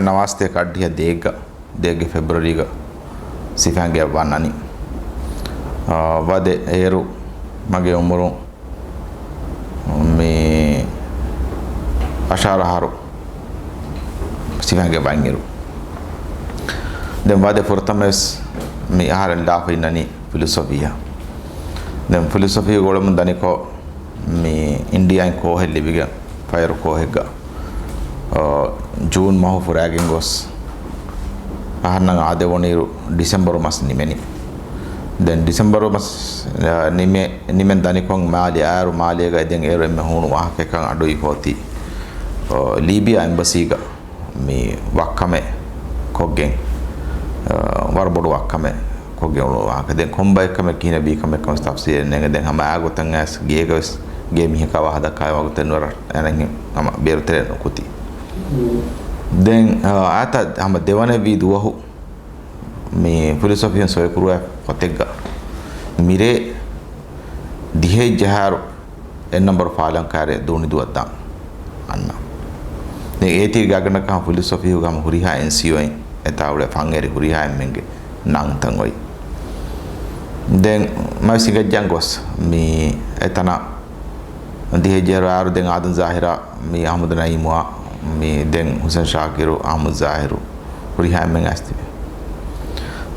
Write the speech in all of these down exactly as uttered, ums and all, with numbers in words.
ނަވާސްތޭކަ އަށްޑިހަ ދޭއްގަ، ދޭއްގެ ފެބްރުއަރީގަ ސިފައިންގެ ވަންނަނީ. އާ، ވަދެ އޭރު މަގޭ އުމުރުން މި އަށާރަ އަހަރު ސިފައިންގެ ވަންއިރު. ދެން ވަދެ ފުރަތަމަވެސް މި އަހަރެން ލާފަ އިންނަނީ ފިލޮސޮފީއަށް. ދެން ފިލޮސޮފީ އުޅެމުން ދަނިކޮށް، މި އިންޑިއާއިން ކޯހެއް ލިބިގެން، ފަޔަރު ކޯހެއްގަ، އާ، ޖޫން މަހު ފުރާގެން ގޮސް، އަހަންނަށް އާދެވުނުއިރު ޑިސެމްބަރު މަސް ނިމެނީ. ދެން ޑިސެމްބަރު މަސް، އާ، ނިމެ-، ނިމެން ދަނިކޮށް މާލެ އާރު މާލޭގައި ދެން އޭރު އެންމެ ހޫނު ވާހަކައެއްކަން އަޑުއިވި ހޯތީ، އާ، ލީބިޔާ އެމްބަސީގަ މި ވައްކަމެއް ކޮށްގެން، އަ، ވަރަށް ބޮޑު ވައްކަމެއް ކޮށްގެން އުޅުނު ވާހަކަ. ދެން ކޮން ބައެއް ކަމެއް ކިހިނެއް ވީ ކަމެއް ކަމަށް ތަފްސީލެއް ނޭނގެ. ދެން ހަމަ އާ ގޮތަށް އައިސް ގޭގަވެސް ގޭ މީހަކާ ވާހަކަ ދައްކާ ވަގުތެއް ނުވަރަށް އަނެއްހެން ހަމަ ބޭރުތެރެއަށް ނުކުތީ. ދެން، އަ، އާތަ ހަމަ ދެވަނަ ވީ ދުވަހު މި ފިލޮސޮފީން ސޮއިކުރުވާ ފޮތެއްގަ މިރޭ ދިހައެއް ޖަހާއިރު އެއް ނަމްބަރު ފާލަން ކާރި ދޫނި ދުވަށް ދާން އަންނަ. ދެން އޭތި ގާގަނޑަކަށް ފިލޮސޮފީ ހުގަމ ހުރިހާ އެންސީއޯއިން އެތާ އުޅޭ ފަންއެރި ހުރިހާ އެންމެންގެ ނަންތަން އޮތް. ދެން މައި ސިނގައްޖަން ގޮސް މި އެތަނަށް ދިހައެއް ޖަހާއިރު ދެން އާދަމް ޒާހިރާ މި އަޙްމަދު ނައީމުއާ މި ދެން ހުސެން ޝާކިރު އަޙްމަދު ޒާހިރު ހުރިހާ އެންމެން އައިސް ތިބި.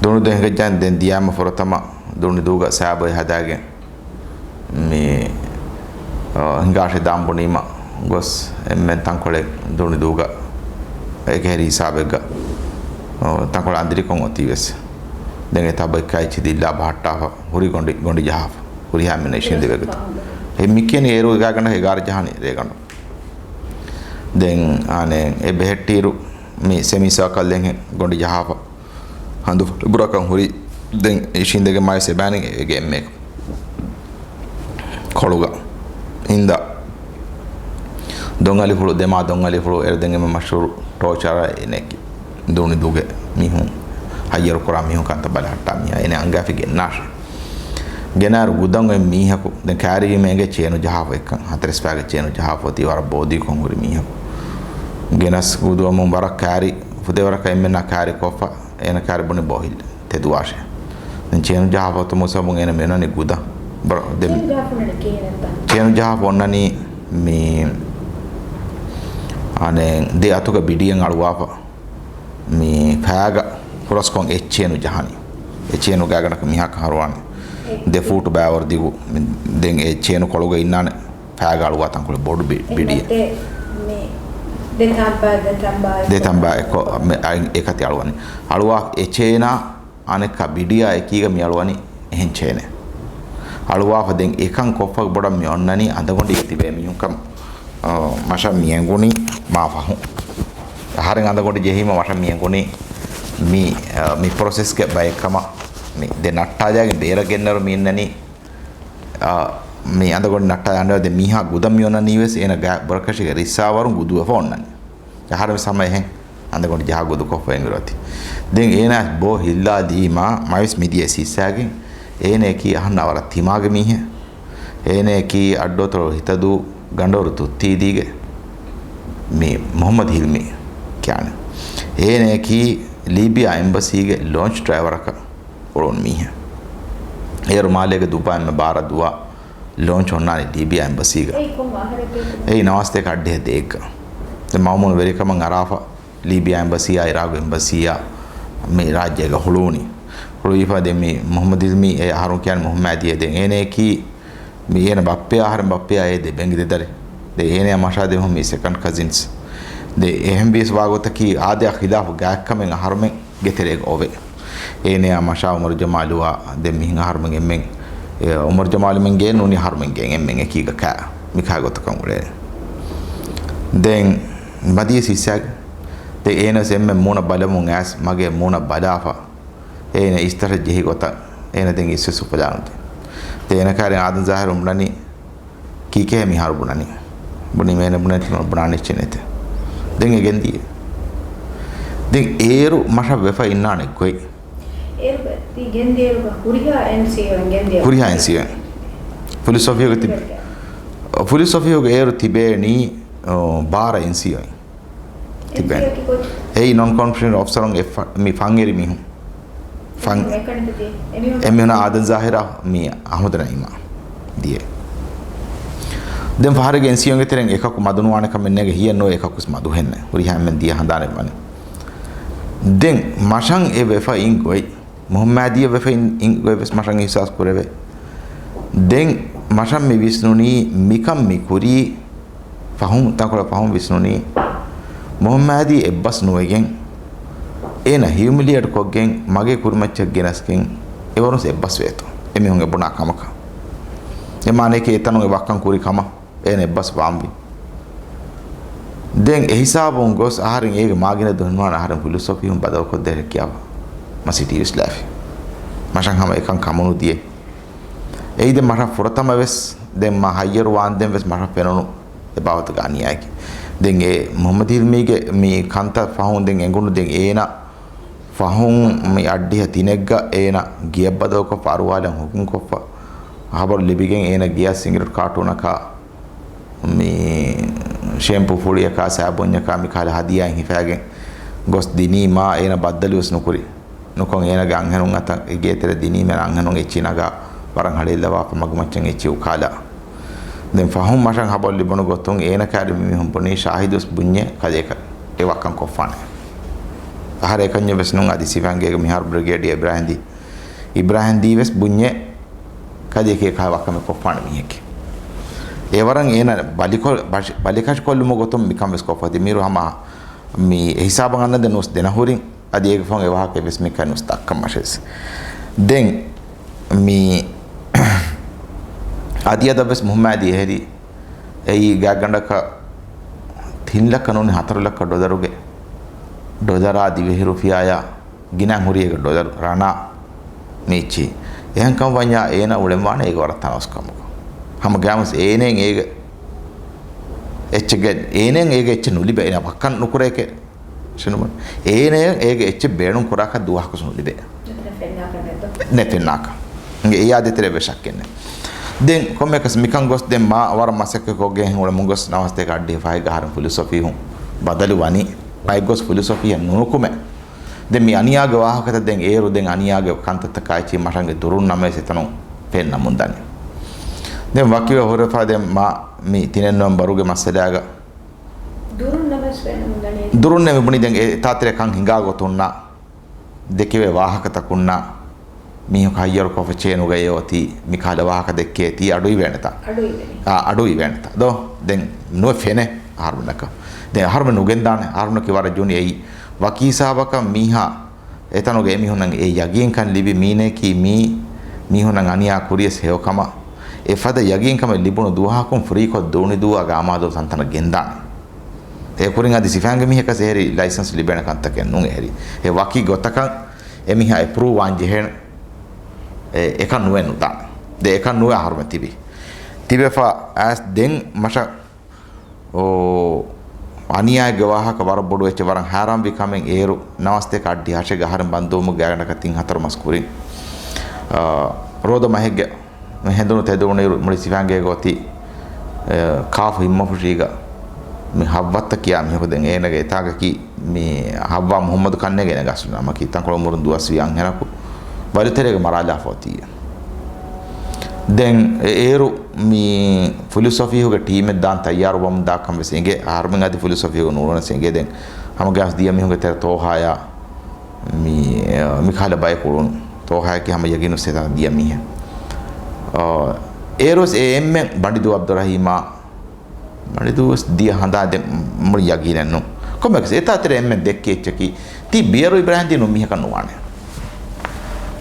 ދޫނި ދު ހިނގައްޖަން ދެން ދިޔާމަ ފުރަތަމަ ދޫނި ދޫގަ ސާބޮއެ ހަދާގެން މި، އަ، ހިނގާށޭ ދާން ބުނީމަ ގޮސް އެންމެން ތަންކޮޅެއް ދޫނި ދޫގަ އެކަހެރި ހިސާބެއްގަ، އަ، ތަންކޮޅެއް އަނދިރިކޮށް އޮތީވެސް. ދެން އެތާ ބައިކާ އެއްޗި ދިއްލާ ބަހައްޓާފަ ހުރި ގޮނޑި، ގޮނޑި ޖަހާފަ ހުރިހާ އެންމެން އިށީނދެވޭގޮތަށް. އެ މި ކިޔަނީ އޭރު އެގާގަނޑަކަށް އެގާރަ ޖަހާނީ ރޭގަނޑު. ދެން އާނެ އެ ބެހެއްޓިއިރު މި ސެމީ ސާކަލް ދެން ގޮނޑި ޖަހާފަ ހަނދު ބުރަކަށް ހުރި. ދެން އިށީނދެގެން މާތް ސެބާނި އޭގެ އެންމެ ކޮޅުގަ ހިންދާ ދޮންއަލިފުޅު، ދެމާ ދޮންއަލިފުޅު އޭރު ދެން އެންމެ މަޝްހޫރު ޓޯޗަރ އޭނައަކީ. ދޫނި ދޫގެ މީހުން ހައްޔަރު ކުރާ މީހުން ކަންތައް ބަލަހައްޓާ މީހާ އޭނަ އަންގާފި ގެންނާށޭ. ގެނާއިރު ގުދަން އޮތް މީހަކު ދެން ކާރީގެ މޭގެ ޗޭނު ޖަހާފަ އެއްކަން ހަތަރެސް ފައިގެ ޗޭނު ޖަހާފަ އޮތީ ވަރަށް ބޯދީކޮށް ހުރި މީހަކު. ގެނަސް ގުދުވަމުން ވަރަށް ކާރި ފުދޭވަރަކަށް އެންމެންނާ ކާރި ކޮށްފަ އޭނަ ކާރި ބުނި ބޯހިލް ތެދުވާށޭ. ދެން ޗޭނު ޖަހާފަ އޮތުމުގެ ސަބަބުން އޭނަ މި އޮންނަނީ ގުދަން. ބަ-، ދެން ޗޭނު ޖަހާފަ އޮންނަނީ ކިހިނެއްތަ؟ ޗޭނު ޖަހާފަ އޮންނަނީ މި އަނެއް ދެ އަތުގަ ބިޑިއެއް އަޅުވާފަ މި ފައިގަ ހުރަސްކޮށް އެއްޗޭނު ޖަހަނީ. އެއްޗޭނު ގާގަނޑަކަށް މީހާކަށް ހަރުވާނެ. އެ ދެ ފޫޓު ބައިވަރު ދިގު. ދެން އެ އެއްޗޭނު ކޮޅުގަ އިންނާނެ ފައިގަ އަޅުވާ ތަންކޮޅެއް ބޮޑު ބި-، ބިޑިއެއް. ދެ، މި ދެ ތަނބާ، ދެ ތަނބާ ދެ ތަނބާ އެއްކޮށް މި އައި-، އެކަތި އަޅުވަނީ. އަޅުވާ އެއްޗޭނާ އަނެއްކާ ބިޑިއާ އެކީގަ މި އަޅުވަނީ އެހެން ޗޭނެއް. އަޅުވާފަ ދެން އެކަން ކޮށްފަ ބޮޑަށް މި އޮންނަނީ އަނދަގޮނޑި ތިބޭ މީހުން ކަމަށް، އަ، މަށަށް މި އެނގުނީ މާ ފަހުން. އަހަރެން އަނދަގޮނޑި ޖެހީމަ މަށަށް މި އެނގުނީ މި، އަ، މި ޕްރޮސެސްގެ ބައެއް ކަމަށް. މި ދެ ނައްޓާލާގެން ބޭރަށް ގެންނައިރު މި އިންނަނީ، އަ، މި އަނދަގޮނޑި ނައްޓާލާ އަންނަ ދެ މީހާ ގުދަން މި އޮންނަނީ ވެސް އޭނަ ގާ-، ބުރަކަށީގެ ރިއްސާވަރުން ގުދުވެފަ އޮންނަނީ. އަހަރެން ވެސް ހަމަ އެހެން އަނދަގޮނޑި ޖަހާ ގުދުކޮށްފަ އިނގިރު އޮތީ. ދެން އޭނާ ބޯ ހިއްލާލީމާ މަވިސް މިދިޔަ ސިއްސާގެން އޭނައަކީ އަހަންނާ ވަރަށް ތިމާގެ މީހެއް. އޭނައަކީ އައްޑުއަތޮޅު ހިތަދޫ ގަނޑުވަރު ތުއްތީދީގެ މި މުޙައްމަދު ހިލްމީ ކިޔާނެ. އޭނައަކީ ލީބިޔާ އެމްބަސީގެ ލޯންޗް ޑްރައިވަރަކަށް އުޅުނު މީހެއް. އޭރު މާލޭގެ ދުއްވާ އެންމެ ބާރަށް ދުވާ ލޯންޗް އޮންނާނީ ލީބިޔާ އެމްބަސީގަ. އެއީ ކޮން އަހަރެއް ދޭތެ؟ އެއީ ނަވާސްތޭކަ އައްޑިހަ ދޭއްގަ. ދެން މައުމޫނު ވެރިކަމަށް އަރާފަ ލީބިޔާ އެމްބަސީއާ އިރާގު އެމްބަސީއާ މި ރާއްޖޭގަ ހުޅުވުނީ. ހުޅުވީފަ ދެން މި މުޙައްމަދު ހިލްމީ އެ އަހަރުން ކިޔާނީ މުހައްމަދިއޭ. ދެން އޭނައަކީ މި އޭނަ ބައްޕަޔާ އަހަރެން ބައްޕަޔާ އޭ ދެ ބެންގި ދެ ދަރި. ދެން އޭނަޔާ މަށާ ދެމީހުން މީ ސެކަންޑް ކަޒިންސް. ދެން އެހެންވިޔަސް ވާގޮތަކީ އާދަޔާ ޚިލާފު ގާތްކަމެއް އަހަރުމެން ގެތެރޭގަ އޮވޭ. އޭނަޔާ މަށާ އުމަރު ޖަމާލުއާ ދެން މިހެން އަހަރުމެން އެންމެން، އެ، އުމަރު ޖަމާލުމެން ގެއެއް ނޫނީ އަހަރުމެން ގެއެއް އެންމެން އެކީގަ ކާ، މިކާ ގޮތަކަށް އުޅޭ. ދެން މަދިޔަ ސިއްސާގެ ދެން އޭނަ ވެސް އެންމެން މޫނަށް ބަލަމުން އައިސް މަގޭ މޫނަށް ބަލާފަ އޭނަ އިސްތަށަށް ޖެހި ގޮތަށް އޭނަ ދެން އިސްވެސް އުފަލާނުދޭ. ދެން އޭނަ ކާރި އާދަމް ޒާހިރު ބުނަނީ ކީކޭ މިހާރު ބުނަނީ؟ ބުނީމަ އޭނަ ބުނެތި ބުނާނެ އެއްޗެއް ނެތޭ. ދެން އެ ގެންދިޔޭ. ދެން އޭރު މަށަށް ވެފަ އިންނާނެ ގޮތް. އޭރު ތި ގެންދިޔައިރު ހުރިހާ އެންސީއޯއިން ގެންދިޔަ. ހުރިހާ އެންސީއޯއިން. ފިލޮސޮފީގަ ތިބެ-، ފިލޮސޮފީގަ އޭރު ތިބޭނީ، އޯ، ބާރަ އެންސީއޯއިން. އެއީ ނޮން ކޮންފިޑެންޓް އޮފިސަރުން އެ ފަ-، މި ފަންއެރި މީހުން. ފަން-، އެމީހުން އާދަން ޒާހިރާ މި އަހުމަދު ނައީމާ ދިޔަ. ދެން ފަހަރެއްގެ އެންސީއެމްގެ ތެރެއިން އެކަކު މަދު ނުވާނެ ކަމެއް ނޭނގެ، ހިޔެއް ނުވޭ އެކަކުވެސް މަދު ހެންނެ. ހުރިހާ އެންމެން ދިޔަ ހަނދާނެއް ވަނީ. ދެން މަށަށް އެ ވެފަ އިން ގޮތް، މުހައްމާދީއަށް ވެފަ އިން، އިން ގޮތް ވެސް މަށަށް އިހްސާސް ކުރެވޭ. ދެން މަށަށް މި ވިސްނުނީ މިކަން މި ކުރީ ފަހުން، ތަންކޮޅެއް ފަހުން ވިސްނުނީ، މުހައްމާދީ އެއްބަސް ނުވެގެން، އޭނަ ހިއުމިލިއޭޓް ކޮށްގެން، މަގޭ ކުރިމައްޗަށް ގެނަސްގެން، އެވަރުން ވެސް އެއްބަސް ވޭތޯ. އެމީހުން އެބުނާ ކަމަކަށް. އެ މާނަޔަކީ އެތަނުން އެ ވައްކަން ކުރި ކަމަށް. އޭނަ އެއްބަސް ވާންވީ. ދެން އެހިސާބުން ގޮސް އަހަރެން އޭގެ މާގިނަ ދުންވާން އަހަރެން ފުލުސް އޮފީހުން ބަދަލުކޮށްދޭ ކިޔާފަ މަސީޓީ ވިސްލާފި. މަށަށް ހަމަ އެކަން ކަމުނު ދިޔަ. އެއީ ދެން މަށަށް ފުރަތަމަ ވެސް، ދެން މާ ހައްޔަރު ވާންދެން ވެސް މަށަށް ފެނުނު އެ ބާވަތުގެ އަނިޔާއެކޭ. ދެން އެ މުހައްމަދު ހިލްމީގެ މި ކަންތައް ފަހުން ދެން އެނގުނު ދެން އޭނަ ފަހުން މި އައްޑިހަ ތިނެއްގަ އޭނަ ގެއަށް ބަދަލުކޮށްފަ އަރުވާލަން ހުކުމްކޮށްފަ ހަބަރު ލިބިގެން އޭނަ ގެއަށް ސިނގިރޭޓް ކާޓޫނަކާ މި ޝޭމްޕޫ ފުޅިއަކާ ސާބޫންޏަކާ މި ކަހަލަ ހަދިޔާއިން ހިފާގެން ގޮސް ދިނީމާ އޭނަ ބައްދަލުވެސް ނުކުރި. ނުކޮށް އޭނަގެ އަންހެނުން އަތަށް އެ ގޭތެރެ ދިނީމެ އަންހެނުން އެއްޗި ނަގާ ވަރަށް ހަޅޭއްލަވާފަ މަގުމައްޗަށް އެއްޗި އުކާލާ. ދެން ފަހުން މަށަށް ހަބަރު ލިބުނު ގޮތުން އޭނަ ކައިރި މި މީހުން ބުނީ ޝާހިދުވެސް ބުންޏޭ ކަލޭ އެކަ އެ ވައްކަން ކޮށްފާނެ. އަހަރެން އެކަންޏެއް ވެސް ނޫން އަދި ސިފަންގޭގެ މިހާރު ބްރިގޭޑިއަރ އިބްރާހިމްދީ. އިބްރާހިމްދީ ވެސް ބުންޏޭ ކަލޭ އެކަ ވައްކަމެއް ކޮށްފާނެ މީހެކޭ. އެވަރަށް އޭނަ ބަލިކޮ-، ބަށި-، ބަލިކަށި ކޮށްލުމުގެ ގޮތުން މިކަން ވެސް ކޮށްފަ އޮތީ. މީރު ހަމަ މި އެހިސާބަށް އަންނަ ދެން ނުވެސް ދެނަހުރިން އަދި އޭގެ ފަހުން އެ ވާހަކަ ވެސް މިކަން ނުވެސް ދައްކަން މަށެސް. ދެން މި އަދި އަދަށް ވެސް މުހައްމާދީ އެހެރީ އެއީ ގާތްގަނޑަކަށް ތިން ލައްކަ ނޫނީ ހަތަރު ލައްކަ ޑޮލަރުގެ ޑޮލަރާ ދިވެހި ރުފިޔާޔާ ގިނަ ހުރި އޭގެ ޑޮލަރު ރަނާ މީޗި. އެހެންކަމުން ވަންޏާ އޭނަ އުޅެންވާނެ އޭގެ ވަރަށް ތަނަވަސްކަމަކު. ހަމަގައިމުވެސް އޭނައަށް އޭގެ އެއްޗެއްގެ، އޭނައަށް އޭގެ އެއްޗެއް ނުލިބޭ. އޭނަ ވައްކަން ނުކުރޭކޭ. ޝެނުމަން. އޭނައަށް އޭގެ އެއްޗެއް ބޭނުން ކުރާކަށް ދުވަހަކުސް ނުލިބޭ. ނެފެންނާކަށް. އިނގޭ އެއާ ދޭތެރޭ ވެސް ޝައްކެއް ނެތް. ދެން ކޮންމެއަކަސް މިކަން ގޮސް ދެން މާ ވަރަށް މަސައްކަތް ކޮށްގެން އުޅެމުން ގޮސް ނަވާސްތޭކަ އައްޑިހަ ފަހެއްގަ އަހަރެން ފުލުސޮފީހުން ބަދަލު ވަނީ. ބައެއް ގޮސް ފުލުސޮފީއަށް ނުނުކުމެ. ދެން މި އަނިޔާގެ ވާހަކަތައް ދެން އޭރު ދެން އަނިޔާގެ ކަންތައްތަކާ އެއްޗެއް މަށަށް ދުރުން ނަމަވެސް އެތަނުން ފެންނަމުން ދަނީ. ދެން ވަކިވެ ހުރެފަ ދެން މާ މި ތިނެއް ނޮވެމްބަރުގެ މައްސަލާގަ ދުރުން ނަމަވެސް ފެންނަމުން ދަނީ. ދުރުން ނެމެ ބުނި ދެން އެ ތާތިރެ ކަން ހިނގާ ގޮތުންނާ ދެކެވޭ ވާހަކަތަކުންނާ މީހަކު ހައްޔަރުކޮށްފަ ޗޭނުގައި އޮތީ މިކަހަލަ ވާހަކަ ދެއްކޭތީ އަޑުއިވޭނެތާ؟ އަޑުއިވޭނެ. އާ، އަޑުއިވޭނެތާ؟ ދޯ؟ ދެން ނުވެ ފެނޭ އަހަރުމެންނަކަށް. ދެން އަހަރުމެން ނުގެންދާނެ. އަހަރުމެންނަކީ ވަރަށް ޖޫނިއަރ. އެއީ ވަކި ހިސާބަކަށް މީހާ އެތަނުގެ އެމީހުންނަށް އެ ޔަގީންކަން ލިބި މީނައަކީ މީ މީހުންނަށް އަނިޔާ ކުރިޔަސް ހެޔޮކަމަށް. އެ ފަދަ ޔަގީންކަމެއް ލިބުނު ދުވަހަކުން ފްރީކޮށް ދޫނިދޫއާ ގާމާދޫ ތަންތަނަށް ގެންދާނެ. އެ ކުރިން އަދި ސިފައިންގެ މީހަކަސް އެހެރީ ލައިސަންސް ލިބޭނެ ކަންތަކެއް ނޫން އެހެރީ. އެ ވަކި ގޮތަކަށް އެމީހާ އެޕްރޫވް ވާން ޖެހޭނެ. އެ، އެކަން ނުވެ ނުދާނެ. ދެ އެކަން ނުވެ އަހަރުމެ ތިބި. ތިބެފަ އައިސް ދެން މަށަށް އޯ، އަނިޔާގެ ވާހަކަ ވަރަށް ބޮޑު އެއްޗެއް ވަރަށް ހައިރާންވި ކަމެއް އޭރު ނަވާސްތޭކަ އައްޑިހަ ހަށެއްގަ އަހަރެން ބަންދުވުމުގެ ގާތްގަނޑަކަށް ތިން ހަތަރު މަސް ކުރިން، އާ، ރޯދަ މަހެއްގެ ހެނދުނު ތެދުވުނުއިރު މުޅި ސިފައިންގޭގަ އޮތީ، އެ، ކާފު ހިންމަފުށީގަ މި ހައްވައްތަ ކިޔާ މީހަކު ދެން އޭނަގެ އެތާގަކީ މި ހައްވާ މުހައްމަދު ކަންނޭނގެ އޭނަގެ އަސްލު ނަމަކީ ތަންކޮޅެއް އުމުރުން ދުވަސްވީ އަންހެނަކު ވަލުތެރޭގަ މަރާލާފަ އޮތީ. ދެން އެ-، އޭރު މި ފުލުސޮފީހުގެ ޓީމެއް ދާން ތައްޔާރުވަމުން ދާކަން ވެސް އެނގޭ. އަހަރުމެން އަދި ފުލުސޮފީހުގެ ނޫނަސް އެނގޭ. ދެން ހަމަގައިމުވެސް ދިޔަ މީހުންގެ ތެރެ ތޯހާޔާ މި، މި ކަހަލަ ބަޔަކު އުޅުނު. ތޯހާޔަކީ ހަމަ ޔަގީނު ސެތާ ދިޔަ މީހެއް. އާ، އޭރުވެސް އެ އެންމެން ބަނޑިދޫ އަބްދުއްރަހީމާ މަނިދޫވެސް ދިޔަ ހަނދާން ދެ-، މުޅި ޔަގީނެއް ނޫން. ކޮންމެއަކަސް އެތާ ތެރެ އެންމެން ދެއްކި އެއްޗަކީ، ތީ ބިޔަރު އިބްރާހިމްދީ ނޫން މީހަކަށް ނުވާނެ.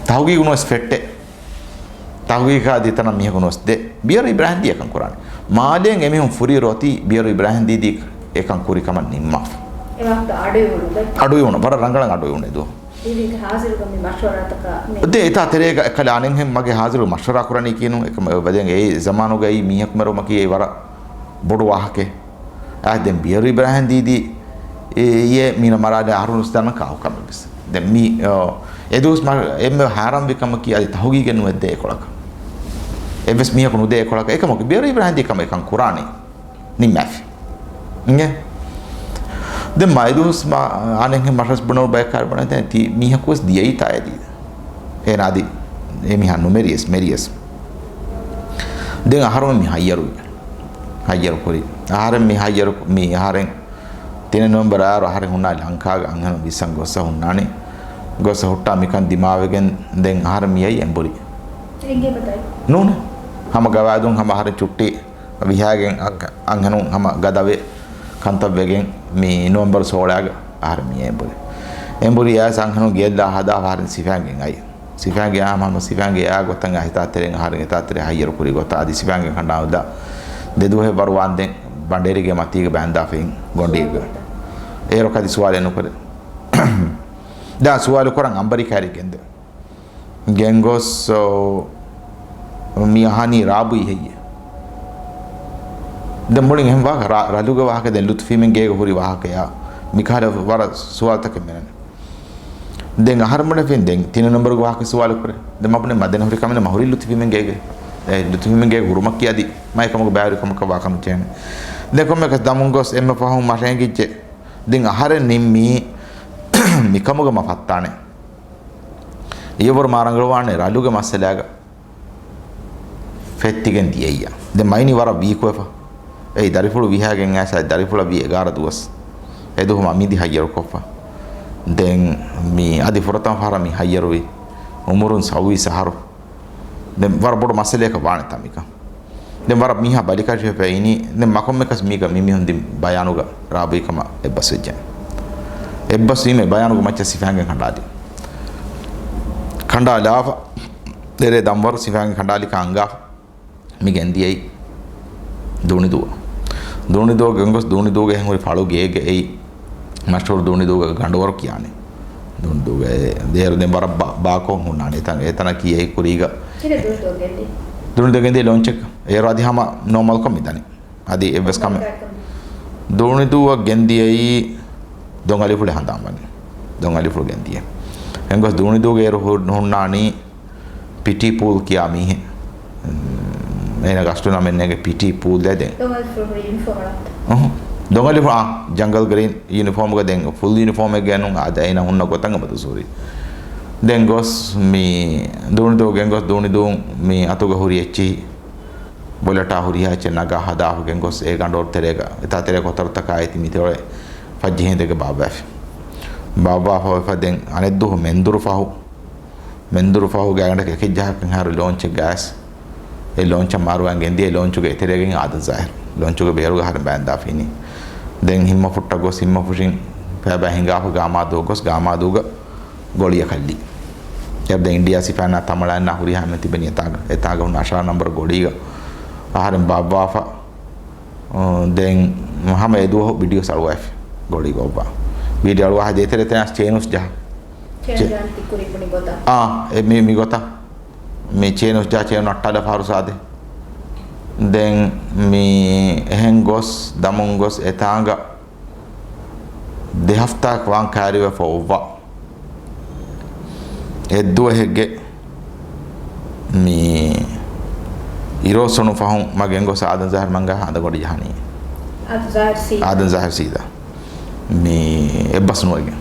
ތަހުގީގު ނުވެސް ފެއްޓެ. ތަހުގީގާ ދިތަނަށް މީހަކު ނުވެސް ދެ. ބިޔަރު އިބްރާހިމްދީ އެކަން ކުރާނެ. މާލޭން އެމީހުން ފުރިއިރު އޮތީ ބިޔަރު އިބްރާހިމްދީދީ އެކަން ކުރި ކަމަށް ނިންމާފަ. އެ ވަގުތު އަޑުއިވުނު ދެ. އަޑުއިވުނު. ވަރަށް ރަނގަޅަށް އަޑުއިވުނު ދުވަހު. ދީދީގެ ހާޒިރުގަ މި މަޝްވަރާތަކާ މި. ދެ އެތާ ތެރޭގަ އެކަލަ އަނެއްހެން މަގޭ ހާޒިރު މަޝްވަރާ ކުރަނީ ކީނު. އެކަމަ އެ ވަދެން އެއީ ޒަމާނުގައި މީހަކު މެރުމަކީ އެ ވަރަށް ބޮޑު ވާހަކައެއް. އާ، ދެން ބިޔަރު އިބްރާހިމް ދީދީ އެ، އެ މީނަ މަރާލާ އަހަރުން ނުސްދާނަން ކާކު ކަމެއް ވެސް. ދެން މި، އ، އެ ދުވަސް މަ-، އެންމެ ހައިރާންވި ކަމަކީ އަދި ތަހުގީގެއް ނުވެ ދޭ އެކޮޅަކަށް. އެއްވެސް މީހަކު ނުދޭ އެކޮޅަކަށް. އެކަމަކު ބިޔަރު އިބްރާހިމް ދީ ކަމަށް އެކަން ކުރާނީ. ނިންމާފި. އިނގޭ؟ ދެން މައިދުވަސް މާ އަނެއްހެން މަށަސް ބުނެވު ބަޔަކާރި ބުނެ ދެން ތީ މީހަކުވެސް ދިޔައީ ތާއެދީ. އޭނާ އަދި އެ މީހާ ނުމެރިޔަސް، މެރިޔަސް. ދެން އަހަރުމެން މި ހައްޔަރުވި. ހައްޔަރު ކުރި. އަހަރެން މި ހައްޔަރު، މި އަހަރެން ތިނެއް ނޮވެމްބަރު އާރު އަހަރެން ހުންނާ ލަންކާގަ އަންހެނުން ވިއްސަން ގޮއްސަ ހުންނާނީ. ގޮއްސަ ހުއްޓާ މިކަން ދިމާވެގެން ދެން އަހަރެން މިއައީ އެނބުރި. ނޫން. ހަމަ ގަވާއިދުން ހަމަ އަހަރެން ޗުއްޓީ ވިހާގެން އަން-، އަންހެނުން ހަމަ ގަދަވެ ކަންތައްވެގެން މި ނޮވެމްބަރު ސޯޅައިގަ އަހަރެން މި އެނބުރި. އެނބުރި އައިސް އަންހެނުން ގެއްލާ ހަދާ އަހަރެން ސިފައިން ގެން އައި. ސިފައިން ގެ އާ ހަމަ ސިފައިން ގެ އާ ގޮތަށް އަ ހިތާ ތެރެއިން އަހަރެން ހިތާ ތެރެ ހައްޔަރު ކުރި ގޮތަށް އަދި ސިފައިން ގެ ކަނޑާ ހުއްދާ ދެ ދުވަހެއް ވަރު ވާންދެން ބަނޑޭރިގެ މަތީގަ ބައިންދާފައިން ގޮނޑީގަ. އޭރު ކަދި ސުވާލެއް ނުކުރޭ. ދާ ސުވާލު ކުރަން އަނބަރިކާރި ގެންދެ. ގެންގޮސް، އޯ، މި އަހަނީ ރާބުއީ ހެއްޔޭ؟ ދެން މުޅިން އެހެން ވާހަކަ، ރަ-، ރަލުގެ ވާހަކަ ދެން ލުތުފީމެން ގޭގަ ހުރި ވާހަކަޔާ މިކަހަލަ ވަރަށް ސުވާލުތަކެއް މިނަން. ދެން އަހަރެން ބުނެފިން ދެން ތިނެއް ނަންބަރުގެ ވާހަކަ ސުވާލު ކުރޭ. ދެން މަ ބުނެ މަ ދެން ހުރި ކަމެއް ނު މަ ހުރީ ލުތުފީމެން ގޭގަ. އެ ލުތުފީމެން ގޭގަ ހުރުމަށް ކިޔަދި މަ އެކަމުގެ ބައިވެރިކަމަކަށް ވާ ކަމެއް ޖެހޭނެ. ދެން ކޮންމެއަކަސް ދަމުން ގޮސް އެންމެ ފަހުން މަށައެނގިއްޖެ. ދެން އަހަރެން ނިންމީ މިކަމުގަ މަ ފައްތާނެ. އިއްޔެވަރު މާ ރަނގަޅުވާނެ ރަލުގެ މައްސަލާގަ ފެއްތިގެން ދިޔައްޔާ. ދެން މައިނި ވަރަށް ވީކުވެފަ. އެއީ ދަރިފުޅު ވިހާގެން އައިސް ދަރިފުޅަށް ވީ އެގާރަ ދުވަސް. އެދުވަހު މަ މިދި ހައްޔަރުކޮށްފަ. ދެން މި އަދި ފުރަތަމަ ފަހަރަށް މި ހައްޔަރުވި އުމުރުން ސައުވީސް އަހަރު. ދެން ވަރަށް ބޮޑު މައްސަލައަކަށް ވާނެތާ މިކަން. ދެން ވަރަށް މީހާ ބަލިކަށިވެފަ އިނީ. ދެން މަކޮންމެކަސް މީގަ މި މީހުން ދިން ބަޔާނުގަ ރާބުއިކަމަށް އެއްބަސްވެއްޖެ. އެއްބަސްވީމެ ބަޔާނުގެ މައްޗަށް ސިފައިންގެން ކަނޑާލި. ކަނޑާލާފަ. ދެރޭ ދަންވަރު ސިފައިންގެން ކަނޑާލިކަން އަންގާފަ. މި ގެންދިޔައީ ދޫނިދޫ. ދޫނިދޫ ގެންގޮސް ދޫނިދޫގެ ހެން ހުރި ފަޅު ގޭގެ އެއީ މަޝްހޫރު ދޫނިދޫގެ ގަނޑުވަރު ކިޔާނެ. ދޫނިދޫގެ ދޭރު ދެން ވަރަށް ބާ-، ބާކޮށް ހުންނާނެ. އެތަން، އެތަނަށް ކިޔޭ ކުރީގަ. ކިރެ ދޫނިދޫ ގެންދި؟ ދޫނިދޫ ގެންދި ލޯންޗެއް. އޭރު އަދި ހަމަ ނޯމަލްކޮށް މިދަނީ. އަދި އެއްވެސް ކަމެއް. ދޫނިދޫއަށް ގެންދިޔައީ ދޮން އަލިފުޅެ ހަނދާން ވަނީ. ދޮން އަލިފުޅު ގެންދިޔަ. އެނގޮސް ދޫނިދޫގެ އޭރު ހު-، ހުންނާނީ ޕިޓީ ޕޫލް ކިޔާ މީހެއް. އޭނަ ގަސްޓު ނަމެއް ނޭނގެ ޕިޓީ ޕޫލް ދޭ ދެން. ދޮން އަލިފުޅު ހުރި ޔުނިފޯމަށް އަޅަންތަ؟ އުހު. ދޮން އަލިފުޅު، އާ، ޖަންގަލް ގްރީން ޔުނިފޯމުގަ ދެން ފުލް ޔުނިފޯމެއް ގެނުން އާދެ އޭނަ ހުންނަ ގޮތަށް އެބަދުސް ހުރި. ދެން ގޮސް މި ދޫނިދޫ ގެންގޮސް ދޫނިދޫ މި އަތުގަ ހުރި އެއްޗިހި ބޮލަޓާ ހުރިހާ އެއްޗެއް ނަގާ ހަދާފަ ގެންގޮސް އެ ގަނޑުވަރު ތެރޭގަ، އެތާ ތެރޭ ކޮތަރުތަކާ އެތި މިތެރޭ ފައްޖެހިން ދެގެ ބާއްވާފި. ބާއްވާފަ ވެފަ ދެން އަނެއްދުވަހު މެންދުރު ފަހު، މެންދުރު ފަހު ގާގަނޑަކަށް އެކެއް ޖަހަކަށް ހާރު ލޯންޗެއް ގާސް. އެ ލޯންޗަށް މާރުވާން ގެންދިޔަ އެ ލޯންޗުގެ އެތެރޭގެން އާދަން ޒާހިރު. ލޯންޗުގެ ބޭރުގަ ހަރި ބައިންދާފިނި. ދެން ހިންމަ ފުއްޓަށް ގޮސް ހިންމަ ފުށިން ފޭބަ ހިނގާފަ ގާމާދޫ ގޮސް ގާމާދޫގަ ގޮޅިއަކަށްލި. އެއަށް ދެން އިންޑިއާ ސިފައިންނާ ތަމަޅައިންނާ ހުރިހާ އެންމެން ތިބެނީ އެތާގަ، އެތާގަ ހުންނަ އަށާރަ ނަންބަރު ގޮޅީގަ އަހަރެން ބާއްވާފަ. އަ، ދެން ހަމަ އެދުވަހު ވީޑިއޯ އަޅުވާފި ގޮޅީ ގޮއްވާ. ވީޑިއޯ އަޅުވާ ދޭތެރޭ ތެނާސް ޗޭނުސް ޖަހާ. ޗޭނުސް ޖަހާ ތި ކުރި ބުނި ގޮތަށް. އާ، އެ މި، މި ގޮތަށް. މި ޗޭނުސް ޖަހާ ޗޭނު އައްޓާލަ ފާރު ސާދެ. ދެން މި އެހެން ގޮސް، ދަމުން ގޮސް އެތާނގަ ދެ ހަފްތާއަކަށް ވާން ކައިރިވެފަ އޮއްވާ. އެއްދުވަހެއްގެ މި އިރޯސުނު ފަހުން މަ ގެންގޮސް އާދަން ޒާހިރު މަންގާ އަނދަގޮނޑި ޖަހަނީ. އާދަން ޒާހިރު ސީދާ. އާދަން ޒާހިރު ސީދާ. މި އެއްބަސް ނުވެގެން.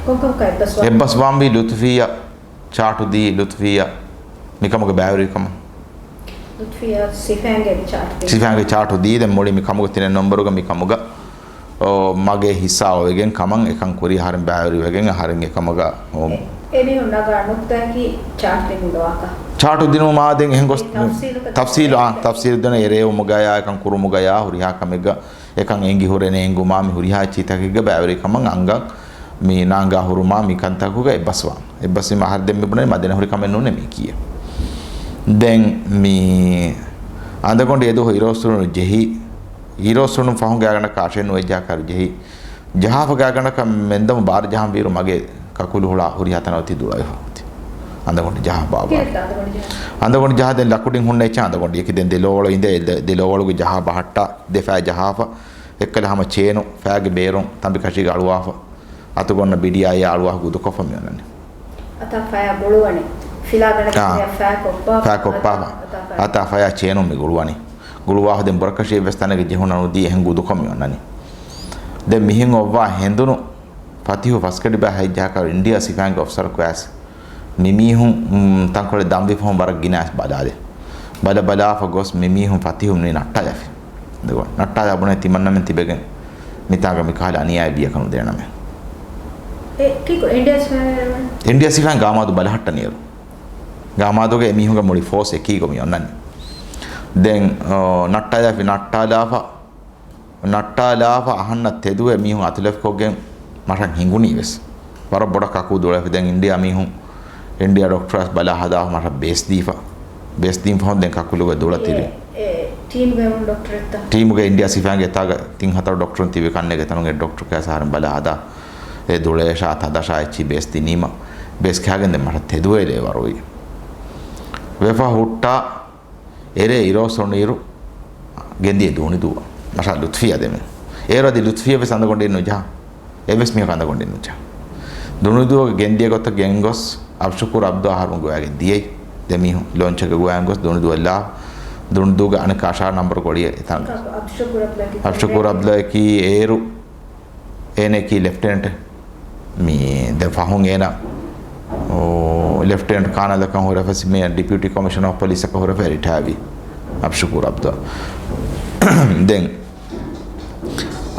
ކޮންކަމަކަށް އެއްބަސް ވާ؟ އެއްބަސް ވާންވީ ލުތުފީއަށް ޗާޓު ދީ، ލުތުފީއަށް މިކަމުގެ ބައިވެރިކަމަށް. ލުތުފީއަށް ސިފައިންގެ ޗާޓު ދީ. ސިފައިންގެ ޗާޓު ދީ، ދެން މުޅި މި ކަމުގެ ތިނެއް ނަންބަރުގަ މި ކަމުގަ، އޯ، މަގޭ ހިއްސާ އޮވެގެން ކަމަށް އެކަން ކުރި އަހަރެން ބައިވެރިވެގެން އަހަރެން އެކަމަގަ، އޯ. އެ، އެމީހުން ނަގާ ނުކުތާއަކީ ޗާޓު ދިނުމާ ދެން އެހެން ގޮސް ތަފްސީލު، ތަފްސީލު، އާ، ތަފްސީލު ދެން އެރޭވުމުގަޔާ އެކަން ކުރުމުގަޔާ ހުރިހާ ކަމެއްގަ އެކަން އެނގި ހުރެނެ އެނގުމާ މި ހުރިހާ އެއްޗިތަކެއްގެ ބައިވެރިކަމަށް އަނގަން މި ނާނގާ ހުރުމާ މި ކަންތަކުގަ އެއްބަސްވާން. އެއްބަސްވީމަ އަހަރެން ދެން މި ބުނަނީ މަ ދެނެ ހުރި ކަމެއް ނޫނޭ މީ ކީއެއް. ދެން މި އަނދަގޮނޑި އެދުވަހު އިރޯސުނު ޖެހި، އިރޯސުނު ފަހުން ގާގަނޑަކަށް އަށެއް ނުވެއްޖާ ކަރު ޖެހި، ޖަހާފަ ގާގަނޑަކަށް މެންދަމު ބާރަ ޖަހަން ވީރު މަގޭ ކަކުލު ހުޅާ ހުރިހާ ތަނަށް އޮތީ ދުޅަވެފަ އޮތީ. އަނދަގޮނޑި ޖަހާ ބާބާ. ކިހިނެއްތަ އަނދަގޮނޑި ޖަހާ؟ އަނދަގޮނޑި ޖަހާ ދެން ލަކުޑިން ހުންނަ އެއްޗެއް އަނދަގޮނޑި އެކި ދެން ދެ ލޯވަޅު އިނދެ ދެ، ދެ ލޯވަޅުގެ ޖަހާ ބަހައްޓާ ދެ ފައި ޖަހާފަ އެއްކަލަ ހަމަ ޗޭނު ފައިގެ ބޭރުން ތަނބި ކަށީގަ އަޅުވާފަ އަތުގަ އޮންނަ ބިޑިއާއި އަޅުވާ ގުދުކޮށްފަ މި އޮންނަނީ. އަތާ ފަޔާ ގުޅުވަނީ. ފިލާ ގަނޑަކަށް އާ. ފަޔާ ކޮއްޕާ. ފަޔާ ކޮއްޕާ. އަތާ، އަތާ ފަޔާ. އަތާ ފަޔާ ޗޭނު މި ގުޅުވަނީ. ގުޅުވާފަ ދެން ބުރަކަށީ އެއްވެސް ތަނެއްގަ ޖެހުނަ ނުދީ އެހެން ގުދުކޮށް މި އޮންނަނީ. ދެން މިހެން އޮއްވާ ހެނދުނު ފަތިހު ފަސްގަޑި ބައި ހައްޖާކަރު އިންޑިއާ ސިފައިންގެ އޮފިސަރަކު އައިސް މި މީހުން، މް، ތަންކޮޅެއް ދަންވި ފަހުން ވަރަށް ގިނަ އައިސް ބަލާލި. ބަލަ ބަލާފަ ގޮސް މި މީހުން ފަތިހު މި ނައްޓާލާފި. ދެގޮ، ނައްޓާލާ ބުނެ ތިމަންނަމެން ތިބެގެން މިތާގަ މި ކަހަލަ އަނިޔާއެއް ވިޔަކަނު ދޭނަމެ. އެ، ކީކު އިންޑިއާ ސިފައިން؟ އިންޑިއާ ސިފައިން ގާމާދު ބަލަހައްޓަނިއިރު. ގާމާދުގެ އެ މީހުންގެ މުޅި ފޯސް އެކީގަ މި އޮންނަނީ. ދެން، އޯ، ނައްޓާލާފި، ނައްޓާލާފަ، ނައްޓާލާފަ އަހަންނަށް ތެދުވެ މީހުން އަތުލެފިކޮށްގެން މަށަށް ހިނގުނީ ވެސް. ވަރަށް ބޮޑަށް ކަކޫ ދުޅަފި. ދެން އިންޑިއާ މީހުން، އިންޑިއާ ޑޮކްޓަރަސް ބަލާ ހަދާފަ މަށަށް ބޭސް ދީފަ. ބޭސް ދީން ފަހުން ދެން ކަކުލުގެ ދުޅަ ތިރި. އެ، ޓީމުގެ އެވުނު ޑޮކްޓަރެއްތަ؟ ޓީމުގެ އިންޑިއާ ސިފައިންގެ އެތާގަ ތިން ހަތަރު ޑޮކްޓަރުން ތިބި ކަންނޭގެ ތަނުގެ ޑޮކްޓަރު ކައިސް އަހަރެން ބަލާ ހަދާ. އެ ދުޅައޭށާ ތަދަށާ އެއްޗި ބޭސް ދިނީމަ. ބޭސް ކާގެން ދެން މަށަށް ތެދުވެލޭ ވަރުވި. ވެފަ ހުއްޓާ އެރޭ އިރޯސޮނުއިރު ގެންދިޔަ ދޫނިދޫ މަށާ ލުތްފިޔާ ދެމެ. އޭރު އަދި ލުތްފިޔާ ވެސް އަނދަގޮނޑި ނުޖާ. އެއްވެސް މީހަކު އަނދަގޮނޑި ނުޖާ. ދޫނިދޫއަށް ގެންދިޔަ ގޮތަށް ގެންގޮސް އަބްޝުކޫރު އަބްދު އަހަރުން ގޮވާގެ ދިޔައީ. ދެ މީހުން ލޯންޗެއްގަ ގޮވާގެން ގޮސް ދޫނިދޫއަށް ލާ. ދޫނިދޫގެ އަނެއް ކާށާ ނަންބަރު ގޮޅިއ އެތާނގެ. އަބްޝުކޫރު އަބްދުލާ ކީ އަބްޝުކޫރު އަބްދުލާ ކީ އޭރު އޭނައަކީ ލެފްޓެނަންޓް. މި ދެން ފަހުން އޭނަ، އޯ، ލެފްޓެނަންޓް ކާނަލަކަށް ހުރެފަ ސިމޭ ޑިޕިއުޓީ ކޮމިޝަނަރ އޮފް ޕޮލިސްއަކަށް ހުރެފަ ރިޓަޔާވި އަބްޝުކޫރު އަބްދު. ދެން،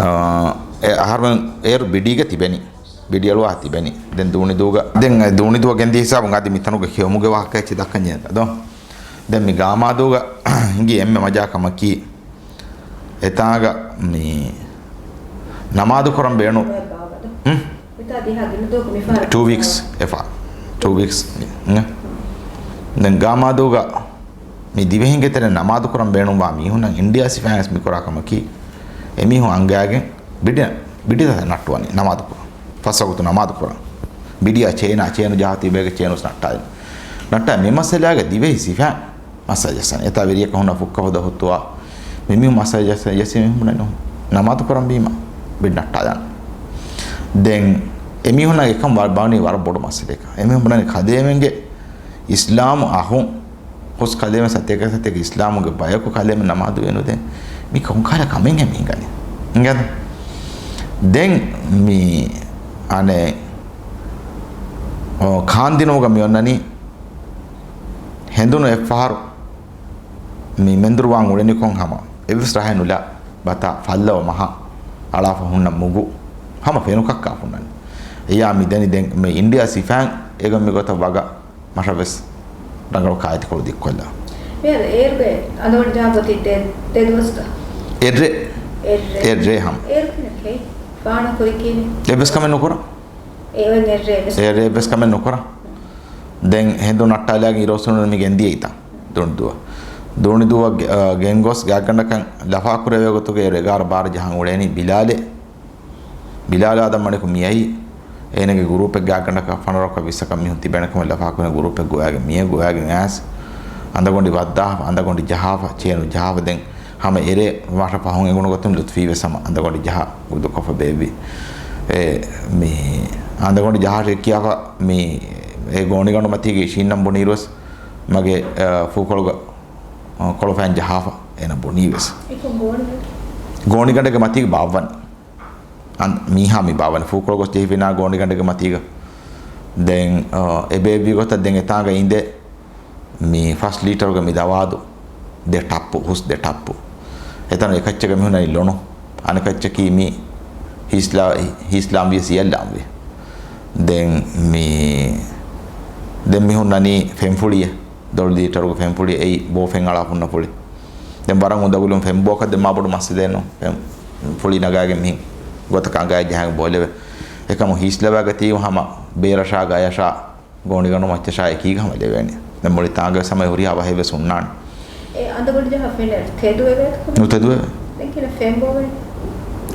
އާ، އެ އަހަރުމެން އޭރު ބިޑީގަ ތިބެނީ. ބިޑިއަޅުވާ ތިބެނީ. ދެން ދޫނިދޫގަ، ދެން ދޫނިދޫއަށް ގެންދިޔަ ހިސާބުން އަދި މިތަނުގެ ކެއުމުގެ ވާހަކަ އެއްޗެއް ދައްކަން ޖެހޭތަ ދޯ؟ ދެން މި ގާމާދޫގަ ހިނގި އެންމެ މަޖާ ކަމަކީ، އެތާގަ މި ނަމާދު ކުރަން ބޭނު، ހުން؟ ޓޫ ވީކްސް އެފާ. ޓޫ ވީކްސް. ދެން ގާމާދޫގަ މި ދިވެހިންގެ ތެރެ ނަމާދު ކުރަން ބޭނުންވާ މީހުންނަށް އިންޑިއާ ސިފައިން ވެސް މިކުރާ ކަމަކީ، އެމީހުން އަންގައިގެން ބިޑި، ބިޑިތައް ނައްޓުވަނީ ނަމާދު ކުރަން. ފަސް ވަގުތު ނަމާދު ކުރަން. ބިޑިއާ ޗޭނާ، ޗޭނު ޖަހާ ތިބޭގެ ޗޭނު ވެސް ނައްޓާލި. ނައްޓާ މި މައްސަލާގެ ދިވެހި ސިފައިން މައްސަލަ ޖައްސަން. އެތާ ވެރިޔަކަށް ހުންނަ ފުއްކަފަދަ ހުއްތުވާ މި މީހުން މައްސަލަ ޖައްސަ، ޖައްސި މީހުން ނަމާދު ކުރަން ވީމަ ބިޑް ނައްޓާލާން. ދެން އެމީހުންނަށް އެކަން ވަ-، ވަނީ ވަރަށް ބޮޑު މައްސަލައެކަށް. އެމީހުން ބުނަނީ ކަލޭމެންގެ އިސްލާމު އަހުން ހުސް ކަލޭމެން ސަތޭކަ ސަތޭކަ އިސްލާމުގެ ބަޔަކު ކަލޭމެން ނަމާދު ވެނުދޭ. މީ ކޮންކަހަލަ ކަމެއް ހެމީގަނީ. އިނގޭތަ؟ ދެން މި އަނެއް، އޯ، ކާންދިނުމުގަ މި އޮންނަނީ ހެނދުނު އެއްފަހަރު މި މެންދުރުވާން އުޅެނިކޮން ހަމަ އެއްވެސް ރަހެއް ނުލާ، ބަތާ ފައްލަވަ މަހާ އަޅާފަ ހުންނަ މުގު ހަމަ ފެނުކައްކާ ހުންނަނީ. އެޔާ މި ދެނީ ދެން މި އިންޑިއާ ސިފައިން އެގޮތް މިގޮތަށް ވަގަށް މަށަށް ވެސް ރަނގަޅު ކާއެތިކޮޅު ދިއްކޮށްލާ. މިހާރު އޭރުގެ އަނދަވަން ޖަހާ ގޮތީ ދެ، ދެ ދުވަސްތަ؟ އެއްރޭ. އެއްރޭ. އެއްރޭ ހަމަ. އޭރު ކިހިނެއް ކެއި؟ ފާނަ ކުރި ކީނެ؟ އެއްވެސް ކަމެއް ނުކުރާ. އެއްވެސް އެއްރޭ ވެސް. އެއްރޭ އެއްވެސް ކަމެއް ނުކުރާ. ދެން ހެނދު ނައްޓާލާގެން އިރޯސުނު މި ގެންދިޔައީތަ؟ ދޫނިދޫއަށް. ދޫނިދޫއަށް ގެ-، އަ، ގެންގޮސް ގާތްގަނޑަކަށް ލަފާކުރެވޭ ގޮތުގަ އޭރު އެގާރަ ބާރަ ޖަހަން އުޅޭނީ ބިލާލެއް. ބިލާލް އާދަމް މަނިކު މިއައީ، އޭނަގެ ގުރޫޕެއް ގާތްގަނޑަކަށް ފަނަރަކަށް ވިއްސަކަށް މީހުން ތިބޭނެ ކަމަށް ލަފާކުރި ގުރޫޕެއް ގޮވާގެން މިއަށް ގޮވާގެން އައިސް، އަނދަގޮނޑި ވައްދާފަ، އަނދަގޮނޑި ޖަހާފަ، ޗޭނު ޖަހާފަ ދެން ހަމަ އެރޭ މަށަށް ފަހުން އެނގުނު ގޮތުން ލުތުފީ ވެސް ހަމަ އަނދަގޮނޑި ޖަހާ ގުދުކޮށްފަ ބޭއްވި. އެ، މި އަނދަގޮނޑި ޖަހާށޭ ކިޔާފަ މި އެ ގޯނިގަނޑު މަތީގަ އިށީންނަން ބުނީރުވެސް މަގޭ، އަ، ފޫކޮޅުގަ، އަ، ކޮޅުފައިން ޖަހާފަ އޭނަ ބުނީ ވެސް. އެކަން ގޯނިގަނޑު؟ ގޯނިގަނޑެއްގެ މަތީގަ ބާއްވަން. އަން-، މީހާ މި ބާވަން ފޫކޮޅު ގޮސް ޖެހިފިނާ ގޯނިގަނޑެއްގެ މަތީގަ. ދެން، އަ، އެބޭއްވި ގޮތަށް ދެން އެތާނގަ އިނދެ މި ފަސް ލީޓަރުގެ މި ދަވާދު ދެ ޓައްޕު، ހުސް ދެ ޓައްޕު. އެތަނު އެކައްޗެއްގެ މިހުންނަނީ ލޮނު. އަނެކައްޗަކީ މި ހީސްލާ-، ހީސްލާންވިޔަސް އިޔަށްލާންވި. ދެން މި، ދެން މިހުންނަނީ ފެންފުޅިއެއް. ދޮޅު ލީޓަރުގެ ފެންފުޅި އެއީ ބޯފެން އަޅާ ހުންނަ ފުޅި. ދެން ވަރަށް އުނދަގުލުން ފެންބޯކަށް ދެން މާބޮޑު މައްސަލައެއް ނޫން. ފެން-، ފުޅި ނަގާގެން މިހިން ގޮތަކަށް އަނގައަށް ޖަހާގެން ބޯލެވޭ. އެކަމު ހީސްލަވާގަތީ ހަމަ ބޭރަށާ ގަޔަށާ ގޯނިގަނޑު މައްޗަށާ އެކީގަ ހަމަ ލެވޭނެ. ދެން މުޅި ތާނގަ ސަމަ ހުރިހާ ވަހެއް ވެސް ހުންނާނެ. އެ އަނދަގޮނޑި ޖަހާ ފެން ތެދުވެވޭތަ؟ ނުތެދުވެވޭ. ދެން ކިހިނެއް ފެން ބޯވޭ؟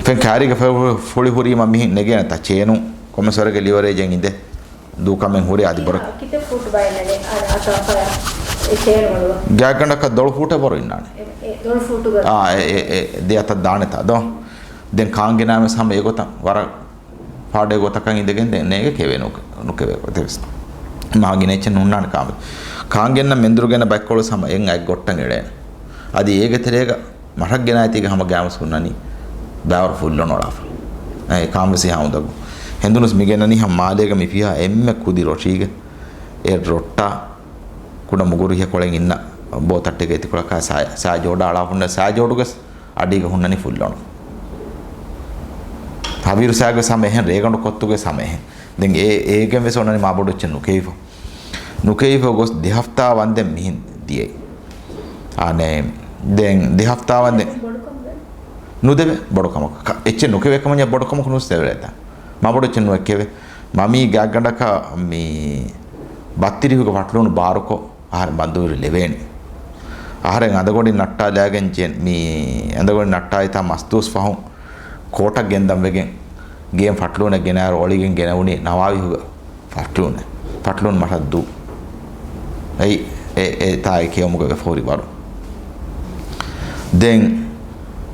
ފެން ކާރީގަ ފެ-، ފުޅި ހުރީމަ މިހިން ނެގޭނެތާ ޗޭނު ކޮންމެސް ވަރެއްގެ ލިވަރޭޖެއް އިނދެ. ދޫކަމެއް ހުރި އަދި ބޮޑަށް. ކިތައް ފޫޓް ބައެއް ނެގޭ؟ އަ-، އަތާފަޔާ އެ ޗޭނު ވަޅުވާ. ގާތްގަނޑަކަށް ދޮޅު ފޫޓެއް ވަރު އިންނާނެ. އެ، އެ ދޮޅު ފޫޓުގަ. އާ، އެ، އެ، އެ، ދެ އަތަށް ދާނެތާ ދޯ. ދެން ކާންގެނާ ވެސް ހަމަ އެގޮތަށް ވަރަށް ފާޑެއް ގޮތަކަށް އިނދެގެން ދެން ނޭގެ ކެވޭ ނުކެ-، ނުކެވޭ ގޮތެއް ވެސް. މާ ގިނަ އެއްޗެއް ނުންނާނެ ކާމެ. ކާންގެންނަ މެންދުރުގެންނަ ބައެއްކޮޅު ހަމަ އެއް އަތް ގޮއްޓަށް އެޅޭނެ. އަދި އޭގެ ތެރޭގަ މަށަށް ގެނާތީގެ ހަމަ ގާމުސް ހުންނަނީ ބާވަރު ފުއްލޮނު އަޅާފަ. އެ ކާންވެސް އެހާ އުނދަގޫ. ހެނދުނުސް މިގެންނަނީ ހަމަ މާލޭގަ މި ފިހާ އެންމެ ކުދި ރޮށީގެ އެ ރޮއްޓާ ކުޑަ މުގުރުހިޔަ ކޮޅެއް އިންނަ ބޯތައްޓެއްގެ އެތިކޮޅަކާ ސާ-، ސާޖޯޑާ އަޅާފަ ހުންނަ ސާޖޯޑުގެ އަޑީގަ ހުންނަނީ ފުއްލޮނު. ހަވީރު ސާގެ ސަމެ އެހެން ރޭގަނޑު ކޮއްތުގެ ސަމެ އެހެން. ދެން އޭ، އޭގެން ވެސް އޮންނަނީ މާބޮޑު އެއްޗެއް ނުކެވިފަ. ނުކެވިފަ ގޮސް ދެ ހަފްތާ ވަންދެން މިހިން ދިޔައީ. އާނެ، ދެން ދެ ހަފްތާ ވަންދެން ނުދެވޭ ބޮޑު ކަމަކަށް. އެއްޗެއް ނުކެވޭ ކަމަށް ބޮޑު ކަމަކު ނުސް ދެވޭތަ؟ މާބޮޑު އެއްޗެއް ނުއެއްކެވެ. މަމީ ގާތްގަނޑަކަށް މި ބައްތިރިހުގެ ފަޓްލޫނު ބާރުކޮށް އަހަރެން ބަންދުވެރި ލެވޭނެ. އަހަރެން އަނދަގޮނޑި ނައްޓާލާގެން ޖެ-، މި އަނދަގޮނޑި ނައްޓާއިތާ މަސްދުވަސް ފަހުން ކޯޓަށް ގެންދަން ވެގެން ގޭން ފަޓްލޫނެއް ގެނައިރު އޮޅިގެން ގެނެވުނީ ނަވާވީހުގެ ފަޓްލޫނެއް. ފަޓްލޫން މަށަށް ދޫ. އެއީ އެ، އެ ތާއި ކެއުމުގަ ވެފަ ހުރި ވަރު. ދެން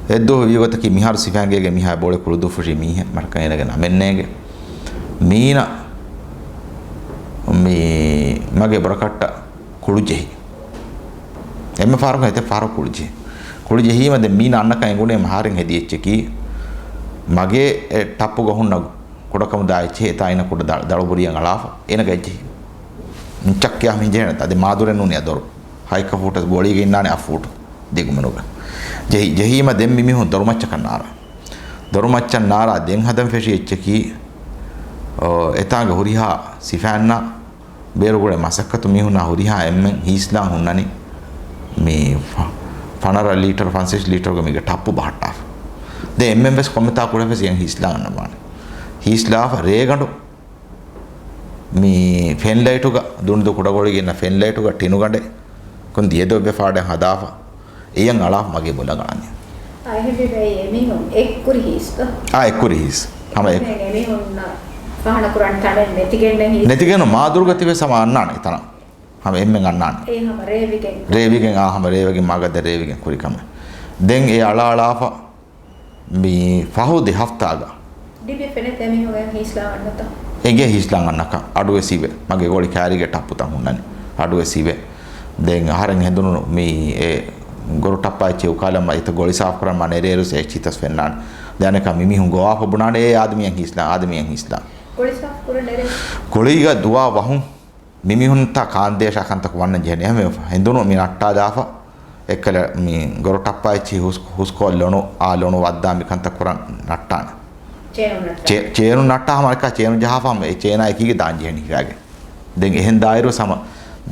އެއްދުވަހު ވީގޮތަކީ މިހާރު ސިފައިންގޭގެ މިހާ ބޮޅެ ކުޅުދުއްފުށި މީހެއް މަރަކަށް އޭނަގެ ނަމެއް ނޭނގެ. މީނަ މި މަގޭ ބުރަކައްޓަށް ކުޅު ޖެހި. އެންމެ ފަހަރަކުން އެތައް ފަހަރަކު ކުޅު ޖެހި. ކުޅު ޖެހީމަ ދެން މީނަ އަންނަކަން އެނގުނީ އެންމެ ހަރިން ހެދި އެއްޗަކީ މަގޭ އެ ޓައްޕުގަ ހުންނަ ކުޑަކަމުދާ އެއްޗެއް އެތާ އިނަ ކުޑަ ދަ-، ދަޅުބުރިއަށް އަޅާފަ އޭނަ ގައްޖެހި. މި ޗައްކިޔާ މި ޖެހޭނެ އަދި މާދުރެއް ނޫނިއްޔާ ދޮރު. ހައެއްކަ ފޫޓަށް ގޮޅީގަ އިންނާނެ އަށް ފޫޓު ދިގުމިނުގަ. ޖެހި، ޖެހީމަ ދެން މި މީހުން ދޮރުމައްޗަކަށް ނާރާ. ދޮރުމައްޗަށް ނާރާ ދެން ހަދަން ފެށި އެއްޗަކީ، އޯ، އެތާނގަ ހުރިހާ ސިފައިންނާ ބޭރުގުޅޭ މަސައްކަތު މީހުންނާ ހުރިހާ އެންމެން ހީސްލާން ހުންނަނީ މި ފަ-، ފަނަރަ ލީޓަރު، ފަންސަވީސް ލީޓަރުގެ މީގެ ޓައްޕު ބަހައްޓާފަ. ދެން އެންމެން ވެސް ކޮންމެ ތާކު ކުރެފަސް އެން ހީސްލާން އަންނަވާނެ. ހީސްލާފަ ރޭގަނޑު މި ފެން ލައިޓުގަ، ދުނިދޫ ކުޑަގޮޅީގެ އިންނަ ފެން ލައިޓުގަ ޓިނުގަނޑެއް ކޮން ދިޔަދޮއްވެފާޑެއް ހަދާފަ. އެޔަށް އަޅާފަ މަގޭ ބޮލަށް އަޅަނީ. އާ، އެހެންވީމަ އެ އެމީހުން އެއްކުރި ހީސްތަ؟ އާ، އެއްކުރި ހީސް. ހަމަ އެ-، އެމީހުންނަށް ފާހަނަ ކުރަން ތަނެއް ނެތިގެންނެއް ހީސް. ނެތިގެން މާދުރުގަ ތިބެސް ހަމަ އަންނާނެ ތަނަށް. ހަމަ އެންމެން އަންނާނެ. އެ ހަމަ ރޭވިގެން. ރޭވިގެން، އާ، ހަމަ ރޭވިގެން މަގަށް ދެ ރޭވިގެން ކުރި ކަމެއް. ދެން އެ އަޅާ އަޅާފަ މި ފަހު ދެ ހަފްތާގަ. ޑިބި ފެނެތެ މީހުން ހީސްލާ އަންނަތަ؟ އެނގޭ ހީސްލާ އަންނަކަ އަޑުވެސް އިވެ. މަގޭ ގޮޅި ކާރީގެ ޓައްޕުތައް ހުންނަނީ. އަޑުވެސް އިވެ. ދެން އަހަރެން ހެނދުނު މި އެ ގޮރު ޓައްޕާ އެއްޗެއް އުކާލަމާ އެތައް ގޮޅި ސާފު ކުރަން މާ ނެރޭރުސް އެއްޗިތަސް ފެންނާނެ. ދެން އަނެކާ މި މީހުން ގޮވާފަ ބުނާނެ އޭ އާދަމީއަށް ހީސްލާ، އާދަމީއަށް ހީސްލާ. ގޮޅި ސާފު ކުރަން ނެރޭ. ގޮޅީގަ ދުވާ ވަހުން މި މީހުންތާ ކާންދޭށާ ކަންތަކު ވަންނަން ޖެހެނީ. އެހެންވެ ހެނދުނު މި ނައްޓާލާފަ އެއްކަލަ މި ގޮރު ޓައްޕާ އެއްޗި ހުސް-، ހުސްކޮށް ލޮނު އާ ލޮނު ވައްދާ މި ކަންތައް ކުރަން ނައްޓާނެ. ޗޭނު ނައްޓާ. ޗޭ-، ޗޭނު ނައްޓާ ހަމަ އެކާ ޗޭނު ޖަހާފަ ހަމަ އެ ޗޭނާ އެކީގެ ދާން ޖެހެނީ ހިފާގެ. ދެން އެހެން ދާއިރު ހަމަ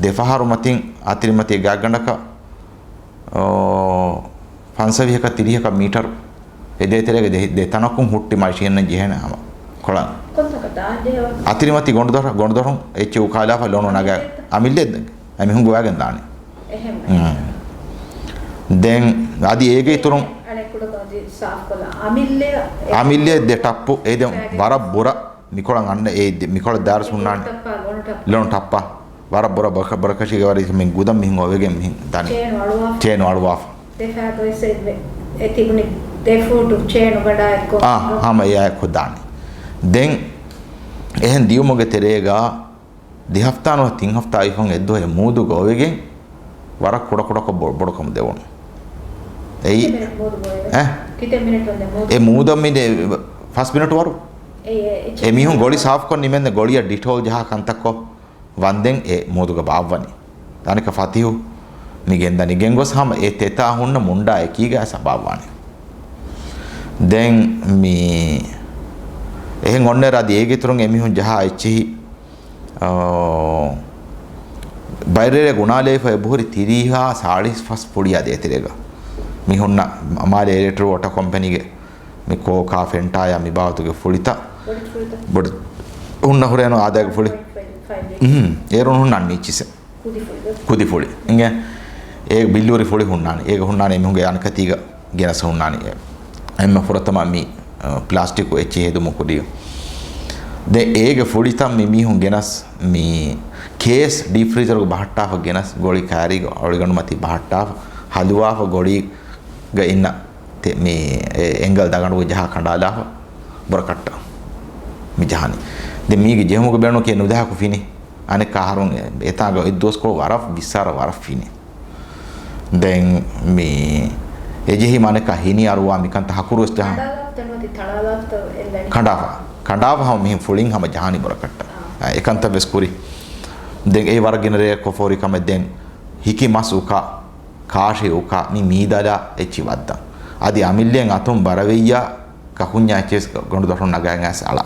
ދެފަހަރު މަތިން އަތިރިމަތީ ގާތްގަނޑަކަށް އޯ، ފަންސަވީހަކަށް ތިރީހަކަށް މީޓަރު އެ ދޭތެރޭގެ ދެ-، ދެ ތަނަކުން ހުއްޓި މަށިންނަން ޖެހޭނެ ހަމަ ކޮޅަން. ކޮންތަކަށް ދާން ޖެހޭ ވަރު؟ އަތިރިމަތި ގޮނޑުދޮރ-، ގޮނޑުދޮރުން އެއްޗެއް އުކާލާފަ ލޮނު ނަގާ. އަމިއްލަ؟ އަމިއްލަ އެ މީހުން ގޮވާގެން ދާނެ. އެހެން. އުން. ދެން އަދި އޭގެ އިތުރުން އަނެއް ކުޑަކޮށް އަދި ސާފުކޮށްލާ. އަމިއްލަ އެ-، އަމިއްލަ ދެ ޓައްޕު އެ ދެ ފައިގެ. ވަރަށް ބުރަ މިކޮޅަށް އަންނަ އެ ދެ-، މިކޮޅަށް ދާރުސް ހުންނާނެ. ޓައްޕާ، ލޮނު ޓައްޕާ. ލޮނު ޓައްޕާ. ވަރަށް ބުރަ ބަކަ-، ބުރަކަށީގެ ވަރަށް މި ގުދަން މިހިން އޮވެގެން މިހިން ދާނީ. ޗޭނު އަޅުވާފަ. ޗޭނު އަޅުވާފަ. ދެފާގޮތް އެ ތިބުނި ދެ ފޫޓު ޗޭނު ގަޑާ އެއްކޮށް. އާ، ހަމަ އެއާ އެއްކޮށް ދާނީ. ދެން އެހެން ދިޔުމުގެ ތެރޭގަ ދެ ހަފްތާ ނުވަ ތިން ހަފްތާ އިފަން އެއްދުވަހެއް މޫދުގަ އޮވެގެން ވަރަށް ކުޑަކުޑަކޮށް ބޮ-، ބޮޑުކަމު ދެވުނު. އެއީ، ކިތައް މިނެޓް މޫދު ގޮވެ؟ އެ؟ ކިތައް މިނެޓް ވަންދެ މޫދު؟ އެ މޫދަށް މި ދެ-، ފަސް މިނެޓް ވަރު. އެ، އެ، އެ މީހުން ގޮޅި ސާފުކޮށް ނިމެންދެ ގޮޅިއަށް ޑިޓޯލް ޖަހާ ކަންތައްކޮށް ވަންދެން އެ މޫދުގަ ބާއްވަނީ. އަނެކަ ފަތިހު މި ގެންދަނީ. ގެންގޮސް ހަމަ އެ ތެތާ ހުންނަ މުންޑާ އެކީގަ ސަބާވާނެ. ދެން މި އެހެން އޮންނަ ރަދި އޭގެ އިތުރުން އެމީހުން ޖަހާ އެއްޗިހި، އާ، ބައިރޭރޭ ގުނާލައިފަ އެބަހުރި ތިރީހާ ސާޅީސް ފަސް ފުޅިއާ ދޭތެރޭގަ. މި ހުންނަ މާލެ އެލެކްޓްރިކް ވޯޓަ ކޮމްޕެނީގެ މި ކޯކާ ފެންޓާޔާ މި ބާވަތުގެ ފުޅިތައް. ބޮޑު ފުޅިތައް. ބޮޑު ހުންނަ ހުރޭނު އާދައިގެ ފުޅި. ފައި، ފައި، ފައި. އުހު، އޭރުން ހުންނަން މީޗިސެ. ކުދިފުޅި. ކުދިފުޅި. އިނގޭ، އޭ ބިއްލޫރި ފުޅި ހުންނާނެ. އޭގަ ހުންނާނެ އެމީހުންގެ އަނެކަތީގަ ގެނަސް ހުންނާނެ. އެ، އެންމެ ފުރަތަމަ މި، އަ، ޕްލާސްޓިކު އެއްޗިހި ހެދުމު ކުރިޔު. ދެ އޭގެ ފުޅިތައް މި މީހުން ގެނަސް މި ކޭސް ޑީޕް ފްރީޒަރުގަ ބަހައްޓާފަ ގެނަސް ގޮޅި ކާރީގަ އޮޅިގަނޑު މަތީ ބަހައްޓާފަ ހަލުވާފަ ގޮޅީގަ އިންނަ ތެ-، މި އެ އެންގަލް ދަގަނޑުގަ ޖަހާ ކަނޑާލާފަ ބުރަކައްޓަ މި ޖަހާނީ. ދެ މީގެ ޖެހުމުގެ ބޭނުން ކޭ ނުޖަހާކު ފިނި. އަނެއްކާ އަހަރުން އެ-، އެތާގަ އެއްދުވަސްކޮޅު ވަރަށް ވިއްސާރަ ވަރަށް ފިނި. ދެން މި އެޖެހި މަނެކަ ހިނި އަރުވާ މިކަންތައް ހަކުރުވެސް ޖަހާ. ކަނޑާލާ ތަން އޮތީ ތަޅާލާފަތަ އެއްލަނީ؟ ކަނޑާފަ. ކަނޑާފަ ހަމަ މިހެން ފުޅިން ހަމަ ޖަހާނީ ބުރަކަށްޓަށް. އާ. އެކަންތައް ވެސް ކުރި. ދެން އެ ވަރަށް ގިނަ ރެއަކަށް ފޯރި ކަމެއް ދެން ހިކި މަސް އުކާ، ކާށި އުކާ، މި މީދަލާ އެއްޗި ވައްދަން. އަދި އަމިއްލައިން އަތުން ބަރަވެއްޔާ، ކަކުންޏާ އެއްޗެސް ގޮނޑުދޮށުން ނަގާގެން އަޅާ.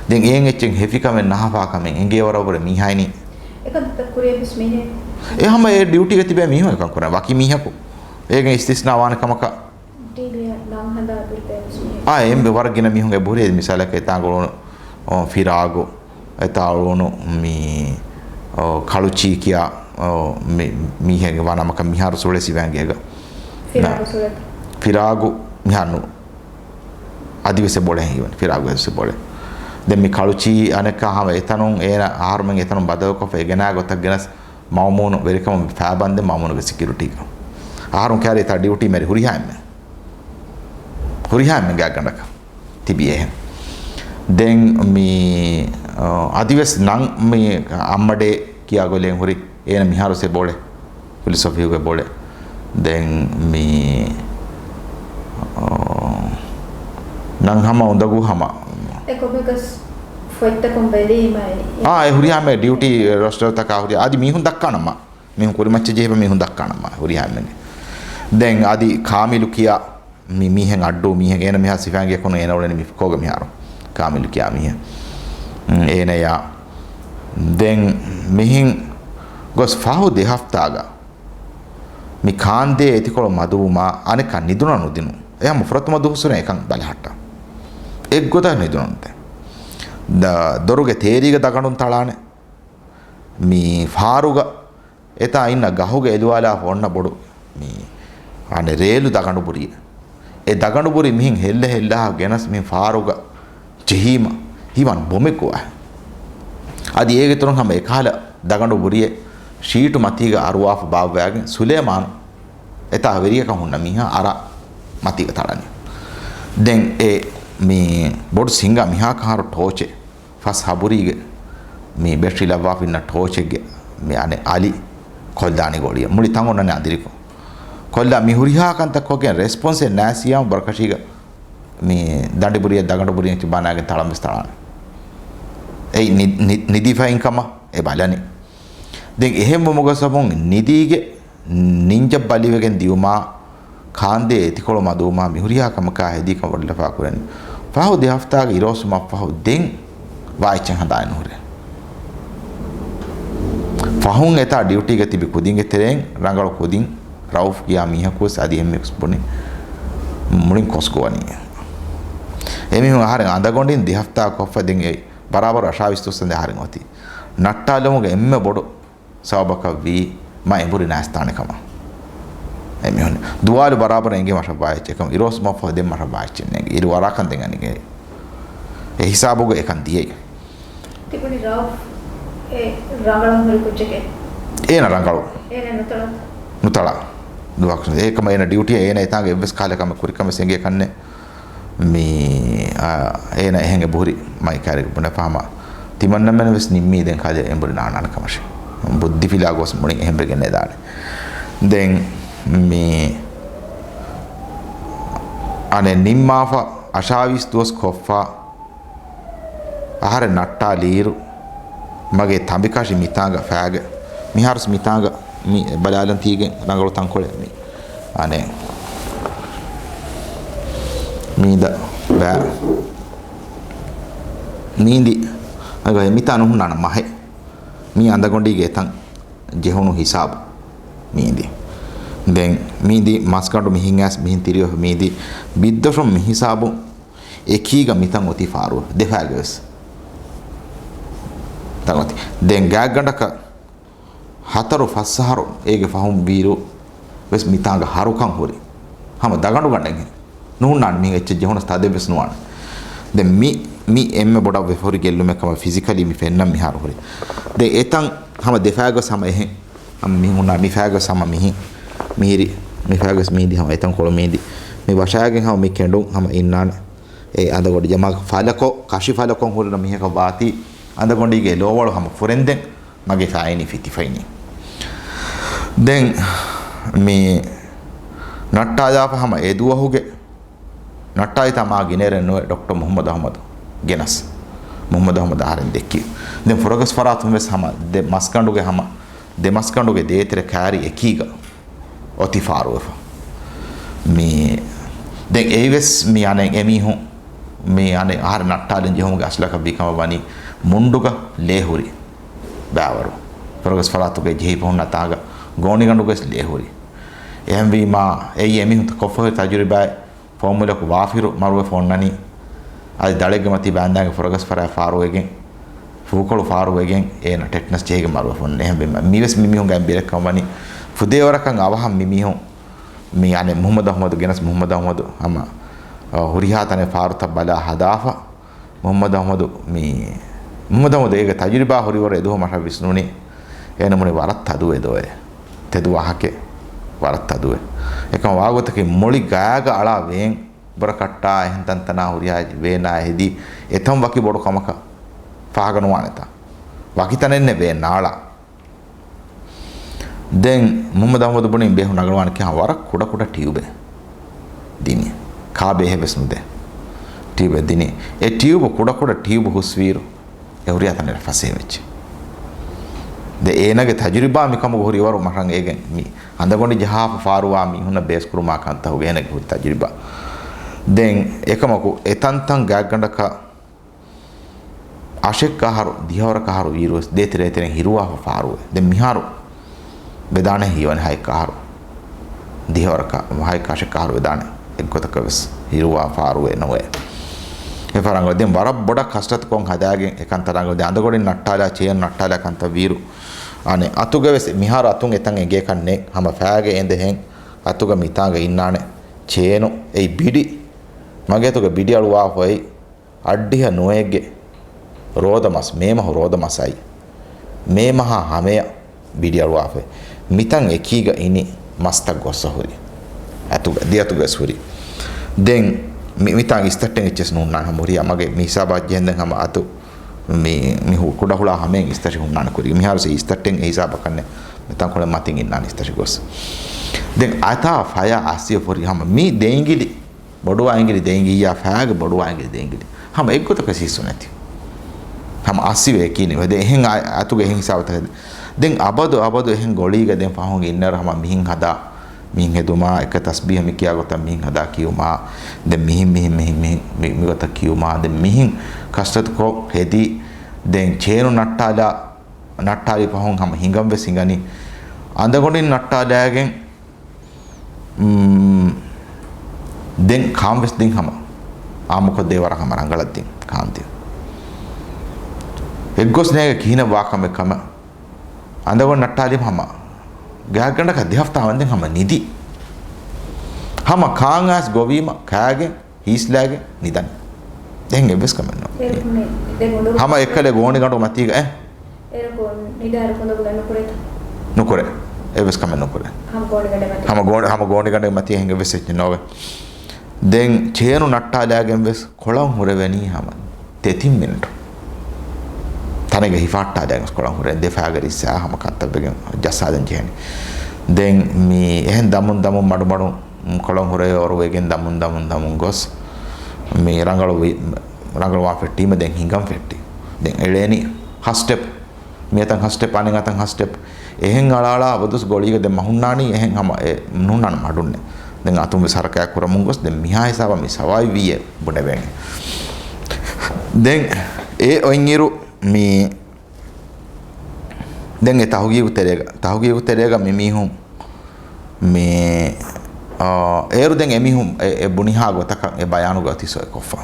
ދެން އޭން އެއްޗެއް ހެފިކަމެއް ނަހަފާ ކަމެއް އެނގޭ ވަރަށްވުރެ މީހާއިނީ. އެކަންތައް ކުރި އެއްވެސް މީހެއް. އެ ހަމަ އެ ޑިއުޓީގަ ތިބޭ މީހުން އެކަން ކުރާ. ވަކި މީހަކު އޭގެ އިސްތިސްނާ ވާނެ ކަމަކަށް. ޑީލް ނަން ހަނދާ ދުރުތަ އެއްވެސް މީހެއް. އާ، އެންމެ ވަރަށް ގިނަ މީހުންގެ ބުރި މިސާލަކަށް އެތާނގަ އުޅުނު، އޯ، ފިރާގު، އެތާ އުޅުނު މި، އޯ، ކަޅުޗީ ކިޔާ، އޯ، މި، މީހެއް ވާ ނަމަކަށް މިހާރު ސުޅޭ ސިވާނގޭގަ. ފިރާގު ނާ. ސުޅޭތަ؟ ފިރާގު މިހާރު އަދިވެސް އެބޮޅެ ހީވަނީ. ފިރާގު އަދިވެސް އެބޮޅެ. ދެން މި ކަޅުޗީ އަނެއްކާ ހަމަ އެތަނުން އޭނަ އަހަރުމެން އެތަނުން ބަދަލުކޮށްފަ އެ ގެނާ ގޮތަށް ގެނަސް މައުމޫނު ވެރިކަމުން ފާބަންދެން މައުމޫނުގެ ސެކިއުރިޓީގަ. އަހަރުން ކައިރި އެތާ ޑިއުޓީ މެރި ހުރިހާ އެންމެ. ހުރިހާ އެންމެ ގާތްގަނޑަކަށް ތިބި އެހެން. ދެން މި، އަ، އަދިވެސް ނަން މި އައްމަޑޭ ކިޔާ ގޮލޭން ހުރި އޭނަ މިހާރު ސެބޯޅެ. ފިލިސޮފީގެ ބޮޅެ. ދެން މި، އާ، ނަން ހަމަ އުނދަގޫ ހަމަ. އެކޮބެގަސް ފޮތްތަކުން ބެލީމަ އެ، އާ، އެ ހުރިހާ މެ ޑިއުޓީ ރޮސްޓަރތަކާ ހުރި އަދި މީހުން ދައްކާނަމަ. މީހުން ކުރިމައްޗަށް ޖެހިބަ މީހުން ދައްކާނަމަ ހުރިހާ މެ. ދެން އަދި ކާމިލު ކިޔާ މި މީހެއް އައްޑޫ މީހެއް އޭނަ މިހާ ސިފައިންގެ ކުނު އޭނަ އުޅެނީ މި ކޯގަ މިހާރު. ކާމިލު ކިޔާ މީހެއް. އޭނަޔާ ދެން މިހިން ގޮސް ފަހު ދެ ހަފްތާގަ މި ކާންދޭ އެތިކޮޅު މަދުވުމާ އަނެއްކާ ނިދުނަ ނުދިނުން. އެހާ މު ފުރަތަމަ ދުވަސްވުރެ އެކަން ބަލަހައްޓާ. އެއްގޮތަށް ނިދުނަ ނުދޭ. ދ-، ދޮރުގެ ތޭރީގަ ދަގަނޑުން ތަޅާނެ. މި ފާރުގަ އެތާ އިންނަ ގަހުގެ އެލުވާލާފަ އޮންނަ ބޮޑު މި އަނެއް ރޭލު ދަގަނޑު ބުރި. އެ ދަގަނޑު ބުރި މިހިން ހެއްލެ ހެއްލާ ގެނަސް މި ފާރުގަ ޖެހީމަ ހީވާން ބޮމެއް ގޮވާ. އަދި އޭގެ ތުރުން ހަމަ އެކަހަލަ ދަގަނޑު ބުރިއެއް ޝީޓު މަތީގަ އަރުވާފަ ބާއްވައިގެން ސުލޭމާނު އެތާ ވެރިޔަކަށް ހުންނަ މީހާ އަރާ މަތީގަ ތަޅަނީ. ދެން އެ މި ބޮޑު ސިނގާ މިހާ ކަހަރު ޓޯޗެއް ފަސް ހަބުރީގެ މި ބެޓްރީ ލައްވާފަ އިންނަ ޓޯޗެއްގެ މި އަނެއް އަލި ކޮށްލާނީ ގޮޅިއަށް. މުޅި ތަން އޮންނަނީ އަނދިރިކޮށް. ކޮށްލާ މި ހުރިހާ ކަންތައް ކޮށްގެން ރެސްޕޮންސެއް ނާސިޔާމު ބަރަކަށީގަ މި ދަނޑިބުރިއަށް ދަގަނޑު ބުރިއަށް ބަނާގެން ތަޅަން ވެސް ތަޅާނެ. އެއީ ނި-، ނި-، ނިދިފައިން ކަމަށް އެ ބަލަނީ. ދެން އެހެންވުމުގަ ސަބުން ނިދީގެ ނިންޖަ ބަލިވެގެން ދިޔުމާ ކާންދޭ އެތިކޮޅު މަދުވުމާ މިހުރިހާ ކަމަކާ ހެދީކަން ވަޑިލަފާ ކުރަނީ. ފަހު ދެ ހަފްތާގެ އިރޯސުމަށް ފަހު ދެން ވާ އެއްޗެއް ހަނދާން ނުހުރޭ. ފަހުން އެތާ ޑިއުޓީގަ ތިބި ކުދިންގެ ތެރެއިން ރަނގަޅު ކުދިން ރައުފް ކިޔާ މީހަކު ވެސް އަދި އެންމެ ވެސް ބުނި މުޅިން ކޮސް ގޮވަނީ. އެމީހުން އަހަރެން އަނދަގޮނޑިން ދެ ހަފްތާ ކޮށްފަ ދެން އެ ބަރާބަރު އަށާވީސް ދުވަސް އަހަރެން އޮތީ. ނައްޓާލުމުގެ އެންމެ ބޮޑު ސަބަބަކަށްވީ މަ އެނބުރި ނާސްތާނެ ކަމަށް. އެމީހުން ދުވާލު ބަރާބަރަށް އެނގި މަށަށް ވާ އެއްޗެއް ކަމަށް، އިރޯސް މަފަހު ދެން މަށަށް ވާ އެއްޗެއް ނޭނގެ. އިރު ވަރާކަން ދެން އަނިގެ. އެ ހިސާބުގަ އެކަން ދިޔައީ. ތިބުނި ރައުފް އެ ރަނގަޅަށް ހުރި ކުއްޖެކޭ. އޭނަ ރަނގަޅު. އޭނަ ނުތަޅަ. ނުތަޅާ. ދުވަހަކު އެކަމަ އޭނަ ޑިއުޓީ އޭނަ އެތާނގެ އެއްވެސް ކާލެ ކަމެއް ކުރި ކަމެއް އެނގޭ ކަންނެ. މި، އާ، އޭނަ އެހެން އެބަހުރި މައި ކާރިގެ ބުނެފަހަމަ ތިމަންނަމެން ވެސް ނިންމީ ދެން ކަލޭ އެނބުރި ނާންނާނެ ކަމަށެ. ބުއްދިފިލާ ގޮސް މުޅިން އެހެން ވެގެން ނެދާނެ. ދެން މި އަނެއް ނިންމާފަ އަށާވީސް ދުވަސް ކޮށްފަ އަހަރެން ނައްޓާލިއިރު، މަގޭ ތަނބިކާށި މިތާނގަ ފާގެ، މިހާރުސް މިތާނގަ މި ބަލާލަން ތީގެން ރަނގަޅު ތަންކޮޅެއް މި. އަނެއް މީދަ ބާ. މީނދި އަގަ މިތާ ނުހުންނާނަ މަހެއް. މީ އަނދަގޮނޑީގެ އެތަން ޖެހުނު ހިސާބު މީނދި. ދެން މީނދި މަސްގަނޑު މިހިން އައިސް މިހިން ތިރިއޮފް މީނދި ބިއްދޮށުން މިހިސާބު އެކީގަ މިތަން އޮތީ ފާރު ދެފާގެ ވެސް. ތަން އޮތީ. ދެން ގާތްގަނޑަކަށް ހަތަރު ފަސް އަހަރު އޭގެ ފަހުން ވީރު ވެސް މިތާނގަ ހަރުކަން ހުރި. ހަމަ ދަގަނޑުގަނޑެއް ހެން. ނުހުންނާނެ މީ އެއްޗެއް ޖެހުނަސް ތަދެއް ވެސް ނުވާނެ. ދެން މި، މި އެންމެ ބޮޑަށް ވެފަ ހުރި ގެއްލުމެއް ކަމަށް ފިޒިކަލީ މި ފެންނަން މިހާރު ހުރި. ދެން އެތަން ހަމަ ދެފާގަސް ހަމަ އެހެން. ހަމަ މި ހުންނާ މި ފާގަސް ހަމަ މިހި، މިހިރި، މި ފާގަސް މީދި ހަމަ އެތަން ކޮޅު މީދި. މި ވަށާގެން ހަމަ މި ކެނޑުން ހަމަ އިންނާނެ. އެ އަނދަގޮޑި ޖަމާ ފަލަކޮށް، ކަށި ފަލަކޮށް ހުރި މީހަކަށް ވާތީ އަނދަގޮނޑީގެ ލޯވަޅު ހަމަ ފުރެންދެން މަގޭ ފައިނީ ފިތިފައިނީ. ދެން މި ނައްޓާލާފަ ހަމަ އެ ދުވަހުގެ ނައްޓާލިތާ މާ ގިނައިރެއް ނުވެ ޑޮކްޓަރ މުޙައްމަދު އަޙްމަދު ގެނަސް، މުޙައްމަދު އަޙްމަދު އަހަރެން ދެއްކި. ދެން ފުރަގަސް ފަރާތުން ވެސް ހަމަ ދެ މަސްގަނޑުގެ ހަމަ ދެ މަސްގަނޑުގެ ދޭތެރެ ކާރި އެކީގަ އޮތީ ފާރުވެފަ. މި ދެން އެއީވެސް މި އަނެއް އެމީހުން މި އަނެއް އަހަރެން ނައްޓާލަން ޖެހުމުގެ އަސްލަކަށް ވީ ކަމަށް ވަނީ މުންޑުގަ ލޭ ހުރި ބައިވަރު. ފުރަގަސް ފަރާތުގައި ޖެހިފަ ހުންނަ ތާގަ ގޯނިގަނޑުގަވެސް ލޭ ހުރި. އެހެންވީމާ އެއީ އެމީހުން ކޮށްފަ ހުރި ތަޖުރިބާއެއް ފޯމުލަކު ވާފިރު މަރުވެފަ އޮންނަނީ. އަދި ދަޅެއްގެ މަތީ ބާންދާގެ ފުރަގަސް ފަރާތް ފާރުވެގެން، ފޫކޮޅު ފާރުވެގެން އޭނަ ޓެޓްނަސް ޖެހިގެން މަރުވެފަ އޮންނަނީ. އެހެންވީމާ މިވެސް މި މީހުންގެ އަތް ބިރެއްކަން ވަނީ ފުދޭވަރަކަށް އަވަހަށް މި މީހުން މި އަނެއް މުޙައްމަދު އަޙްމަދު ގެނަސް މުޙައްމަދު އަޙްމަދު ހަމަ، އަ، ހުރިހާ ތަނެއް ފާރުތައް ބަލާ ހަދާފަ. މުޙައްމަދު އަޙްމަދު މި، މުޙައްމަދު އަޙްމަދު އޭގެ ތަޖުރިބާ ހުރިވަރު އެދުވަހު މަށަށް ވިސްނުނީ. އޭނަ ބުނި ވަރަށް ތަދުވެދޯއޭ. ތެދު ވާހަކަ ވަރަށް ތަދުވެ. އެކަމަ ވާގޮތަކީ މުޅި ގާގަ އަޅާ ވޭން ބުރަކައްޓާ އެހެން ތަންތަނާ ހުރިހާ ވޭނާ ހެދީ އެތަން ވަކި ބޮޑު ކަމަކަށް ފާހަގަ ނުވާނެތާ. ވަކި ތަނެއްނެ ވޭން ނާޅާ. ދެން މުޙައްމަދު އަޙްމަދު ބުނި ބޭހު ނަގަޅުވާނެ ކިހާ ވަރަށް ކުޑަކުޑަ ޓިއުބެއް ދިނީ. ކާބޭހެއް ވެސް ނުދޭ. ޓިއުބެއް ދިނީ. އެ ޓިއުބު ކުޑަކުޑަ ޓިއުބު ހުސްވީރު އެ ހުރިހާ ތަނެއް ފަސޭހަވެއްޖެ. ދެ އޭނަގެ ތަޖުރިބާ މިކަމުގަ ހުރިވަރު މަށަށް އޭގެން މި އަނދަގޮނޑި ޖަހާފަ ފާރުވާ މީހުންނަށް ބޭސްކުރުމާ ކަންތައް އޭނަގެ ހުރި ތަޖުރިބާ. ދެން އެކަމަކު އެތަންތަން ގާތްގަނޑަކަށް އަށެއް އަހަރު، ދިހަވަރަކަށް އަހަރު ވީރުވެސް ދޭތެރޭ ތެރެއިން ހިރުވާފަ ފާރުވޭ. ދެން މިހާރު ވެދާނެ ހީވަނީ ހައެއް އަހަރު. ދިހަވަރަކަށް، ހައެއް އަށެއް އަހަރު ވެދާނެ. އެއްގޮތަކަށް ވެސް ހިރުވާ ފާރުވޭ ނުވޭ. އެ ފަރާނގޮ ދެން ވަރަށް ބޮޑަށް ކަސްރަތުކޮށް ހަދާގެން އެކަން ތަރާގޮ ދެން އަނދަގޮނޑި ނައްޓާލާ ޗޭނު ނައްޓާލާ ކަންތައް ވީރު. އަނެއް އަތުގަ ވެސް މިހާރު އަތުން އެތަން އެނގޭކަށް ނެތް. ހަމަ ފައިގަ އެނދެހެން އަތުގަ މިތާނގަ އިންނާނެ ޗޭނު އެއީ ބިޑި. މަގޭތުގަ ބިޑި އަޅުވާފައި އައްޑިހަ ނުވައެއްގެ ރޯދަ މަސް، މޭ މަހު ރޯދަ މަސް އައި، މޭ މަހާ ހަމަޔަށް ބިޑި އަޅުވާފައި. މިތަން އެކީގަ އިނި މަސްތައް ގޮއްސަ ހުރި. އަތުގަ، ދެއަތުގަ ވެސް ހުރި. ދެން މި، މިތާނގަ އިސްތައްޓެން އެއްޗެސް ނޫންނާނެ ހަމަ ހުރި އަމަގެ މި ހިސާބާ ޖެހެންދެން ހަމަ އަތު މި، މި ހު، ކުޑަހުޅާ ހަމައިން އިސްތަށި ހުންނާނެ ކުރި. މިހާރު ސެ އިސްތައްޓެން އެ ހިސާބަކަށް ނެ، މިތަން ކޮޅެއް މަތިން އިންނާނެ އިސްތަށި ގޮސް. ދެން އަތާ ފަޔާ އައްސިއަ ފުރި ހަމަ މި ދެ އިނގިލި ބޮޑުވާ އިނގިލި ދެ އިނގިއްޔާ ފައިގެ ބޮޑުވާ އިނގިލި ދެ އިނގިލި. ހަމަ އެއްގޮތަކަށް ހިއްސު ނެތި. ހަމަ އައްސިވެ އެކީ ނިވެ. ދެ އެހެން އަތުގެ އެހެން ހިސާބަތަކެއް. ދެން އަބަދު އަބަދު އެހެން ގޮޅީގަ ދެން ފަހުން އިންނަރު ހަމަ މިހިން ހަދާ، މިހިން ހެދުމާ، އެކަ ތަސްބީހަ މި ކިޔާ ގޮތަށް މިހިން ހަދާ ކިޔުމާ، ދެން މިހިން މިހިން މިހިން މި، މި ގޮތަށް ކިޔުމާ، ދެން މިހިން ކަސްރަތުކޮށް ހެދި، ދެން ޗޭނު ނައްޓާލާ، ނައްޓާލި ފަހުން ހަމަ ހިނގަން ވެސް ހިނގަނީ. އަނދަގޮނޑިން ނައްޓާލާގެން މް، ދެން ކާންވެސް ދިން ހަމަ އާއްމުކޮށްދޭ ވަރަށް ހަމަ ރަނގަޅަށް ދިން ކާން ދިން. އެއްގޮސް ނޭގެ ކިހިނެއް ވާކަމެއް ކަމަށް އަނދަގޮން ނައްޓާލީމަ ހަމަ ގާތްގަނޑަކަށް ދެ ހަފްތާ ވަންދެން ހަމަ ނިދި. ހަމަ ކާން އައިސް ގޮވީމަ ކާގެން ހީސްލާގެން ނިދަން. ދެން އެއްވެސް ކަމެއް ނޯ. ހަމަ އެއްކަލެ ގޯނިގަނޑު މަތީގަ އެ އޭރަކު ނިދާރު ކުނދަކުލަ ނުކުރޭތަ؟ ނުކުރޭ. އެއްވެސް ކަމެއް ނުކުރޭ. ހަމަ ގޯނިގަނޑެއް މަތި. ހަމަ ގޯ، ހަމަ ގޯނިގަނޑެއް މަތީ ހިނގެ ވެސް އެއްޗެއް ނޯވެ. ދެން ޗޭނު ނައްޓާލާގެން ވެސް ކޮޅަން ހުރެވެނީ ހަމަ ތެތިން މިނިޓު. ތަނެގެ ހިފާއްޓާލާގެން ވެސް ކޮޅަން ހުރެ ދެ ފައިގަ ރިއްސާ ހަމަ ކަންތައް ވެގެން ޖައްސާދެން ޖެހެނީ. ދެން މި އެހެން ދަމުން ދަމުން މަޑުމަޑުން ކޮޅަން ހުރެ އޮރުވެގެން ދަމުން ދަމުން ދަމުން ގޮސް މި ރަނގަޅު ވި، ރަނގަޅުވާން ފެއްޓީމަ ދެން ހިނގަން ފެއްޓި. ދެން އެޅޭނީ ހަ ސްޓެޕް. މިއަތަށް ހަ ސްޓެޕް، އަނެއް އަތަށް ހަ ސްޓެޕް. އެހެން އަޅާ އަޅާ އަބަދުސް ގޮޅީގަ ދެން މަ ހުންނާނީ އެހެން ހަމަ އެ ނުހުންނާނެ މަޑުންނެ. ދެން އަތުން ވެސް ހަރަކާތް ކުރަމުން ގޮސް ދެން މިހާ ހިސާބަށް މި ސަވާއިވް ވީއޭ ބުނެވޭނެ. ދެން އެ އޮތްއިރު މި ދެން އެ ތަހުގީގު ތެރޭގަ، ތަހުގީގު ތެރޭގަ މި މީހުން މި، އާ، އޭރު ދެން އެމީހުން އެ، އެ ބުނިހާ ގޮތަކަށް އެ ބަޔާނުގަ އޮތީ ސޮއިކޮށްފަ.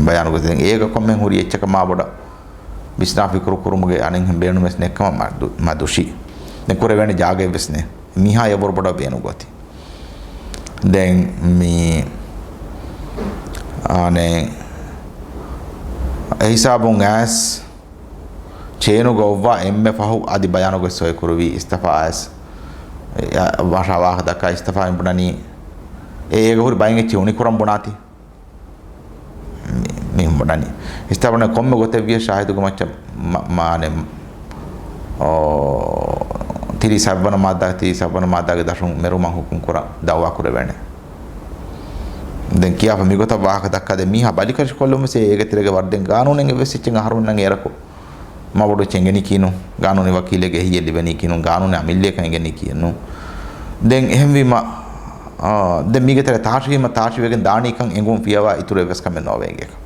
ބަޔާނުގަ ދެން އޭގަ ކޮންމެ ހުރި އެއްޗަކަށް މާ ބޮޑަށް ވިސްނާ ފިކުރު ކުރުމުގެ އަނެއްހެން ބޭނުމެއް ނެއްކަމަށް މަދު، މަދުށި. ދެން ކުރެވޭނެ ޖާގައެއްވެސް ނެ. މީހާ އެވަރު ބޮޑަށް ބޭނުގޮތި. ދެން މި، އާނެ، އެހިސާބުން އައިސް ޗޭނުގަ އޮއްވާ އެންމެ ފަހު އަދި ބަޔާނުގަ ސޮއި ކުރުވީ އިސްތަފާ އައިސް، އެ، ވަށާ ވާހަކަ ދައްކާ އިސްތަފާ އިނބުނަނީ، އެ، އޭގަ ހުރި ބައިން އެއްޗެއް އުނިކުރަން ބުނާތީ. މި، މީހުން ބުނަނީ. އިސްތަފާ ބުނަނީ ކޮންމެ ގޮތެއް ވިޔަސް ޝާހިދުގެ މައްޗަށް މަ، މާނެ، އޯ، ތިރީސް ސައްވަނަ މާއްދާ، ތިރީސް ސައްވަނަ މާއްދާގެ ދަށުން މެރުވުމަށް ހުކުމް ކުރަން ދައުވާ ކުރެވޭނެ. ދެން ކިޔާފަ މިގޮތަށް ވާހަކަ ދައްކާ ދެ މީހާ ބަލިކަށިކޮށްލުމަސް އޭގެ ތެރޭގަ ވަރުދެން ގާނޫނެއް އެއްވެސް އެއްޗެއް އަހަރުންނަށް އޭރަކު މަ ބޮޑު އެއްޗެއް އެނގެނީކީނު، ގާނޫނީ ވަކީލެއްގެ އެހީއެއް ލިބެނީކީނު، ގާނޫނީ އަމިއްލައަކަށް އެނގެނީކީއެއްނު. ދެން އެހެންވީމަ، އާ، ދެން މީގެ ތެރޭ ތާށިވީމަ ތާށިވެގެން ދާނީކަން އެނގުން ފިޔަވާ އިތުރު އެއްވެސް ކަމެއް ނޯވޭ އެނގޭކަށް.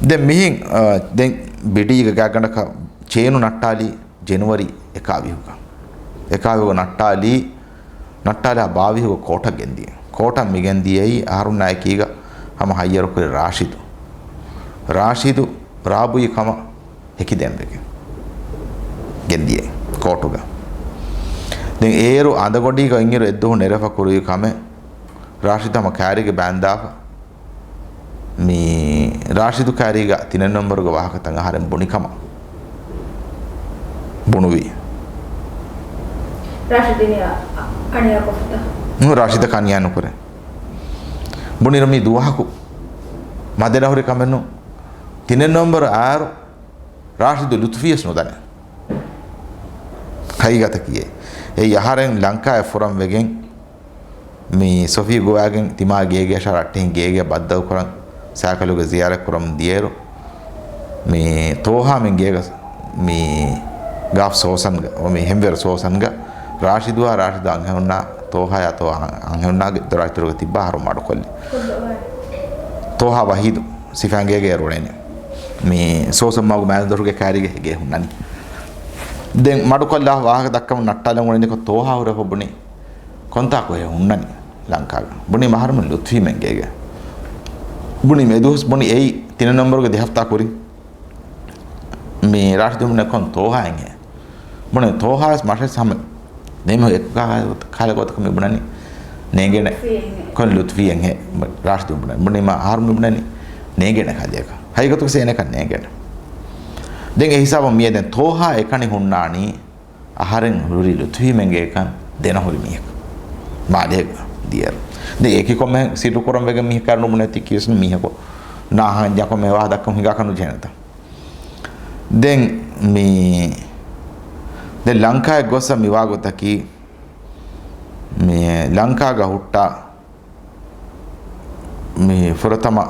ދެން މިހިން، އާ، ދެން ބިޑީގެ ގާތްގަނޑަކަށް ޗޭނު ނައްޓާލީ ޖެނުއަރީ އެކާވީހުގަ. އެކާވީހުގަ ނައްޓާލީ، ނައްޓާލާ ބާވީހުގަ ކޯޓަށް ގެންދިޔަ. ކޯޓަށް މިގެން ދިޔައީ އަހަރުންނާ އެކީގަ ހަމަ ހައްޔަރުކުރި ރާޝިދު. ރާޝިދު ރާބުއި ކަމަށް ހެކިދޭންވެގެން ގެންދިޔައީ ކޯޓުގަ. ދެން އޭރު އަނދަގޮނޑީގަ އިންއިރު އެއްދުވަހު ނެރެފަ ކުރުވި ކަމެއް ރާޝިދު ހަމަ ކައިރީގަ ބާންދާފަ. މި ރާޝިދު ކައިރީގަ ތިނެއް ނަންބަރުގެ ވާހަކަތައް އަހަރެން ބުނި ކަމަށް ބުނުވި. ރާޝިދު އަނިޔާ ކޮށްފަތަ؟ ނޫ، ރާޝިދަކަށް އަނިޔާ ނުކުރޭ. ބުނިރު މީ ދުވަހަކު މަދެއް ނުހުރި ކަމެއް ނޫން. ތިނެއް ނަންބަރު އާރު ރާޝިދު ލުތުފީވެސް ނުދަނީ. ހަގީގަތަކީ އެއީ. އެއީ އަހަރެން ލަންކާއަށް ފުރަން ވެގެން މި ސޮފީ ގޮވާގެން ތިމާ ގޭގެ ޝަރަށްޓެހިން ގޭގެ ބައްދަލުކުރަން ސައިކަލުގެ ޒިޔާރަތް ކުރަމުން ދިޔައިރު، މި ތޯހާމެން ގޭގަ މި ގާފް ސޯސަންގަ، މި ހެންވެރު ސޯސަންގަ ރާޝިދުއާ ރާޝިދު އަންހެނުންނާ ތޯހާޔާ ތޯ އަންހެނުންނާގެ ދޮރާތުރުގަ ތިއްބާ އަހަރު މަޑުކޮށްލި. ތޯހާ ވަހީދު ސިފައިންގޭގެ އެރުޅެނީ. މި ސޯސަން މަގު މާލެ ދޮރުގެ ކާރީގެ ހިގޭ ހުންނަނީ. ދެން މަޑުކޮށްލާ ވާހަކަ ދައްކަމުން ނައްޓާލަން އުޅެނިކޮށް ތޯހާ ހުރެފަ ބުނި. ކޮންތާކު ހެ ހުންނަނީ ލަންކާގަ؟ ބުނީ މަހަރުމެން ލުތުފީމެންގޭގެ. ބުނީ މެދުވަސް ބުނި އެއީ ތިނެއް ނަންބަރުގެ ދެ ހަފްތާ ކުރިން މި ރާޝިދު ބުނެ ކޮން ތޯހާއެއްހޭ. ބުނެ ތޯހާވެސް މަށެސް ހަމަ ދެމެ އެއްކާ ކާލަ ގޮތަކަށް މި ބުނަނީ ނޭނގެނެ. ކޮން ލުތުފީއެއްހޭ ރާޝިދު ބުނެ. ބުނީ މަ އަހަރު މި ބުނަނީ ނޭނގެނެ ކަލެއަކަށް. ހަގީގަތުގަ ސޭނެކަށް ނޭނގެނެ. ދެން އެ ހިސާބަށް މިއަދެން ތޯހާ އެކަނި ހުންނާނީ އަހަރެން ހުރި ލުތުފީމެންގޭކަން ދެނަހުރި މީހަކު. މާލޭގަ ދިޔައިރު. ދެން އެކި ކޮންމެ ސިއްރު ކުރަން ވެގެން މީހަކާ ނުބުނެތި ކިޔަސްނު މީހަކު. ނާހަން ޖަކޮމެ ވާ ދައްކަން ހިނގާކަން ނުޖެހޭނެތަ؟ ދެން މި، ދެން ލަންކާއަށް ގޮއްސަ މިވާގޮތަކީ، މި ލަންކާގަ ހުއްޓާ މި ފުރަތަމަ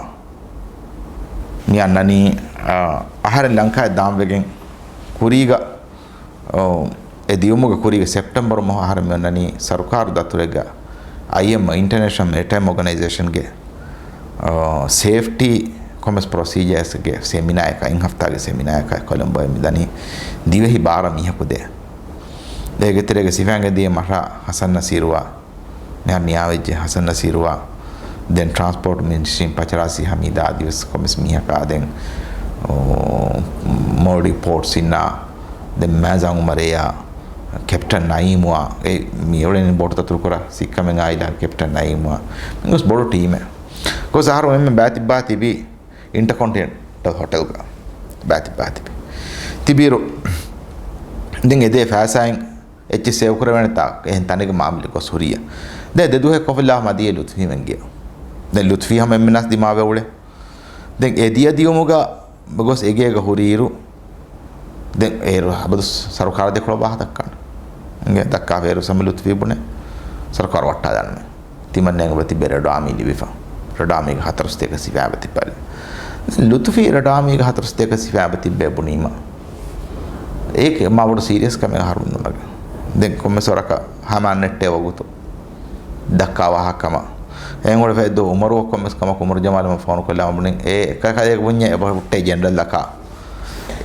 މި އަންނަނީ، އަ، އަހަރެން ލަންކާއަށް ދާންވެގެން ކުރީގަ، އަ، އެ ދިޔުމުގެ ކުރީގެ ސެޕްޓެމްބަރު މަހު އަހަރެން މި އޮންނަނީ ސަރުކާރު ދަތުރެއްގަ އައިއެމްއޯ، އިންޓަރނޭޝަނަލް މެރިޓައިމް އޯގަނައިޒޭޝަންގެ، އަ، ސޭފްޓީ ކޮމެސް ޕްރޮސީޖާސްގެ ސެމިނާއަކަށް އެއް ހަފްތާގެ ސެމިނާއަކަށް ކޮލަމްބޯއަށް މި ދަނީ ދިވެހި ބާރަ މީހަކު ދޭ. އޭގެ ތެރޭގަ ސިފައިންގެ ދިޔަ މަށާ ހަސަން ނަސީރުވާ، މިހާ މިއާވެއްޖެ ހަސަން ނަސީރުވާ، ދެން ޓްރާންސްޕޯޓް މިނިސްޓްރީން ޕަޗަރާސީ ހަމީދާ އަދިވެސް ކޮމެސް މީހަކާ، ދެން، އޯ، މޯލްޑިވް ޕޯޓްސް އިންނާ، ދެން މާޒާ އުމަރެއްޔާ، ކެޕްޓަން ނައީމުއާ، އެ މި އުޅެނީ ބޯޓު ދަތުރުކުރާ ސިއްކަމެން އާއިލާގެ ކެޕްޓަން ނައީމުއާ، މި ގޮސް ބޮޑު ޓީމެއް. ގޮސް އަހަރު އެންމެ ބާތިއްބާ ތިބީ އިންޓަކޮންޓިނެންޓަލް ހޮޓެލްގަ ބާތިއްބާ ތިބި. ތިބިއިރު، ދެން އެދޭ ފައިސާއިން އެއްޗެއް ސޭވް ކުރެވޭނެތާ އެހެން ތަނެއްގަ މާމަލެއް ގޮސް ހުރިއްޔާ. ދެން ދެ ދުވަހެއް ކޮށްފިލާ މަދީ ލުތުފީމެން ގެޔަށް. ދެން ލުތުފީ ހަމަ އެންމެންނާސް ދިމާވެ އުޅޭ. ދެން އެ ދިޔަ ދިޔުމުގަ ގޮސް އެގޭގަ ހުރިއިރު، ދެން އޭރު އަބަދު ސަރުކާރަށް ދެކޮޅަށް ވާހަކަ ދައްކާނެ. އިނގޭ ދައްކާފަ އޭރު ސަމި ލުތުފީ ބުނެ ސަރުކާރު ވައްޓާލާނަމޭ. ތިމަންނައަށް އެބަ ތިބެ ރެޑް އާމީ ލިބިފަ. ރެޑް އާމީގެ ހަތަރު ސަތޭކަ ސިފައި އެބަ ތިއްބަވި. ލުތުފީ ރެޑް އާމީގެ ހަތަރު ސަތޭކަ ސިފައި އެބަ ތިއްބޭ ބުނީމަ، އޭކެ މާ ބޮޑު ސީރިއަސް ކަމެއް އަހަރު ނުނަގަ. ދެން ކޮންމެސް ވަރަކަށް ހަމަ ނެއްޓޭ ވަގުތު ދައްކާ ވާހަކަ ކަމަށް. އެހެން އުޅެފަ އެއްދު އުމަރު ކޮންމެސް ކަމަކު އުމަރު ޖަމާލު ހަމަ ފޯނު ކޮށްލާ ބުނިން އޭ އެކަކަލޭގެ ބުންޏެއް އެބަ ހުއްޓޭ ޖެނެރަލް ލަކާ.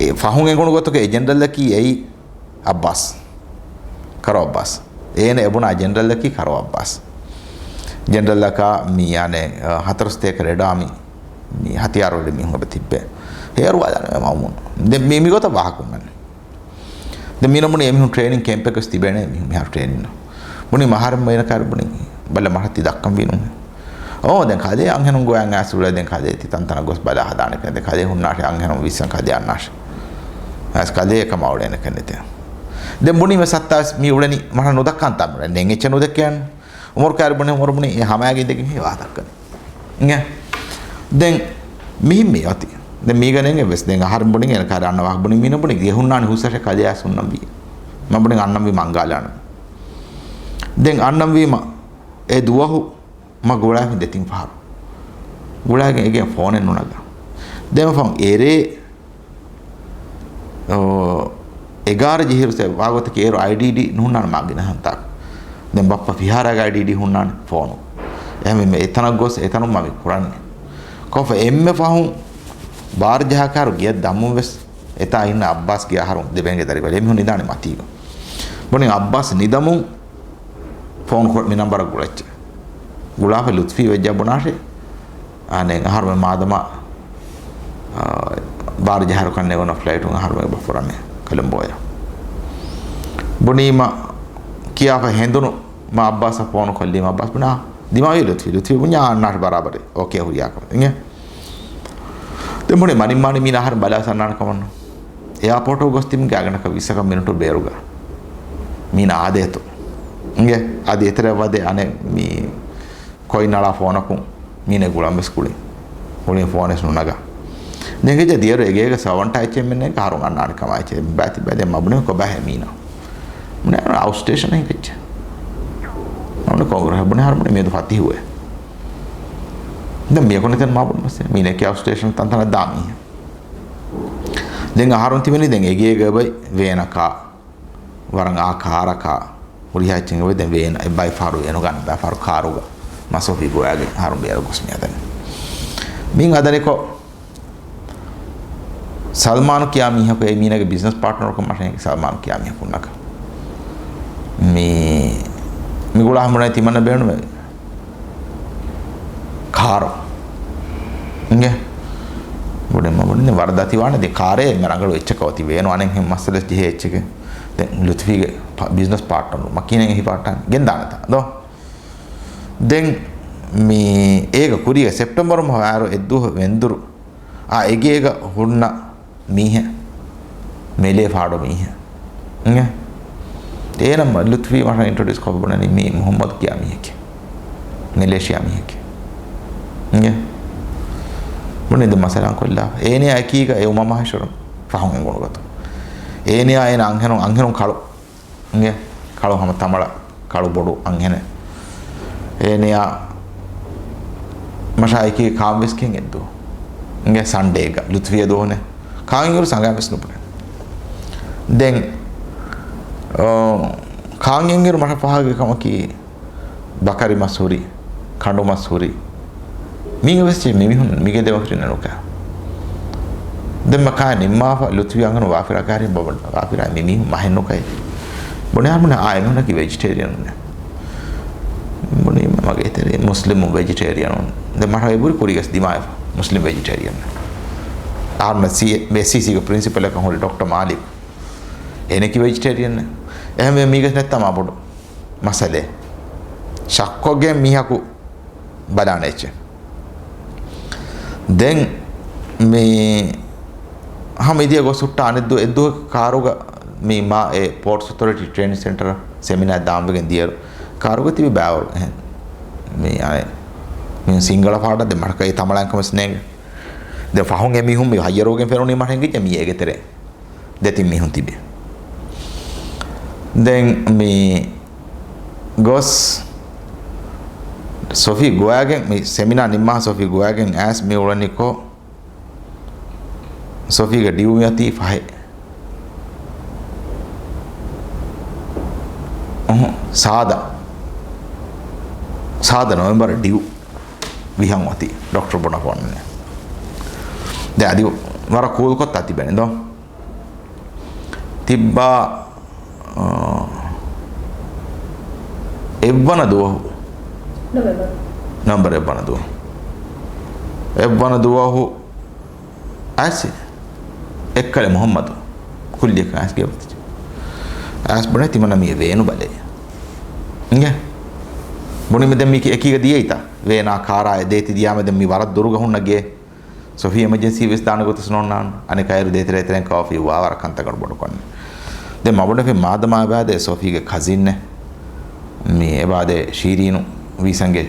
އެ ފަހުން އެނގުނު ގޮތުގެ އެ ޖެނެރަލް ލަކީ އެއީ އައްބާސް. ކަރޯ އައްބާސް. އޭނަ އެބުނާ ޖެނެރަލް ލަކީ ކަރޯ އައްބާސް. ޖެނެރަލް ލަކާ މި އަނެއް، އަ، ހަތަރު ސަތޭކަ ރެޑް އާމީ މި ހަތިޔާރު ވެރި މީހުން އެބަ ތިއްބޭ. ހޭރު ވާލާނަމޭ މައުމޫން. ދެން މި، މިގޮތަށް ވާހަކަ އޮންނަނީ. ދެން މީނަ ބުނި އެމީހުން ޓްރޭނިން ކެމްޕެއްގަސް ތިބޭނެ މީހުން މިހާރު ޓްރޭނިން. ބުނި މަހަރެން އޭނަ ކާރި ބުނި ބަލަ މަހަށް ތި ދައްކަން ވީނު. އޯ، ދެން ކަލޭ އަންހެނުން ގޮޔަށް އައިސް އުޅޭ، ދެން ކަލޭ ތި ތަންތަނަށް ގޮސް ބަލާ ހަދާނެ ކަން، ދެން ކަލޭ ހުންނާށޭ އަންހެނުން ވިއްސަން ކަލޭ އަންނާށޭ. އައިސް ކަލޭ އެކަމާ އުޅޭނެ ކަން ނެތޭ. ދެން ބުނީމަ ސައްތާވެސް މި އުޅެނީ މަހަށް ނުދައްކާން ތާ މި އުޅެނީ. ދެން އެއްޗެއް ނުދެކެއްނު. އުމަރު ކާރި ބުނި އުމަރު ބުނި އެ ހަމައިގެ އިނދެގެން ހޭ ވާ ދައްކަނީ. އިނގޭ. ދެން މިހިން މި އޮތީ. ދެން މީގަ ނޭނގެ ވެސް ދެން އަހަރެން ބުނި އޭނަ ކާރި އަންނަ ވާހަކަ ބުނި މީނަ ބުނި ގެ ހުންނާނެ ހުސްއަށެ ކަލެއާސް ހުންނަންވީ. މަ ބުނި އަންނަންވީ މަންގާލާނަ. ދެން އަންނަންވީމަ އެ ދުވަހު މަ ގުޅާފި ދެތިން ފަހަރު. ގުޅާގެން އެގެ ފޯނެއް ނުނަގާ. ދެން ފޯން އެރޭ، އޯ، އެގާރަ ޖެހިރު ސެ ވާގޮތަކީ އޭރު އައިޑީ ޑީ ނުހުންނާނެ މާ ގިނަ ހަންތާކު. ދެން ބައްޕަ ފިހާރާގެ އައިޑީ ޑީ ހުންނާނެ ފޯނު. އެހެންވީމަ އެތަނަށް ގޮސް އެތަނުން މާ މި ކުރަން. ކޮފަ އެންމެ ފަހުން ބާރު ޖަހާކާރު ގެއަށް ދަމުން ވެސް އެތާ އިންނަ އައްބާސްގެ އަހަރުން ދެބޭންގެ ދަރިކޮޅެއް އެމީހުން ނިދާނެ މަތީގަ. ބުނި އައްބާސް ނިދަމުން ފޯނު ކޮށް މި ނަންބަރަށް ގުޅައްޗެ. ގުޅާފަ ލުތުފީ ވެއްޖާ ބުނާށޭ. އަނެއް އަހަރުމެ މާދަމާ، އާ، ބާރު ޖަހާރު ކަންނޭ ގޮނަ ފްލައިޓުން އަހަރުމެ ބަފުރަނެ ކޮލަމްބޯޔަ. ބުނީމަ ކިޔާފަ ހެނދުނު މަ އައްބާސަށް ފޯނު ކޮށްލީމަ އައްބާސް ބުނާ ދިމާވި ލުތުފީ، ލުތުފީ ބުންޏާ އަންނާށި ބަރާބަރި އޯކޭ ހުރިޔާކަމެއް އިނގޭ. ދެން ބުނި މަނިންމާނި މީނަ އަހަރެން ބަލާ ސަންނާނެ ކަމަށްނު. އެއާޕޯޓު ގޮސް ތިމިގެ އަގަނަކަށް ވިއްސަކަށް މިނުޓު ބޭރުގަ މީނަ އާދޭތޯ. އިނގޭ އަދި އެތެރެ ވަދެ އަނެއް މީ ކޮއިން އަޅާ ފޯނަކުން މީނެ ގުޅަން ވެސް ގުޅި. ގުޅި ފޯނެސް ނުނަގާ. ދެން ހިޖަ ދިޔަރު އެގޭގަ ސަވަންޓާ އެއްޗެއް މެންނެ ކަހަރުން އަންނާނެ ކަމާ އެއްޗެއް ބާތި ބަދެ މަބުނެ ކޮބާހެ މީނަ. މުނެ އައުޓް ސްޓޭޝަން ހިނގައްޗެ. އަންނަ ކޮންގުރ ހެބުނެ ހަރު މުނެ މިއަދު ފަތިހުވެ. ދެން މިޔަކުނެތެން މާބުން މަސް މީނެ ކިޔާ ސްޓޭޝަން ތަންތަނަށް ދާ މީހެއް. ދެން އަހަރުން ތިބެނީ ދެން އެގޭގަ ބައި ވޭނަކާ. ވަރަށް އާ ކާރަކާ ހުރިހާ އެއްޗެއް އޮވެ ދެން ވޭން އެއްބައި ފާރު ވޭނުގަ ދާ ފާރު ކާރުގަ މަސް އޮފީ ގޮވާގެން އަހަރުން ބޭރަށް ގޮސް މިއަދަނީ. މިން އަދަނިކޮށް ސަލްމާނު ކިޔާ މީހަކު އެ މީނަގެ ބިޒްނަސް ޕާޓްނަރަކު މަށެން ސަލްމާނު ކިޔާ މީހަކު ނަކަ. މި، މި ގުޅާ ހަމުނައި ތިމަންނަ ބޭނުމެ ކާރު. އިނގޭ؟ ބުނެ މަ ބުނެ ވަރަށް ދަތިވާނެ ދެ ކާރޭ މެ ރަނގަޅު އެއްޗަކަށް އޮތީ ވޭނު އަނެއްހެން މައްސަލަ ޖެހޭ އެއްޗެކެ. ދެން ލުތުފީގެ ޕ-، ބިޒްނަސް ޕާޓްނަރު މަކީނެއް އެހި ޕާޓްނަރ ގެންދާނެތާ ދޯ؟ ދެން މި އޭގަ ކުރީގަ ސެޕްޓެމްބަރު މަހު އާރު އެއްދުވަހު ވެންދުރު އާ އެގޭގަ ހުންނަ މީހެއް، މެލޭ ފާޑު މީހެއް. އިނގޭ؟ އޭނަ މަ-، ލުތުފީ މަށަށް އިންޓްރޮޑިއުސް ކޮށް ބުނަނީ މީ މުހައްމަދު ކިޔާ މީހެކޭ. މެލޭޝިޔާ މީހެކޭ. އިނގޭ؟ ބުނި ދެ މަސަލަ ކޮށްލާ. އޭނަ އެކީގަ އެ އުމަ މަހަށުރު ފަހުން އެނގުނު ގޮތު. އޭނަ އޭނަ އަންހެނުން، އަންހެނުން ކަޅު. އިނގޭ؟ ކަޅު ހަމަ ތަމަޅަ، ކަޅު ބޮޑު އަންހެނެއް. އޭނަޔާ މަށާ އެކީ ކާން ވެސް ކިހިން އެއްދުވަހު. އިނގޭ ސަންޑޭގަ، ލުތުފިޔަ ދުވަހުނެ. ކާން އިރު ސަނގާ ވެސް ނުބުނެ. ދެން، އޯ، ކާން އިރު މަށަށް ފަހަގެ ކަމަކީ ބަކަރި މަސް ހުރި. ކަނޑުމަސް ހުރި. މީގަ ވެސް މި މީހުން މިގެ ދެމަފިރިން ނުކާ. ދެން މަ ކާ ނިންމާފަ ލުތުފި އަނގަނު ވާފިރާ ކާރި ބަބަ ވާފިރާ މި މީހުން މަހެއް ނުކައި. ބުނެ އާ މީހުނަކީ ވެޖިޓޭރިއަނުން. ބުނީ މަގޭ ތެރޭ މުސްލިމު ވެޖިޓޭރިއަނުން. ދެން މަ ރަ އެބުރި ކުރީގަސް ދިމާވެފަ މުސްލިމް ވެޖިޓޭރިއަން. އާރުން ސީ، އެސްއީސީގެ ޕްރިންސިޕަލަކަށް ހުރި ޑޮކްޓަރ މާލިކް. އޭނަކީ ވެޖިޓޭރިއަން. އެހެންވެ މީގަސް ނެއްތާ މާ ބޮޑު މައްސަލައެއް. ޝައްކޮށްގެން މީހަކު ބަލާނެ އެއްޗެއް. ދެން މި ހަމަ އިދިޔަ ގޮސް ހުއްޓާ އަނެއްދު އެއްދުވަހު ކާރުގަ މި މާ އެ ޕޯޓްސް އޮތޯރިޓީ ޓްރޭނިން ސެންޓަރ ސެމިނާ ދާންވެގެން ދިޔަރު ކާރުގަ ތިބި ބައިވަރު އެހެން. މި އަނެ މި ސިންގަޅަ ފާޑަށް ދެ މަޑަކައި ތަމަޅާން ކަމެސް ނޭނގެ. ދެ ފަހުން އެ މީހުން މި ހައްޔަރުވެގެން ފެނުނީ މަޑެން ގިއްޖެ މި އޭގެ ތެރޭ. ދެތިން މީހުން ތިބި. ދެން މި ގޮސް ސޮފީ ގޮވާގެން މި ސެމިނާ ނިންމާ ސޮފީ ގޮވާގެން އައިސް މި އުޅެނިކޮށް ސޮފީގެ ޑިއު މިއޮތީ ފަހެއް. އުހު، ސާދަ. ސާދަ ނޮވެމްބަރ ޑިއު ވިހަން އޮތީ ޑޮކްޓަރ ބުނަ ފޯނުން. ދެ އަދި ވަރަށް ކޫލްކޮށް ތިބެނެ ދޯ. ތިއްބާ، އާ، އެއްވަނަ ދުވަހު. ނޮވެމްބަރު. ނޮވެމްބަރު އެއްވަނަ ދުވަހު. އެއްވަނަ ދުވަހު އައިސް އެއްކަލެ މުހައްމަދު ކުއްލިއަކަށް އައިސް ގެ ވަތި. އައިސް ބުނެ ތިމަންނަ މީ ވޭނު ބަލޭ. އިނގޭ. ބުނިމަ ދެން މީ އެކީގަ ދިޔައިތާ. ވޭނާ ކާރާ ދޭތި ދިޔާމެ ދެން މީ ވަރަށް ދުރުގަ ހުންނަ ގެ. ސޮފީ އެމަޖެންސީ ވެސް ދާނެ ގޮތަސް ނޯންނާން. އަނެއް ކައިރު ދޭތެރޭ ތެރެން ކާފީ ވާ ވަރަށް ކަންތައް ގަނޑު ބޮޑު ކޮންނެ. ދެން މަބުނެފި މާދަމާ އެބާދެ ސޮފީގެ ކަޒިންނެ. މި އެބާދެ ޝީރީނު ވީސަންގެ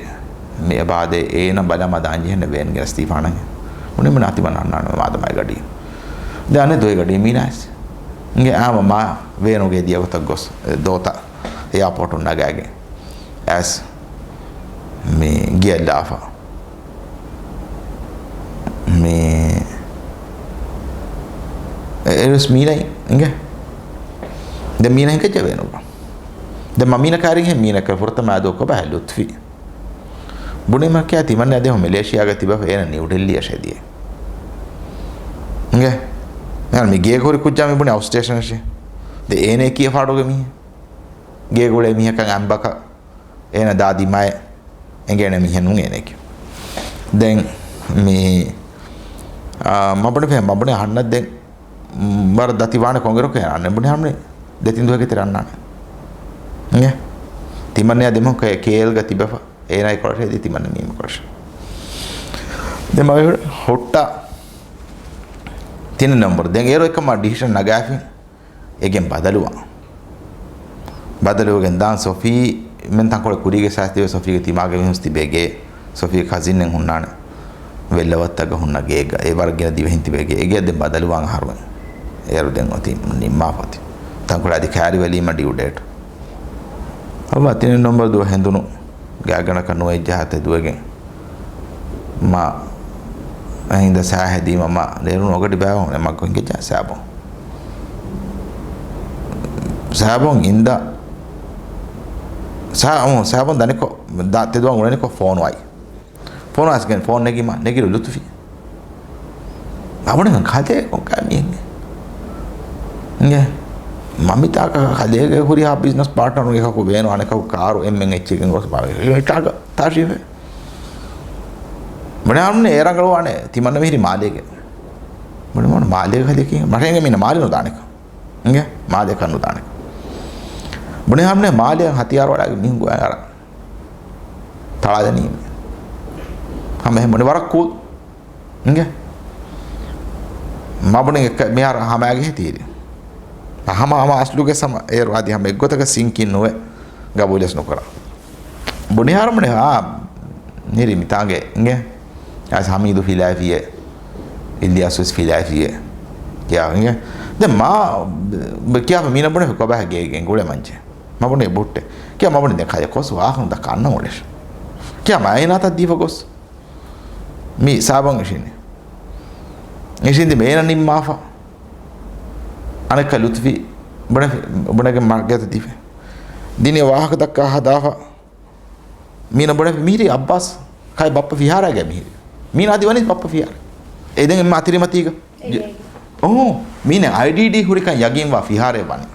މި އެބާދެ އޭނަ ބަލަމަ ދާންޖެހެން ވޭންގެ ރަސްތީފާނަން. މުނި މި ނާތިބަ ނާންނާނު މާދަމާ ގަޑީ. ދެ އަނެއް ދޮއި ގަޑީ މީނާސް. އިނގޭ އާމަ މާ ވޭނުގެ ދިޔަގޮތަށް ގޮސް ދޯތަ އެއާޕޯޓުން ނަގާގެ. އައިސް މި ގެއަށް ލާފަ. އެ-، އެވެސް މީނައި އިނގޭ. ދެން މީނަ ހިނގައްޖެ ބޭނުން. ދެން މަ މީނަ ކާރިން ހެން މީނަ ކަ ފުރަތަމަ އަދު ކޮބާ ލުތްފީ. ބުނީމަ ކިޔާ ތިމަންނަ ދެމު މެލޭޝިއާގަ ތިބަފަ އޭނަ ނިއުޑެއްލިއަށޭ ދިޔަ. އިނގޭ. އޭނަ މި ގޭގަ ހުރި ކުއްޖާ މި ބުނި އައުޓް ސްޓޭޝަނަށޭ. ދެ އޭނަ ކިޔަ ފާޑުގެ މީހެއް. ގޭގުޅޭ މީހަކަށް އަނބަކަށް އޭނަ ދާ ދިމާއެއް އެނގޭނެ މީހެއް ނޫން އޭނައަކީ. ދެން މި، އާ، މަބުނި ފެ-، މަބުނި އަހަންނަށް ދެން ވަރަށް ދަތި ވާނެ ކޮންގެރޮކެ އަންނެ ބުނި ހަމަނި ދެތިން ދުވަހެއްގެ ތެރެ އަންނާނެ. އިނގޭ؟ ތިމަންނަޔާ ދެމު ކޭ-، ކޭލްގަ ތިބެފަ. އޭނާ އެކޮޅަށޭ ދި ތިމަންނަ މީމަ ކޮޅަށް. ދެން މަ ހުއްޓާ ތިނެއް ނަމްބަރު. ދެން އޭރު އެކަމާ ޑިސިޝަން ނަގާފި. އެގެން ބަދަލުވާ. ބަދަލުވެގެން ދާން ސޮފީ މެން ތަންކޮޅެއް ކުރީގެ ސާސް ތިބެ ސޮފީގެ ތިމާގެ މީހުން ތިބޭގެ ސޮފީ ކަޒިންއެއް ހުންނާނެ. ވެއްލަވައްތަކަށް ހުންނަ ގޭގަ. އެ ވަރަށް ގިނަ ދިވެހިން ތިބޭގެ. އެގެ ދެން ބަދަލުވާން އަހަރުމެން. އޭރު ދެން އޮތީ ނިންމާފަތި. ތަންކޮޅެއް އަދި ކައިރިވެލީމަ ޑިއު ޑޭޓް. އައްވާ ތިނެއް ނަމްބަރު ދުވަ ހެނދުނު ގާތްގަނޑަކަށް ނުވައެއްޖަހާ ތެދުވެގެން. މަ އެހިނދަ ސާހެދީމަ މަ ނޭރުނު އޮގަޑި ބައިވަން އެ މަގު ހިނގައްޖާ ސާބޮން. ސާބޮން އިންދަ ސާ-، އު، ސާބޮން ދަނިކޮށް، ދާ-، ތެދުވަން އުޅެނިކޮށް ފޯނު އައި. ފޯނު އައިސްގެން ފޯނު ނެގީމަ ނެގިރު ލުތުފީ. އަބުނެ ކަލޭ ކޮންކާ މީހެއް. އިނގޭ. މަމިތާކަ ކަލޭގެ ހުރިހާ ބިޒްނަސް ޕާޓްނަރުން އެކަކު ވޭނު އަނެކަކު ކާރު އެންމެން އެއްޗެއްގެން ގޮސް ބާވެ. އެއްޗާގަ ތާށީފެ. ބުނެ އަންނެ އޭ ރަނގަޅުވާނެ ތިމަންނަ މިހިރި މާލޭގެ. ބުނެ މޯނ މާލޭގެ ކަލޭކީ. މަށޭގެ މީނަ މާލެ ނުދާނެކަ. އިނގޭ. މާލޭ ކަން ނުދާނެ. ބުނެ އަންނެ މާލޭ ހަތިޔާރު ވަޑާގެ މީހުން ގޮއި އަރަ. ތަޅާލަނީ. ހަމަ އެހެން ބުނެ ވަރަށް ކޫލް. އިނގޭ. މަ ބުނި އެއްކަ މިހާރު ހަމައިގެ ހެތީރި. ހަމަ ހަމަ އަސްލުގެ ސަމަ އޭރު އަދި ހަމަ އެއްގޮތަކަށް ސިންކިން ނުވެ ގަބޫލެސް ނުކުރާ. ބުނިހާރު ބުނި އާ ނިރި މިތާނގެ އިނގޭ. އަސް ހަމީދު ފިލާފިއެ. އިލްޔާސް ވެސް ފިލާފިއެ. ކިޔާ އިނގޭ. ދެ މާ ކިޔާފަ މީނަ ބުނެ ކޮބާ ގޭގެން ގުޅެ މަންޖެ. މަ ބުނެ ބުއްޓެ. ކިޔާ މަ ބުނެ ދެ ކަޔަ ކޮސް ވާހަން ދަ ކަންނަ އުޅެށް. ކިޔާ މައިނާތަށް ދީފަ ގޮސް. މި ސާބަން އިށީނެ. އިށީނދި މޭނަ ނިންމާފަ. އަނެއްކަ ލުތުފީ ބުނެ-، ބުނެގެން މަގޭތަ ދީފެ. ދިނި ވާހަކަ ދައްކާ ހަދާފަ. މީނަ ބުނެ މީރި އައްބާސް ކައި ބައްޕަ ފިހާރައިގެ މީރި. މީނަ އަދި ވަނީ ބައްޕަ ފިހާރަ. އެ ދެން އެ މާ ތިރިމަތީގަ. އެ. އޯ، މީނަ އައިޑީޑީ ހުރިކަން ޔަގީންވާ ފިހާރައެއް ވަނީ.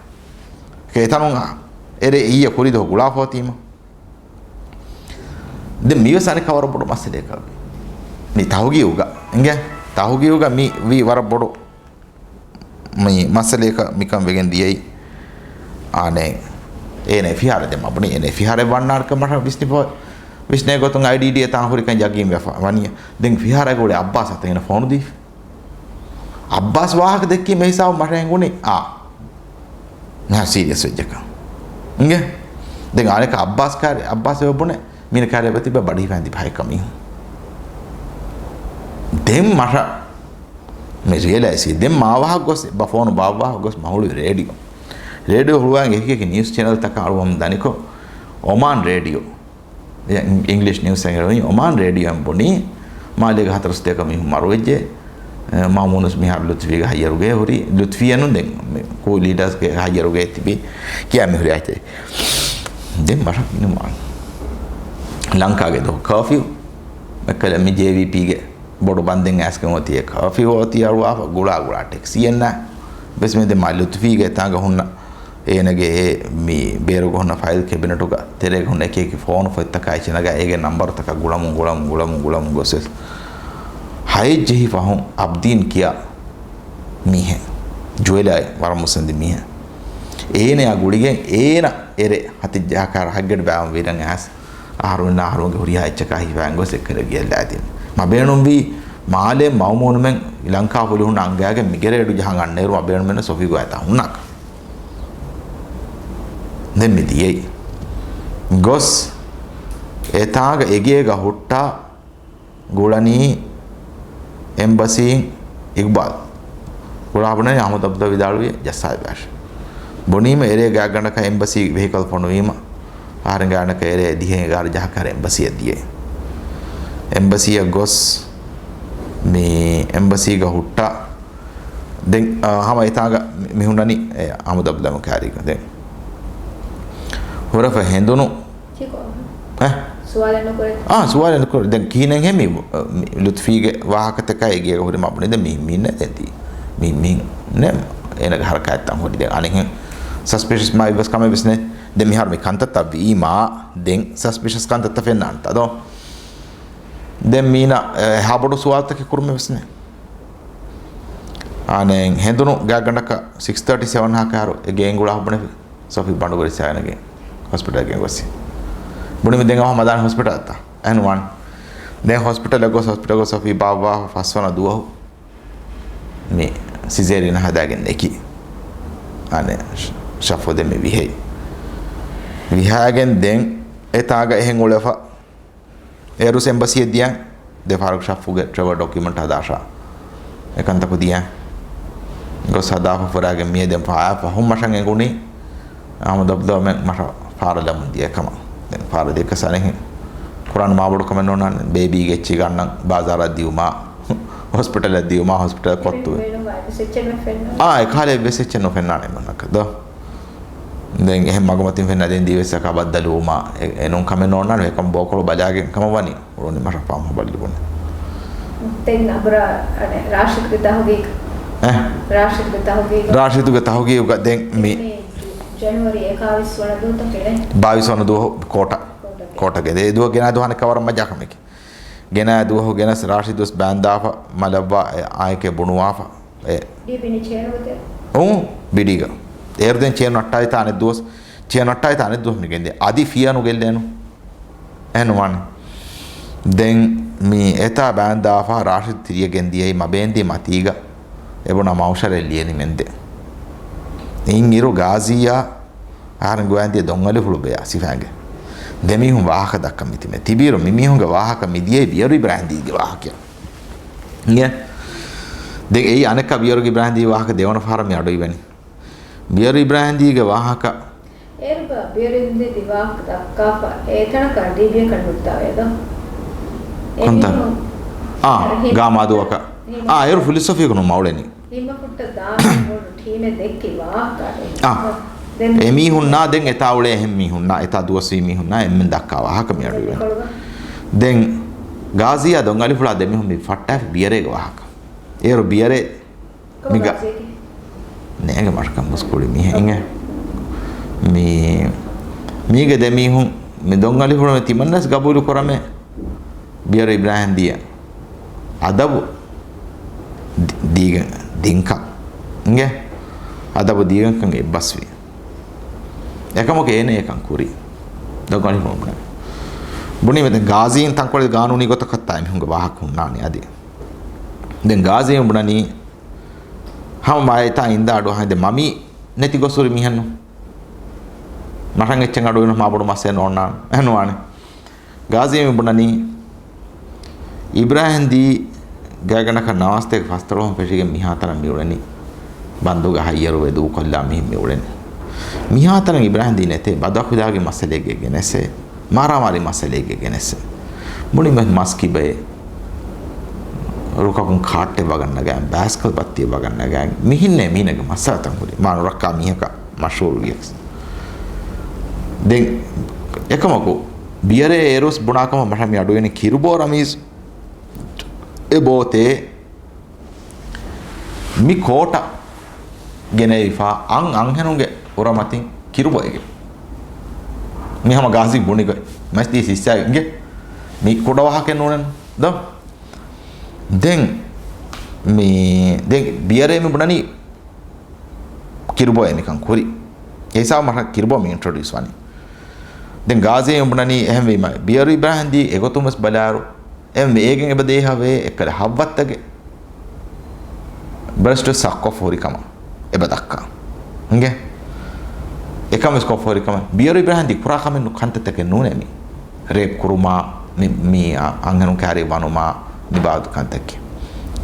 ކޭތަނުން އެރެ އިއްޔެ ކުރިދު ގުޅާފޯތީމަ. ދެން މިވެސް އަނެއްކާ ވަރަށް ބޮޑު މައްސަލައަކަށް ވީ. މި ތަހުގީގުގަ އިނގޭ، ތަހުގީގުގަ މި ވީ ވަރަށް ބޮޑު މި މައްސަލައަކަށް މިކަން ވެގެން ދިޔައީ. އާނެ، އޭނަ ފިހާރަ ދެން މަ ބުނި އޭނަ ފިހާރަ ވަންނާނެކަން މަށަށް ވިސްނިފަ، ވިސްނޭ ގޮތުން އައިޑީޑީ އެތާ ހުރިކަން ޔަގީން ވެފަ ވަނީ. ދެން ފިހާރަ ގުޅޭ އައްބާސް އަތަށް އޭނަ ފޯނު ދީފި. އައްބާސް ވާހަކަ ދެއްކީ މި ހިސާބު މަށަށް އެނގުނީ، އާ، މިހާ ސީރިއަސް ވެއްޖެކަން. އިނގޭ؟ ދެން އަނެކަ އައްބާސް ކާރި، އައްބާސް އެބަ ބުނެ، މީނަ ކާރި އެބަ ތިބެ ބަޑި ހިފައިން ތިބި ހައެއްކަ މީހުން. ދެން މަށަށް މި ރިއަލައިޒް ވީ. ދެން މާ ވާހަކަ ގޮސް، އެބަ ފޯނު ބާއްވާ ގޮސް މަ ހުޅުވި ރޭޑިއޯ. ރޭޑިއޯ ހުޅުވާން އެކި އެކި ނިއުސް ޗެނަލްތަކަށް އަޅުވަމުން ދަނިކޮށް، އޮމާން ރޭޑިއޯ. އިނގް-، އިންގްލިޝް ނިއުސް އެނގެރުނީ އޮމާން ރޭޑިއޯއިން ބުނީ، މާލޭގެ ހަތަރު ސަތޭކަ މީހުން މަރުވެއްޖެ. އެ، މައުމޫނުސް މިހާރު ލުތުފީގެ ހައްޔަރުގައި ހުރި، ލުތުފީއެއްނު ދެން މި ކޫ ލީޑާސްގެ ހައްޔަރުގައި ތިބި ކިޔާ މި ހުރި އާތެ. ދެން މަށަށް މިނުމާ ލަންކާގެ ދޯ ކާފިއު. އެއްކަލަ މި ޖޭވީޕީގެ ބޮޑު ބަންދެން އައިސްގެން އޮތީ އެ ކާފިއު އޮތީ އަޅުވާފަ ގުޅާ ގުޅާ ޓެކްސީއެއް ނާ. ބެސް މެ ދެ މާ ލުތުފީގެ ތާނގަ ހުންނަ އޭނަގެ އެ މި ބޭރުގަ ހުންނަ ފައިލް ކެބިނެޓުގަ ތެރޭގަ ހުންނަ އެކި އެކި ފޯނު ފޮތްތަކާ އެއްޗެއް ނަގާ އޭގެ ނަންބަރުތަކަށް ގުޅަމުން ގުޅަމުން ގުޅަމުން ގުޅަމުން ގޮސް ވެސް ހައެއް ޖެހި ފަހުން އަބްދީން ކިޔާ މީހެއް. ޖުވެލާއި ވަރަށް މުއްސަނދި މީހެއް. އޭނަޔާ ގުޅިގެން އޭނަ އެރެ ހަތި ޖަހަކާ ރަހަގެޑް ބާވަން ވީރަން އައިސް އަހަރުމެންނާ އަހަރުމެންގެ ހުރިހާ އެއްޗަކާ ހިފާން ގޮސް އެއްކަލަ ގެއަށް ލާދީން. މަ ބޭނުންވީ މާލެ މައުމޫނުމެން ލަންކާ ފުލުހުން އަނގައިގެން މިގެ ރޭޑިއޯ ޖަހަން އަންނައިރު މަ ބޭނުމެންނަށް ސޮފީ ގޮވާތާ ހުންނާކަށް. ދެން މި ދިޔައީ. ގޮސް އެތާގަ އެގޭގަ ހުއްޓާ ގުޅަނީ އެމްބަސީން އިގްބާލް. ގުޅާ ބުނަނީ އަހްމަދު އަބްދުﷲ ވިދާޅުވި ޖައްސާލި ބާށި. ބުނީމަ އެރޭ ގާތްގަނޑަކަށް އެމްބަސީ ވެހިކަލް ފޮނުވީމަ އަހަރެން ގާތްގަނޑަކަށް އެރޭ ދިހަ އެގާރަ ޖަހަކަށް އެމްބަސީއަށް ދިޔައީ. އެމްބަސީއަށް ގޮސް މި އެމްބަސީގަ ހުއްޓާ ދެން، އާ، ހަމަ އެތާގަ މި، މި ހުންނަނީ، އެ، އަހްމަދު އަބްދުﷲ ކާރީގަ. ދެން ހުރެފަ ހެނދުނު. އެ؟ ސުވާލެއް ނުކުރޭ. އާ، ސުވާލެއް ނުކުރޭ. ދެން ކިހިނެއްހޭ މި، މި ލުތުފީގެ ވާހަކަތަކާ އެގޭގަ ހުރި މާ ބުނި. ދެން މި، މި ނެ ދެން ތީ. މި، މި ނެ އޭނަގެ ހަރަކާތްތައް ހުރި. ދެން އަނެއްހެން ސަސްޕިޝަސް މާ އެއްވެސް ކަމެއް ވެސް ނެ. ދެން މިހާރު މި ކަންތައްތައް ވީމާ، ދެން ސަސްޕިޝަސް ކަންތައްތައް ފެންނާންތަ ދޯ؟ ދެން މީނަ، އެ، ހާ ބޮޑު ސުވާލުތަކެއް ކުރުމެއް ވެސް ނެ. އާނެ ހެނދުނު ގާގަނޑަކަށް ސިކްސް ތާޓީ ސެވަން ހާކަހަރު އެ ގޭންގުޅާ ބުނެފި. ސޮފީ ބަނޑުގަ ރިސާގެން ހޮސްޕިޓަލް ގެންގޮސް. ބުނިމި ދެން އަވަހަށް މަދާން ހޮސްޕިޓަލްތަ؟ އެހެން ވާން. ދެން ހޮސްޕިޓަލަށް ގޮސް، ހޮސްޕިޓަލް ގޮސް ސޮފީ ބާއްވާ ފަސްވަނަ ދުވަހު މި ސިޒޭރިއަން ހަދާގެން ނެކި. އާނެ ޝަފު ދެ މި ވިހޭ. ވިހާގެން ދެން އެތާގަ އެހެން އުޅެފަ. އޭރުސް އެމްބަސީއަށް ދިޔަ ދެ ފަހަރަކު ޝަފުގެ ޓްރެވަލް ޑޮކިއުމަންޓް ހަދާށާ. އެކަންތަކު ދިޔަ. ގޮސް ހަދާފަ ފުރާގެން މިއެ ދެން ފާޔާ ފަހުން މަށަށް އެނގުނީ. އަހުމަދު އަބްދުﷲ މެން މަށަށް ފާރަލަމުން ދިޔަ ކަމަށް. ދެން ފާރަލި ކަސާނެހި. ކުރާން މާބޮޑު ކަމެއް ނޯންނާނެ. ބޭބީގެ އެއްޗި ގަންނަން ބާޒާރަށް ދިޔުމާ. ހޮސްޕިޓަލަށް ދިޔުމާ، ހޮސްޕިޓަލް ކޮއްތު. އާ، އެކަހަލަ އެއްވެސް އެއްޗެއް ނުފެންނާނެ މަންނަކަށް ދޯ. ދެން އެހެން މަގުމަތިން ފެންނަ ދެން ދިވެއްސަކާ ބައްދަލުވުމާ އެ، އެނޫން ކަމެއް ނޯންނާނެ. އެކަމް ބޯކޮޅު ބަލާގެން ކަމަށް ވަނީ. އުޅުނީ މަށަށް ފާމް ހަބަލި ބުނި. ދެން އަބުރާ، އަނެ، ރާޝިދުގެ ތަހުގީގު. އެ؟ ރާޝިދުގެ ތަހުގީގު. ރާޝިދުގެ ތަހުގީގުގަ ދެން މި، މި ޖަނުއަރީ އެކާވީސް ވަނަ ދުވަހު ތަކެއް ނޭ؟ ބާވީސް ވަނަ ދުވަހު ކޯޓަ. ކޯޓަ. ކޯޓަގެ. ދެ ދުވަހު ގެނާ ދުވަހަނެ ކަވަރަށް މަޖާ ކަމެކެ. ގެނާ ދުވަހު ގެނަސް ރާޝިދުސް ބާންދާފަ މަލައްވާ އެ އާއެކޭ ބުނުވާފަ. އެ. ޑީބިނި ޗޭނުގަތެ؟ އޫ، ބިޑީގަ. އޭރު ދެން ޗޭނު ނައްޓާލިތާ އަނެއް ދުވަސް. ޗޭނު ނައްޓާލިތާ އަނެއް ދުވަސް މި ގެންދިޔަ. އަދި ފިޔަ ނުގެއްލޭނު. އެހެން ނުވާނެ. ދެން މި އެތާ ބާންދާފަ ރާޝިދު ތިރިއަށް ގެންދިޔައީ މަބޭންދީ މަތީގަ. އެބުނާ މައުޝަރެއް ލިޔެނީ މެންދެ. އިން އިރު ގާޒީއާ އަހަރެން ގޮވަންދިޔަ ދޮންއަލިފުޅު ބެޔާ ސިފައިންގެ. ދެމީހުން ވާހަކަ ދައްކަން މިތިމެ. ތިބީރު މިމީހުންގެ ވާހަކަ މިދިޔައީ ބިޔަރު އިބްރާހިމްދީގެ ވާހަކަ. އިނގޭ؟ ދެން އެއީ އަނެއްކާ ބިޔަރު އިބްރާހިމްދީ ވާހަކަ ދެވަނަ ފަހަރަށް މި އަޑުއިވެނީ. ބިޔަރު އިބްރާހިމްދީގެ ވާހަކަ. އޭރުގަ ބިޔަރު އިބްރާހިމްދީ ވާހަކަ ދައްކާފަ އެތަނަކަށް ޑީބީއަކަށް ނުއްދާވޭ ދޯ؟ ކޮންތަން؟ އެމީހުން އާ، ހި-، ގާމާދުއަކަށް. ހި-، އާ، އޭރު ފުލިސް އޮފީހަކު ނުމަ އުޅެނީ. ހިނގަފުއްޓަށް ދާން ބޮޑު ޓީމެއް ދެއްކި ވާހަކަ. އާ. ދެން އެމީހުންނާ ދެން އެތާ އުޅޭ އެހެން މީހުންނާ، އެތާ ދުވަސްވީ މީހުންނާ އެންމެން ދައްކާ ވާހަކަ މި އަޑު އިވޭ. ދެން ގާޒީއާ ދޮންއަލިފުޅާ ދެމީހުން މި ފައްޓާފި ބިޔަރޭގެ ވާހަކަ. އޭރު ބިޔަރޭ މި ގާ-، ނޭގެ މަށަކަށް މުސްކުޅި މީހެއް އިނގޭ. މީ، މީގެ ދެމީހުން މި ދޮންއަލިފުޅު މި ތިމަންނަސް ގަބޫލު ކުރަމޭ. ބިޔަރު އިބްރާހިމްދީއަށް އަދަބު ދި-، ދީގެން ދިންކަން. އިނގޭ؟ އަދަބު ދީގެންކަން އެއްބަސްވި. އެކަމަކު އޭނަ އެކަން ކުރި. ދޮންއަލިފުޅު ބުނެ. ބުނީމެ ދެން ގާޒީން ތަންކޮޅެއް ގާނޫނީ ގޮތަކަށް ތާ އެމީހުންގެ ވާހަކަ ހުންނާނީ އަދި. ދެން ގާޒީން ބުނަނީ ހަމަ މާ އެތާ އިންދާ އަޑު އަހަން ދެ މަމީ ނެތި ގޮސް ހުރި މީހެއްނު. މަށަށް އެއްޗެއް އަޑު އިނު މާ ބޮޑު މައްސަލައެއް ނޯންނާނެ. އެހެން ނުވާނެ. ގާޒީ މި ބުނަނީ، އިބްރާހިމް ދީ ގާގަނޑަކަށް ނަމާސްތޭކަ ފަސްދޮޅަހުން ފެށިގެން މިހާތަނަށް މި އުޅެނީ. ބަންދުގަ ހައްޔަރުވެ ދޫކޮށްލާ މިހެން މި އުޅެނީ. މިހާތަނަށް އިބްރާހިމް ދީ ނެތޭ، ބަދުއަޚުލާގީ މައްސަލައެއްގެ ގެނެސް، މާރާމާރީ މައްސަލައެއްގެ ގެނެސް. މުޅިން މަސް ކިބައޭ. ރުކަކުން ކާއްޓެއް ވަގަށް ނަގާން، ބާސްކަލް ބައްތިއެއް ވަގަށް ނަގާން، މިހެންނޭ މީނަގެ މައްސަލަތައް ހުރި. މާ ނުރައްކާ މީހަކަށް މަޝްހޫރު ވިޔަސް. ދެން އެކަމަކު، ބިޔަރޭ އޭރުސް ބުނާކަމަށް މަށަށް މި އަޑުއިވެނީ ކިރުބޯ ރަމީޒް އެ ބޯތޭ މި ކޯޓަށް ގެނެވިފާ އަން އަންހެނުންގެ އުރަމަތިން ކިރުބޮއެގެ. މި ހަމަ ގާޒީ ބުނިގޮތް. މަސްތީ ސިއްސާގެ މި ކުޑަ ވާހަކައެއް ނޫނެއް ދޯ؟ ދެން މި، ދެން ބިޔަރޭ މި ބުނަނީ ކިރުބޯއޭ މިކަން ކުރި. އެ ހިސާބު މަށަށް ކިރުބޯ މި އިންޓްރޮޑިއުސް ވަނީ. ދެން ގާޒީ މި ބުނަނީ އެހެންވީމަ، ބިޔަރު އިބްރާހިމް ދީ އެގޮތުން ވެސް ބަލާއިރު، އެހެންވެ އޭގެން އެބަ ދޭހަވޭ އެއްކަލަ ހައްވައްތަގެ ބްރެސްޓް ސައްކޮށް ހުރި ކަމަށް އެބަ ދައްކާ. އިނގޭ؟ އެކަމެސް ކޮށްފަ ހުރި ކަމެއް. ބިޔަރު އިބްރާހިމް ދީ ކުރާ ކަމެއް ނު ކަންތައްތަކެއް ނޫނޭ މީ. ރޭޕް ކުރުމާ، މި، މީ އަ-، އަންހެނުން ކާރި ވަނުމާ، މި ބާވަތު ކަންތައްކި.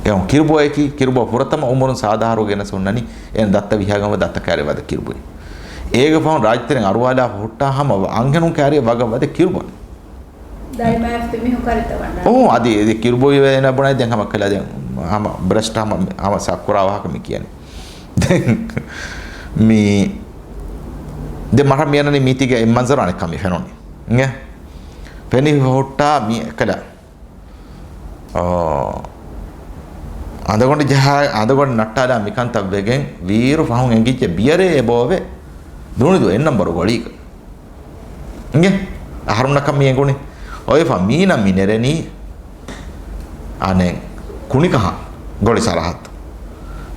އެހުން ކިރުބޮއެކީ، ކިރުބޮ ފުރަތަމަ އުމުރުން ސާދަ އަހަރު ގެނެސް ހުންނަނީ، އޭނަ ދައްތަ ވިހާގަން ވަ ދައްތަ ކާރި ވަދަ ކިރުބޮއި. އޭގެ ފަހުން ރާއްޖެތެރެން އަރުވާލާފަ ހުއްޓާ ހަމަ ވަ-، އަންހެނުން ކާރި ވަގަށް ވަދެ ކިރުބޮން. ދަރިމައިފި މީހުން ކަރިތަ ވަންނާނެ. އޯ، އަދި އެ ކިރުބޮއި ވޭނަ ބުނައި ދެން ހަމަ ކަލާ ދެން ހަމަ ބްރެސްޓް ހަމަ، ހަމަ ސައްކުރާ ވާހަކަ މި ކިޔަނީ. ދެން މި ދެ މަރަ މިޔަނަނީ މީތީގެ އެ މަންޒަރާ ނިކަން މި ފެނުނީ. އިނގޭ؟ ފެނި ހުއްޓާ މި އެކަލަ. އޯ. އަނދަގޮނޑި ޖަހާ، އަނދަގޮނޑި ނައްޓާލާ މިކަންތައް ވެގެން ވީރު ފަހުން އެނގިއްޖެ ބިޔަރޭ އެބޯވެ. ދޫނިދު އެއް ނަންބަރު ގޮޅީގަ. އިނގޭ؟ އަހަރުންނަކަށް މި އެނގުނީ. އޮއެފަ މީނަ މި ނެރެނީ އަނެއް ކުނިކަހަން ގޮޅި ސަރަހައްދު.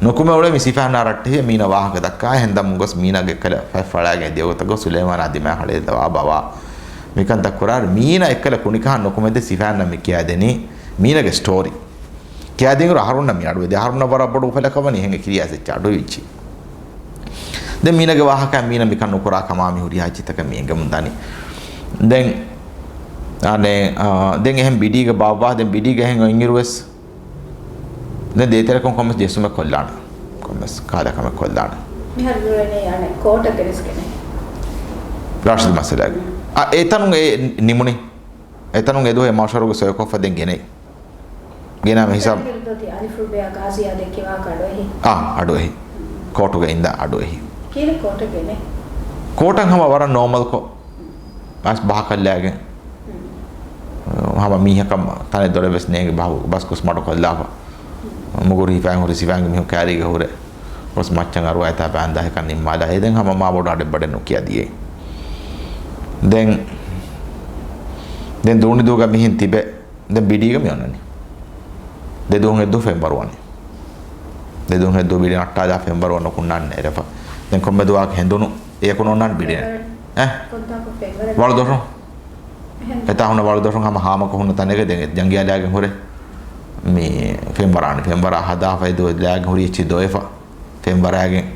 ނުކުމެ އުޅެ މި ސިފައިންނާ ރައްޓެހި މީނަ ވާހަކަ ދައްކާ ހެންދަމުން ގޮސް މީނަގެ ކަލަ ފައި ފަޅާގެ ދިޔަގޮތަށް ގޮސް ސުލައިމާނާ ދިމާ ހަޅޭ ދަވާ ބަވާ. މިކަންތައް ކުރާ މީނަ އެއްކަލަ ކުނިކަހަން ނުކުމެދެ ސިފައިންނަށް މި ކިޔާދެނީ މީނަގެ ސްޓޯރީ. ކިޔާދިން އިރު އަހަރުންނަށް މި އަޑުވެދި. އަހަރުންނަށް ވަރަށް ބޮޑު އުފަލަކަށް ވަނީ އެހެން ކިރިޔާސް އެއްޗެއް އަޑު އިއްޗި. ދެން މީނަގެ ވާހަކަ މީނަ މިކަން ނުކުރާ ކަމާ މި ހުރިހާ އެއްޗިތަކަށް މި އެނގެމުން ދަނީ. ދެން އަނެއް، އާ، ދެން އެހެން ބިޑީގަ ބާއްވާ ދެން ބިޑީގަ އެހެން އޮތްއިރުވެސް ދެން ދޭތެރެކުން ކޮންމެސް ޖެއްސުމެއް ކޮށްލާނެ. ކޮންމެސް ކާލަކަމެއް ކޮށްލާނެ. މިހާރު ދުރަނީ އަނެއް ކޯޓަށް ގެނެސްގެނެ. ރާޝިދު މައްސަލައެއް. އާ، އެތަނުން އެ ނިމުނީ. އެތަނުން އެދުވަހެ މަޝްވަރުގެ ސޮއިކޮށްފަ ދެން ގެނައި. ގެނާމެ ހިސާބު. އެތަނުން ދޮތި އަލިފު ބޭއާ ގާޒިޔާ ދެއްކި ވާހަކަ އަޑުއެހި. އާ، އަޑުއެހި. ކޯޓުގަ އިންދާ އަޑުއެހި. ކީރި ކޯޓަށް ގެނެ. ކޯޓަށް ހަމަ ވަރަށް ނޯމަލްކޮށް. އަސް ބަހަކަށްލާގެން. ހަމަ މީހަކަށް ތަނެއް ދޮރެއް ވެސް ނޭނގެ ބަހު ބަސް ގޮސް މަޑުކޮށްލާފަ. މުގުރު ހިފައިން ހުރި ސިފައިންގެ މީހުން ކާރީގަ ހުރެ. ގޮސް މައްޗަށް އަރުވާ އެތާ ބާންދާ ހެކަން ނިންމާލާ. އެދެން ހަމަ މާ ބޮޑު އަޑެއް ބަޑެއް ނުކިޔާ ދިޔައީ. ދެން، ދެން ދޫނިދޫގަ މިހެން ތިބެ. ދެން ބިޑީގަ މި އޮންނަނީ. ދެ ދުވަހުން އެއް ދުވަހު ފެންވަރު ވަނީ. ދެ ދުވަހުން އެއް ދުވަހު ބިޑި ނައްޓާލާ ފެންވަރު ނުކުންނާނެ އެރެފަ. ދެން ކޮންމެ ދުވަހަކު ހެނދުނު އެޔަކު ނޯންނާނެ ބިޑިނެއް. އެ؟ ވަޅުދޮށު. އެތާ ހުންނަ ވަޅުދޮށު ހަމަ ހާމަކޮށް ހުންނަ ތަނެއްގަ ދެން ޖަނގިޔާ ލާގެން ހުރެ. މި ފެންވަރާނެ. ފެންވަރާ ހަދާފަ އެ ދުވަހު ލާގެން ހުރި އެއްޗި ދޮވެފަ. ފެންވަރާގެން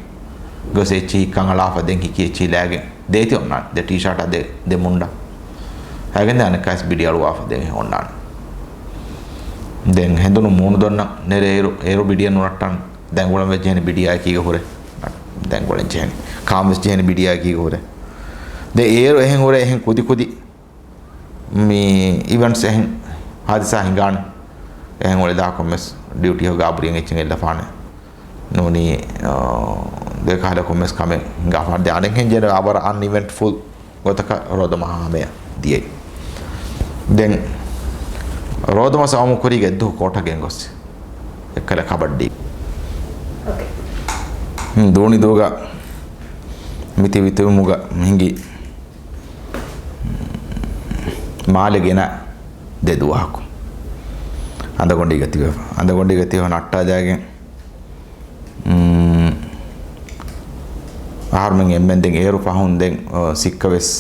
ގޮސް އެއްޗިހި ކަންއަޅާފަ ދެން ހިކި އެއްޗިހި ލާގެން. ދޭތި އޮންނާނެ. ދެ ޓީޝާޓާ ދެ، ދެ މުންޑާ. ހައިގެން ދެ އަނެއްކާސް ބިޑި އަޅުވާފަ ދެން އޮންނާނެ. ދެން ހެނދުނު މޫނު ދޮންނަ ނެރެ އޭރު، އޭރު ބިޑިއެއް ނުނައްޓާނެ. ދެން ގުޅަން ވެސް ޖެހެނީ ބިޑިއާއެކީގަ ހުރެ. ދެން ގުޅަން ޖެހެނީ. ކާން ވެސް ޖެހެނީ ބިޑިއާއެކީގަ ހުރެ. ދެ އޭރު އެހެން ހުރެ އެހެން ކުދި ކުދި މި އިވެންޓްސް އެހެން ހާދިސާ ހިނގާނެ. އެހެން އުޅެދާ ކޮންމެސް ޑިއުޓީ ހޮގާ ބުރިއެއް އެއްޗެއް އެއްލަފާނެ. ނޫނީ، އާ، ދެ ކަހަލަ ކޮންމެސް ކަމެއް ހިނގާފާނެ. ދެ އަނެއްހެން ޖެހޭ އަވަރ އަންއިވެންޓްފުލް ގޮތަކަށް ރޯދަމަހާ ހަމަޔަށް ދިޔައީ. ދެން ރޯދަމަސް އައުމު ކުރީގެ އެއްދުވަހު ކޯޓަށް ގެންގޮސް އެއްކަލަ ކަބައްޑީ. އޯކޭ. ހުން، ދޫނިދޫގަ މިތިބި ތިބުމުގަ ހިނގި މާލެ ގެނަ ދެ ދުވަހަކު އަނދަގޮނޑީގަ ތިބެފަ. އަނދަގޮނޑީގަ ތިބެފަ ނައްޓާލާގެން، އުން، އަހަރުމެން އެންމެން ދެން އޭރު ފަހުން ދެން، އަ، ސިއްކަ ވެސް،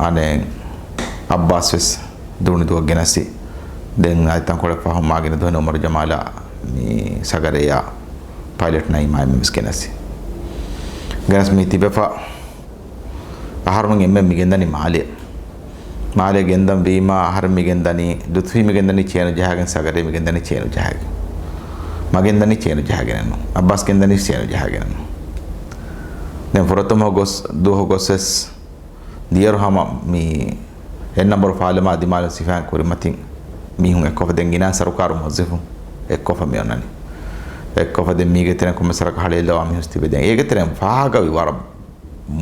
އަނެއް އައްބާސް ވެސް ދޫނިދޫއަށް ގެނަސް. ދެން އަދި ތަންކޮޅެއް ފަހުން މާގިނަ ދުވަހު އުމަރު ޖަމާލާ މި ސަގަރެއާ ޕައިލެޓް ނައީމާ އެންމެން ވެސް ގެނަސް. ގެނަސް މި ތިބެފަ. އަހަރުމެން އެންމެން މިގެންދަނީ މާލެ. މާލެ ގެންދަން ވީމާ، އަހަރެން މިގެންދަނީ، ލުތުފީ މިގެންދަނީ ޗޭނު ޖަހާގެން، ސަގަރޭ މިގެންދަނީ ޗޭނު ޖަހާގެން. މަގެންދަނީ ޗޭނު ޖަހާގެނެއްނު. އައްބާސް ގެންދަނީ ޗޭނު ޖަހާގެނެއްނު. ދެން ފުރަތަމަ ގޮސް، ދުވަހު ގޮސް ވެސް ދިޔަރު ހަމަ މި އެއް ނަންބަރު ފާލަމާ ދިމާލު ސިފައިން ކުރިމަތިން މީހުން އެއްކޮފަ ދެން ގިނަ ސަރުކާރު މުވައްޒަފުން އެއްކޮފަ މި އޮންނަނީ. އެއްކޮފަ ދެން މީގެ ތެރެއިން ކޮންމެސް ވަރަކަށް ހަޅޭއްލަވާ މީހުސް ތިބެ ދެން. އޭގެ ތެރެއިން ފާހަގަވި ވަރަށް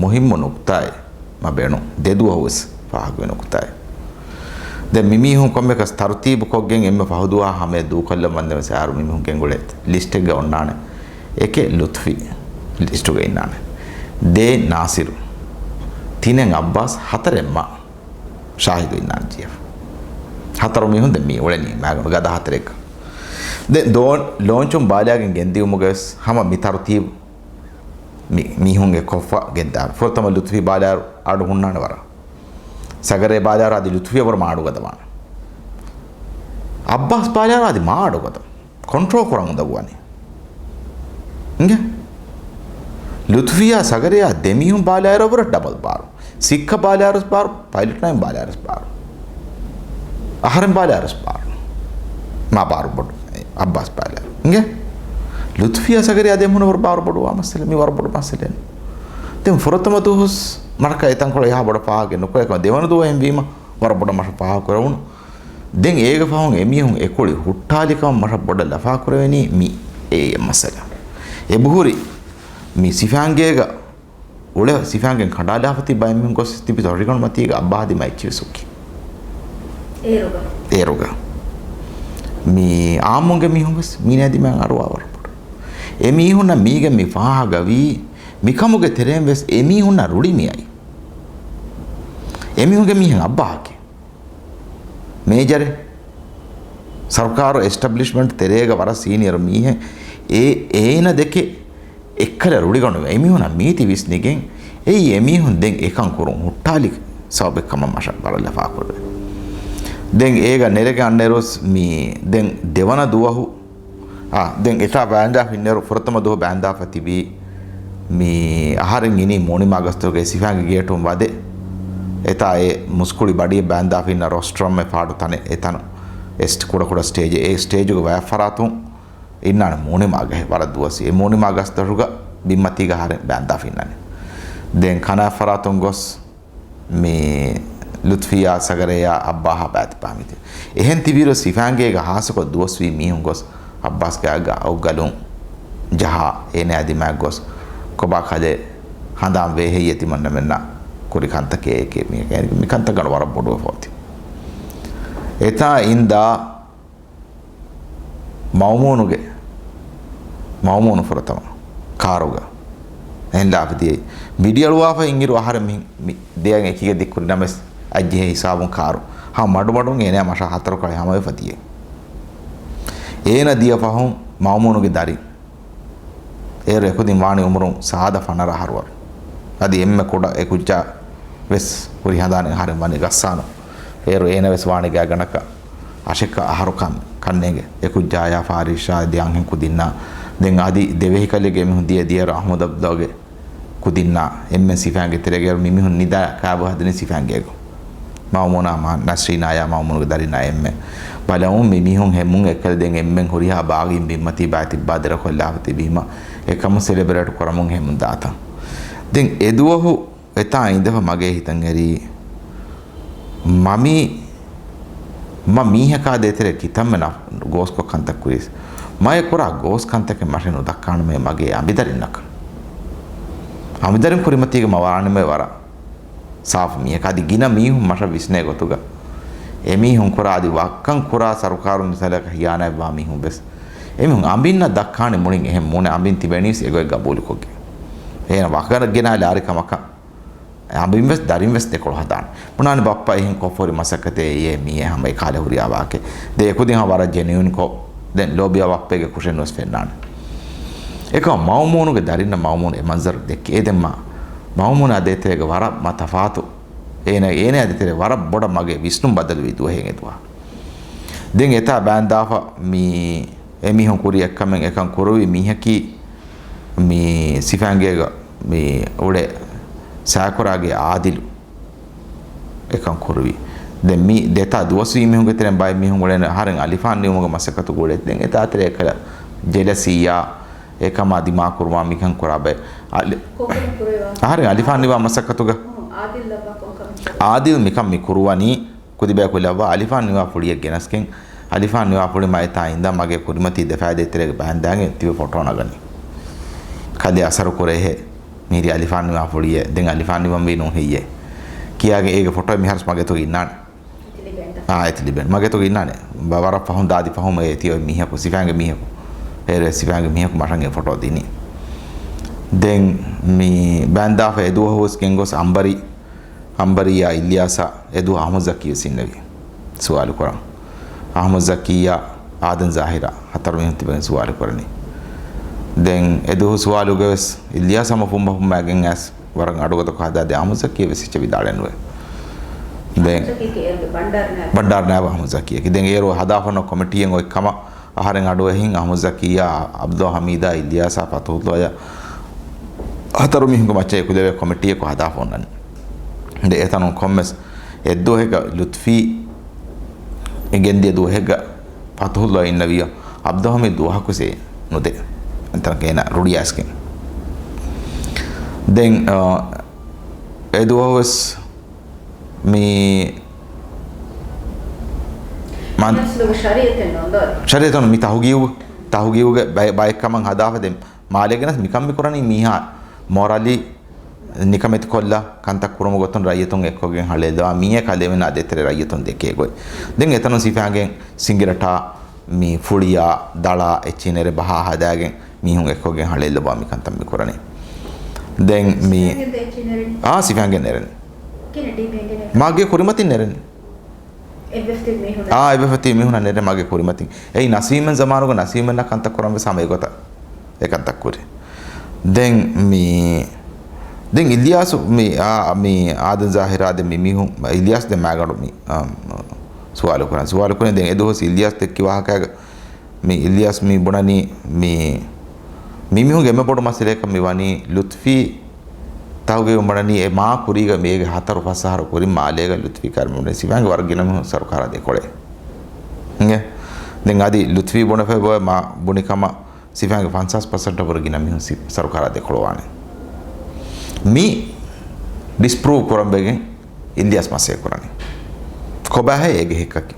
މުހިއްމު ނުކުތާއެއް މަ ބޭނުން. ދެ ދުވަހު ވެސް ފާހަގަވި ނުކުތާއެއް. ދެން މިމީހުން ކޮންމެކަސް ތަރުތީބު ކޮށްގެން އެންމެ ފަހު ދުވަހާ ހަމަޔަށް ދޫކޮށްލަން ވަންދެން ވެސް އަހަރު މިމީހުން ގެންގުޅޭ ލިސްޓެއްގަ އޮންނާނެ. އެކެއް ލުތުފީ ލިސްޓުގަ އިންނާނެ. ދޭއް ނާސިރު. ތިނެއް އައްބާސް. ހަތަރެއް މަ ޝާހިދު އިންނާނެ ޖީއެފް. ހަތަރު މީހުން ދެން މީ އުޅެނީ މާގަނޑު ގަދަ ހަތަރެއްގަ. ދެން ދޯ-، ލޯންޗުން ބާލާގެން ގެންދިއުމުގަ ވެސް ހަމަ މި ތަރުތީބު މި-، މީހުން އެއްކޮށްފަ ގެންދާނެ. ފުރަތަމަ ލުތުފީ ބާލާއިރު އަޑު ހުންނާނެ ވަރަށް. ސަގަރޭ ބާލާއިރު އަދި ލުތުފީ ވަރަށް މާ އަޑު ގަދަވާނެ. އައްބާސް ބާލާއިރު އަދި މާ އަޑު ގަދަ. ކޮންޓްރޯލް ކުރަން އުނދަގޫވަނީ. އިނގޭ؟ ލުތުފީއާ ސަގަރޭއާ ދެމީހުން ބާލާއިރު ވަރަށް ޑަބަލް ބާރު. ސިއްކަ ބާލާއިރު ބާރު، ޕައިލެޓް ނައިމް ބާލާއިރު ބާރު. އަހަރެން ބާލާއިރު ބާރު. މާ ބާރު ބޮޑު، އައްބާސް ބާލާއިރު. އިނގޭ؟ ލުތުފީއާ ސަގަރޭއާ ދެމީހުން ވަރަށް ބާރު ބޮޑުވާ މައްސަލަ، މި ވަރަށް ބޮޑު މައްސަލައެއް. ދެން ފުރަތަމަ ދުވަސް މަރަކަ އެތަންކޮޅެއް އެހާ ބޮޑަށް ފާހަގަ ނުކުރޭ ކަމަށް ދެވަނަ ދުވަހެން ވީމަ، ވަރަށް ބޮޑަށް މަށަށް ފާހަގަކުރެވުނު. ދެން އޭގެ ފަހުން އެމީހުން އެކުޅި ހުއްޓާލިކަމަށް މަށަށް ބޮޑަށް ލަފާކުރެވެނީ މި އެ މައްސަލަ. އެބަހުރި މި ސިފައިންގޭގަ އުޅެ ސިފައިންގެން ކަނޑާލާފަ ތިބާ އެމީހުން ގޮސް ތިބި ތޮށިގަނޑުމަތީގަ އައްބާ ހަދިމާ އެއްޗިވެސް ހުއްކި. އޭރުގަ. އޭރުގަ. މި އާއްމުންގެ މީހުން ވެސް މީނަ ހަދިމާ އަރުވާ ވަރަށް ބޮޑު. އެމީހުންނަށް މީގެ މި ފާހަގަވީ މިކަމުގެ ތެރެއިން ވެސް އެމީހުންނަށް ރުޅި މިއައީ. އެމީހުންގެ މީހެއް އައްބާހަކީ. މޭޖަރެއް. ސަރުކާރު އެސްޓަބްލިޝްމަންޓް ތެރޭގަ ވަރަށް ސީނިއަރު މީހެއް. އޭ، އޭނަ ދެކެ އެއްކަލަ ރުޅިގަނޑު އެމީހުނަށް މީތި ވިސްނިގެން އެއީ އެމީހުން ދެން އެކަން ކުރުން ހުއްޓާލި ސަބަބެއް ކަމަށް މަށަށް ވަރަށް ލަފާކުރެވޭ. ދެން އޭގަ ނެރެގެން އަންނައިރުވެސް މި ދެން ދެވަނަ ދުވަހު، އާ، ދެން އެތާ ބާންދާފަ އިންނައިރު ފުރަތަމަ ދުވަހު ބާންދާފަ ތިބީ މި އަހަރެން އިނީ މޫނިމާ ގަސްތުގެ ސިފައިންގެ ގޭޓުން ވަދެ. އެތާ އެ މުސްކުޅި ބަޑިއެއް ބާންދާފަ އިންނަ ރޮސްޓްރަމް އެ ފާޑު ތަނެއް އެ ތަނު އެސްޓް ކުޑަކުޑަ ސްޓޭޖެއް. އެ ސްޓޭޖުގެ ވަޔަށް ފަރާތުން އިންނާނެ މޫނިމާގަހެއް ވަރަށް ދުވަސް. އެ މޫނިމާ ގަސްދޮށުގަ ބިންމަތީގަ އަހަރެން ބާންދާފަ އިންނާނެ. ދެން ކަނާ ފަރާތުން ގޮސް މި ލުތްފިއްޔާ ސަގަރަޔާ އައްބާހާ ބާތިބާ މިތި. އެހެން ތިބިއިރު ސިފައިންގޭގަ ހާއްސަކޮށް ދުވަސްވީ މީހުން ގޮސް އައްބާސްގެ އަގަށް އައުގަލުން ޖަހާ އޭނަ ދިމާއަށް ގޮސް ކޮބާ ކަލޭ ހަނދާން ވޭހެއްޔޭ ތިމަންނަމެންނަށް ކުރި ކަންތަކޭ އެކޭ މި، މި ކަންތައް ގަނޑު ވަރަށް ބޮޑުވެފަ އޮތީ. އެތާ އިންދާ މައުމޫނުގެ، މައުމޫނު ފުރަތަމަ ކާރުގަ އެހެން ލާފަ ދިޔައީ. ބިޑިއަޅުވާފަ އިންއިރު އަހަރެން މި، މި ދެއަތް އެކީގަ ދިއްކުރި ނަމަވެސް އައްޖެހޭ ހިސާބުން ކާރު ހަމަ މަޑުމަޑުން އޭނަ މަށާ ހަތަރު ކަޅި ހަމަވެފަ ދިޔައީ. އޭނަ ދިޔަ ފަހުން މައުމޫނުގެ ދަރިން އޭރު އެކުދިން ވާނީ އުމުރުން ސާދަ ފަނަރަ އަހަރު ވަރު. އަދި އެންމެ ކުޑަ އެ ކުއްޖާ ވެސް ހުރި ހަނދާނެއް އަހަރެން ވަނީ ޣައްސާނު. އޭރު އޭނަ ވެސް ވާނީ ގާތްގަނޑަކަށް އަށެއްކަ އަހަރު ކަން، ކަންނޭނގެ. އެ ކުއްޖާޔާ ފާރިޝާ ދެ އަންހެން ކުދިންނާ. ދެން އަދި ދެ ވެހިކަލެއްގެ މީހުން ދިޔަ ދިޔައިރު އަޙްމަދު އަބްދުﷲގެ ކުދިންނާ އެންމެން ސިފައިންގެ ތެރޭގަ އޭރު މި މީހުން ނިދާ ކާބު ހަދަނީ ސިފައިންގޭގަ. މައުމޫނާ މާ ނަސްރީނާޔާ މައުމޫނުގެ ދަރިންނާ އެންމެން ބަލަމުން މި މީހުން ހެމުން އެއްކަލަ ދެން އެންމެން ހުރިހާ ބާޣީން ބިންމަތީ ބާތިއްބާ ދެރަކޮށްލާފަ ތިބީމަ އެކަމު ސެލެބްރޭޓް ކުރަމުން ހެމުން ދާތަން. ދެން އެދުވަހު އެތާ އިނދެފަ މަގޭ ހިތަށް އެރީ މަ މީ، މަ މީހަކާ ދޭތެރޭ ކިތަންމެ ނަ-، ގޯސްކޮށް ކަންތައް ކުރީސް. މަޔަ ކުރާ ގޯސް ކަންތަކެއް މަށެއް ނުދައްކާނަމޭ މަގޭ އަނބިދަރިންނަކަށް. އަނބިދަރިން ކުރިމަތީގަ މަ ވާނަމޭ ވަރަށް ސާފު މީހަކަށް. އަދި ގިނަ މީހުން މަށަށް ވިސްނޭ ގޮތުގަ އެމީހުން ކުރާ އަދި ވައްކަން ކުރާ ސަރުކާރުން މިސާލަކަށް ހިޔާނާތްވާ މީހުން ވެސް އެމީހުން އަނބިންނަށް ދައްކާނެ މުޅިން އެހެން މޫނެ އަނބިން ތިބެނީސް އެގޮތް ގަބޫލުކޮށްގެން. އޭނަ ވަކަރަށް ގެނާލި އާރި ކަމަކަށް އަނބިން ވެސް ދަރިން ވެސް ދެކޮޅު ހަދާނެ. ބުނާނެ ބައްޕަ އެހެން ކޮށްފަ ހުރި މަސައްކަތެއް އެއީ މީހެއް ހަމަ އެކާލެ ހުރިހާ ވާހަކައެއް. ދެން އެކުދިން ހަމަ ވަރަށް ޖެނިއުއިންކޮށް ދެން ލޯބިޔާ ބައްޕަގެ ކުށެއް ނުވެސް ފެންނާނެ. އެކަމަ މައުމޫނުގެ ދަރިންނަށް މައުމޫނު އެ މަންޒަރު ދެއްކި. އެ ދެން މަ މައުމޫނާ ދޭތެރޭގަ ވަރަށް މަ ތަފާތު. އޭނަ، އޭނަޔާ ދޭތެރޭ ވަރަށް ބޮޑަށް މަގޭ ވިސްނުން ބަދަލުވި ދުވަހެއް އެ ދުވަހު. ދެން އެތާ ބާންދާފަ މި އެމީހުން ކުރި އެއްކަމެއް އެކަން ކުރުވި މީހަކީ މި ސިފައިންގޭގަ މި އުޅޭ ސާކުރާގެ އާދިލު އެކަން ކުރުވި. ދެން މި ދެތާ ދުވަސްވީ މީހުންގެ ތެރެއިން ބައެއް މީހުން އުޅޭނެ އަހަރެން އަލިފާން ނިމުމުގެ މަސައްކަތު ގުޅޭ. ދެން އެތާ ތެރޭ އެކަލަ ޖެލަސީއާ އެކަމާ ދިމާކުރުވާ މިކަން ކުރާ ބައެއް. އަލި-، ކޮންކަމެއް ކުރެވާ؟ އަހަރެން އަލިފާން ނިވާ މަސައްކަތުގަ. އާދިލް ލައްވާ ކޮންކަމެއް ކުރެވާ؟ އާދިލް މިކަން މި ކުރުވަނީ ކުދިބަޔަކު ލައްވާ އަލިފާން ނިވާ ފުޅިއެއް ގެނަސްގެން، އަލިފާން ނިވާ ފުޅި މައިތާ އިންދާ މަގޭ ކުރިމަތީ ދެފައި ދޭތެރޭގެ ބަހަންދާގެން ތިބެ ފޮޓޯ ނަގަނީ. ކަލޭ އަސަރު ކުރޭހޭ. މިހިރީ އަލިފާން ނިވާ ފުޅިއެއް. ދެން އަލިފާން ނިވަންވީ ނޫން ހެއްޔޭ؟ ކިޔާގެ އޭގެ ފޮޓޯ މިހާރުސް މަގޭތޯ އިންނާނެ. އާ، އެތި ލިބެން. މަގޭތޯ އިންނާނެ. ވަ-، ވަރަށް ފަހުން ދާދި ފަހުން އެ ތިޔަ މީހަކު، ސިފައިންގެ މީހަކު. އޭރު ސިފައިންގެ މީހަކު މަށަށް އެ ފޮޓޯ ދިނީ. ދެން މި ބާންދާފަ އެ ދުވަހު ވެސް ގެންގޮސް އަނބަރީ އަނބަރީއާ އިލްޔާސާ އެދުވަހު އަހްމަދު ޒަކީ ވެސް އިންނެވި ސުވާލު ކުރަން. އަހްމަދު ޒަކީއާ އާދަން ޒާހިރާ ހަތަރު މީހުން ތިބެގެން ސުވާލު ކުރަނީ. ދެން އެދުވަހު ސުވާލުގަވެސް އިލްޔާސް ހަމަ ފުނބަ ފުނބާގެން އައިސް ވަރަށް އަޑުގަދަކޮށް ހަދާދޭ އަހްމަދު ޒަކީ ވެސް އެއްޗެއް ވިދާޅެއް ނުވޭ. ދެން އަހްމަދު ޒަކީ ބަންޑާރަ ނާއިބު. ބަންޑާރަ ނާއިބު އަހްމަދު ޒަކީއަކީ. ދެން އޭރު ހަދާފަ އޮންނަ ކޮމިޓީއެއް އޮތް ކަމަށް އަހަރެން އަޑުއެހިން އަހްމަދު ޒަކީއާ، އަބްދުލް ހަމީދާ، އިލްޔާސާ، ފަތުހުﷲއާ ހަތަރު މީހުންގެ މައްޗަށް އެކުލެވޭ ކޮމިޓީއަކު ހަދާފަ އޮންނަނީ. ދެން އެތަނުން ކޮންމެސް އެއްދުވަހެއްގަ ލުތްފީ ގެންދިޔަ ދުވަހެއްގަ ފަތުހުﷲ އިންނެވިޔޯ އަބްދުލް ހަމީދު ދުވަހަކުސް ނުދޭ. އެތަނަކަށް އޭނަ ރުޅިއައިސްގެން. ދެން، އަ، އެ ދުވަހުވެސް މި މާ-، މި އަސްލުގެ ޝަރީއަތެއް ނޫން ދޯ؟ ޝަރީއަތުން މި ތަހުގީގު، ތަހުގީގުގެ ބައެއް، ބައެއް ކަމަށް ހަދާފަ ދެން މާލޭގެނަސް މިކަން މި ކުރަނީ މީހާ މޯރަލީ ނިކަމެތިކޮށްލާ ކަންތައް ކުރުމުގެ ގޮތުން ރައްޔިތުން އެއްކޮށްގެން ހަޅޭލުވާ މީހެއް ކަލޭމެންނާ ދޭތެރޭ ރައްޔިތުން ދެކޭ ގޮތް. ދެން އެތަނުން ސިފައިންގެ ސިނގިރަޓާ މި ފުޅިޔާ، ދަޅާ އެއްޗިހި ނެރެ ބަހާ ހަދާގެން މީހުން އެއްކޮށްގެން ހަޅޭލުވާ މި ކަންތައް މި ކުރަނީ. ދެން މި، ސިފައިންގެ އެއްޗިހި ނެރެނީ؟ އާ، ސިފައިންގެ ނެރެނީ. ކިހިނެއް ޓީމެއް ގެނެ؟ މާގެ ކުރިމަތިން ނެރެނީ. އެއްވެފަ ތިބި މީހުން؟ އާ، އެއްވެފަ ތިބި މީހުންނަށް ނެރެ މާގެ ކުރިމަތިން. އެއީ ނަސީމެން ޒަމާނުގަ ނަސީމެންނަށް ކަންތައް ކުރަން ވެސް ހަމަ އެގޮތަށް އެ ކަންތައް ކުރި. ދެން މި، ދެން އިލްޔާސު މި، އާ، މި އާދަން ޒާހިރާ ދެން މި މީހުން، އިލްޔާސް ދެން މާގަނޑު މި، އާ، ސުވާލު ކުރަން، ސުވާލު ކުރަން. ދެން އެދުވަސް އިލްޔާސް ދެއްކި ވާހަކައިގަ މި އިލްޔާސް މި ބުނަނީ މި، މި މީހުންގެ އެންމެ ބޮޑު މައްސަލައަކަށް މި ވަނީ ލުތްފީ ތަހުގީގު ބުނަނީ އެ މާ ކުރީގަ މީގެ ހަތަރު ފަސް އަހަރު ކުރިން މާލޭގަ ލުތްފީ ކައިރި މި ބުނަނީ ސިފައިންގެ ވަރަށް ގިނަ މީހުން ސަރުކާރާ ދެކޮޅޭ. އިނގޭ؟ ދެން އަދި ލުތްފީ ބުނެފައި ބޮއެ މާ ބުނި ކަމަށް ސިފައިންގެ ފަންސާސް ޕަސެންޓަށް ވުރެ ގިނަ މީހުން ސި-، ސަރުކާރާ ދެކޮޅުވާނެ. މި ޑިސްޕްރޫވް ކުރަން ވެގެން އިލްޔާސް މަސޭ ކުރަނީ. ކޮބާހޭ އޭގެ ހެއްކަކީ؟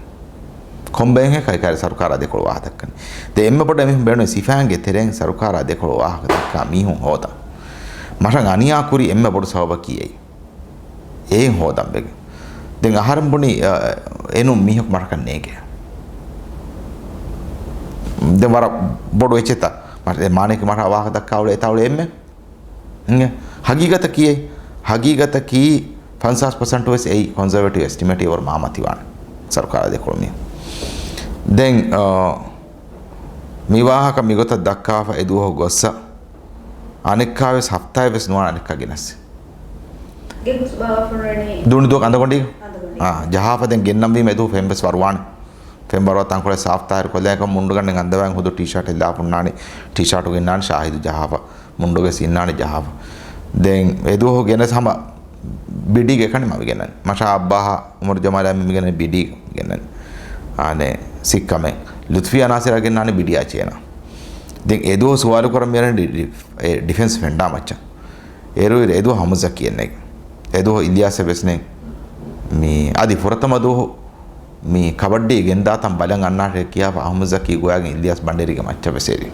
ކޮންބައެއްހޭ ކައިކާރި ސަރުކާރާ ދެކޮޅު ވާހަކަ ދައްކަނީ؟ ދެ އެންމެ ބޮޑަށް މީހުން ބޭނުން ސިފައިންގެ ތެރެއިން ސަރުކާރާ ދެކޮޅު ވާހަކަ ދައްކާ މީހުން ހޯދަން. މަށަށް އަނިޔާ ކުރި އެންމެ ބޮޑު ސަބަބަކީ އެއީ. އެއިން ހޯދަން ވެގެން. ދެން އަހަރެން ބުނި، އަ، އެނޫން މީހަކު މަށަކަށް ނޭނގޭ. ދެން ވަރަށް ބޮޑު އެއްޗެއްތަ؟ މަ-، އެ މާނަޔަކީ މަށަށް ވާހަކަ ދައްކާ އުޅޭ އެތާ އުޅޭ އެންމެ. އިނގޭ. ހަގީގަތަކީ އެއް. ހަގީގަތަކީ ފަންސާސް ޕަސެންޓު ވެސް އެއީ ކޮންސަވޭޓިވް އެސްޓިމޭޓް އެވަރު މާ މަތިވާނެ ސަރުކާރާ ދެކޮޅު މީހުން. ދެން، އަ، މި ވާހަކަ މިގޮތަށް ދައްކާފަ އެދުވަހު ގޮއްސަ އަނެއްކާވެސް ހަފްތާއެއް ވެސް ނުވާނެ އަނެއްކާ ގެނަސް. ގެ ގުސް ބާވާފަ ހުންނަނީ ދޫނިދުވަ އަނދަގޮނޑީ؟ އަނދަގޮނޑީ. އާ، ޖަހާފަ ދެން ގެންނަންވީމަ އެދުވަހު ފެން ވެސް ވަރުވާނެ. ފެން ވަރުވާ ތަންކޮޅެއް ސާފް ތާހިރު ކޮށްލާ އެކަމަ މުންޑުގަނޑެއް އަންދަވާން ހުދު ޓީޝާޓް އެއްލާފަ ހުންނާނެ. ޓީޝާޓު ގެންނާނެ ޝާހިދު ޖަހާފަ. މުންޑުގެ ސިންނާނެ ޖަހާފަ. ދެން އެދުވަހު ގެނެސް ހަމަ ބިޑީގެ ކަނި މަ މި ގެންނަން. މަށާ އައްބާހާ އުމަރު ޖަމާލާ މި ގެންނަން ބިޑީ ގެންނަން. އާނެ ސިއްކަމެއް. ލުތްފީ އަނާސިރާ ގެންނާނެ ބިޑީއާ ޗޭނާ. ދެން އެދުވަހު ސުވާލު ކުރަން މިއަރަން ޑި-، ޑި-، އެ ޑިފެންސް ފެންޑާ މައްޗަށް. އޭރު އިރު އެދުވަހު ހަމުޒަކީ އެންނެގެ. އެދުވަހު އިލްޔާސް ވެސް ނެ. މި އަދި ފުރަތަމަ ދުވަހު މި ކަބައްޑީ ގެންދާތަން ބަލަން އަންނާށޭ ކިޔާފަ އަހުމަދު ޒަކީ ގޮވާގެން އިލްޔާސް ބަނޑޭރީގެ މައްޗަށް ވެސް އެރި.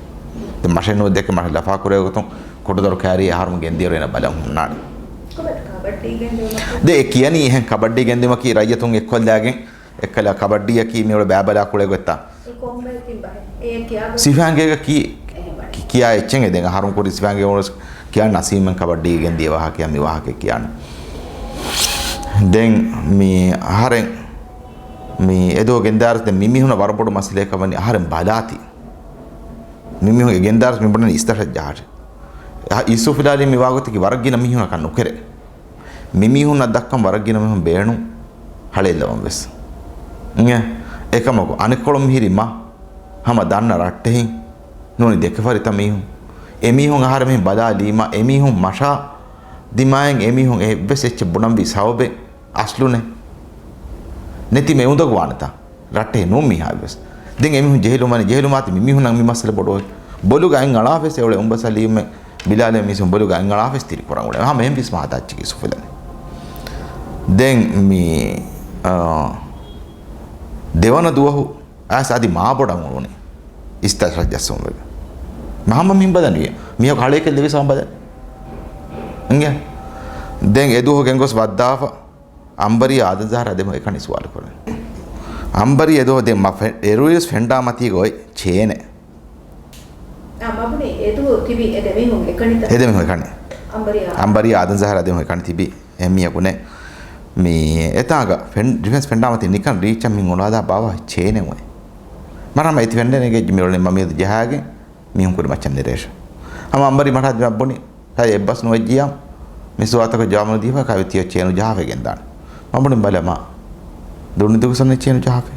ދެން މަށެއް ނުދެކެ މަށަށް ލަފާކުރޭ ގޮތުން ކުޑަދޮރު ކައިރީ އަހަރުމެން ގެންދިޔަރު އޭނަ ބަލަން ހުންނާނެ. ކޮބައި ކަބައްޑީ ގެންދިޔުމަކީ؟ ދެ އެ ކިޔަނީ އެހެން ކަބައްޑީ ގެންދިޔުމަކީ ރައްޔިތުން އެއްކޮށްލާގެން އެއްކަލަ ކަބައްޑީއަކީ މިއުޅެ ބައިބަލާ ކުޅޭ ގޮތްތަ؟ އެ ކޮންބައެއް ތިން ބަހެއް؟ އެ ކިޔާ ގޮތް؟ ސިފައިންގޭގަ ކީ، އެހެން ބަހެއް. ކި-، ކިޔާ އެއްޗެއް ދެން އަހަރުން ކުރި ސިފައިންގޭ އުޅެސް ކިޔާ ނަސީމެން ކަބައްޑީ ގެންދިޔަ ވާހަކަ މި ވާހަކަ ކިޔާނެ. ދެން މި އަހަރެން މި އެދުވަހު ގެންދާރަސް ދެން މި މީހުންނަށް ވަރަށް ބޮޑު މައްސަލައަކަށް ވަނީ އަހަރެން ބަލާތީ. މި މީހުން އެ ގެންދާރަސް މި ބުނަނީ އިސްތަށަށް ޖަހާށޭ. އަ، އިސޫފިލާލީ މި ވާގޮތަކީ ވަރަށް ގިނަ މީހުންނަކަށް ނުކެރޭ. މި މީހުންނަށް ދައްކަން ވަރަށް ގިނަ މީހުން ބޭނުން ހަޅޭއްލަވަން ވެސް. އިނގޭ؟ އެކަމަކު އަނެއްކޮޅުން މިހިރީ މަ ހަމަ ދަންނަ ރައްޓެހިން ނޫނީ ދެކެފަރިތަ މީހުން. އެމީހުން އަހަރެމެން ބަލާލީމަ އެމީހުން މަށާ ދިމާއިން އެމީހުން އެއްވެސް އެއްޗެއް ބުނަންވީ ސަބަބެއް އަސްލުނެއް ނެތިމެ އުނދަގޫވާނެތާ؟ ރައްޓެހި ނޫން މީހާ އެއްވެސް. ދެން އެމީހުން ޖެހިލުމަނި ޖެހިލުމާތި މި މީހުންނަށް މި މައްސަލަ ބޮޑުވޭ. ބޮލުގަ އަތް އަޅާފަސް އެއުޅެ އުނބަސް އަލީމެ ބިލާލެ މީސުން ބޮލުގަ އަތް އަޅާފަސް ތިރިކުރަން އުޅެ. ހަމަ އެހެން ވިސްމާ ހަދާ އެއްޗެކޭ އިސޫފިލާލީ. ދެން މި، އާ، ދެވަނަ ދުވަހު އައިސް އަދި މާބޮޑަށް އުޅުނީ އިސްތަށަށް ޖައްސުން ވެގެން. މަހަމަ މިން ބަލަން ވިޔަ. މިހަކު ހަޅޭކެއް ލެވިސް ހަމަ ބަލަން. އިނގޭ؟ ދެން އެދުވަހު ގެންގޮސް ވައްދާފަ. އަނބަރީ އާދަން ޒަހަރާ ދެމު އެކަނި ސުވާލު ކުރަން. އަނބަރީ އެދުވަހު ދެ މަ ފެ-، އެރުވިޔަސް ފެންޑާ މަތީގަ އޮތް ޗޭނެ. އާ، މަ ބުނީ އެދުވަހު ތިބި އެ ދެމީހުން އެކަނިތަ؟ އެ ދެމީހުން އެކަނި. އަނބަރީ އާ. އަނބަރީ އާދަން ޒަހަރާ ދެމު އެކަނި ތިބި. އެ މީހަކު ނެ. މި އެތާގަ ފެން-، ޑިފެންސް ފެންޑާ މަތީ ނިކަން ރީއްޗަށް މި އުނާދާ ބާވާ ޗޭނެ އޮތް. މަރާމަ އެތި ފެންޑެނެގެ މި އުޅެނީ މަ މިއަދު ޖަހާގެން. މީހުން ކުރި މައްޗަށް ނެރޭށޭ. ހަމަ އަނބަރީ މަށާ ދިމާ ބުނި، ކައި އެއްބަސް ނުވެއްޖިޔާ، މި ސުވާލުތަކަށް ޖަވާބު ނުދީފަ ކައި ތިޔަ ޗޭނު ޖަހާފަ ގެންދާނެ. މަ ބުނި ބަލަ މާ. ދޫނިދުގަ ސަންނަ ޗޭނު ޖަހާފަ.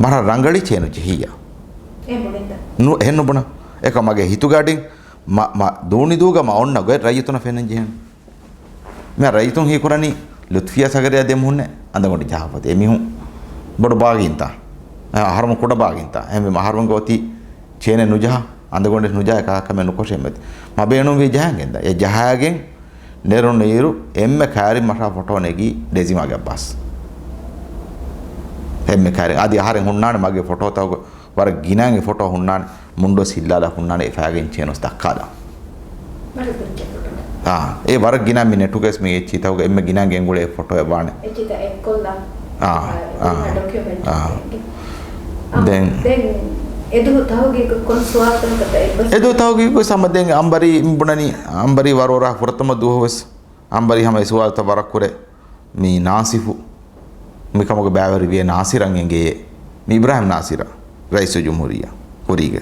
މަށަށް ރަނގަޅީ ޗޭނު ޖެހިއްޔާ. އެ ބުނިންތަ؟ ނު، އެހެން ނުބުނަ. އެކަމަކު މަގޭ ހިތުގަޑިން މަ، މަ، ދޫނިދޫގަ މަ އޮންނަ ގޮތް ރައްޔިތުންނަށް ފެންނަން ޖެހޭނެ. މި ރައްޔިތުން ހީކުރަނީ ލުތްފިޔާ ސަގަރިޔާ ދެމުހުންނެ އަނދަގޮނޑި ޖަހާފަ އޮތީ. އެމީހުން ބޮޑު ބާގީންތާ؟ އަހަރުމެން ކުޑަ ބާގީންތާ؟ އެހެންވީމަ އަހަރުމެންގެ އޮތީ ޗޭނެއް ނުޖަހާ، އަނދަގޮނޑެއް ނުޖަހާ އެކަހަލަ ކަމެއް ނުކޮށޭ މެދު. މަ ބޭނުންވީ ޖަހަން ގެންދާ. އެ ޖަހާގެން ނެރުނު އިރު އެންމެ ކައިރިން މަށާ ފޮޓޯ ނެގީ ޑެޒިމާގެ އައްބާސް. އެންމެ ކައިރިން. އަދި އަހަރެން ހުންނާނެ މަގޭ ފޮޓޯތަކުގަ ވަރަށް ގިނައިން އެ ފޮޓޯ ހުންނާނެ. މުންޑުވެސް ހިއްލާލާ ހުންނާނެ އެ ފައިގެން ޗޭނުސް ދައްކާލާ. އާ، އެ ވަރަށް ގިނަ މި ނެޓުގައިސް މި އެއްޗިތަކުގަ އެންމެ ގިނަ ގެންގުޅޭ އެ ފޮޓޯ އެއްވާނެ. އެއްޗިތައް އެއްކޮށްލާ. އާ، އާ، އާ. ޑޮކިއުމެންޓް އާ. އެއްގެ. އާ، ދެން ދެން އެދުވަހު ތަހުގީގު ކޮން ސުވާލުތަކަކަށް އެއްބަސް؟ އެދުވަހު ތަހުގީގު ހަމަ ދެން އަނބަރީ ބުނަނީ، އަނބަރީ ވަރޯރާ ފުރަތަމަ ދުވަހުވެސް އަނބަރީ ހަމަ އެ ސުވާލުތައް ވަރަށް ކުރޭ. މި ނާސިފު މިކަމުގެ ބައިވެރިވިޔޭ ނާސިރަށް އެނގޭ. މި އިބްރާހިމް ނާސިރަށް، ރައީސުލްޖުމްހޫރިއްޔާ ކުރީގެ.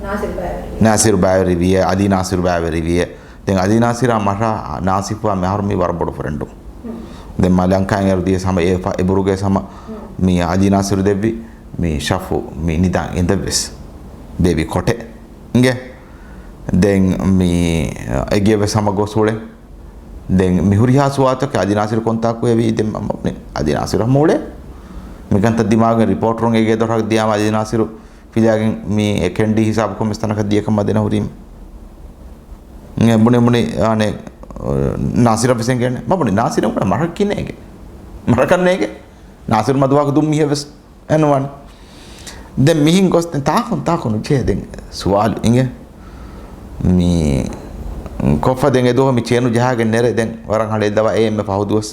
ނާސިރު ބައިވެރިވިޔޭ. ނާސިރު ބައިވެރިވިޔޭ، އަލީ ނާސިރު ބައިވެރިވިޔޭ. ދެން އަލީ ނާސިރާ މަށާ ނާސިފުއާ މިހާރު މީ ވަރަށް ބޮޑު ފުރެންޑު. ދެން މާ ލަންކާއިން އޭރު ދިޔަސް ހަމަ އެ ފަ-، އެ ބުރުގެސް ހަމަ މި އަލީ ނާސިރު ދެއްވި މި ޝަފު މި ނިދާ އެނދެއްވެސް ބޭބި ކޮޓެއް އިނގޭ. ދެން މި އެގޭވެސް ހަމަ ގޮސް އުޅެ. ދެން މި ހުރިހާ ސުވާލުތަކެއް އަލީ ނާސިރު ކޮންތާކު ހެވީ؟ ދެން މަ-، މަ-، އަލީ ނާސިރު ހަމަ އުޅޭ. މިކަންތައް ދިމާވެގެން ރިޕޯޓަރުން އެގޭ ދޮރަށް ދިޔާމަ އަލީ ނާސިރު ފިލާގެން މި އެ ކެންޑީ ހިސާބުކޮށް މިސްތަނަކަށް ދިޔަކަމަށް ދެނަ ހުރީމަ. އެ ބުނި ބުނި އާނެ، ނާސިރަށް ވެސް އެނގޭނެ. މަ ބުނި ނާސިރަށް ވަނީ މަރަކަށް ނޭނގެ. މަރަކަށް ނޭނގެ. ނާސިރު މަދުވާކު ދުން މީހެއް ވެސް އެންވާނެ. ދެން މިހިން ގޮސް ދެން ތާކުން ތާކުން ނުޖެހޭ ދެން ސުވާލު އިނގޭ. މި ކޮށްފަ ދެން އެދުވަހު މި ޗޭނު ޖަހާގެން ނެރެ ދެން ވަރަށް ހަނޑެއް ދަވާ އެ އެންމެ ފަހު ދުވަސް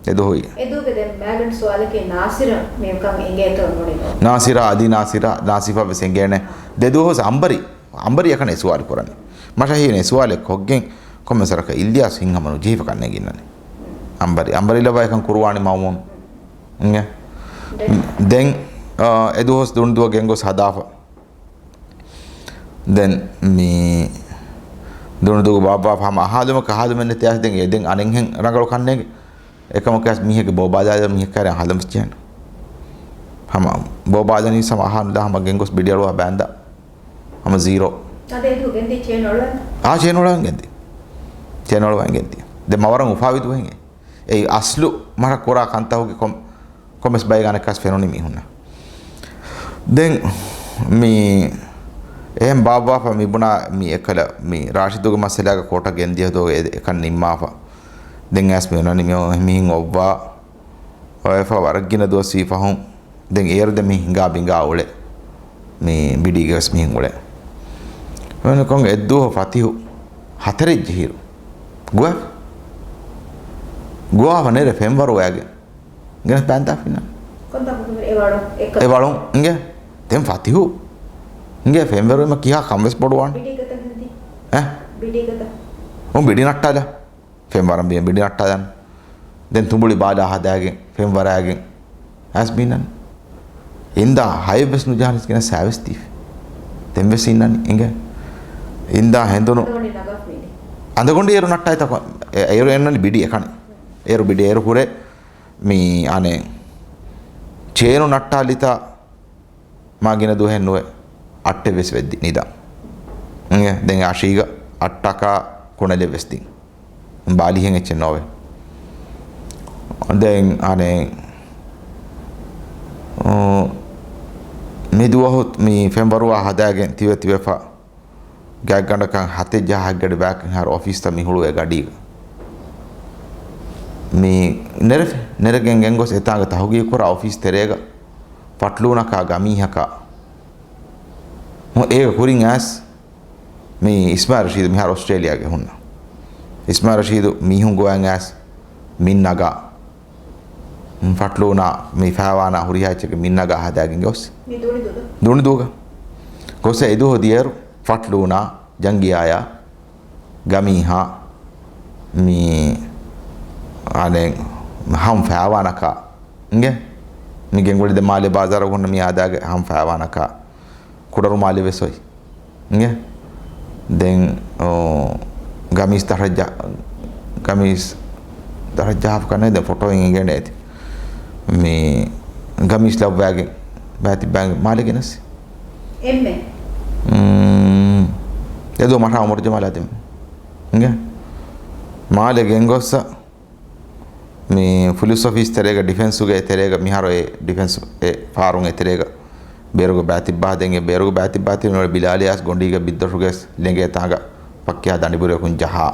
އެދުވަހު. އެދުވަހުގެ ދެން މާގަނޑު ސުވާލަކީ ނާސިރަށް މިކަން އެނގޭތޯ ނުނިނޯ. ނާސިރާ، އަލީ ނާސިރާ، ނާސިފަށް ވެސް އެނގޭނެ. ދެ ދުވަހު ވެސް އަނބަރީ، އަނބަރީ އެކަނި ސުވާލު ކުރަނީ. މަށަށް ހީނެ ސުވާލެއް ކޮށްގެން ކޮންމެސް ވަރަކަށް އިލްޔާސް ހިންހަމަނު ޖެހިފަ ކަންނޭނގެ އިންނަނީ. އަނބަރީ، އަނބަރީ ލައްވާ އެކަން ކުރުވާނީ މައުމޫން. އިނގޭ. ދެން، އާ، އެދުވަހު ދުނިދުވަ ގެންގޮސް ހަދާފަ. ދެން މި ދުނިދުވަ ބާއްވާފަ ހަމަ އަހާލުމަކަށް އަހާލުމެއް ނެތި އަސް ދެން އެ ދެން އަނެއްހެން ރަނގަޅު ކަންނޭނގެ. އެކަމަކު އަސް މީހެއްގެ ބޯ ބާލާލަ މީހެއް ކާރެ އަހާލަން ވެސް ޖެހޭނެ. ހަމަ ބޯ ބާލަނީ ހަމަ އަހާ ނުލާ ހަމަ ގެންގޮސް ބިޑި އަޅުވާ ބާންދާ. ހަމަ ޒީރޯ. އަދަ އެދު ގެންދި ޗޭން އޮޅުވަން؟ އާ، ޗޭން އޮޅުވަން ގެންދި. ޗޭން އޮޅުވަން ގެންދި. ދެ މަ ވަރަށް އުފާވި ދުވަހެއް. އެއީ އަސްލު މަރަށް ކުރާ ކަންތަކުގެ ކޮން، ކޮންމެސް ބައިގާނެ ކަސް ފެނުނީ މީހުންނަށް. ދެން މި އެހެން ބާއްވާފަ މި ބުނާ މި އެކަލަ މި ރާޝިދުގެ މައްސަލާގަ ކޯޓަށް ގެންދިޔަ ދޯ އެ، އެކަން ނިންމާފަ. ދެން އަސް މި އޮންނަނީ މި މިހިން އޮއްވާ. އޮވެފަ ވަރަށް ގިނަ ދުވަސް ވީ ފަހުން. ދެން އޭރު ދެން މި ހިނގާ ބިނގާ އުޅެ. މި ބިޑީގެ ވެސް މިހެން އުޅެ. އެވެނިކޮން އެއްދުވަހު ފަތިހު ހަތަރެއް ޖެހިއިރު. ގޮވެ. ގޮވާފަ ނެރެ ފެންވަރު ވައިގެން. ގެނެސް ބާންދާފިންނާ. ކޮންތާކު އެވަޅު އެކަ. އެވަޅު އިނގޭ. ދެން ފަތިހު. އިނގޭ ފެންވަރު އެމަ ކިހާ ކަން ވެސް ބޮޑުވާނެ. ބިޑީގަތަ ހެންދި؟ އެ؟ ބިޑީގަތަ. އު ބިޑި ނައްޓާލަ. ފެންވަރަން ބި-، ބިޑި ނައްޓާލަން. ދެން ތުނބުޅި ބާލާ ހަދާގެން، ފެންވަރާގެން. އަސް ބީނަން. އިންދާ ހައެއް ވެސް ނުޖަހާނެސް ގެނެސް ސާވެސް ދީފި. ދެން ވެސް އިންނަނީ އިނގޭ. އިންދާ ހެނދުނު. އަނދަގޮނޑި ނަގާފިނި. އަނދަގޮނޑި އޭރު ނައްޓާއިތަކޮ-، އެ-، އޭރު އެންނަނީ ބިޑި އެކަނި. އޭރު ބިޑި އޭރު ހުރެ މި އަނެއް ޗޭނު ނައްޓާލިތާ މާ ގިނަ ދުވަހެއް ނުވެ އައްޓެއް ވެސް ވެއްދި ނިދާ. އިނގޭ، ދެން އަށީގަ އައްޓަކާ ކުނެލެއް ވެސް ދިން. ބާލިހެން އެއްޗެއް ނޯވެ. ދެން އަނެއް، އު، މި ދުވަހު މި ފެންވަރުވާ ހަދާގެން ތިވެ ތިވެފަ ގާތްގަނޑަކަށް ހަތެއް ޖަހާ ހަތްގަޑި ބާކިން ހާރު އޮފީސްތައް މި ހުޅުވޭ ގަޑީގަ. މި ނެރެފި، ނެރެގެން ގެންގޮސް އެތާނގަ ތަހުގީގު ކުރާ އޮފީސް ތެރޭގަ ފަޓްލޫނަކާ ގަމީހަކާ އޭގެ ކުރިން އައިސް މި އިސްމާއިލް ރަޝީދު މިހާރު އޮސްޓްރޭލިޔާގެ ހުންނަ. އިސްމާއިލް ރަޝީދު މީހުން ގޮވަން އައިސް މިން ނަގާ. ފަޓްލޫނާ މި ފައިވާނާ ހުރިހާ އެއްޗެއްގެ މިން ނަގާ ހަދާގެން ގޮސް. މި ދުނިދުގަ؟ ދުނިދުގަ. ގޮސް އެދުވަހު ދިޔައިރު ފަޓްލޫނާ ޖަންގިޔާޔާ ގަމީހާ މި އަނެއް ހަމް ފައިވާނަކާ އިނގޭ. މި ގެންގުޅި ދެ މާލެ ބާޒާރަށް ހުންނަ މި އާދާގެ ހަމް ފައިވާނަކާ ކުޑަރުމާލެ ވެސް އޮތް. އިނގޭ؟ ދެން، އޯ، ގަމީސް ދަށަށް ޖަ-، ގަމީސް ދަށަށް ޖަހާފަ ކަންނޭ ދެން ފޮޓޯއިން އެނގޭނެ އޭތި. މި ގަމީސް ލައްވާގެން ބާތިއްބާގެން މާލެ ގެނަސް. އެންމެ؟ އުން، އެދު މަށާ އުމަރު ޖަމާލާ ދެން. އިނގޭ؟ މާލެ ގެންގޮއްސަ މި ފުލިސް އޮފީސް ތެރޭގަ ޑިފެންސުގެ ތެރޭގަ މިހާރު އެ ޑިފެންސް އެ ފާރުން އެ ތެރޭގަ ބޭރުގެ ބާތިއްބާ ދެން އެ ބޭރުގެ ބާތިއްބާ ތި ނުވަ ބިލާލި އަސް ގޮނޑީގެ ބިއްދޮށުގެ ލެނގޭ ތާނގަ ޕައްކިޔާ ދަނޑިބުރެކުން ޖަހާ.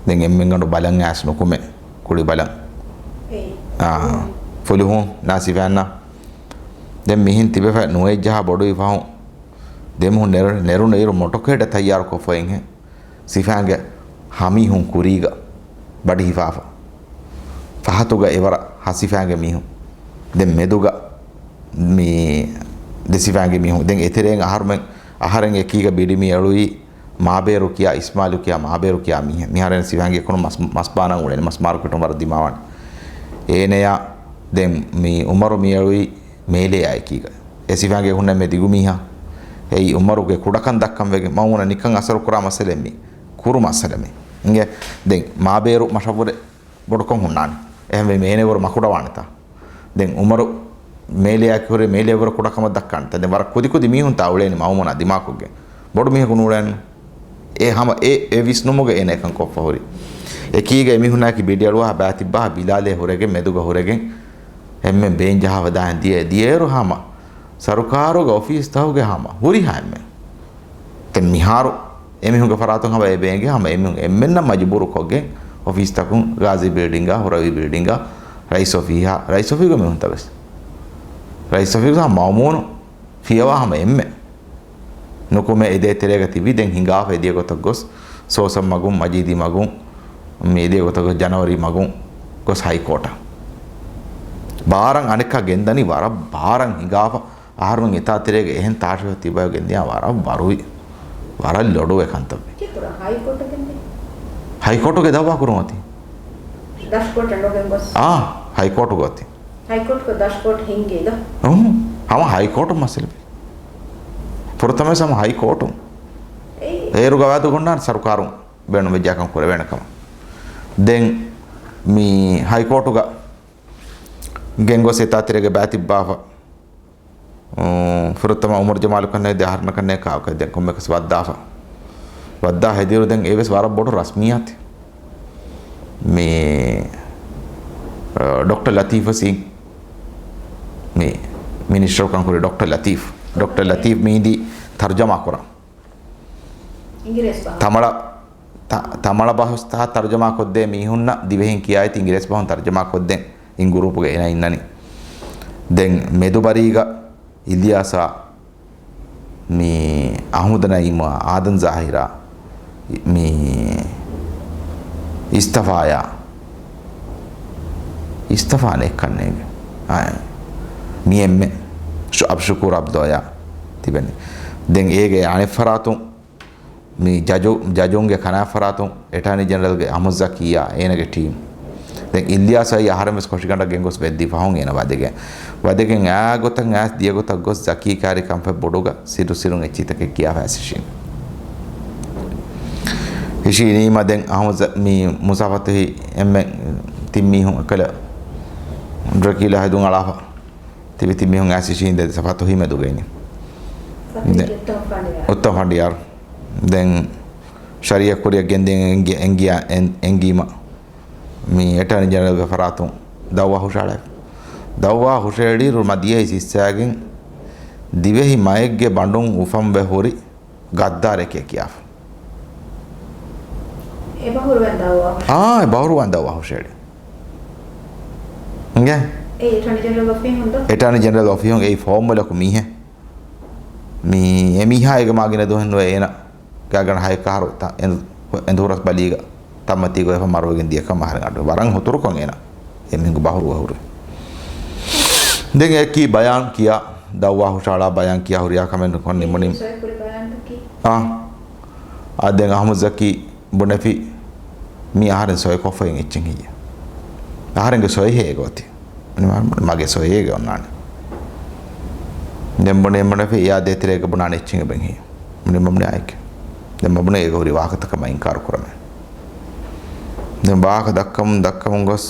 ދެން އެންމެންގަނޑު ބަލަން އައިސް ނުކުމެ ކުޅި ބަލަން. އެ. އާ، ފުލުހުން ނާސިފާންނަ ދެން މިހެން ތިބެފަ ނުވައެއް ޖަހާ ބޮޑުވި ފަހުން ދެމީހުން ނެރު-، ނެރުނު އިރު މޮޓޮކޭޑަށް ތައްޔާރުކޮށްފައިންހެން ސިފާންގެ ހަމީހުން ކުރީގަ ބަޑި ހިފާފަ. ފަހަތުގަ އެވަރަށް ހަ ސިފާންގެ މީހުން. ދެން މެދުގަ މި ދެ ސިފާންގެ މީހުން. ދެން އެތެރޭން އަހަރުމެން، އަހަރެން އެކީގަ ބިޑި މި އެޅުވީ މާބޭރު ކިޔާ، އިސްމާލު ކިޔާ މާބޭރު ކިޔާ މީހެއް. މިހާރު ސިފާންގެ ކުނު މަސް-، މަސްބާނަން އުޅެނީ، މަސް މާރުކެޓުން ވަރަށް ދިމާވާނެ. އޭނަޔާ ދެން މި އުމަރު މި އެޅުވީ މޭލެޔާ އެކީގަ. އެ ސިފާންގެ ހުންނަ މެ ދިގު މީހާ އެއީ އުމަރުގެ ކުޑަކަން ދައްކަން ވެގެން މައުމޫނަށް ނިކަން އަސަރު ކުރާ މައްސަލައެއް މީ. ކުރު މައްސަލަ މީ. އިނގޭ ދެން މާބޭރު މަށަށްވުރެ ބޮޑުކަން ހުންނާނެ. އެހެންވެ މޭނެވަރު މަކުޑަވާނެތާ. ދެން އުމަރު މޭލެޔާ ކުރެ މޭލެވަރު ކުޑަކަމަށް ދައްކާނެތާ. ދެން ވަރަށް ކުދި ކުދި މީހުންތާ އުޅޭނެ މައުމޫނާ ދިމާކޮށްގެން. ބޮޑު މީހަކު ނޫޅޭނު. އެ ހަމަ އެ، އެ ވިސްނުމުގަ އޭނަ އެކަން ކޮށްފަ ހުރި. އެކީގަ އެމީހުންނާކި ބިޑިއަޅުވާ ބާތިއްބާ ބިލާލޭ ހުރެގެން މެދުގަ ހުރެގެން އެންމެން ބޭން ޖަހާ ވަދާހެން ދިޔަ، ދިޔައިރު ހަމަ ސަރުކާރުގެ އޮފީސް ތަހުގެ ހަމަ ހުރިހާ އެންމެން. ދެން މިހާރު އެމީހުންގެ ފަރާތުން ހަމަ އެ ބޭނގެ ހަމަ އެމީހުން އެންމެންނަށް މަޖުބޫރު ކޮށްގެން އޮފީސްތަކުން ގާޒީ ބިލްޑިންގާ، ހުރަވީ ބިލްޑިންގާ، ރައީސް އޮފީހާ، ރައީސް އޮފީހުގެ މީހުންތައް ވެސް. ރައީސް އޮފީހުގެ ހަމަ މައުމޫނު ފިޔަވާ ހަމަ އެންމެ ނުކުމެ އެ ދޭތެރޭގަ ތިބި ދެން ހިނގާފަ އެދިޔަ ގޮތަށް ގޮސް ސޯސަން މަގުން، މަޖީދީ މަގުން، މި އެދިޔަ ގޮތަށް ގޮސް ޖަނަވަރީ މަގުން ގޮސް ހައިކޯޓަށް. ބާރަށް އަނެއްކާ ގެންދަނީ ވަރަށް ބާރަށް ހިނގާފަ. އަހަރުމެން އެތާ ތެރޭގަ އެހެން ތާށިފަ ތިބައި ގެންދިޔާ ވަރަށް ވަރުވި، ވަރަށް ލޮޑުވެ ކަންތައްވި. ކިތުރަ ހައިކޯޓަށް ގެންދިޔަ؟ ހައިކޯޓުގެ ދައުވާ ކުރުން އޮތީ. ދަށްކޯޓަށް ނުގެން ގޮސް؟ އާ، ހައިކޯޓުގަ އޮތީ. ހައިކޯޓުގަ ދަށްކޯޓް ހިންގީ ދޯ؟ އުން، ހަމަ ހައިކޯޓު މައްސަލަ. ފުރަތަމަވެސް ހަމަ ހައިކޯޓު. އެއީ. އޭރުގަ ވާދަ ގޮންނާނެ ސަރުކާރުން ބޭނުންވެއްޖާކަން ކުރެވޭނެ ކަމަށް. ދެން މި ހައިކޯޓުގަ ގެންގޮސް އެތާ ތެރޭގެ ބާތިއްބާފަ. އު، ފުރަތަމަ އުމަރު ޖަމާލު ކަންނޭ ދެ އަހަރުން ކަންނޭ ކާކަށް ދެން ކޮންމެކަސް ވައްދާފަ. ވައްދާ ހެދިއިރު ދެން އެވެސް ވަރަށް ބޮޑު ރަސްމިއްޔާތެއް. މި، އަ، ޑޮކްޓަރ ލަތީފް ވެސް މި މިނިސްޓަރު ކަން ކުރި ޑޮކްޓަރ ލަތީފް. ޑޮކްޓަރ ލަތީފް މީ އިންދީ ތަރުޖަމާ ކުރަން. އިނގިރޭސި ބަހުން. ތަމަޅަ، ތަ-، ތަމަޅަ ބަހުސްތައް ތަރުޖަމާ ކޮށްދޭ މީހުންނަށް ދިވެހިން ކިޔާއިތި އިނގިރޭސި ބަހުން ތަރުޖަމާ ކޮށްދޭން އިން ގުރޫޕުގަ އޭނާ އިންނަނީ. ދެން މެދުބަރީގަ އިލްޔާސާ، މި އަހުމަދު ނައީމާ، އާދަން ޒާހިރާ، މި އިސްތަފާޔާ، އިސްތަފާ ނެއްކަންނޭގެ. އާ، މި އެންމެ ޝު-، އަބްޝުކޫރު އަބްދޯޔާ ތިބެނީ. ދެން އޭގެ އަނެއް ފަރާތުން މި ޖަޖު-، ޖަޖުންގެ ކަނާ ފަރާތުން އެޓާނީ ޖެނެރަލްގެ އަހްމަދު ޒަކީއާ އޭނަގެ ޓީމް. ދެން އިލްޔާސް އައީ އަހަރެން ވެސް ކޮށިގަނޑަށް ގެންގޮސް ވެއްދި ފަހުން އޭނަ ވަދެގެން. ވަދެގެން އާ ގޮތަށް އާސް ދިޔަ ގޮތަށް ގޮސް ޒަކީ ކާރި ކަންފަތް ބޮޑުގަ ސިރު ސިރުން އެއްޗިތަކެއް ކިޔާފަ އައިސް ހިށީން. ހިށީނީމަ ދެން އަހު ޒަ-، މި މުސާފަތުހި އެންމެ ތިން މީހުން އެކަލަ ޑްރަކީލާ ހެދުން އަޅާފަ. ތިބި ތިން މީހުން އާސް ހިށީން ދެ ފަތުހި މެދުގައިނީ. ފަތުހި ދެ-، އުއްތަމަ ފަނޑިޔާރު. އުއްތަމަ ފަނޑިޔާރު. ދެން ޝަރީއަތް ކުރިއަށް ގެންދިޔަ އެންގި-، އެންގިޔާ-، އެން-، އެންގީމަ. މި އެޓާނީ ޖެނެރަލްގެ ފަރާތުން ދައުވާ ހުށައަޅައިފަ. ދައުވާ ހުށައެޅިއިރު މަ ދިޔައީސް ހިއްސާގެން ދިވެހި މައެއްގެ ބަނޑުން އުފަންވެ ހުރި ގައްދާރެކޭ ކިޔާފަ. އެބަހުރުވަން ދައުވާ ހުށަ-، އާ، އެބަހުރުވަން ދައުވާ ހުށައެޅި. އިނގޭ؟ އެ އެޓާނީ ޖެނެރަލް އޮފީހުން ދޯ؟ އެޓާނީ ޖެނެރަލް އޮފީހުން އެއީ ފޯމުލަކު މީހެއް. މީ، އެ މީހާ އޭގެ މާގިނަ ދުވަހެއް ނުވޭ އޭނަ ގާގަނޑަ ހައެއް އަހަރު ތަ-، އެނދު-، އެނދު ހުރަސް ބަލީގަ ތައްމަތީގޮ އެފަ މަރުވެގެން ދިޔަކަމަށް އަހަރެން އަޑު. ވަރަށް ހުތުރުކޮށް އޭނަ އެމީހުންގެ ބަހުރުވަ ހުރި. ދެން އެކީ ބަޔާން ކިޔާ، ދައުވާ ހުށައަޅާ ބަޔާން ކިޔާ ހުރިހާ ކަމެއް ނުކޮށް ނިމުނީ. ސޮއި ކުރި ބަޔާންތަކީ؟ އާ. އާ، ދެން އަހުމަދު ޒަކީ ބުނެފި މީ އަހަރެން ސޮއިކޮށްފައި އެއްޗެއް ހެއްޔެ؟ އަހަރެންގެ ސޮއި ހޭގޮތި. މަގެ ސޮއި ހޭގެ އޮންނާނެ. ދެން ބުނެ ބުނެފި އެޔާ ދޭތެރޭގަ ބުނާނެ އެއްޗެއް އެބައިން ހެއްޔެ؟ މުނި މަމްނި އާއެކެ. ދެން މަބުނެ އޭގަ ހުރި ވާހަކަތަކަށް މަ އިންކާރު ކުރަމޭ. ދެން ވާހަކަ ދައްކަމުން ދައްކަމުން ގޮސް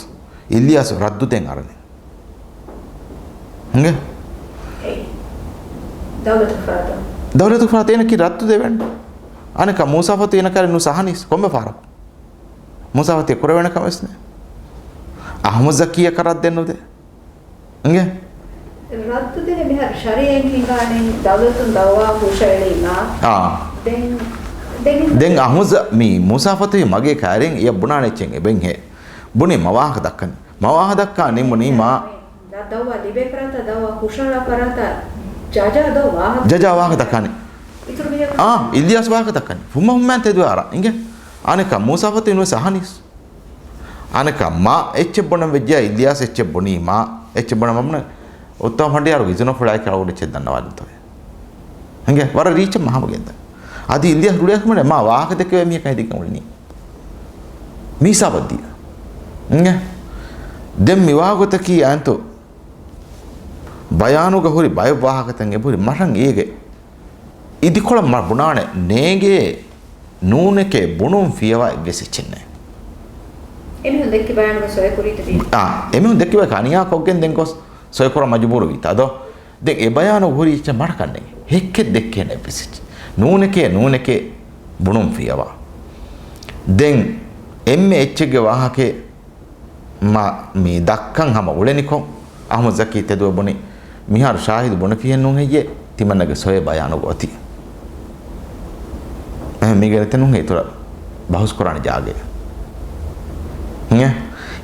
އިލްޔާސް ރައްދު ދޭން އަރަނީ. އިނގޭ؟ އެ، ދައުލަތު ފަރާތުން. ދައުލަތު ފަރާތު އޭނަ ކީ ރައްދު ދެވެން. އަނެކަ މޫސާފަތު އޭނަ ކާރި ނުސަހަނީސް ކޮންމެ ފަހަރަކު. މޫސާފަތު ކުރެވޭނެ ކަމެއް ވެސް ނެ. އަހުމަދު ޒަކީއަކަށް ރައްދެއް ނުދޭ. އިނގޭ؟ ރައްދު ދޭނެ މިހާރު ޝަރީއަތް ހިނގާނެ ދައުލަތުން ދައުވާ ހުށައެޅީމާ. އާ. ދެން، ދެން ދެން އަހުމަދު ޒަ-، މީ މޫސާފަތު މަގޭ ކާރިން އެޔަށް ބުނާނެ އެއްޗެއް އެބައިން ހޭ. ބުނި މަ ވާހަކަ ދައްކަނީ. މަ ވާހަކަ ދައްކާ ނިމުނީ މާ. ދަ-، ދައުވާ ލިބޭ ފަރާތަށް، ދައުވާ ހުށަހަޅާ ފަރާތަށް ޖަޖާ ދޯ ވާހަކަ. ޖަޖާ ވާހަކަ ދައްކާނެ. އިތުރު މީހަކު. އާ، އިލްޔާސް ވާހަކަ ދައްކާނެ. ފުމަ ހުމައިން ތެދުވާރާ. އިނގޭ. އަނެކާ މޫސާ ފަތި ނުވެސް އަހަނީސް. އަނެކާ މާ އެއްޗެއް ބުނަން ވެއްޖެޔާ، އިލްޔާސް އެއްޗެއް ބުނީ މާ އެއްޗެއް ބުނަން މަ ބުނަން. އުއްތަމަ ފަނޑިޔާރު އިޒުނަފުޅާއެކޭ އަޅުގަނޑު އެއްޗެއް ދަންނަވާލިންތޯ. އިނގޭ. ވަރަށް ރީއްޗަށް މަހަމަ ގެންދަން. އަދި އިލްޔާސް ރުޅިއަކުމެން މާ ވާހަކަ ދެކެވޭ މީހަކަށް ހެދިގެން އުޅެނީ. މީސާބައްދީ. އިނގޭ. ދެން މި ވާގޮތަކީ އާންތު ބަޔާނުގަ ހުރި ބައެއް ވާހަކަތައް އެބުރި މަށަށް އޭގެ އިދިކޮޅަށް މަ ބުނާނެ ނޭނގޭ ނޫނެކޭ ބުނުން ފިޔަވާ އެއްވެސް އެއްޗެއް ނެތް. އެމީހުން ދެއްކި ބަޔާނުގަ ސޮއެ ކުރީތަ ދީ؟ އާ، އެމީހުން ދެއްކި ބަޔަކަށް އަނިޔާ ކޮށްގެން ދެން ގޮސް ސޮއެ ކުރަން މަޖުބޫރު ވީތާ ދޯ؟ ދެން އެ ބަޔާނު ހުރި އެއްޗެއް މަޑަކަށް ނެތް. ހެއްކެއް ދެއްކޭނެ އެއްވެސް އެއްޗެއް. ނޫނެކޭ ނޫނެކޭ ބުނުން ފިޔަވާ. ދެން އެންމެ އެއްޗެއްގެ ވާހަކައެއް މަ މި ދައްކަން ހަމަ އުޅެނިކޮށް، އަހްމަދު ޒަކީ ތެދުވެ ބުނި، މިހާރު ޝާހިދު ބުނެފިހެން ނޫން ހެއްޔޭ ތިމަންނަގެ ސޮއެ ބަޔާނުގަ އޮތީ. އެހެން މީގެ ނެތެއް ނޫން ހޭ އިތުރަށް ބަހުސް ކުރާނެ ޖާގައެއް. އިނގޭ؟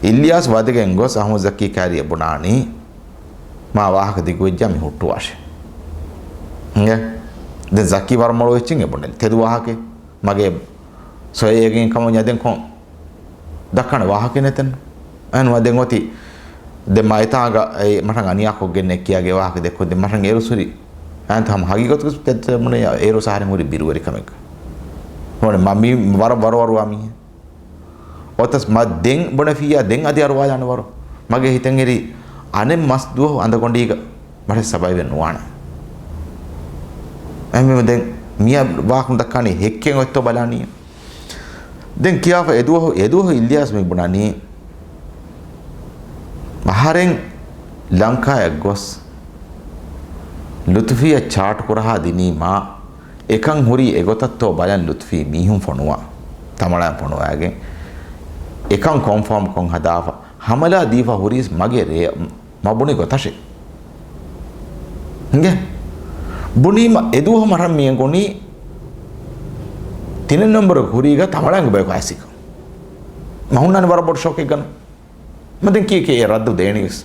އިލްޔާސް ވަދެގެން ގޮސް އަހްމަދު ޒަކީ ކާރިއަށް ބުނާނީ، މާ ވާހަކަ ދިގުވެއްޖާ މި ހުއްޓުވާށޭ. އިނގޭ؟ ދެން ޒަކީ ވަރަށް މޮޅު އެއްޗެއް އެ ބުނެ. ތެދު ވާހަކައެއް. މަގޭ ސޮއެ އެގެން ކަމަށް ދެން ކޮން ދައްކާނެ ވާހަކަ ނެތެއްނު. އެހެންވާ ދެން އޮތީ ދެން މާ އެތާނގަ އެ މަށަށް އަނިޔާ ކޮށްގެންނެ ކިޔާގެ ވާހަކަ ދެއްކޮށް ދެން މަށަށް އޭރު ހުރި. އައިންތަ ހަމަ ހަގީގަތުގަ ތެ-، ތެ-، މުނެ އޭރު ސަހަރެން ހުރި ބިރުވެރިކަމެއް. މުނެ މަ މީ ވަރަށް ވަރުވަރުވާ މީހެއް. އޮތަސް މަ ދެން ބުނެފިއްޔާ ދެން އަދި އަރުވާލާނެ ވަރު. މަގޭ ހިތަށް އެރީ އަނެއް މަސް ދުވަހު އަނދަގޮނޑީގަ މަށެއް ސަބައިވެ ނުވާނެ. އެހެންވީމަ ދެން މިޔަ ވާހަކަ ދައްކާނީ ހެއްކެއް އޮތްތޯ ބަލާނީ. ދެން ކިޔާފަ އެދުވަހު، އެދުވަހު އިލްޔާސް މި ބުނަނީ، އަހަރެން ލަންކާއަށް ގޮސް ލުތުފީއަށް ޗާޓް ކުރަހާ ދިނީމާ، އެކަން ހުރީ އެގޮތަށްތޯ ބަލަން ލުތުފީ މީހުން ފޮނުވާ، ތަމަޅައިން ފޮނުވާގެން އެކަން ކޮންފާމް ކޮށް ހަދާފަ، ހަމަލާ ދީފަ ހުރީސް މަގެ ރޭ މަ ބުނި ގޮތަށެ. އިނގޭ؟ ބުނީމަ އެދުވަހު މަށަށް މިއެނގުނީ ތިނެއް ނަންބަރު ކުރީގަ ތަމަޅައިންގެ ބަޔަކު އައިސިކަން. މަ ހުންނާނެ ވަރަށް ބޮޑު ޝޮކެއް ގަން. މަ ދެން ކީކޭ އެ ރައްދު ދޭނީވެސް.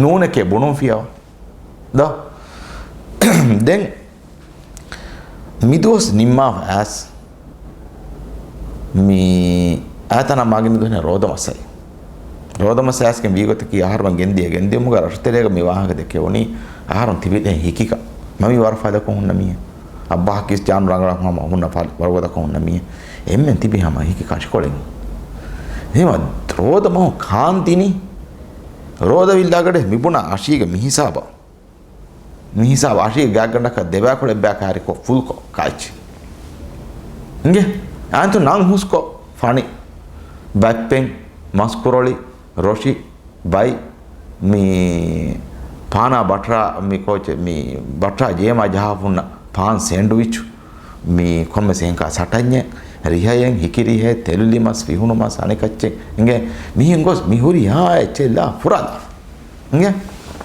ނޫނެކޭ ބުނުން ފިޔަވާ. ދޯ؟ ދެން މިދުވަސް ނިންމާފަ އައިސް މި އައިތަނާ މާގިނަ ދުވަހެއް ރޯދަމަސް އައި. ރޯދަމަސް އައިސްގެން ވީގޮތަކީ އަހަރުމެން ގެންދިޔަ ގެންދިޔުމުގަ ރަށުތެރޭގަ މި ވާހަކަ ދެކެވުނީ އަހަރުން ތިބިދޭ ހިކިކަން. މަ މި ވަރަށް ފަދަކޮށް ހުންނަ މީހެއް. އައްބާ ހަކީސް ޖާނު ރަނގަޅަށް ހަމަ ހުންނަ ފަ-، ވަރުގަދަކޮށް ހުންނަ މީހެއް. އެންމެން ތިބި ހަމަ ހިކި ކަށިކޮޅެއް. އެހެމަ ރޯދަ މަހު ކާން ދިނީ. ރޯދަ ވިއްލާގަޑޭ މިބުނާ އަށީގެ މިހިސާބަށް. މިހިސާބަށް އަށީގެ ގާތްގަނޑަކަށް ދެބައިކުޅަ އެއްބައި ކާރިކޮށް ފުލްކޮށް ކާއެއްޗި. އިނގޭ؟ އާންތު ނަން ހުސްކޮށް ފަނި. ބައްޕެން، މަސްކުރޮޅި، ރޮށި، ބައި، މި ޕާނާ ބަޓްރާ، މި ކޯޗެ، މި ބަޓްރާ ޖޭމާ ޖަހާފަ ހުންނަ ޕާން ސޭންޑްވިޗު، މި ކޮންމެސް އެހެންކާ ސަޓަންޏެއް، ރިހައެއް، ހިކިރިހެއް، ތެލުލި މަސް، ފިހުނު މަސް، އަނެކައްޗެއް އިނގޭ. މިހެން ގޮސް މި ހުރިހާ އެއްޗެއް ލާ ފުރާލާފަ. އިނގޭ.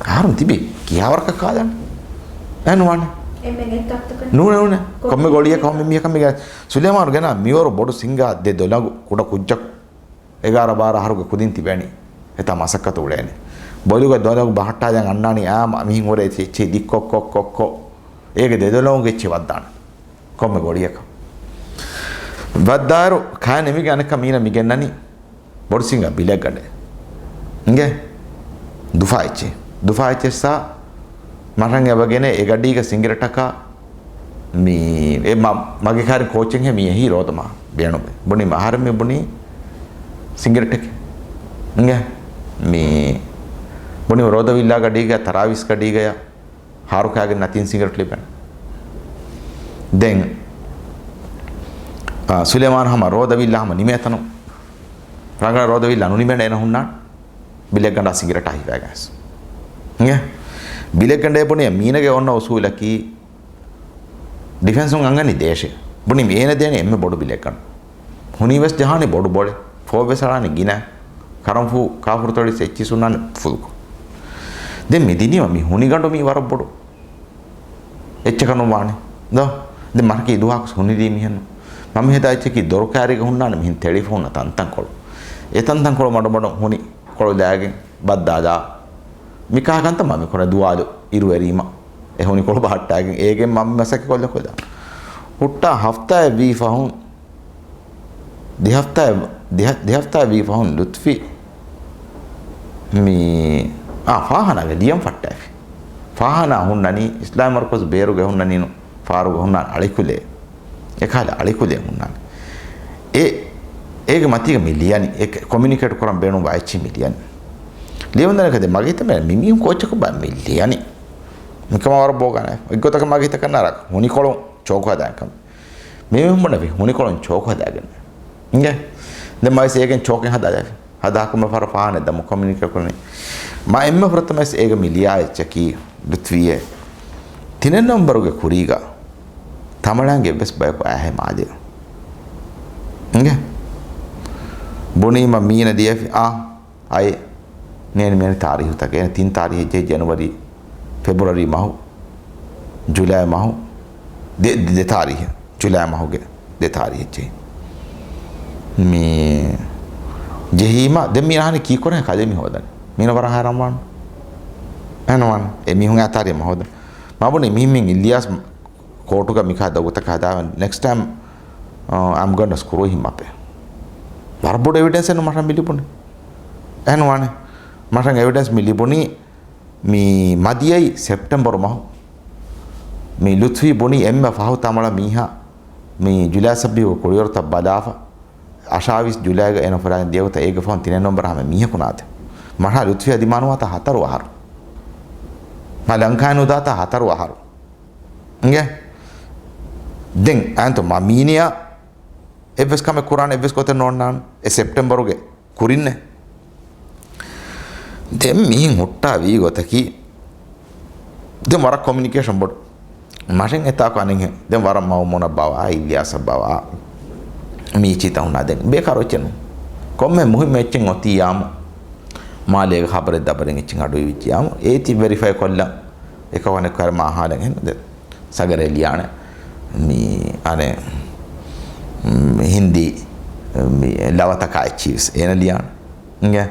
އަހަރުން ތިބި ކިހާވަރަކަށް ކާލާނެ؟ އެ ނުވާނެ. ނޫނެ، ނޫނެ. ކޮންމެ ގޮޅިއަކަށް ހޮމެ މީހަކަށް މިގަ-، ސުލޭމާނު ގެނާ މިވަރު ބޮޑު ސިނގާ ދެ ދޮލަގު ކުޑަ ކުއްޖަކު. އެގާރަ ބާރަ އަހަރުގެ ކުދިން ތިބެނީ. އެތާ މަސައްކަތު އުޅޭނެ. ބޮލުގެ ދޮލަގު ބަހައްޓާލަން އަންނާނީ އާ މިހިން ހުރެ އެއްޗެއް ދިއްކޮށް ކޮށް ކޮށް ކޮށް. އޭގެ ދެ ދޮލަގު އެއްޗެއް ވައްދާނެ. ކޮންމެ ގޮޅިއަކަށް. ވައްދާއިރު ކާ ނިމިގެން އަނެއްކާ މީނަ މި ގެންނަނީ ބޮޑު ސިނގާ ބިލެއްގަނޑެއް. އިނގޭ؟ ދުފާ އެއްޗެއް. ދުފާ އެއްޗެއްސާ މަށަށް އެބަގެނޭ އެ ގަޑީގަ ސިނގިރެޓަކާ މި އެ މަ-، މަގެ ކާރި ކޯޗެއްހެ މި އެހީ ރޯދަމާ ބޭނުމެ. ބުނީ އަހަރެން މި ބުނީ ސިނގިރެޓެކޭ. އިނގޭ؟ މި ބުނީ ރޯދަ ވިއްލާ ގަޑީގަ ތަރާވީސް ގަޑީގަޔަށް ހާރު ކާގެން ނަތީން ސިނގިރެޓް ލިބެން. ދެން، އާ، ސުލޭމާން ހަމަ ރޯދަ ވިއްލާ ހަމަ ނިމޭތަނު. ރަނގަޅަށް ރޯދަ ވިއްލާ ނުނިމޭނެ އޭނަ ހުންނާން. ބިލެއްގަނޑާ ސިނގިރެޓާ ހިފައިގަސް. އިނގޭ؟ ބިލެއްގަނޑޭ ބުނި މީނަގެ އޮންނަ އުސޫލަކީ ޑިފެންސުން އަންގަނީ ދޭށޭ. ބުނި އޭނަ ދޭނެ އެންމެ ބޮޑު ބިލެއްގަނޑު. ހުނީ ވެސް ޖަހާނީ ބޮޑު ބޮޅެ. ފޯ ވެސް އަޅާނީ ގިނަ. ކަރަންފޫ ކާފުރުތޮޅި އެއްޗިސް ހުންނާނެ ފުލްކޮށް. ދެން މި ދިނީމަ މި ހުނިގަނޑު މީ ވަރަށް ބޮޑު. އެއްޗަކަށް ނުވާނެ. ދޯ؟ ދެން މަރަކީ ދުވަހަކު ހުނިދީ މިހެން. މަ މި ހެދާ އެއްޗަކީ ދޮރުކާރީގަ ހުންނާނެ މިހެން ތެޅިފަ ހުންނަ ތަންތަންކޮޅު. އެ ތަންތަންކޮޅު މަޑުމަޑުން ހުނި ކޮޅު ލާގެން ބައްދާލާ. މިކާ ކަންތައް މަ މި ކުރަން ދުވާލު އިރު އެރީމަ އެ ހުނިކޮޅު ބަހައްޓާގެން އޭގެން މަ މަސައްކަތް ކޮށްލަ ކޮށްލާ. ހުއްޓާ ހަފްތާއެއް ވީ ފަހުން، ދެހަފްތާއެއް، ދެހަ-، ދެހަފްތާއެއް ވީ ފަހުން ލުތްފީ މި، އާ، ފާހާނާގެ ލިޔަން ފައްޓާފި. ފާހާނާ ހުންނަނީ އިސްލާމީ މަރުކަޒު ބޭރުގެ ހުންނަނީނު، ފާރުގެ ހުންނާނެ އަޅިކުލޭ. އެކާލަ އަޅިކުލޭ ހުންނާނެ. އެ، އޭގެ މަތީގަ މި ލިޔަނީ، އެ ކޮމިއުނިކޭޓް ކުރަން ބޭނުންވާ އެއްޗި މި ލިޔަނީ. ލިޔަންދަނެކަ ދެ މަގޭ ތަމެ މި މީހުން ކޯއްޗަކު ބާ މި ލިޔަނީ. މިކަމާ ވަރަށް ބޯގާނެ. އެއްގޮތަކަށް މަގޭ ތަކަން ނާރަ ހުނިކޮޅު ޗޯކު ހަދާނެ ކަމެއް. މި މީހުން ބުނެފި ހުނިކޮޅުން ޗޯކު ހަދާގެން. އިނގޭ. ދެން މަވެސް އޭގެން ޗޯކެއް ހަދާލާފި. ހަދާކުމެ ފަރަ ފާނެ ދަމު ކޮމިއުނިކޭޓް ކުރަނީ. މަ އެންމެ ފުރަތަމަސް އޭގެ މި ލިޔާ އެއްޗަކީ ލުތްފީއޭ. ތިނެއް ނަންބަރުގެ ކުރީގަ ތަމަޅާނގެ އެއްވެސް ބަޔަކު އައިހެ މާލެ. އިނގޭ. ބުނީމަ މީނަ ލިޔެފި އާ. އައި، ނޭނި މޭނި ތާރީހުތަކެއް. އޭނަ ތިން ތާރީހެއް ޖެހި ޖެނުއަރީ، ފެބްރުއަރީ މަހު، ޖުލައި މަހު، ދެ، ދެ، ދެ ތާރީހެއް. ޖުލައި މަހުގެ ދެ ތާރީހެއް ޖެހި. މި ޖެހީމަ، ދެން މީނަ އަހަނީ ކީކުރެހެން ކަލޭ މި ހޯދަނީ. މީނަ ވަރަށް ހައިރާން ވާން. އެހެން ވާން. އެ މީހުން އާ ތާރީހެއް މަ ހޯދަން. މަ ބުނީ މި، މި އިލްޔާސް ކޯޓުގަ މިކާ ދޮގުތަކަށް ހަދާ ނެކްސްޓް ޓައިމް، އަ، އަމް ގޮންނަ ސްކްރޫ ހިމް އަޕެ. ވަރަށް ބޮޑު އެވިޑެންސެއް ނު މަށަށް މި ލިބުނީ. އެހެން ވާނެ. މަށަށް އެވިޑެންސް މި ލިބުނީ މި މަދިޔައި ސެޕްޓެމްބަރު މަހު. މި ލުތްފީ ބުނީ އެންމެ ފަހު ތަމަޅަ މީހާ މި ޖުލައި ސައްބީހުގެ ކުޅިވަރުތައް ބަލާފަ. އަށާވީސް ޖުލައިގަ އޭނަ ފުރާގެން ދިޔަގޮތަށް އޭގެ ފަހުން ތިނެއް ނަންބަރު ހަމަ މީހަކު ނާދެ. މަށާ ލުތްފީއާ ދިމާނުވާތާ ހަތަރު އަހަރު. މަ ލަންކާއިން ނުދާތާ ހަތަރު އަހަރު. އިނގޭ. ދެން އައިންތޯ މަ މީނިޔާ އެއްވެސް ކަމެއް ކުރާނެ އެއްވެސް ގޮތެއް ނޯންނާން. އެ ސެޕްޓެމްބަރުގެ ކުރިންނެ. ދެން މިހިން ހުއްޓާ ވީ ގޮތަކީ، ދެން ވަރަށް ކޮމިއުނިކޭޝަން ބޮޑު. މަށެއް އެތާކު އަނެއްހެން. ދެން ވަރަށް މައުމޫނަށް ބަވާ، އިލްޔާސަށް ބަވާ، މީޗީތައް ހުންނާ ދެން. ބޭކާރު އެއްޗެއް ނޫން. ކޮންމެ މުހިއްމު އެއްޗެއް އޮތީ ޔާމު. މާލޭގަ ޚަބަރެއް ދަބަރެއް އެއްޗެއް އަޑު އިވިއްޖި ޔާމު. އޭތި ވެރިފައި ކޮށްލަން. އެކަކު އަނެއްކާ މާ ހާލެއް ހެން ދެ. ސަގަރޭ ލިޔާނެ. މި އަނެއް، މް، ހިންދީ، މި ލަވަތަކާ އެއްޗިވެސް އޭނަ ލިޔާނެ. އިނގޭ.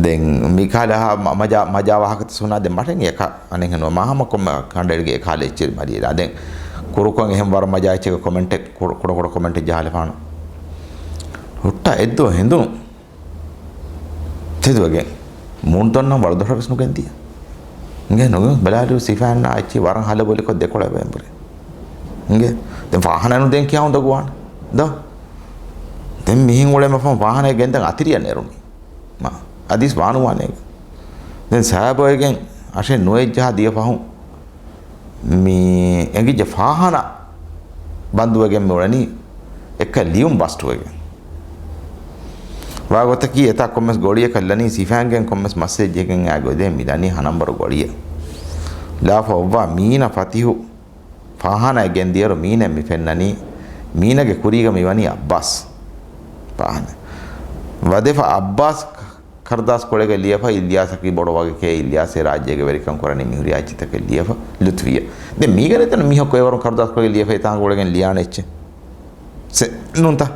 ދެން މި ކާލަ ހާ މަ-، މަޖާ، މަޖާ ވާހަކަތައް ސުނާ ދެން މަށެން އެކަ އަނެއްހެން ނުވަ މާހަމަ ކޮންމެ ކަނޑައެޅިގެ އެކާލެ އެއްޗެއް މަލިއެލާ. ދެން ކުރުކޮން އެހެން ވަރަށް މަޖާ އެއްޗެއްގެ ކޮމެންޓެއް ކުޑަ، ކުޑަ، ކުޑަ ކޮމެންޓެއް ޖަހާލެފާނު. ހުއްޓާ އެއްދުވަހު ހެނދުނު. ތެދުވެގެން. މޫނު ދޮންނަން ވަޅުދޮށަށް ވެސް ނުގެންދިޔަ. އިނގޭ ނުގެން ބަލާލިއު ސިފައިންނާ އެއްޗި ވަރަށް ހަލަބޮލިކޮށް ދެކޮޅަށް ވެނބުރި. އިނގޭ. ދެން ފާހަނަ ނުދޭން ކިޔާ އުނދަގޫވާނެ. ދޯ. ދެން މިހިން އުޅޭ މަފަހުން ފާހަނަ ގެންދަން އަތިރިއަށް ނެރުނީ. މާ. އަދިސް ވާނުވާނޭ. ދެން ސާބޮއެގެން އަށެއް ނުވައެއްޖަހާ ދިޔަ ފަހުން މި އެނގިއްޖެ ފާހަނަ ބަންދުވެގެން މި އުޅެނީ އެއްކަ ލިޔުން ބަސްޓުވެގެން. ވާގޮތަކީ އެތާ ކޮންމެސް ގޮޅިއަކަށް ލަނީ ސިފައިންގެން ކޮންމެސް މަސްއެއް ޖެހިގެން އާ ގޮތް ދޭ މި ލަނީ ހަ ނަންބަރު ގޮޅިއެއް. ލާފަ އޮއްވާ މީނަ ފަތިހު ފާހާނާއަށް ގެންދިޔައިރު މީނަ މި ފެންނަނީ މީނަގެ ކުރީގަ މި ވަނީ އައްބާސް. ފާހާނާ. ވަދެފަ އައްބާސް ކަރުދާސް ކޮޅެއްގަ ލިޔެފަ އިލްޔާސަކީ ބޮޑު ވަގެކޭ، އިލްޔާސް އެ ރާއްޖޭގެ ވެރިކަން ކުރަނީ މިހުރި އައްޗިތަކެއް ލިޔެފަ ލުތްފިއްޔާ. ދެން މީގަ ނެތަނު މީހަކު އެވަރުން ކަރުދާސް ކޮޅެއް ލިޔެފަ އެތާނގަ އުޅެގެން ލިޔާނެ އެއްޗެއް. ސެ، ނޫންތަ؟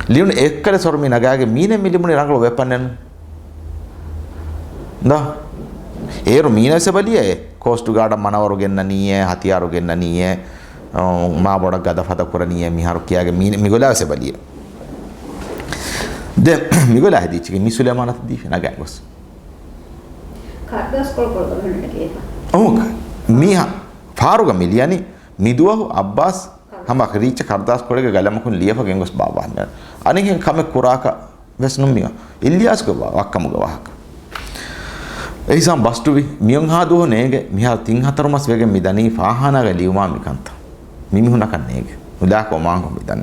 ލިޔުނު އެއްކަލެ ސޮރު މި ނަގާގެ މީނެ މި ލިބުނީ ރަނގަޅު ވެޕަނެއް ނޫން. ދޯ؟ އޭރު މީނަ ވެސް ބަލިޔޭ. ކޯސްޓް ގާޑަށް މަނަވަރު ގެންނަނީއޭ، ހަތިޔާރު ގެންނަނީއޭ، އަ، މާ ބޮޑަށް ގަދަ ފަދަ ކުރަނީއޭ މިހާރު ކިޔާގެ މީނަ މިގޮލާ ވެސް ބަލިޔޭ. ދެން މިގޮލާ ހެދިއްޗިގެ މި ސުލޭމާނަތަށް ދީފި ނަގާ ގޮސް. ކަރުދާސް ކޮޅު ކޮޅު ގަލަމަކުން ނެގޭފަ. އުނގ. މީހާ ފާރުގަ މި ލިޔަނީ މިދުވަހު އައްބާސް ހަމަ ރީއްޗަށް ކަރުދާސް ކޮޅެއްގެ ގަލަމަކުން ލިޔެފަ ގެންގޮސް ބާއްވާ ހިމެނޭ. އަނެއްހެން ކަމެއް ކުރާކަށް ވެސް ނު މި އިލްޔާސްގެ ވަ-، ވައްކަމުގެ ވާހަކަ. އެހިސާބުން ބަސްޓުވި މިއޮންހާ ދުވަހު ނޭނގެ މިހާރު ތިން ހަތަރު މަސް ވެގެން މި ދަނީ ފާހާނާގަ ލިޔުމާ މި ކަންތައް. މި މީހުންނަކަށް ނޭނގެ. ނުލާކޮށް މާނގޮ މި ދަނީ.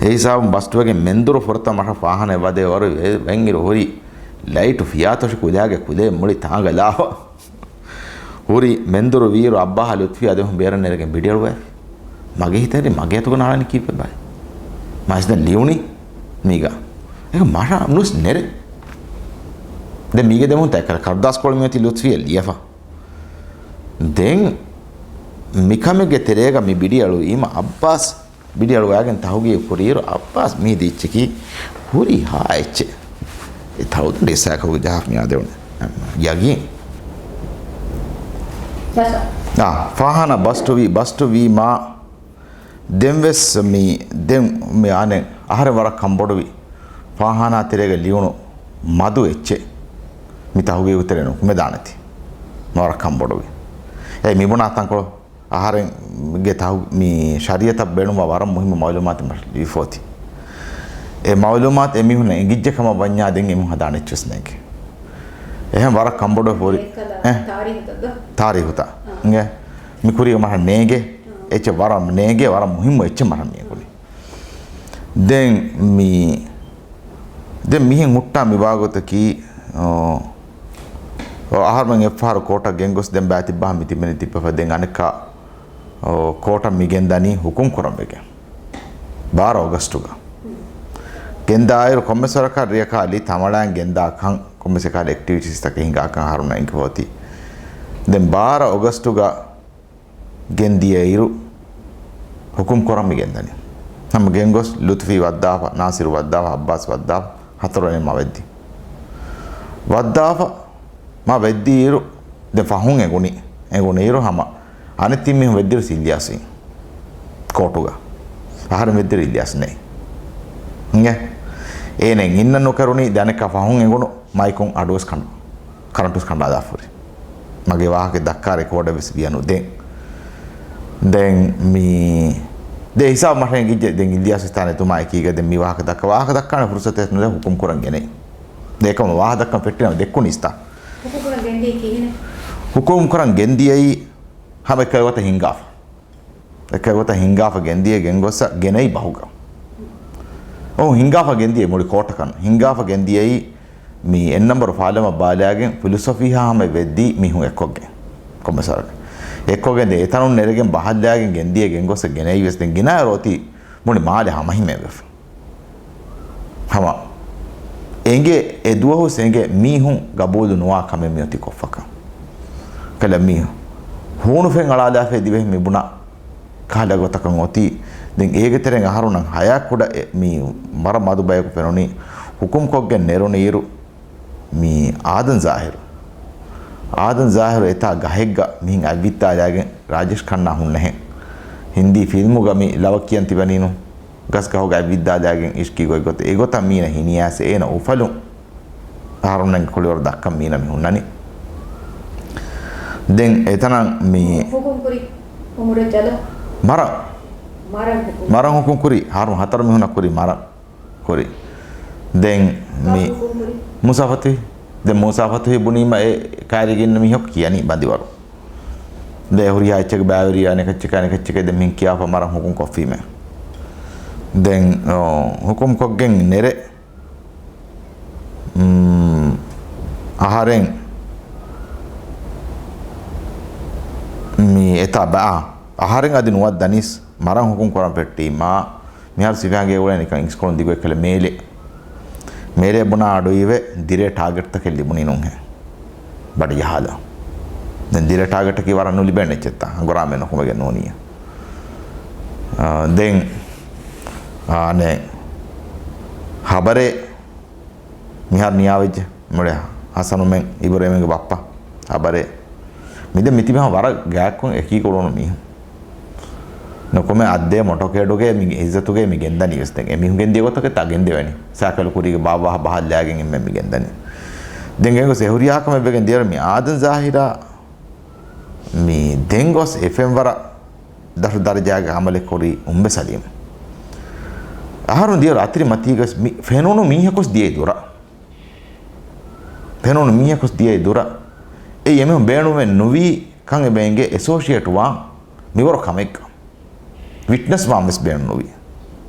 އެހިސާބުން ބަސްޓުވެގެން މެންދުރު ފުރަތަމަ މަށަށް ފާހާނަ ވަދެ ވަރު ވެ-، ވެންއިރު ހުރި ލައިޓު ފިޔާތޮށި ކުލައިގެ ކުލައެއް މުޅި ތާނގަ ލާފަ. ހުރި މެންދުރު ވީއިރު އައްބާހާ ލުތްފީ އަދި ބޭރަށް ނެރެގެން ބިޑިއަޅުވައިފި. މަގޭ ހިތަށް މަގޭ އަތުގަ ނާޅަނީ ކީއްވެ ބައި؟ މައިސް ދެން ލިޔުނީ މީގަ. އޭގަ މަށަށް ނުސް ނެރެ. ދެން މީގެ ދެމުން ތައް ކަރ-، ކަރުދާސް ކޮޅު މިއޮތީ ލުތްފީއަށް ލިޔެފަ. ދެން މިކަމެއްގެ ތެރޭގަ މި ބިޑިއަޅުވީމަ އައްބާސް ބިޑިއަޅުވާގެން ތަހުގީގު ކުރިއިރު އައްބާސް މީ ދީއްޗަކީ ހުރިހާ އެއްޗެއް. ތައުދަނޑި ސައިކަލްގެ ޖަހާފަ މި އާދެވުނު. ޔަގީން. އާ، ފާހާނާ ބަސްޓުވީ، ބަސްޓުވީމާ ދެންވެސް މި، ދެން މި އަނެއް އަހަރެން ވަރަށް ކަންބޮޑުވި. ފާހާނާ ތެރޭގަ ލިޔުނު މަދު އެއްޗެއް މި ތަހުގީގު ތެރޭ ނުކުމެދާނެތީ. ވަރަށް ކަންބޮޑުވި. އެ މިބުނާ ތަންކޮޅު އަހަރެންގެ ތަހު-، މި ޝަރީއަތަށް ބޭނުންވާ ވަރަށް މުހިއްމު މައުލޫމާތެއް މަށަށް ލިބިފަ އޮތީ. އެ މައުލޫމާތު އެމީހުންނަށް އެނގިއްޖެ ކަމަށް ވަންޏާ ދެން އެމީހުން ހަދާނެ އެއްޗެއް ނޭނގެ. އެހެން ވަރަށް ކަންބޮޑުވެފަ ހުރި. އެ؟ ތާރީހުތައް ދޯ؟ ތާރީހުތައް. އާ. އިނގޭ. މި ކުރީގަ މަށަށް ނޭނގެ. އާ. އެއްޗެއް ވަރަށް ނޭނގެ، ވަރަށް މުހިއްމު އެއްޗެއް މަށަށް މި އެނގުނީ. ދެން މި، ދެން މިހެން ހުއްޓާ މި ވާގޮތަކީ، އޯ، އަހަރުމެން އެއްފަހަރު ކޯޓަށް ގެންގޮސް ދެން ބައިތިއްބަހަށް މި ތިބެނީ ތިއްބަފަ ދެން އަނެއްކާ، އޯ، ކޯޓަށް މި ގެންދަނީ ހުކުމް ކުރަން ވެގެން. ބާރަ އޮގަސްޓުގަ. ގެންދާއިރު ކޮންމެސް ވަރަކަށް ރެޔަކާ އަލި ތަމަޅައިން ގެންދާ ކަން، ކޮންމެސް އެކާލަ އެކްޓިވިޓީސްތަކެއް ހިނގާ ކަން އަހަރުމެންނަށް އެނގިފަ އޮތީ. ދެން ބާރަ އޮގަސްޓުގަ ގެންދިޔައިރު ހުކުމް ކުރަން މި ގެންދަނީ. ހަމަ ގެންގޮސް ލުތުފީ ވައްދާފަ، ނާސިރު ވައްދާފަ، އައްބާސް ވައްދާފަ، ހަތަރު އެންމެ މަ ވެއްދި. ވައްދާފަ، މަ ވެއްދިއިރު ދެން ފަހުން އެނގުނީ. އެނގުނިއިރު ހަމަ އަނެއް ތިން މީހުން ވެއްދިއިރު އިލްޔާސް އިން ކޯޓުގަ. އަހަރެން ވެއްދިއިރު އިލްޔާސް ނެތް. އިނގޭ؟ އޭނަ އިންނަން ނުކެރުނީ ދެން އަނެއްކާ ފަހުން އެނގުނު މައިކުން އަޑުވެސް ކަނޑު. ކަރަންޓުވެސް ކަނޑާލާފަ ހުރި. މަގޭ ވާހަކަ ދައްކާ ރެކޯޑެއް ވެސް ވިޔަނު ދެން. ދެން މި ދެ ހިސާބު މަށެއް ގިއްޖެ ދެން އިލްޔާސް ވެސް ތާނެ ތުމާ އެކީގަ ދެން މި ވާހަކަ ދައްކާ ވާހަކަ ދައްކާނެ ފުރުސަތެއް ނުދޭ ހުކުމް ކުރަން ގެނެ. ދޭކަމަ ވާހަކަ ދައްކަން ފެއްޓިނަމަ ދެއްކުނީސްތާ؟ ހުކުމް ކުރަން ގެންދިޔައީ؟ ހުކުމް ކުރަން ގެންދިޔައީ ހަމަ އެކަލް ގޮތަށް ހިންގާފަ. އެކަލް ގޮތަށް ހިންގާފަ ގެންދިޔަ ގެންގޮއްސަ ގެނައި ބަހުގަ. އޮ ހިންގާފަ ގެންދިޔައީ މުޅި ކޯޓަކަށް. ހިންގާފަ ގެންދިޔައީ މި އެއް ނަމްބަރު ފާލަމަށް ބާލާގެން ފިލޮސޮފީ ހާމަ ވެއްދީ މީހުން އެއްކޮށްގެން. ކޮންމެސް ވަރަކަށް. އެއްކޮށްގެން ދެން އެތަނުން ނެރެގެން ބަހައްލާގެން ގެންދިޔަ ގެންގޮއްސަ ގެނައި ވެސް ދެން ގިނައިރު އޮތީ މުޅި މާލެ ހަމަހިމޭން ވެފަ. ހަމަ އެނގޭ، އެ ދުވަހުސް އެނގޭ މީހުން ގަބޫލު ނުވާ ކަމެއް މިއޮތީ ކޮށްފަކަން. ކަލަ މީހުން ހޫނު ފެން އަޅާލާފައި ދިވެހި މި ބުނާ ކަހަލަ ގޮތަކަށް އޮތީ. ދެން އޭގެ ތެރެއިން އަހަރުންނަށް ހަޔާ ކުޑަ އެ، މީ ވަރަށް މަދު ބަޔަކު ފެނުނީ. ހުކުމް ކޮށްގެން ނެރުނިއިރު މީ އާދަން ޒާހިރު. އާދަން ޒާހިރު އެތާ ގަހެއްގަ މިހެން އަތްވިއްދާލާގެން ރާޖޭޝް ކަންނާ ހުންނަހެން. ހިންދީ ފިލްމުގަ މި ލަވަ ކިޔަން ތިބެނީނު. ގަސްގަހުގަ އަތްވިއްދާލާގެން އިޝްގީ ގޮތްގޮތަށް އެގޮތަށް މީނަ ހިނިއައިސް އޭނަ އުފަލުން އަހަރުންނަށް ކުޅިވަރު ދައްކަން މީނަ މި ހުންނަނީ. ދެން އެތަނަށް މި ހުކުމް ކުރި އުމުރަށް ޖަލަށް މަރަށް. މަރަން ހުކުމް. މަރަން ހުކުމް ކުރި. އަހަރުން ހަތަރު މީހުންނަށް ކުރި މަރަން. ކުރި. ދެން މި ކާ ހުކުމް ކުރި؟ މޫސާ ފަތުހި. ދެން މޫސާ ފަތުހި ބުނީމަ އެ ކައިރިގެ އިންނަ މީހަކު ކިޔަނީ ބަނދިވަރު. ދެ ހުރިހާ އެއްޗެއްގެ ބައިވެރިޔާ އަނެކައްޗެކޭ އަނެކައްޗެކޭ ދެން މިހެން ކިޔާފަ މަރަން ހުކުމް ކޮށްފީމޭ. ދެން، އޯ، ހުކުމް ކޮށްގެން ނެރެ، މް، އަހަރެން މި އެތާ ބައާ، އަހަރެން އަދި ނުވައްދަނީސް މަރަން ހުކުމް ކުރަން ފެއްޓީމާ، މިހާރު ސިފައިންގެ އުޅެނީ ނިކަން އިސްކޮޅުން ދިގު އެކަލަ މޭލެ. މޭލެ ބުނާ އަޑުއިވެ ދިރޭ ޓާގެޓްތަކެއް ލިބުނީ ނޫންހޭ. ބަޑި ޖަހާލާ. ދެން ދިރޭ ޓާގެޓަކީ ވަރަށް ނުލިބޭނެ އެއްޗެއްތާ. ހަނގުރާމަ ނުކުމެގެން ނޫނިއްޔާ. އާ، ދެން އާނެ ހަބަރެއް މިހާރު ނިޔާވެއްޖެ. މުޅެ ހަސަނުމެން އިބުރަހީމްގެ ބައްޕަ ހަބަރެއް. މިދެން މިތިބި ހަމަ ވަރަށް ގާތްކޮން އެކީ ކުޅުނު މީހުން. ނުކުމެ އައްދޭ މޮޓޯކޭޑުގެ މި އިއްޒަތުގެ މި ގެންދަނީ ވެސް ދެން. އެމީހުން ގެންދިޔަ ގޮތަކަށް ތާ ގެންދެވެނީ. ސައިކަލު ކުރީގެ ބާއްވާހަ ބަހައްލާގެން އެންމެން މި ގެންދަނީ. ދެން ގެންގޮސް އެ ހުރިހާ ކަމެއް ވެގެން ދިޔައިރު މި އާދަން ޒާހިރާ މި ދެން ގޮސް އެ ފެންވަރަށް ދަށު ދަރަޖާގެ އަމަލެއް ކުރީ އުނބެ ސަލީމް. އަހަރުން ދިޔައިރު އަތިރި މަތީގަސް މި ފެނުނު މީހަކުސް ދިޔައީ ދުރަށް. ފެނުނު މީހަކުސް ދިޔައީ ދުރަށް. އެ އެމީހުން ބޭނުމެއް ނުވީ ކަން އެބައިނގޭ އެސޯޝިއޭޓް ވާން މިވަރު ކަމެއްގަ. ވިޓްނަސް ވާން ވެސް ބޭނުން ނުވި.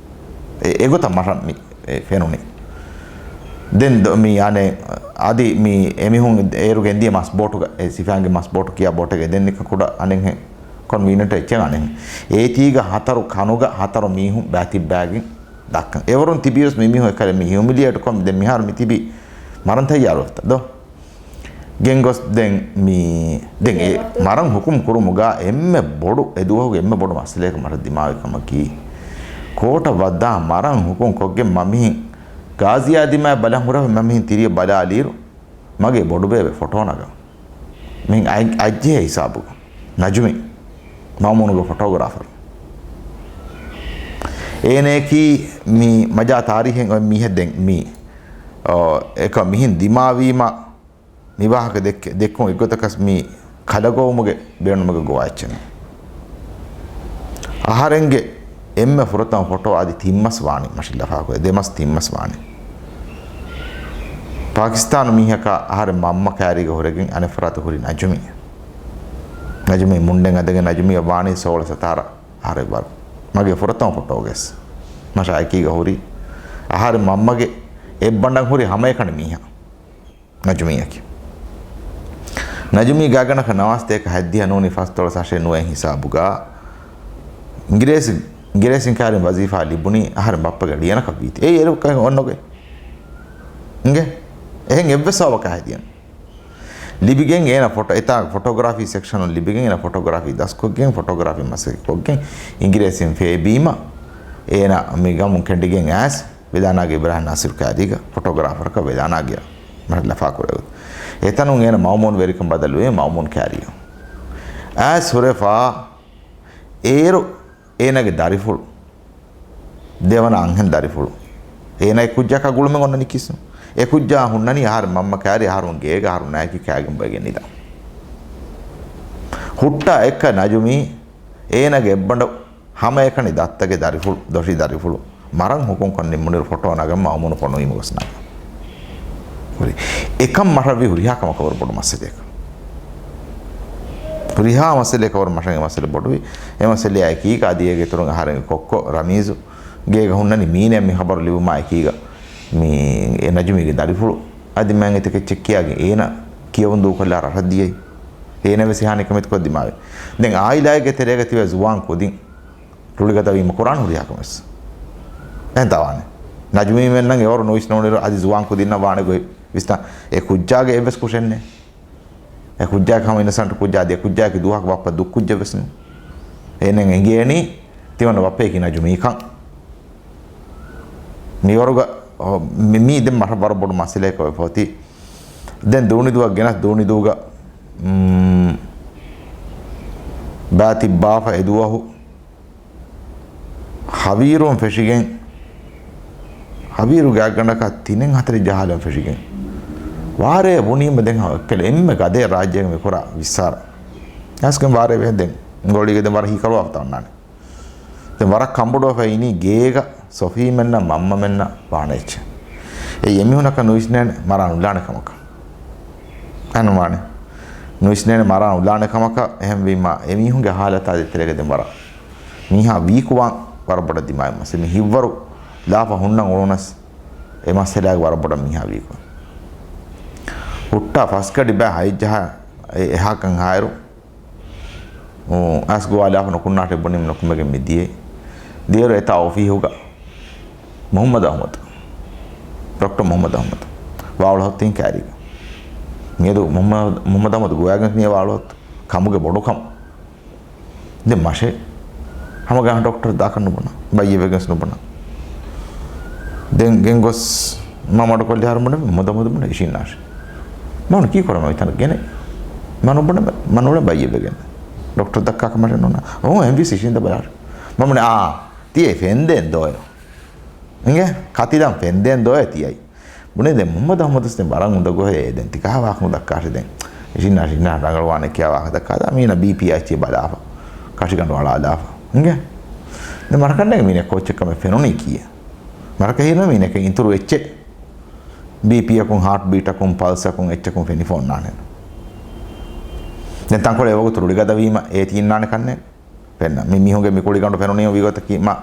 އެ، އެގޮތަށް މަށަށް މި، އެ، ފެނުނީ. ދެން ދޮ-، މި އަނެއް، އަދި މި އެމީހުން އޭރު ގެންދިޔަ މަސް ބޯޓުގަ، އެ ސިފައިންގެ މަސް ބޯޓު ކިޔާ ބޯޓެއްގަ ދެން ނިކަން ކުޑަ އަނެއްހެން ކޮންވީނެންޓް އެއްޗެއް އަނެއްހެން. އޭތީގަ ހަތަރު ކަނުގަ ހަތަރު މީހުން ބައިތިއްބާގެން ދައްކަން. އެވަރުން ތިބިޔަސް މި މީހުން އެކަލެ މި ހިއުމިލިއޭޓް ކޮން ދެން މިހާރު މި ތިބި މަރަން ތައްޔާރު އޮތްތަ ދޯ؟ ގެންގޮސް ދެން މި، ދެން އެ މަރަން ހުކުމް ކުރުމުގަ އެންމެ ބޮޑު، އެ ދުވަހުގެ އެންމެ ބޮޑު މައްސަލަޔަކަށް މަށަށް ދިމާވި ކަމަކީ، ކޯޓަށް ވައްދާ މަރަން ހުކުމް ކޮށްގެން މަ މިހިން ގާޒިޔާ ދިމާއަށް ބަލަން ހުރެފަ މަ މިހިން ތިރިއަށް ބަލާލިއިރު، މަގޭ ބޮޑުބޭބެ ފޮޓޯ ނަގަން. މިހިން އަތް-، އަތްޖެހޭ ހިސާބުގަ. ނަޖުމީ. މައުމޫނުގެ ފޮޓޯގްރާފަރު. އޭނަޔަކީ މި މަޖާ ތާރީހެއް އޮތް މީހެއް ދެން މީ، އަ، އެކަ މިހިން ދިމާވީމަ، މި ވާހަކަ ދެއްކެ-، ދެއްކުން އެއްގޮތަކަސް މީ ކަލަގޮވުމުގެ ބޭނުމެއްގަ ގޮވާ އެއްޗެއް ނޫން. އަހަރެންގެ އެންމެ ފުރަތަމަ ފޮޓޯ އަދި ތިން މަސް ވާނީ، މަށިން ލަފާކުރޭ ދެ މަސް ތިން މަސް ވާނީ. ޕާކިސްތާނު މީހަކާ އަހަރެން މަންމަ ކައިރީގަ ހުރެގެން އަނެއް ފަރާތަށް ހުރި ނަޖުމީ. ނަޖުމީ މުންޑެއް އަނދަގެން ނަޖުމީއަށް ވާނީ ސޯޅަ ސަތާރަ އަހަރެއް ވަރު. މަގޭ ފުރަތަމަ ފޮޓޯގަސް. މަށާ އެކީގަ ހުރީ. އަހަރެން މަންމަގެ އެއްބަނޑަށް ހުރި ހަމައެކަނި މީހާ. ނަޖުމީއަކީ. ނަޖުމީ ގާތްގަނޑަކަށް ނަވާސް ދޭކަ ހަތްދިހަ ނޫނީ ފަސްދޮޅަސް އަށެއް ނުވައެއް ހިސާބުގަ އިނގިރޭސި، އިނގިރޭސިން ކައިރިން ވަޒީފާ ލިބުނީ އަހަރެން ބައްޕަގެ ޅިޔަނަކަށް ވީތީ. އެއީ އޭރު އޮންނަގޮތް. އިނގޭ؟ އެހެން އެއްވެސް ސަބަބަކާ ހެދިޔަން. ލިބިގެން އޭނަ ފޮޓޯ، އެތާ ފޮޓޯގްރާފީ ސެކްޝަނުން ލިބިގެން އޭނަ ފޮޓޯގްރާފީ ދަސްކޮށްގެން ފޮޓޯގްރާފީ މަސައްކަތް ކޮށްގެން އިނގިރޭސިން ފޭބީމަ އޭނަ މި ގަމުން ކެނޑިގެން އައިސް ވެދާނާގެ އިބްރާހިމް ނާސިރު ކައިރީގަ ފޮޓޯގްރާފަރަކަށް ވެދާނާގެ މަށިން ލަފާކުރެވި. އެތަނުން އޭނަ މައުމޫން ވެރިކަން ބަދަލުވެ މައުމޫން ކައިރީގަ އައިސް ހުރެފާ އޭރު އޭނަގެ ދަރިފުޅު، ދެވަނަ އަންހެން ދަރިފުޅު. އޭނަ އެ ކުއްޖާކާ ގުޅުމެއް އޮންނަނީ ކިސްނު. އެ ކުއްޖާ ހުންނަނީ އަހަރެން މަންމަ ކައިރި އަހަރުން ގޭގަ އަހަރުން ނާއެކީ ކާގެން ބޮއެގެން ނިދާ. ހުއްޓާ އެއްކަ ނަޖުމީ އޭނަގެ އެއްބަނޑު ހަމައެކަނި ދައްތަގެ ދަރިފުޅު، ދޮށީ ދަރިފުޅު މަރަން ހުކުމް ކޮށް ނިންމުނިރު ފޮޓޯ ނަގަން މައުމޫނު ފޮނުވީމަ ގޮސް ނަގަން. ހުރި. އެކަން މަށަށްވީ ހުރިހާ ކަމަކަށް ވަރަށް ބޮޑު މައްސަލައެއް. ހުރިހާ މައްސަލައަކަށް ވަރަށް މަށަށް އެ މައްސަލަ ބޮޑުވި. އެ މައްސަލައާ އެކީގަ އަދި އޭގެ އިތުރުން އަހަރެންގެ ކޮއްކޮ ރަމީޒު ގޭގަ ހުންނަނީ މީނަ މި ހަބަރު ލިބުމާ އެކީގަ މި އެ ނަޖުމީގެ ދަރިފުޅު އަދި މާތް އެތަކެއްޗެއް ކިޔާގެން އޭނަ ކިޔަވަން ދޫކޮށްލާ ރަށަށް ދިޔައީ. އޭނަ ވެސް އެހާ ނިކަމެތިކޮށް ދިމާވި. ދެން އާއިލާއެއްގެ ތެރޭގަ ތިބޭ ޒުވާން ކުދިން ރުޅިގަދަވީމަ ކުރާން ހުރިހާ ކަމެއް ވެސް. އެހެން ތާވާނެ. ނަޖުމީމެންނަށް އެވަރު ނުވިސްނެވުނުއިރު އަދި ޒުވާން ކުދިންނަށް ވާނެ ގޮތް ވިސްނާ. އެ ކުއްޖާގެ އެއްވެސް ކުށެއް ނެތް. އެ ކުއްޖާއަކީ ހަމަ އިނަސަންޓް ކުއްޖާ. އަދި އެ ކުއްޖާއަކީ ދުވަހަކު ބައްޕަ ދުއްކުއްޖެއް ވެސް ނޫން. އޭނައަށް އެނގޭނީ ތިމަންނަ ބައްޕަޔަކީ ނަޖުމީކަން. މިވަރުގަ، އޮ، މި، މީ ދެން މަށަށް ވަރަށް ބޮޑު މައްސަލައަކަށް ވެފަ އޮތީ. ދެން ދޫނިދުވަށް ގެނަސް ދޫނިދޫގަ، މް، ބާތިއްބާފަ އެދުވަހު ހަވީރުން ފެށިގެން، ހަވީރު ގާތްގަނޑަކަށް ތިނެއް ހަތަރެއް ޖަހާލަން ފެށިގެން، ވާރޭ ބުނީމަ ދެން އެއްކަލަ އެންމެ ގަދައެއް ރާއްޖޭގަ މި ކުރާ ވިއްސާރަ. އައިސްގެން ވާރޭ ވެހެން ދެން ގޮޅީގަ ދެން ވަރަށް ހީކަރުވާފަތަ އޮންނާނެ. ދެން ވަރަށް ކަނބޮޑުވެފަ އިނީ ގޭގަ ސޮފީމެންނަށް މަންމަމެންނަށް ވާނެ އެއްޗެއް. އެއީ އެމީހުންނަކަށް ނުވިސްނޭނެ މަރާން އުލާނެ ކަމަކަށް. އެހެންވާނެ. ނުވިސްނޭނެ މަރާން އުލާނެ ކަމަކަށް. އެހެންވީމަ އެމީހުންގެ ހާލަތާ ދޭތެރޭގަ ދެން ވަރަށް މީހާ ވީކުވާން ވަރަށް ބޮޑަށް ދިމާވި މައްސަލަ. މި ހިތްވަރު ލާފަ ހުންނަން އުޅުނަސް އެ މައްސަލައިގެ ވަރަށް ބޮޑަށް މީހާ ވީކުވާން. ހުއްޓާ ފަސްގަޑި ބައި ހައެއްޖަހާ އެ-، އެހާކަން ހާއިރު، އައިސް ގޮވާލާފަ ނުކުންނާށޭ ބުނީމަ ނުކުމެގެން މި ދިޔައީ. ދިޔައިރު އެތާ އޮފީހުގަ މުހައްމަދު އަހްމަދު، ޑޮކްޓަރ މުހައްމަދު އަހްމަދު ވާ އުޅަހައްތަ ކައިރީގަ. މިއަދު މުހައްމަދު، މުހައްމަދު އަހްމަދު ގޮވައިގެން މި ވާ އުޅަހައްތަ ކަމުގެ ބޮޑުކަމަށް. ދެން މަށޭ ހަމަ ގާތް ޑޮކްޓަރެއް ދާކަށް ނުބުނާ. ބައްޔެއް ވެގެންސް ނުބުނާ. ދެން ގެންގޮސް މަ މަޑުކޮށްލި ހަރު ބުނެ މުދަ މުދަ ބުނެ އިށީންނާށޭ. މަނު ކީ ކުރަމަ މިތަނަށް ގެނެ. މަނު ބުނެ މަނުޅެ ބައްޔެއް ވެގެން. ޑޮކްޓަރ ދައްކާކަށް މަށެއް ނުނާ. އޯ އެމްވީސީ އިށީނދަ ބަލާށޭ. މަ ބުނެ އާ ތިޔަ ފެންދެން ދޯޔޯ. އިނގޭ ކަތިލަން ފެންދެން ދޯޔޯ ތިޔައީ. ބުނެ ދެން މުހައްމަދު އަހްމަދު ވެސް ދެން ވަރަށް އުނދަގޫ ހޭ ދެން ތިކާ ވާހަކަ ދައްކާށޭ ދެން. އިށީންނާށޭ އިށީންނާށޭ ރަނގަޅުވާނެ ކިޔާ ވާހަކަ ދައްކާ ދާ މީނަ ބީޕީ އައިޗީ ބަލާފަ. ކަށިގަނޑު އަޅާލާފަ. އިނގޭ. ދެން މަރަކަންނޭ މީނަ ކޯއްޗެއް ކަމެއް ފެނުނީ ކީއް. މަރަކަށް ހީނު މީނަކަށް އިތުރު އެއްޗެއް. ބީޕީއަކުން ހާޓް ބީޓަކުން ޕަލްސަކުން އެއްޗަކުން ފެނިފަ އޮންނާނެ. ދެން ތަންކޮޅެއް އެވަގުތު ރުޅިގަދަވީމަ އޭތި އިންނާނެ ކަންނޭ. ފެންނަ. މި މީހުންގެ މި ކުޅިގަނޑު ފެނުނީ ވީގޮތަކީ މަ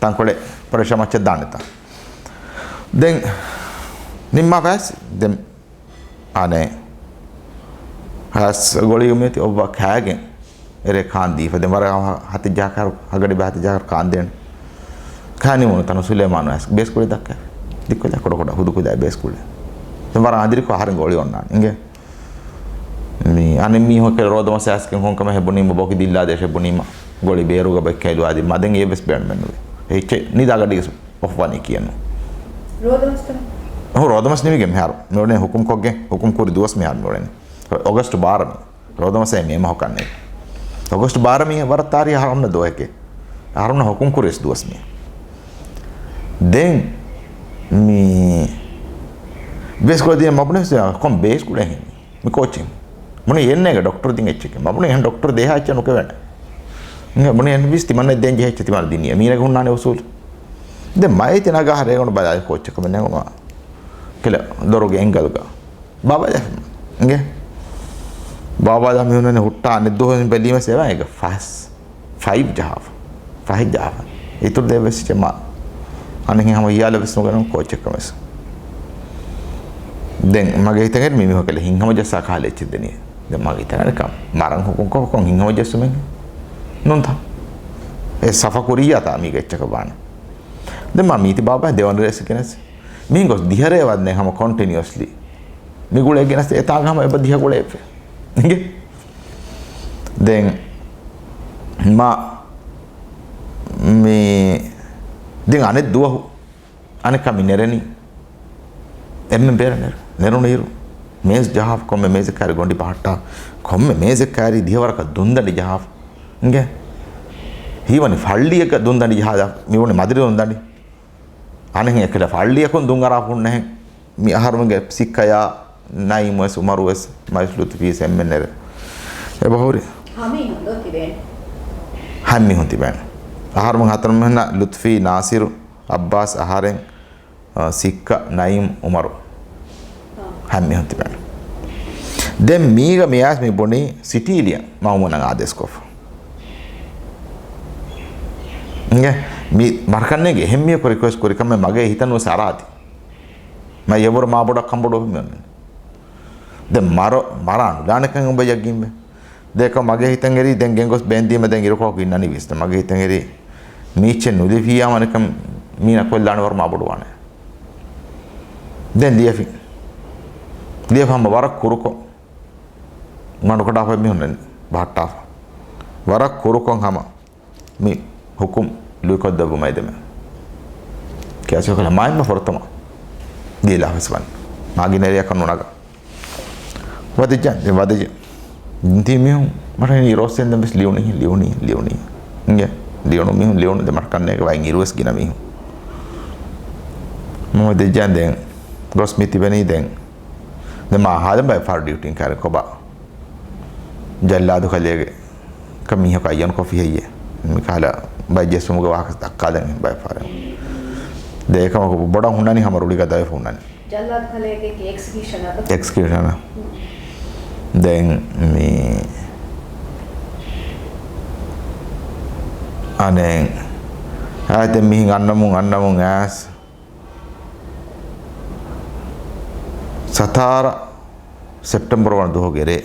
ތަންކޮޅެއް ޕްރެޝަ މައްޗަށް ދާނެތާ. ދެން ނިންމާފަސް ދެން އަނެއް ހަސް ގޮޅީ އުމޭތި އޮއްވާ ކާގެން އެރޭ ކާން ދީފަ. ދެން ވަރަށް ހަ-، ހަތިއްޖަހަކަށް ހަގަޑި ބަ ހަތިއްޖަހަކަށް ކާން ދޭނެ. ކާނި މުނު ތަނު ސުލޭމާނު އަސް ބޭސްކުޅެ ދައްކަ. ދިއްކޮލެ ކޮޑަ ކޮޑަ ހުދު ކުދާ ބޭސްކުޅެ. ދެން ވަރަށް އަނދިރިކޮށް އަހަރެން ގޮޅި އޮންނާނެ. އިނގޭ. މި އަނެއް މީހުން ކެ ރޯދަ މަސް އަސްކެން ހުން ކަމެއް ހެބުނީމަ ބޮކި ދިއްލާ ދޭށޭ ބުނީމަ ގޮޅި ބޭރުގަ ބެއްކައިލު އަދި މަދެން އެއްވެސް ބޭނުމެއް ނުވޭ. އެއްޗެއް ނިދާގަޑީގެ އޮފްވާނީ ކިޔަން. ރޯދަމަސްތަ؟ ހު، ރޯދަމަސް ނިމިގެން މިހާރު މިއުޅެނީ ހުކުމް ކޮށްގެން، ހުކުމް ކުރި ދުވަސް މިހާރު މިއުޅެނީ. އޮގަސްޓް ބާރަ މީ. ރޯދަމަސް މޭ މަހު ކަންނޭ. އޮގަސްޓް ބާރަ މީ ވަރަށް ތާރީހު އަހަރުންނަށް ދުވަހެކޭ. އަހަރުންނަށް ހުކުމް ކުރި ވެސް ދުވަސް މީ. ދެން މި ބޭސް ކުޅެ ދިޔަ މަބުނެ ކޮން ބޭސް ކުޅެ ހިން. މި ކޯޗެއް. ބުނި އެންނޭގެ ޑޮކްޓަރު ދިން އެއްޗެކެ. މަ ބުނި އެހެން ޑޮކްޓަރު ދޭހާ އެއްޗެއް ނުކެވެނެ. މި ބުނި އެން ވިސް ތިމަންނަ ދޭން ޖެހޭ އެއްޗެއް ތިމަން ދިނީ. މީނަގެ ހުންނާނެ އުސޫލު. ދެން މައި ތި ނަގާ ހަރޭގަނޑު ބަލާލި ކޯޗެއް ކަމެއް ނެގުމާ. ކިލަ ދޮރުގެ އެންގަލުގަ. ބާބާ ދެ. އިނގޭ. ބާބާ ދާ މި ހުންނަނީ ހުއްޓާ އަނެއް ދުވަހު ބެލީމަސް އެވާ އޭގަ ފަސް. ފައިވް ޖަހާފަ. ފަހެއް ޖަހާފަ. އިތުރު ދޭ ވެސް ޖެ މާ. އަނެއް ހަމަ ހިޔާލަށް ވެސް ނުގަނެ ކޯޗެއް ކަމެސް. ދެން މަގޭ ހިތަށް އެރި މި މީހަކަށް ހިތްހަމަ ޖައްސާ ކަހަލަ އެއްޗެއް ދެނީ. ދެން މަގޭ ހިތަށް އެރި ކަމަށް މަރަން ހުކުމް ކޮށް ކޮން ހިތްހަމަ ޖައްސުމެއް ނޫންތަ؟ އެ ސަފަ ކުރިއްޔާތާ މީގެ އެއްޗަކަށް ވާނެ. ދެން މާ މީތި ބާބާ ދެވަނަ ރޭސް ގެނެސް. މިހިން ގޮސް ދިހަ ރޭ ވަދެ ހަމަ ކޮންޓިނިއުއަސްލީ. މި ގުޅޭ ގެނެސް އެތާނގަ ހަމަ އެބަ ދިހަ ގުޅޭ އެއްފެ. އިނގޭ؟ ދެން މާ މި ދެން އަނެއް ދުވަހު އަނެއްކާ މި ނެރެނީ. އެންމެން ބޭރަށް ނެރު. ނެރުނު އިރު މޭޒު ޖަހާފަ ކޮންމެ މޭޒެއް ކާރި ގޮނޑި ބަހައްޓާ. ކޮންމެ މޭޒެއް ކާރި ދިހަވަރަކަށް ދުންދަނޑި ޖަހާފަ. އިނގޭ؟ ހީވަނީ ފައްޅިއަކަށް ދުންދަނޑި ޖަހާ މިވަނީ މަދުރި ދުންދަނޑި. އަނެއް އެކަލަ ފައްޅިއަކުން ދުން އަރާފަ ހުންނަހެން. މި އަހަރުމެންގެ ސިއްކަޔާ ނައިމް ވެސް އުމަރު ވެސް މައިސް ލުތުފީ ވެސް އެންމެން ނެރެ. އެބަހުރި. ހަމީހުން ދޯ ތިބޭނެ. ހަމީހުން ތިބޭނެ. އަހަރުމެން ހަތަރު މީހުންނަށް ލުތުފީ، ނާސިރު، އައްބާސް، އަހަރެން، އަ، ސިއްކަ، ނައިމް، އުމަރު. ހަމީހުން ތިބޭނެ. ދެން މީގަ މިޔާސް މި ބުނީ ސިޓީލިއަށް މައުމޫނަށް އާދޭސްކޮށްފަ. އިނގޭ، މި މަރަކަންނޭގެ އެހެން މީހަކު ރިކުއެސްޓް ކުރި ކަމެއް މަގޭ ހިތަން ވެސް އަރާތި. މަ އެވަރު މާ ބޮޑަށް ކަނބޮޑު މި އޮންނަނީ. ދެން މަރ-، މަރާ ނުލާނެކަން އެބަ ޔަގީންވޭ. ދޭކަ މަގޭ ހިތަށް އެރީ ދެން ގެންގޮސް ބޭންދީމަ ދެން އިރުކޮޅަކު އިންނަނީ ވިސްނަ. މަގޭ ހިތަށް އެރީ މީޗެއް ނުލިފިޔާ ވަނިކަން މީނަ ކޮށްލާނެ ވަރު މާ ބޮޑުވާނެ. ދެން ލިޔެފި. ލިޔެފަ ހަމަ ވަރަށް ކުރުކޮށް. މަޑުކަޑާފަ މީހުން ބަހައްޓާފަ. ވަރަށް ކުރުކޮށް ހަމަ މި ހުކުމް ލުއިކޮށްދެއްވުމަށް ދެމެ. ކެއާސި ކަލަ މާއިމް ފުރަތަމަ ދީލާ ވެސް ވަން. މާގިނަ އެރިއަކަށް ނުނަގަ. ވަދެއްޖެ، ދެ ވަދެއްޖެ. ތީ މީހުން މަށަ ހިނި ރޯސް ދެން ވެސް ލިޔުނީ، ލިޔުނީ، ލިޔުނީ. އިނގޭ، ލިޔުނު މީހުން ލިޔުނު ދެ މަށަކަންނޭގެ ވައިން އިރުވެސް ގިނަ މީހުން. މަ ވަދެއްޖެ ދެން ގޮސް މި ތިބެނީ ދެން. ދެ މާ ހާދަ ބައެއް ފާރު ޑިއުޓީން ކާރެ ކޮބާ. ޖައްލާދު ކަލޭގެ ކަ މީހަކު އައްޔަން ކޮފީ ހެއްޔޭ؟ މި ކާލަ ބައެއް ޖެއްސުމުގެ ވާހަކަ ދައްކާލަން ބައެއް ފާރެއް. ދެ އެކަމަކު ބޮޑަށް ހުންނަނީ ހަމަ ރުޅިގަ ދަވެފަ ހުންނަނީ. ޖައްލާދު ކަލޭގެ އެކްސިކިއުޝަނަކަށް. އެކްސިކިއުޝަނަ. ދެން މި އަނެއް އާ ދެން މިހިން އަންނަމުން، އަންނަމުން އައިސް ސަތާރަ ސެޕްޓެމްބަރު ވަނަ ދުވަހުގެ ރޭ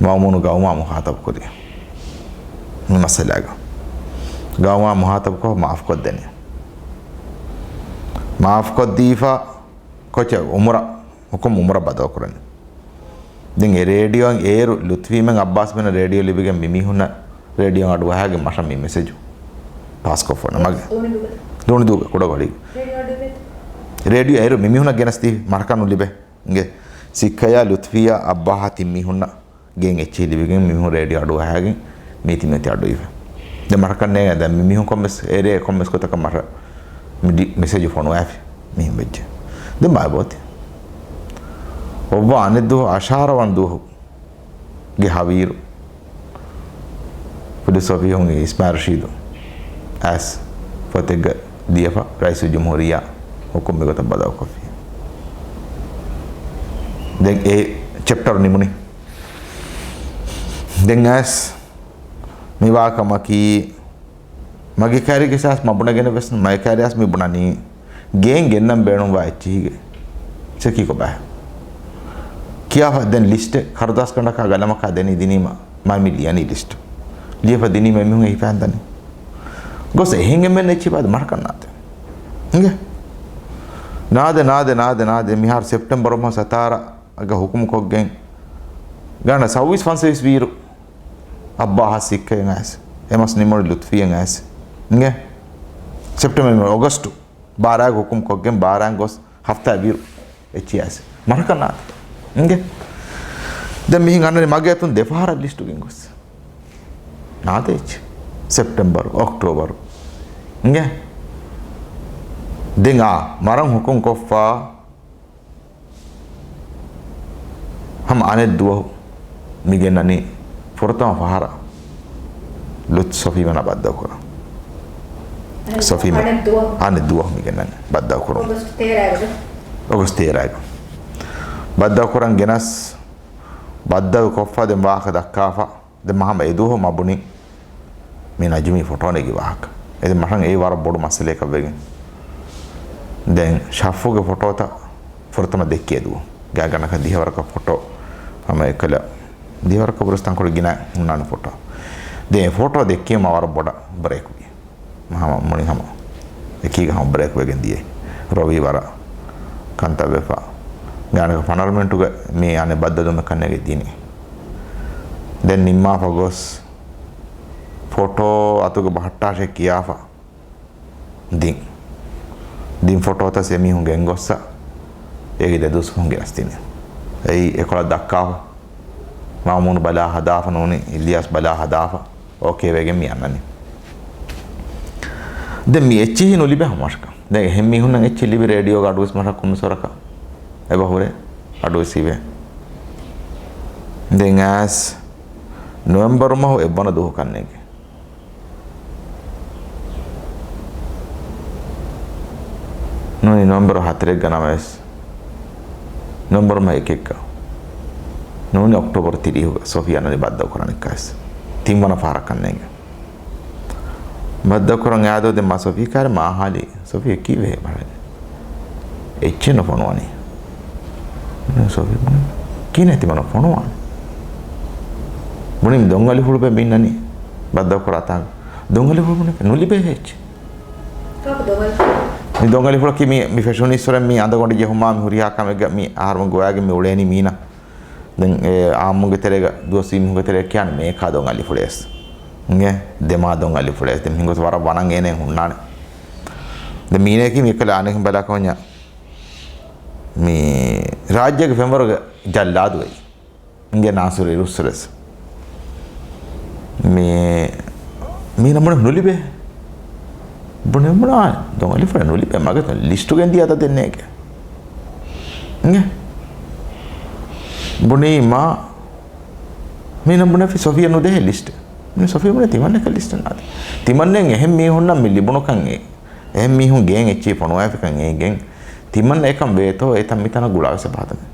މައުމޫނު ގައުމާ މުހާތަބު ކުރި މި މައްސަލާގަ. ގައުމާ މުހާތަބުކޮށް މާފުކޮށްދެނީ. މާފުކޮށްދީފަ ކޮޗަށް އުމުރަށް، ހުކުމް އުމުރަށް ބަދަލުކުރަނީ. ދެން އެ ރޭޑިއޯއިން އޭރު ލުތުފީމެން އައްބާސްމެންނަށް ރޭޑިއޯ ލިބިގެން މި މީހުންނަށް ރޭޑިއޯ އަޑުއަހާގެން މަށަށް މި މެސެޖު ޕާސްކޮށްފަ ނަމަގެ. ދޫނިދޫގަ. ދޫނިދޫގަ ކުޑަގޮޅީގަ. ރޭޑިއޯ އަޑު އެބެ. ރޭޑިއޯ އޭރު މި މީހުންނަށް ގެނެސްދީ މަރަކަނު ލިބެ. އިނގޭ، ސިއްކަޔާ ލުތުފީއާ އައްބާހާ ތިން މީހުންނަށް ގެން އެއްޗެހި ލިބިގެން މިހުން ރޭޑިއޯ އަޑުއަހައިގެން މީތި މޭތި އަޑުއިވެ. ދެ މަރަކަން ނޭނގެ ދެން މި މީހުން ކޮންމެސް އޭރޭ ކޮންމެސް ގޮތަކަށް މަށަށް މި ޑި-، މެސެޖު ފޮނުވާފި މިހިން ވެއްޖެ. ދެން ބާއި ބޯތި. އޮއްވާ އަނެއް ދުވަހު އަށާރަ ވަނަ ދުވަހުގެ ހަވީރު ފުލިސް އޮފީހުން އިސްމާއިލް ރަޝީދު އައިސް ފޮތެއްގަ ދިޔަފަ ރައީސުލްޖުމްހޫރިއްޔާ ހުކުމް މިގޮތަށް ބަދަލުކޮށްފި. ދެން އެ ޗެޕްޓަރު ނިމުނީ. ދެން އައިސް މިވާ ކަމަކީ، މަގި ކައިރިގެ ސާސް މަ ބުނެގެނެއް ވެސް މަގި ކައިރިއަސް މި ބުނަނީ، ގޭން ގެންނަން ބޭނުންވާ އެއްޗިހިގެ ޗެކީ ކޮބާ؟ ކިޔާފަ ދެން ލިސްޓެއް ކަރުދާސްގަނޑަކާ ގަލަމަކާ ދެނީ ދިނީމަ، މަ މި ލިޔަނީ ލިސްޓް. ލިޔެފަ ދިނީމަ އެމީހުން އެހިފައިން ދަނީ. ގޮސް އެހެން އެމެން އެއްޗި ބާދަ މަރަކަން ނާދެ. އިނގޭ؟ ނާދެ، ނާދެ، ނާދެ، ނާދެ. މިހާރު ސެޕްޓެމްބަރު މަހު ސަތާރަ އަގަ ހުކުމް ކޮށްގެން ގާނ ސައުވީސް ފަންސަވީސް ވީރު އައްބާހާ ސިއްކައެއް އައިސް، އެމަސް ނިމުނު ލުތުފީއެއް އައިސް. އިނގޭ؟ ސެޕްޓެމްބަރ، އޮގަސްޓު. ބާރާގެ ހުކުމް ކޮށްގެން ބާރާން ގޮސް ހަފްތާ ވީރު އެއްޗި އައިސް. މަށަކަށް ނާދޭ. އިނގޭ. ދެން މިހިން އަންނަނީ މަގޭ އަތުން ދެފަހަރަށް ލިސްޓު ގެންގޮސް. ނާދޭ އެއްޗެއް. ސެޕްޓެމްބަރު، އޮކްޓޯބަރު. އިނގޭ. ދެން އާ، މަރަން ހުކުމް ކޮށްފަ ހަމަ އަނެއް ދުވަހު މި ގެންނަނީ ފުރަތަމަ ފަހަރަށް ލުތް ސޮފީމަނާ ބައްދަލުކުރަން. އަނެއް ސޮފީމަ-، އަނެއް ދުވަހު. އަނެއް ދުވަހު މި ގެންނަނީ ބައްދަލުކުރަން. އޮގަސްޓް ތޭރައިގަ. އޮގަސްޓް ތޭރައިގަ. ބައްދަލުކުރަން ގެނަސް ބައްދަލު ކޮށްފަ ދެން ވާހަކަ ދައްކާފަ. ދެން މަ ހަމަ އެދުވަހު މަ ބުނި މި ނަޖުމީ ފޮޓޯ ނެގި ވާހަކަ. އެދެން މަށަން އެއީ ވަރަށް ބޮޑު މައްސަލައަކަށް ވެގެން. ދެން ޝައްފުގެ ފޮޓޯތައް ފުރަތަމަ ދެއްކި އެދުވަހު. ގާތްގަނޑަކަށް ދިހަވަރަކަށް ފޮޓޯ ހަމަ އެކަލަ ދިހަވަރަކަށް ވުރެސް ތަންކޮޅެއް ގިނަ ހުންނާނެ ފޮޓޯ. ދެން އެ ފޮޓޯ ދެއްކީމަ ވަރަށް ބޮޑަށް ބްރޭކް ވި. ހަމަ މުޅި ހަމަ އެކީގަ ހަމަ ބްރޭކް ވެގެން ދިޔައީ. ރޮވީ ވަރަށް ކަންތައް ވެފަ. ގާތްގަނޑަކަށް ފަނަރަ މިނިޓުގަ މި އަނެއް ބައްދަލުވުމެއް ކަންނޭނގެ ދިނީ. ދެން ނިންމާފަ ގޮސް ފޮޓޯ އަތުގަ ބަހައްޓާށޭ ކިޔާފަ ދިން. ދިން ފޮޓޯތައް އެމީހުން ގެންގޮއްސަ އޭގެ ދެ ދުވަސް ފަހުން ގެނަސް ދިނީ. އެއީ އެކޮޅަށް ދައްކާފަ. މައުމޫނު ބަލާ ހަދާފަ ނޫނީ، އިލްޔާސް ބަލާ ހަދާފަ. އޯކޭ ވެގެން މި އަންނަނީ. ދެން މި އެއްޗިހި ނުލިބޭ ހަމަށަކަށް. ދެން އެހެން މީހުންނަށް އެއްޗިހި ލިބި ރޭޑިއޯގަ އަޑުވެސް މަށަކަށް ކޮންމެސް ވަރަކަށް އެބަ ހުރޭ. އަޑުވެސް ހިވޭ. ދެން އައިސް ނޮވެމްބަރު މަހު އެއްވަނަ ދުވަހު ކަންނޭނގެ. ނޫނީ ނޮވެމްބަރު ހަތަރެއްގަ ނަމަވެސް، ނޮވެމްބަރު މަހު އެކެއްގަ، ނޫނީ އޮކްޓޯބަރު ތިރީހުގަ ސޮފީ އަންނަނީ ބައްދަލު ކުރަން އެއްކަސް. ތިންވަނަ ފަހަރަށް ކަންނޭނގެ. ބައްދަލު ކުރަން އާދޯ ދެން މާ ސޮފީ ކާރި މާ ހާލީ. ސޮފީ ކީއްވެ މަރަނީ؟ އެއްޗެއް ނުފޮނުވަނީ. ސޮފީ ބުނި، ކިހިނެއް ތިމަން ނުފޮނުވާނެ؟ ބުނި ދޮންއަލިފުޅު ބެ މިންނަނީ ބައްދަލު ކުރާތާ. ދޮންއަލިފުޅު ބުނި ނުލިބޭ އެއްޗެއް. މި ދޮންއަލިފުޅަކީ މި، މި ފެށުނީ އިސްވަރެން މި އަނދަގޮނޑި ޖެހުމާ މި ހުރިހާ ކަމެއްގަ މި އަހަރުމެން ގޮވާގެން މި އުޅޭނީ މީނަ. ދެން އެ އާއްމުގެ ތެރޭގަ ދުވަސްވީ މީހުންގެ ތެރޭ ކިޔާނެ މޭކާ ދޮންއަލިފުޅޭސް. އިނގޭ؟ ދެމާ ދޮންއަލިފުޅޭސް. ދެން މިހިނގޮސް ވަރަށް ވަނަން އޭނައެއް ހުންނާނެ. ދެން މީނައަކީ މިކަލަ އަނެކި ބަލާކަމަންޏާ މި ރާއްޖޭގެ ފެންވަރުގެ ޖައްލާދު އެއީ. އިނގޭ ނާސިރު އިރުއްސުރެސް. މި، މީނަ ބުނެ ނުލިބޭ. ބުނެ ބުނާ، ދޮންއަލިފުޅެއް ނުލިބޭ، މަގޭ ލިސްޓު ގެންދިޔަ އަދަދެއް ނޭނގެ. އިނގޭ. ބުނީމާ، މީނަ ބުނެފި ސޮފިޔަ ނުދޭ ލިސްޓް. މި ސޮފިޔަ ބުނެ ތިމަންނަކަށް ލިސްޓް ނާދޭ. ތިމަންނެން އެހެން މީހުންނަށް މި ލިބުނުކަން އެ އެހެން މީހުން ގޭން އެއްޗެހި ފޮނުވާފިކަން އޭގެން ތިމަންނަ އެކަން ވޭތޯ އެތަން މިތަނަށް ގުޅާވެސް އެބަހަދަމެ.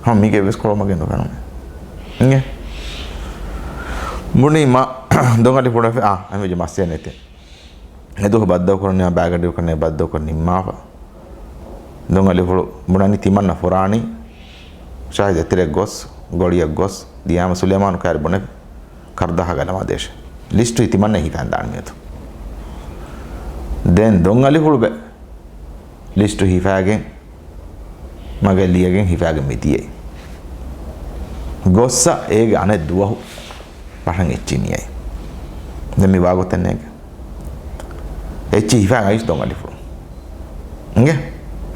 ހަމަ މީގެ އެއްވެސް ކޮޅުމަގެއް ނުފެނުމެ. އިނގޭ. ބުނީމަ ދޮންއަލިފުޅު އެ، އާ، އެމެޖެ މައްސޭ ނެތޭ. އެދުވަހު ބައްދަލުކުރަން ބައިގަޑިއުކަން ބައްދަލުކުރަން ނިންމާފަ. ދޮންއަލިފުޅު ބުނަނީ ތިމަންނަ ފުރާނީ. ޝާހިދު އެތެރެ ގޮސް، ގޮޅިއަށް ގޮސް، ދިޔާމަ ސުލޭމާނު ކާރި ބުނެ ކަރުދާހާ ގަލަމާ ދޭށޭ. ލިސްޓު ތިމަންނަ ހިފަން ދާން މިއަދު. ދެން ދޮންއަލިފުޅު ބެ ލިސްޓު ހިފާގެން، މަގެއް ލިޔެގެން ހިފާގެން މި ދިޔައީ. ގޮއްސަ އޭގެ އަނެއް ދުވަހު ފަށަން އެއްޗި މިއައީ. ދެން މި ވާގޮތެއް ނޭގެ. އެއްޗި ހިފާ އައިސް ދޮންއަލިފުޅު. އިނގޭ؟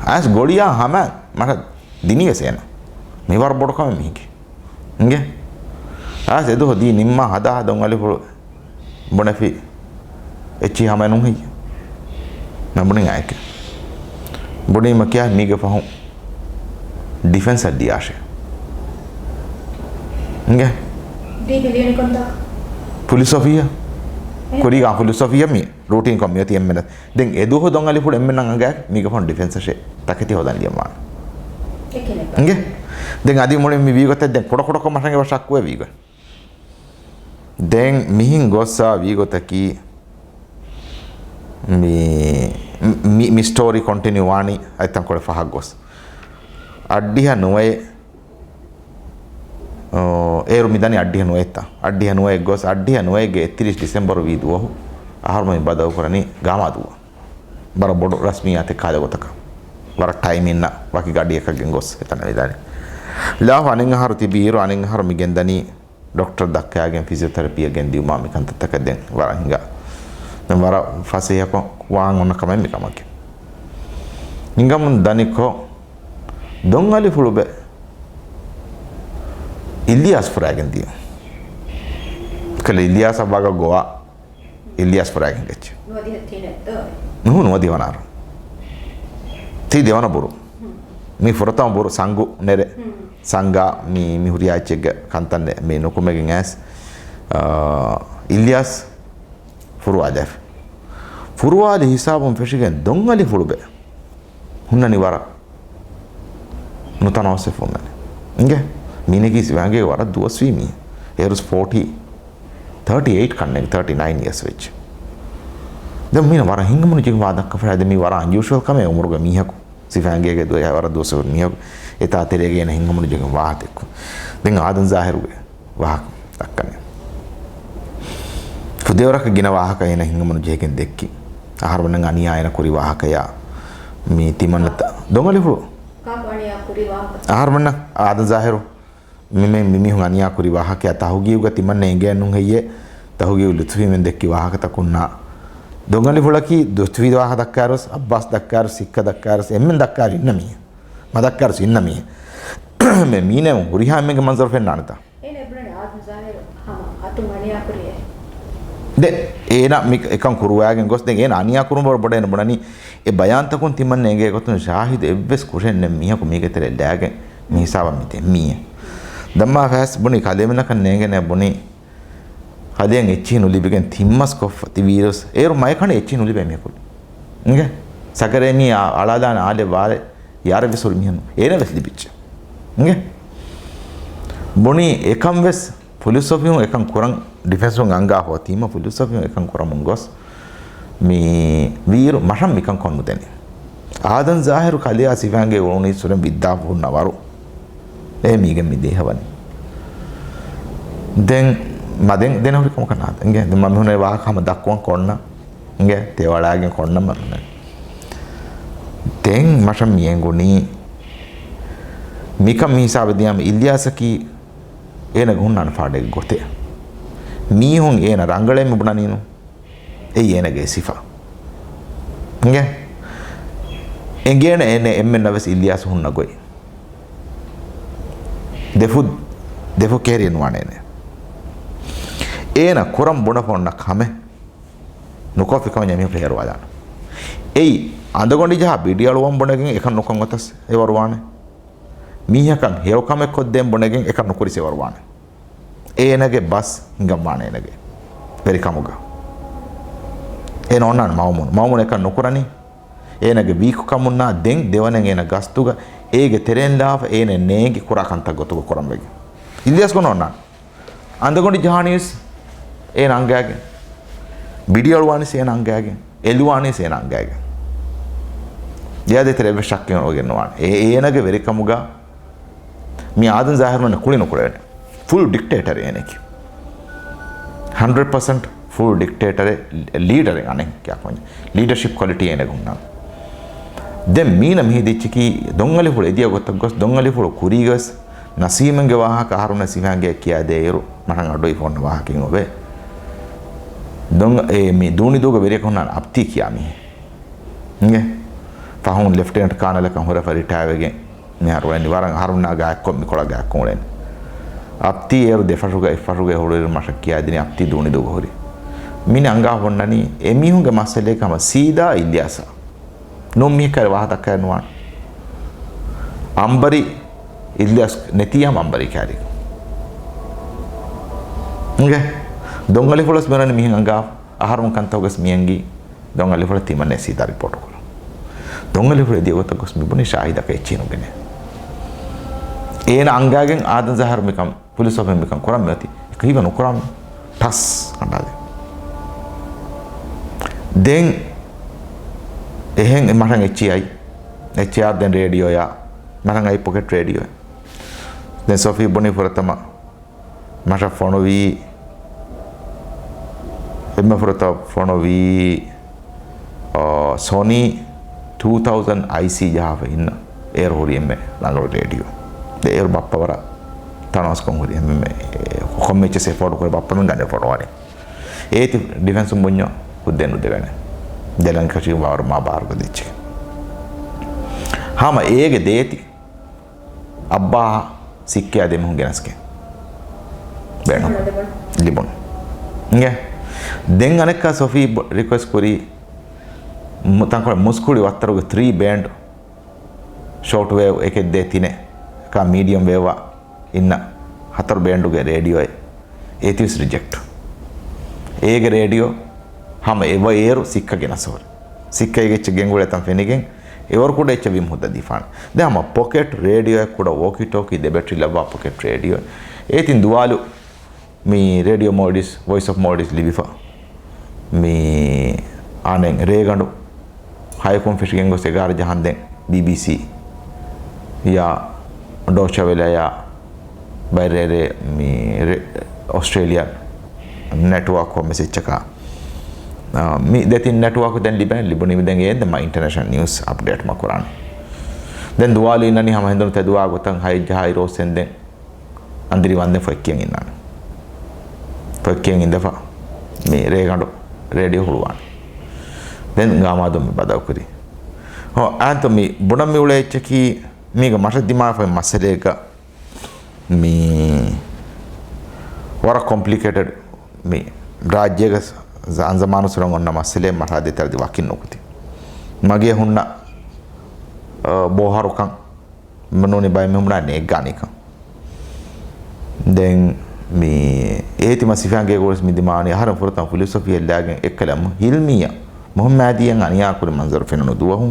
އައިސް ގޮޅިއާ ހަމަ މަށަށް ދިނީވެސް އޭނަ. މި ވަރަށް ބޮޑު ކަމެއް މީގެ. އިނގޭ؟ އައިސް އެދުވަހު ދީ ނިންމާ ހަދާ ދޮންއަލިފުޅު ބުނެފި އެއްޗި ހަމަ ނުހި. ނަ ބުނި އާއެކެ. ބުނީމަ ކިޔާ މީގެ ފަހުން ޑިފެންސަށް ދިޔާށޭ. އިނގޭ؟ ދީ ބިލިއަނި ކޮންތާ؟ ފުލިސޮފިއްޔާ. އެ. ކުރީގާ ފުލިސޮފިއްޔާ މި ރޫޓީން ކޮށް މިއޮތީ އެންމެނަށް. ދެން އެދުވަހު ދޮންއަލިފުޅު އެންމެންނަށް އަނގައި މީގެ ފަހުން ޑިފެންސަށޭ ތަކެތި ހޯދަން ލިޔަމާނެ. އެކެނެ. އިނގޭ؟ ދެން އަދި މުޅި މި ވީގޮތެއް ދެން ކުޑަކުޑަކޮށް މަށަނގެ ވަށައްކުވެ ވީގޮތް. ދެން މިހިން ގޮއްސާ ވީގޮތަކީ މި، މި، މި ސްޓޯރީ ކޮންޓިނިއު ވާނީ އަތްތަންކޮޅެއް ފަހަށް ގޮސް. އައްޑިހަ ނުވައެއް، އޯ، އޭރު މިދަނީ އައްޑިހަ ނުވައެއްތަ؟ އައްޑިހަ ނުވައެއް ގޮސް، އައްޑިހަ ނުވައެއްގެ އެއްތިރީސް ޑިސެމްބަރު ވީ ދުވަހު އަހަރުމެން ބައްދަލުކުރަނީ ގާމާ ދުވަހު. ވަރަށް ބޮޑު ރަސްމިއްޔާތެއް ކާލެ ގޮތަކަށް. ވަރަށް ޓައިމިންނަށް ވަކި ގަޑިއަކަށް ގެންގޮސް އެތަނަށް ވިދާޅި. ލާފަ އަނެއް އަހަރު ތިބި އިރު އަނެއް އަހަރު މި ގެންދަނީ ޑޮކްޓަރަށް ދައްކައިގެން ފިޒިއޯތެރަޕީއަށް ގެންދިއުމާ މި ކަންތައްތަކަށް ދެން ވަރަށް ހިނގާ. ދެން ވަރަށް ފަސޭހަކޮށް ވާން އޮންނަ ކަމެއް މި ކަމަކީ. ހިނގަމުން ދަނިކޮށް، ދޮންއަލިފުޅުބެ އިލްޔާސް ފުރާގެން ދިޔަ. ކަލޭ އިލްޔާސް އަވާގަ ގޮވާ އިލްޔާސް ފުރާގެން ގެއްޗެ. ނުވަދިހަ ތިނެއް ދޯ؟ ނުހު، ނުވަދިހަ ވަނަ އަހަރު. ތީ ދެވަނަ ބުރު. ހުން. މީ ފުރަތަމަ ބުރު ސަންގު ނެރެ. ހުން. ސަންގާ މީ، މި ހުރިހާ އެއްޗެއްގެ ކަންތަން މި ނުކުމެގެން އައިސް، އާ، އިލްޔާސް ފުރުވާލާފި. ފުރުވާލި ހިސާބުން ފެށިގެން ދޮންއަލިފުޅުބެ ހުންނަނީ ވަރަށް ނުތަނަވަސްވެފަ ހުންނަނީ. އިނގޭ؟ މީނަކީ ސިފައިންގޭގެ ވަރަށް ދުވަސްވީ މީ. އޭރުސް ފޯޓީ، ތާޓީ އެއިޓް ކަންނޭނގެ، ތާޓީ ނައިން އިޔާސް ވެއްޖެ. ދެން މީނަ ވަރަށް ހިނގަމުން ޖެހި ވާހަކަ ދައްކާފަ ހަދަ މީ ވަރަށް އަންޔޫޝުއަލް ކަމެއް އުމުރުގަ މީހަކު. ސިފައިންގޭގެ ދުވަހު ވަރަށް ދުވަސްވެފަ މީހަކު. އެތާ ތެރޭގަ އޭނަ ހިނގަމުން ޖެހި ވާހަކަ ދެއްކުން. ދެން އާދަމް ޒާހިރުގެ ވާހަކަ ދައްކަނީ. ފުދޭވަރަކަށް ގިނަ ވާހަކަ އޭނަ ހިނގަމުން ޖެހިގެން ދެއްކި. އަހަރުމެންނަށް އަނިޔާ އޭނަ ކުރި ވާހަކަޔާ މީ ތިމަންނަ ތަ-، ދޮންއަލިފުޅު. ކާކު އަނިޔާ ކުރި ވާހަކަ؟ އަހަރުމެންނަށް އާދަމް ޒާހިރު މި-، މި-، މި-، މީހުން އަނިޔާ ކުރި ވާހަކަޔާ ތަހުގީގުގަ ތިމަންނަ އެނގޭނު ހެއްޔޭ؟ ތަހުގީގު ލުތުފީމެން ދެއްކި ވާހަކަތަކުންނާ. ދޮންއަލިފުޅަކީ ލުތުފީ ވާހަކަ ދައްކާއިރުސް، އައްބާސް ދައްކާއިރުސް، ސިއްކަ ދައްކާއިރުސް، އެންމެން ދައްކާއިރު އިންނަ މީހެއް. މަ ދައްކާއިރުސް އިންނަ މީހެއް. މެ މީނަ ހުރިހާ އެންމެންގެ މަންޒަރު ފެންނާނެތާ. އޭނަ އެ ބުނަނީ އާދަމް ޒާހިރު ހަމަ އަތުން އަނިޔާ ކުރިއޭ. ދެ، އޭނަ މި އެކަން ކުރުވާގެން ގޮސް، ދެން އޭނަ އަނިޔާ ކުރުން ބޮޑު ބޮޑޭ ބުނަނީ، އެ ބަޔާންތަކުން ތިމަންނަ އެނގޭ ގޮތުން ޝާހިދު އެއްވެސް ކުށެއް ނެތް މީހަކު މީގެ ތެރެއަށް ލާގެން މި ހިސާބަށް މި ދެން މީއެއް. ދަންމާ ފަސް ބުނި ކަލޭމެނަކަށް ނޭނގެނޭ ބުނި، ކަލޭން އެއްޗިހި ނުލިބިގެން ތިން މަސް ކޮށްފަ ތި ވީރުސް އޭރު މައެކަނި އެއްޗިހި ނުލިބޭ މީހަކު. އިނގޭ؟ ސަކަރޭ މީ އަޅާލާނެ އާލެ ވާލެ ޔާރެއް ވެސް ހުރި މީހެއް ނޫން. އޭނަ ވެސް ލިބިއްޖެ. އިނގޭ؟ ބުނީ އެކަން ވެސް ފުލިސް އޮފީހުން އެކަން ކުރަން، ޑިފެންސުން އަންގާ ހޯ ތީމަށް ފުލިސް އޮފީހުން އެކަން ކުރަމުން ގޮސް، މި ވީރު މަށަށް މިކަން ކޮށް ނުދެނީ. އާދަމް ޒާހިރު ކަލެޔާ ސިފައިންގޭ އުޅުނީ ސުރެން ވިއްދާފަ ހުންނަ ވަރު. އޭ މީގެން މި ދޭހަވަނީ. ދެން މަ ދެން ދެނެ ހުރި ކަމަކަށް ނާދަ. އިނގޭ؟ ދެން މަ މިހުނެ ވާހަކަ ހަމަ ދައްކުވަން ކޮންނަ. އިނގޭ؟ ތެޔޮ އަޅާގެން ކޮންނަ މަ މިހުނެ. ދެން މަށަށް މި އެނގުނީ. މިކަން މި ހިސާބަށް ދިޔަމަ އިލްޔާސަކީ އޭނަގެ ހުންނާނެ ފާޑެއްގެ ގޮތެއް. މީހުން އޭނަ ރަނގަޅޭ މި ބުނަނީނު. އެއީ އޭނަގެ ސިފަ. އިނގޭ؟ އެނގޭނެ އޭނަ އެންމެންނަށް ވެސް އިލްޔާސް ހުންނަ ގޮތް. ދެފުށް، ދެފުށް ކެހެރި ނުވާނެ އޭނަ. އޭނަ ކުރަން ބުނަފަ އޮންނަ ކަމެއް ނުކޮށްފި ކަމަށް މީހަކު ހޭރުވާލާނެ. އެއީ އަނދަގޮނޑި ޖަހާ ބިޑިއަޅުވަން ބުނެގެން އެކަން ނުކޮށް އޮތަސް އެވަރުވާނެ. މީހަކަށް ހެޔޮކަމެއް ކޮށްދޭން ބުނެގެން އެކަން ނުކުރިސް އެވަރުވާނެ. އޭނަގެ ބަސް ހިނގަންވާނެ އޭނަގެ ވެރިކަމުގަ. އޭނަ އޮންނާނެ މައުމޫނު. މައުމޫނު އެކަން ނުކުރަނީ. އޭނަގެ ވީކުކަމުންނާ ދެން ދެވަނައިން އޭނަ ގަސްތުގަ އޭގެ ތެރެއިން ލާފަ އޭނަ ނޭނގި ކުރާ ކަންތައް ގޮތުގަ ކުރަން ވެގެން. އިލްޔާސް ގޮނޑު އޮންނާނެ. އަނދަގޮނޑި ޖަހާނީވެސް އޭނަ އަނގައިގެން. ބިޑިއަޅުވާނީސް އޭނަ އަނގައިގެން. އެލުވާނީސް އޭނަ އަނގައިގެން. އެއާ ދޭތެރޭ އެއްވެސް ޝައްކެއް އޮވެގެން ނުވާނެ. އެ، އޭނަގެ ވެރިކަމުގަ މި އާދަމް ޒާހިރުމެން ކުޅި ނުކުޅެވޭނެ. ފުލް ޑިކްޓޭޓަރެއް އޭނައަކީ. ހަންޑްރެޑް ޕަސެންޓް ފުލް ޑިކްޓޭޓަރެއް، ލީޑަރެއް އަނެއް ކިޔާ ކޮން ލީޑަޝިޕް ކޮލިޓީ އޭނަގެ ހުންނާނެ. ދެން މީނަ މިހިދިއްޗަކީ ދޮންއަލިފުޅު އެދިޔަ ގޮތަށް ގޮސް ދޮންއަލިފުޅު ކުރީގަވެސް ނަސީމެންގެ ވާހަކަ އަހަރުން ސިފައިންގެ ކިޔާދޭއިރު މަށަށް އަޑުއި ފޯން ވާހަކައެއް އޮވޭ. ދޮން އެ މި ދޫނިދޫގެ ވެރިޔަކަށް ހުންނާނެ އަޕްތީ ކިޔާ މީހެއް. އިނގޭ؟ ފަހުން ލެފްޓިނެންޓް ކާނަލަކަށް ހުރެފަ ރިޓަޔާވެގެން މިހާރު އެން ވަރަށް އަހަރުންނާ ގާތްކޮށް މިކޮޅަށް ގާތްކޮށް އުޅެން. އަޕްތީ އޭރު ދެފަށުގަ އެއްފަށުގަ ހުޅުވިރު މަށަށް ކިޔާދިނީ އަޕްތީ ދޫނިދޫގަ ހުރި. މިނި އަނގާ ހުންނަނީ އެމީހުންގެ މައްސަލައަކީ ހަމަ ސީދާ އިލްޔާސަށް. ނޫން މީހަކާ ވާހަކަ ދައްކައެއް ނުވާނެ. އަނބަރި އިލްޔާސް ނެތިޔާމަ އަނބަރީ ކާރި. އިނގޭ؟ ދޮންއަލިފުޅަސް މިރަނި މިހެން އަނގާ އަހަރުން ކަންތަކުގަސް މިއަނގީ ދޮންއަލިފުޅަށް ތިމަންނަ ސީދާ ރިޕޯޓު ކުރަން. ދޮންއަލިފުޅު އެދިޔަ ގޮތަށް ގޮސް މިބުނީ ޝާހިދަކަށް އެއްޗިހި ނުގެނޭ. އޭނަ އަނގާގެން އާދަމް ޒާހިރު މިކަން ފުލިސް އޮފީހުން މިކަން ކުރަން މިއޮތީ. ކީއްވެ ނުކުރާން؟ ޓަސް ކަނޑާލި. ދެން އެހެން މަށަށް އެއްޗިހި އައި. އެއްޗިހި އާ ދެން ރޭޑިއޯއާ. މަށަށް އައި ޕޮކެޓް ރޭޑިއޯ. ދެން ސޮފީ ބުނީ ފުރަތަމަ މަށަށް ފޮނުވީ އެންމެ ފުރަތަމަ ފޮނުވީ، އާ، ސޮނީ ޓޫ ތައުޒަންޑް އައިސީ ޖަހާފަ އިންނަ އޭރު ހުރި އެންމެ ރަނގަޅު ރޭޑިއޯ. ދެ އޭރު ބައްޕަ ވަރަށް ތަނަވަސްކޮށް ހުރި އެންމެ ކޮންމެ އެއްޗެއް ސެ އެފޯޑް ކުރި ބައްޕަމެން ގަނެ ފޮނުވާނެ. އޭތި ޑިފެންސުން ބުންޏޯ ކުއްދޭ ނުދެވޭނެ. ދެލަން ކަށި ވާރު މާ ބާރުގަ ދެއްޗެ. ހަމަ އޭގެ ދޭތި އައްބާ ސިއްކައާ ދެމީހުން ގެނަސްގެން ބޭނުން ލިބުން. އިނގޭ؟ ދެން އަނެއްކާ ސޮފީ ރިކުއެސްޓް ކުރީ ތަންކޮޅެއް މުސްކުޅި ވައްތަރުގެ ތްރީ ބޭންޑް، ޝޯޓް ވޭވް އެކެއް ދޭ ތިނެއް، އެކާ މީޑިއަމް ވޭވްއާ އިންނަ ހަތަރު ބޭންޑުގެ ރޭޑިއޯއެއް އޭތިވެސް ރިޖެކްޓް. އޭގެ ރޭޑިއޯ ހަމަ އެބަ އޭރު ސިއްކަ ގެނަސް ހުރި. ސިއްކައިގެ އެއްޗެއް ގެންގުޅޭ ތަން ފެނިގެން އެވަރު ކުޑަ އެއްޗެއް ވީމަ ހުއްދަ ދީފާނެ. ދެން ހަމަ ޕޮކެޓް ރޭޑިއޯއެއް ކުޑަ ވޯކީ ޓޯކީ ދެ ބެޓްރީ ލައްވާ ޕޮކެޓް ރޭޑިއޯ. އޭތިން ދުވާލު މި ރޭޑިއޯ މޯލްޑިވްސް، ވޮއިސް އޮފް މޯލްޑިވްސް ލިބިފަ. މި އަނެއް ރޭގަނޑު ހަޔަކުން ފެށިގެން ގޮސް އެގާރަ ޖަހަންދެން ބީބީސީ ޔާ ޑޯޗެ ވެލެ ޔާ ބައިރޭރޭ މި ރެ-، އޮސްޓްރޭލިއާ ނެޓްވޯކް ކޮންމެސް އެއްޗަކާ، އާ، މި ދެތިން ނެޓްވޯކް ދެން ލިބެން ލިބުނީ ދެން އޭ ދެން މަ އިންޓަރނޭޝަނަލް ނިއުސް އަޕްޑޭޓް މަ ކުރާނެ. ދެން ދުވާލު އިންނަނީ ހަމަ ހެނދުނު ތެދުވާ ގޮތަށް ހައެއް ޖަހާ އިރު އޮސް ދެން އަނދިރި ވަންދެން ފޮތްކިޔަން އިންނާނެ. ފޮތްކިޔަން އިނދެފަ މި ރޭގަނޑު ރޭޑިއޯ ހުޅުވާނެ. ދެން ގާމާދު މި ބަދަލުކުރީ. ހޯ، އާންތޯ މި ބުނަން މި އުޅޭ އެއްޗަކީ މީގަ މަށަށް ދިމާވެފައި މައްސަލައެއްގަ މި ވަރަށް ކޮމްޕްލިކޭޓެޑް މި ރާއްޖޭގަ ޒަ-، ޒަމާނު ސުރަން އޮންނަ މައްސަލައެއް މަށާ ދޭތެރޭ ވަކިން ނުކުތި. މަގޭ ހުންނަ، އަ، ބޯހަރުކަން ނޫނީ ބައެއް މީހުން ބުނާ ނޭއްގާނީކަން. ދެން މި އޭތި މަ ސިފާގޭ ގުޅިސް މި ދިމާވަނީ އަހަރެން ފުރަތަމަ ފިލޮސޮފީއެއް ލާގެން އެއްކަލަ ހިލްމީއަށް މުހައްމާދީއަށް އަނިޔާ ކުރި މަންޒަރު ފެނުނު ދުވަހު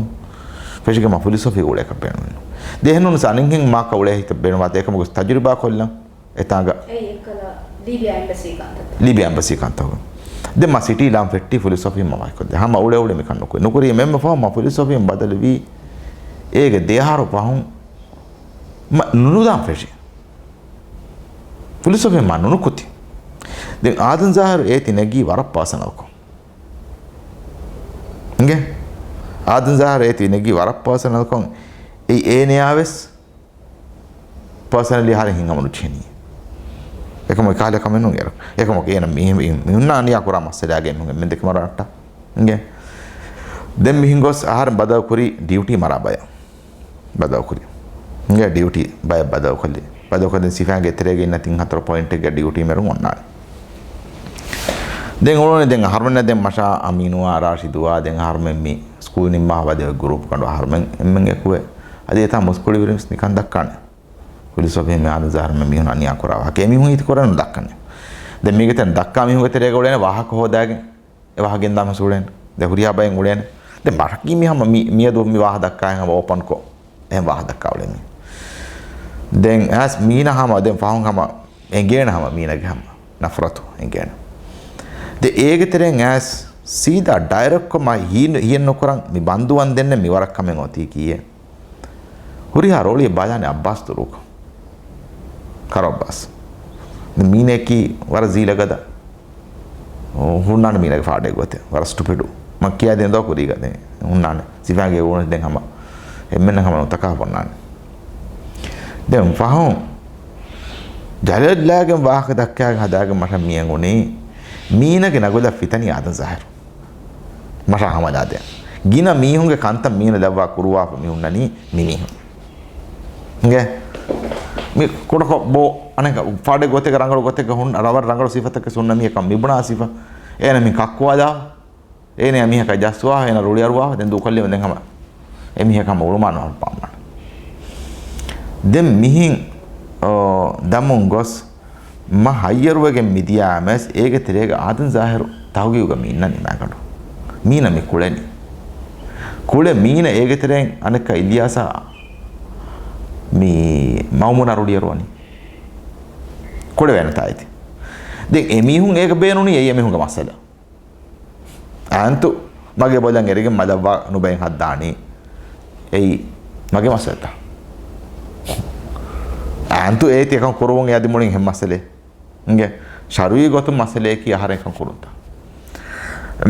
ފެށިގެން މަ ފިލޮސޮފީ ގުޅޭކަށް ބޭނުމެއް ނޫން. ދެ އެހެންނޫން ސަ އަނެއްހެން މާކަ އުޅޭ ހިތަށް ބޭނުންވާތީ އެކަމަކު ތަޖުރިބާ ކޮށްލަން އެތާނގަ އެއީ އެއްކަލަ ލީބިޔާ އެމްބަސީ ކަންތައްތައް. ލީބިޔާ އެމްބަސީ ކަންތައް. ދެން މަ ސިޓީ ލާން ފެއްޓީ ފިލޮސޮފީ މަ ވާހިކޮށްދޭ. ހަމަ އުޅެ އުޅެ މިކަން ނުކުރި. ނުކުރީ މެންމަ ފަހު މަ ފިލޮސޮފީން ބަދަލުވީ އޭގެ ދެ އަހަރު ފަހުން މަ ނުނުދާން ފެށި. ފިލޮސޮފީ މަ ނުނުކުތި. ދެން އާދަން ޒާހިރު އޭތި ނެގީ ވަރަށް ޕާސަނަލްކޮށް. އިނގޭ؟ އާދަން ޒާހިރު އޭތި ނެގީ ވަރަށް ޕާސަނަލްކޮށް. އެއީ އޭނަޔާ ވެސް ޕާސަނަލީ އަހަރެން ހިތްހަމަ ނުޖެހެނީ. އެކަމަކު ކަހަލަ ކަމެއް ނޫން އޭރު. އެކަމަކު އޭނަ މި-، މި-، މިހުންނާ އަނިޔާ ކުރާ މައްސަލާގެ މި-، މި ދެކެ މަރާ އައްޓާ. އިނގޭ؟ ދެން މިހިން ގޮސް އަހަރެން ބަދަލު ކުރީ ޑިއުޓީ މަރާ ބަޔަށް. ބަދަލު ކުރީ. އިނގޭ ޑިއުޓީ ބަޔަށް ބަދަލު ކޮށްލި. ބަދަލު ކޮށްލި ސިފާގެ ތެރޭގަ އިންނަ ތިން ހަތަރު ޕޮއިންޓެއްގެ ޑިއުޓީ މެރުން އޮންނާނެ. ދެން އުޅުނީ ދެން އަހަރުމެންނަށް ދެން މަށާ އަމީނުއާ ރާޝިދުއާ ދެން އަހަރުމެން މި ސްކޫލް ނިންމާ ވަދެ ގްރޫޕް ކަނޑު އަހަރުމެން އެންމެން އެކުވެ. އަދި އެތާ މުސްކުޅިވެރިން ވެސް ނިކަން ދައްކާނެ. ފިލޮސޮފީ މި އާދަން ޒާހިރު މީހުން އަނިޔާ ކުރާ ވާހަކަ އެ މީހުން ހިތު ކުރަން ނުދައްކަން. ދެން މީގެ ތެރެ ދައްކާ މީހުންގެ ތެރޭގަ އުޅޭނެ ވާހަކަ ހޯދާގެން އެ ވާހަކަ ގެންދާ މަސް އުޅޭނެ. ދެން ހުރިހާ ބައެއް އުޅޭނެ. ދެން މަށަކީ މި ހަމަ މި-، މިއަދު މި ވާހަ ދައްކާ ހަމަ އޯޕަން ކޮށް އެހެން ވާހަ ދައްކާ އުޅޭ މީ. ދެން އައިސް މީނަ ހަމަ ދެން ފަހުން ހަމަ އެނގޭނެ ހަމަ މީނަގެ ހަމަ ނަފްރަތު އެނގޭނެ. ދެ އޭގެ ތެރެއިން އައިސް ސީދާ ޑައިރެކްޓްކޮށް މަ ހީ-، ހިޔެއް ނުކުރަން މި ބަންދުވަން ދެންނެ މި ވަރަށް ކަމެއް އޮތީ ކީއެއް. ހުރިހާ ރޯޅިއެއް ބާލާނެ އައްބާސް ދުރުކަ. ކަރޯ އައްބާސް. ދެ މީނައަކީ ވަރަށް ޒީލަ ގަދަ. ހުންނާނެ މީނަގެ ފާޑެއް ގޮތެއް. ވަރަށް ސްޓުޕިޑު. މަ ކިޔާދޭން ދޯ ކުރީގަ ދެން ހުންނާނެ. ސިފާގެ ގުޅުން ދެން ހަމަ އެންމެންނަށް ހަމަ ނުތަކާ ބޮންނާނެ. ދެން ފަހުން ޖަލަށްލާގެން ވާހަކަ ދައްކާގެން ހަދާގެން މަށަށް މިއެނގުނީ މީނަގެ ނަގުލަށް ފިތަނީ އާދަން ޒާހިރު. މަށާ ހަމަލާދޭ. ގިނަ މީހުންގެ ކަންތައް މީނަ ލައްވާ ކުރުވާފަ މި ހުންނަނީ މި މީހުން. އިނގޭ؟ މި ކުޑަކޮށް ބޯ އަނެއް ފާޑެއް ގޮތެއްގަ ރަނގަޅު ގޮތެއްގަ ހުން ރަވަރ ރަނގަޅު ސިފަތަކެއް ހުންނަ މީހަކަށް މި ބުނާ ސިފަ. އޭނަ މި ކައްކުވާލާ. އޭނަ މީހަކަށް ޖައްސުވާ، އޭނަ ރުޅިއަރުވާ، ދެން ދޫކޮށްލީމަ ދެން ހަމަ އެ މީހަކަށް ހަމަ އުޅުމާނު ހަމަ ޕާމާނު. ދެން މިހިން، އޯ، ދަމުން ގޮސް މަ ހައްޔަރުވެގެން މިދިޔާމެސް އޭގެ ތެރޭގަ އާދަން ޒާހިރު ތަހުގީގުގަ މި އިންނަނީ މާގަނޑު. މީނަ މި ކުޅެނީ. ކުޅެ މީނަ އޭގެ ތެރެއިން އަނެއްކާ އިލްޔާސާ މި މައުމޫނާ ރުޅިއަރުވަނީ. ކުޅެވޭނެތާ އޭތި. ދެން އެމީހުން އޭގަ ބޭނުނީ އެއީ އެމީހުންގެ މައްސަލަ. އާންތު މަގޭ ބޮލަށް އެރިގެން މަލައްވާ ނުބައިން ހައްދާނީ. އެއީ މަގޭ މައްސަލަތަ؟ އާންތު އޭތި އެކަން ކުރުވުން އެ އަދި މުޅިން ހެން މައްސަލައެއް. އިނގޭ ޝަރުއީ ގޮތުން މައްސަލައަކީ އަހަރެން ކަން ކުރުންތަ؟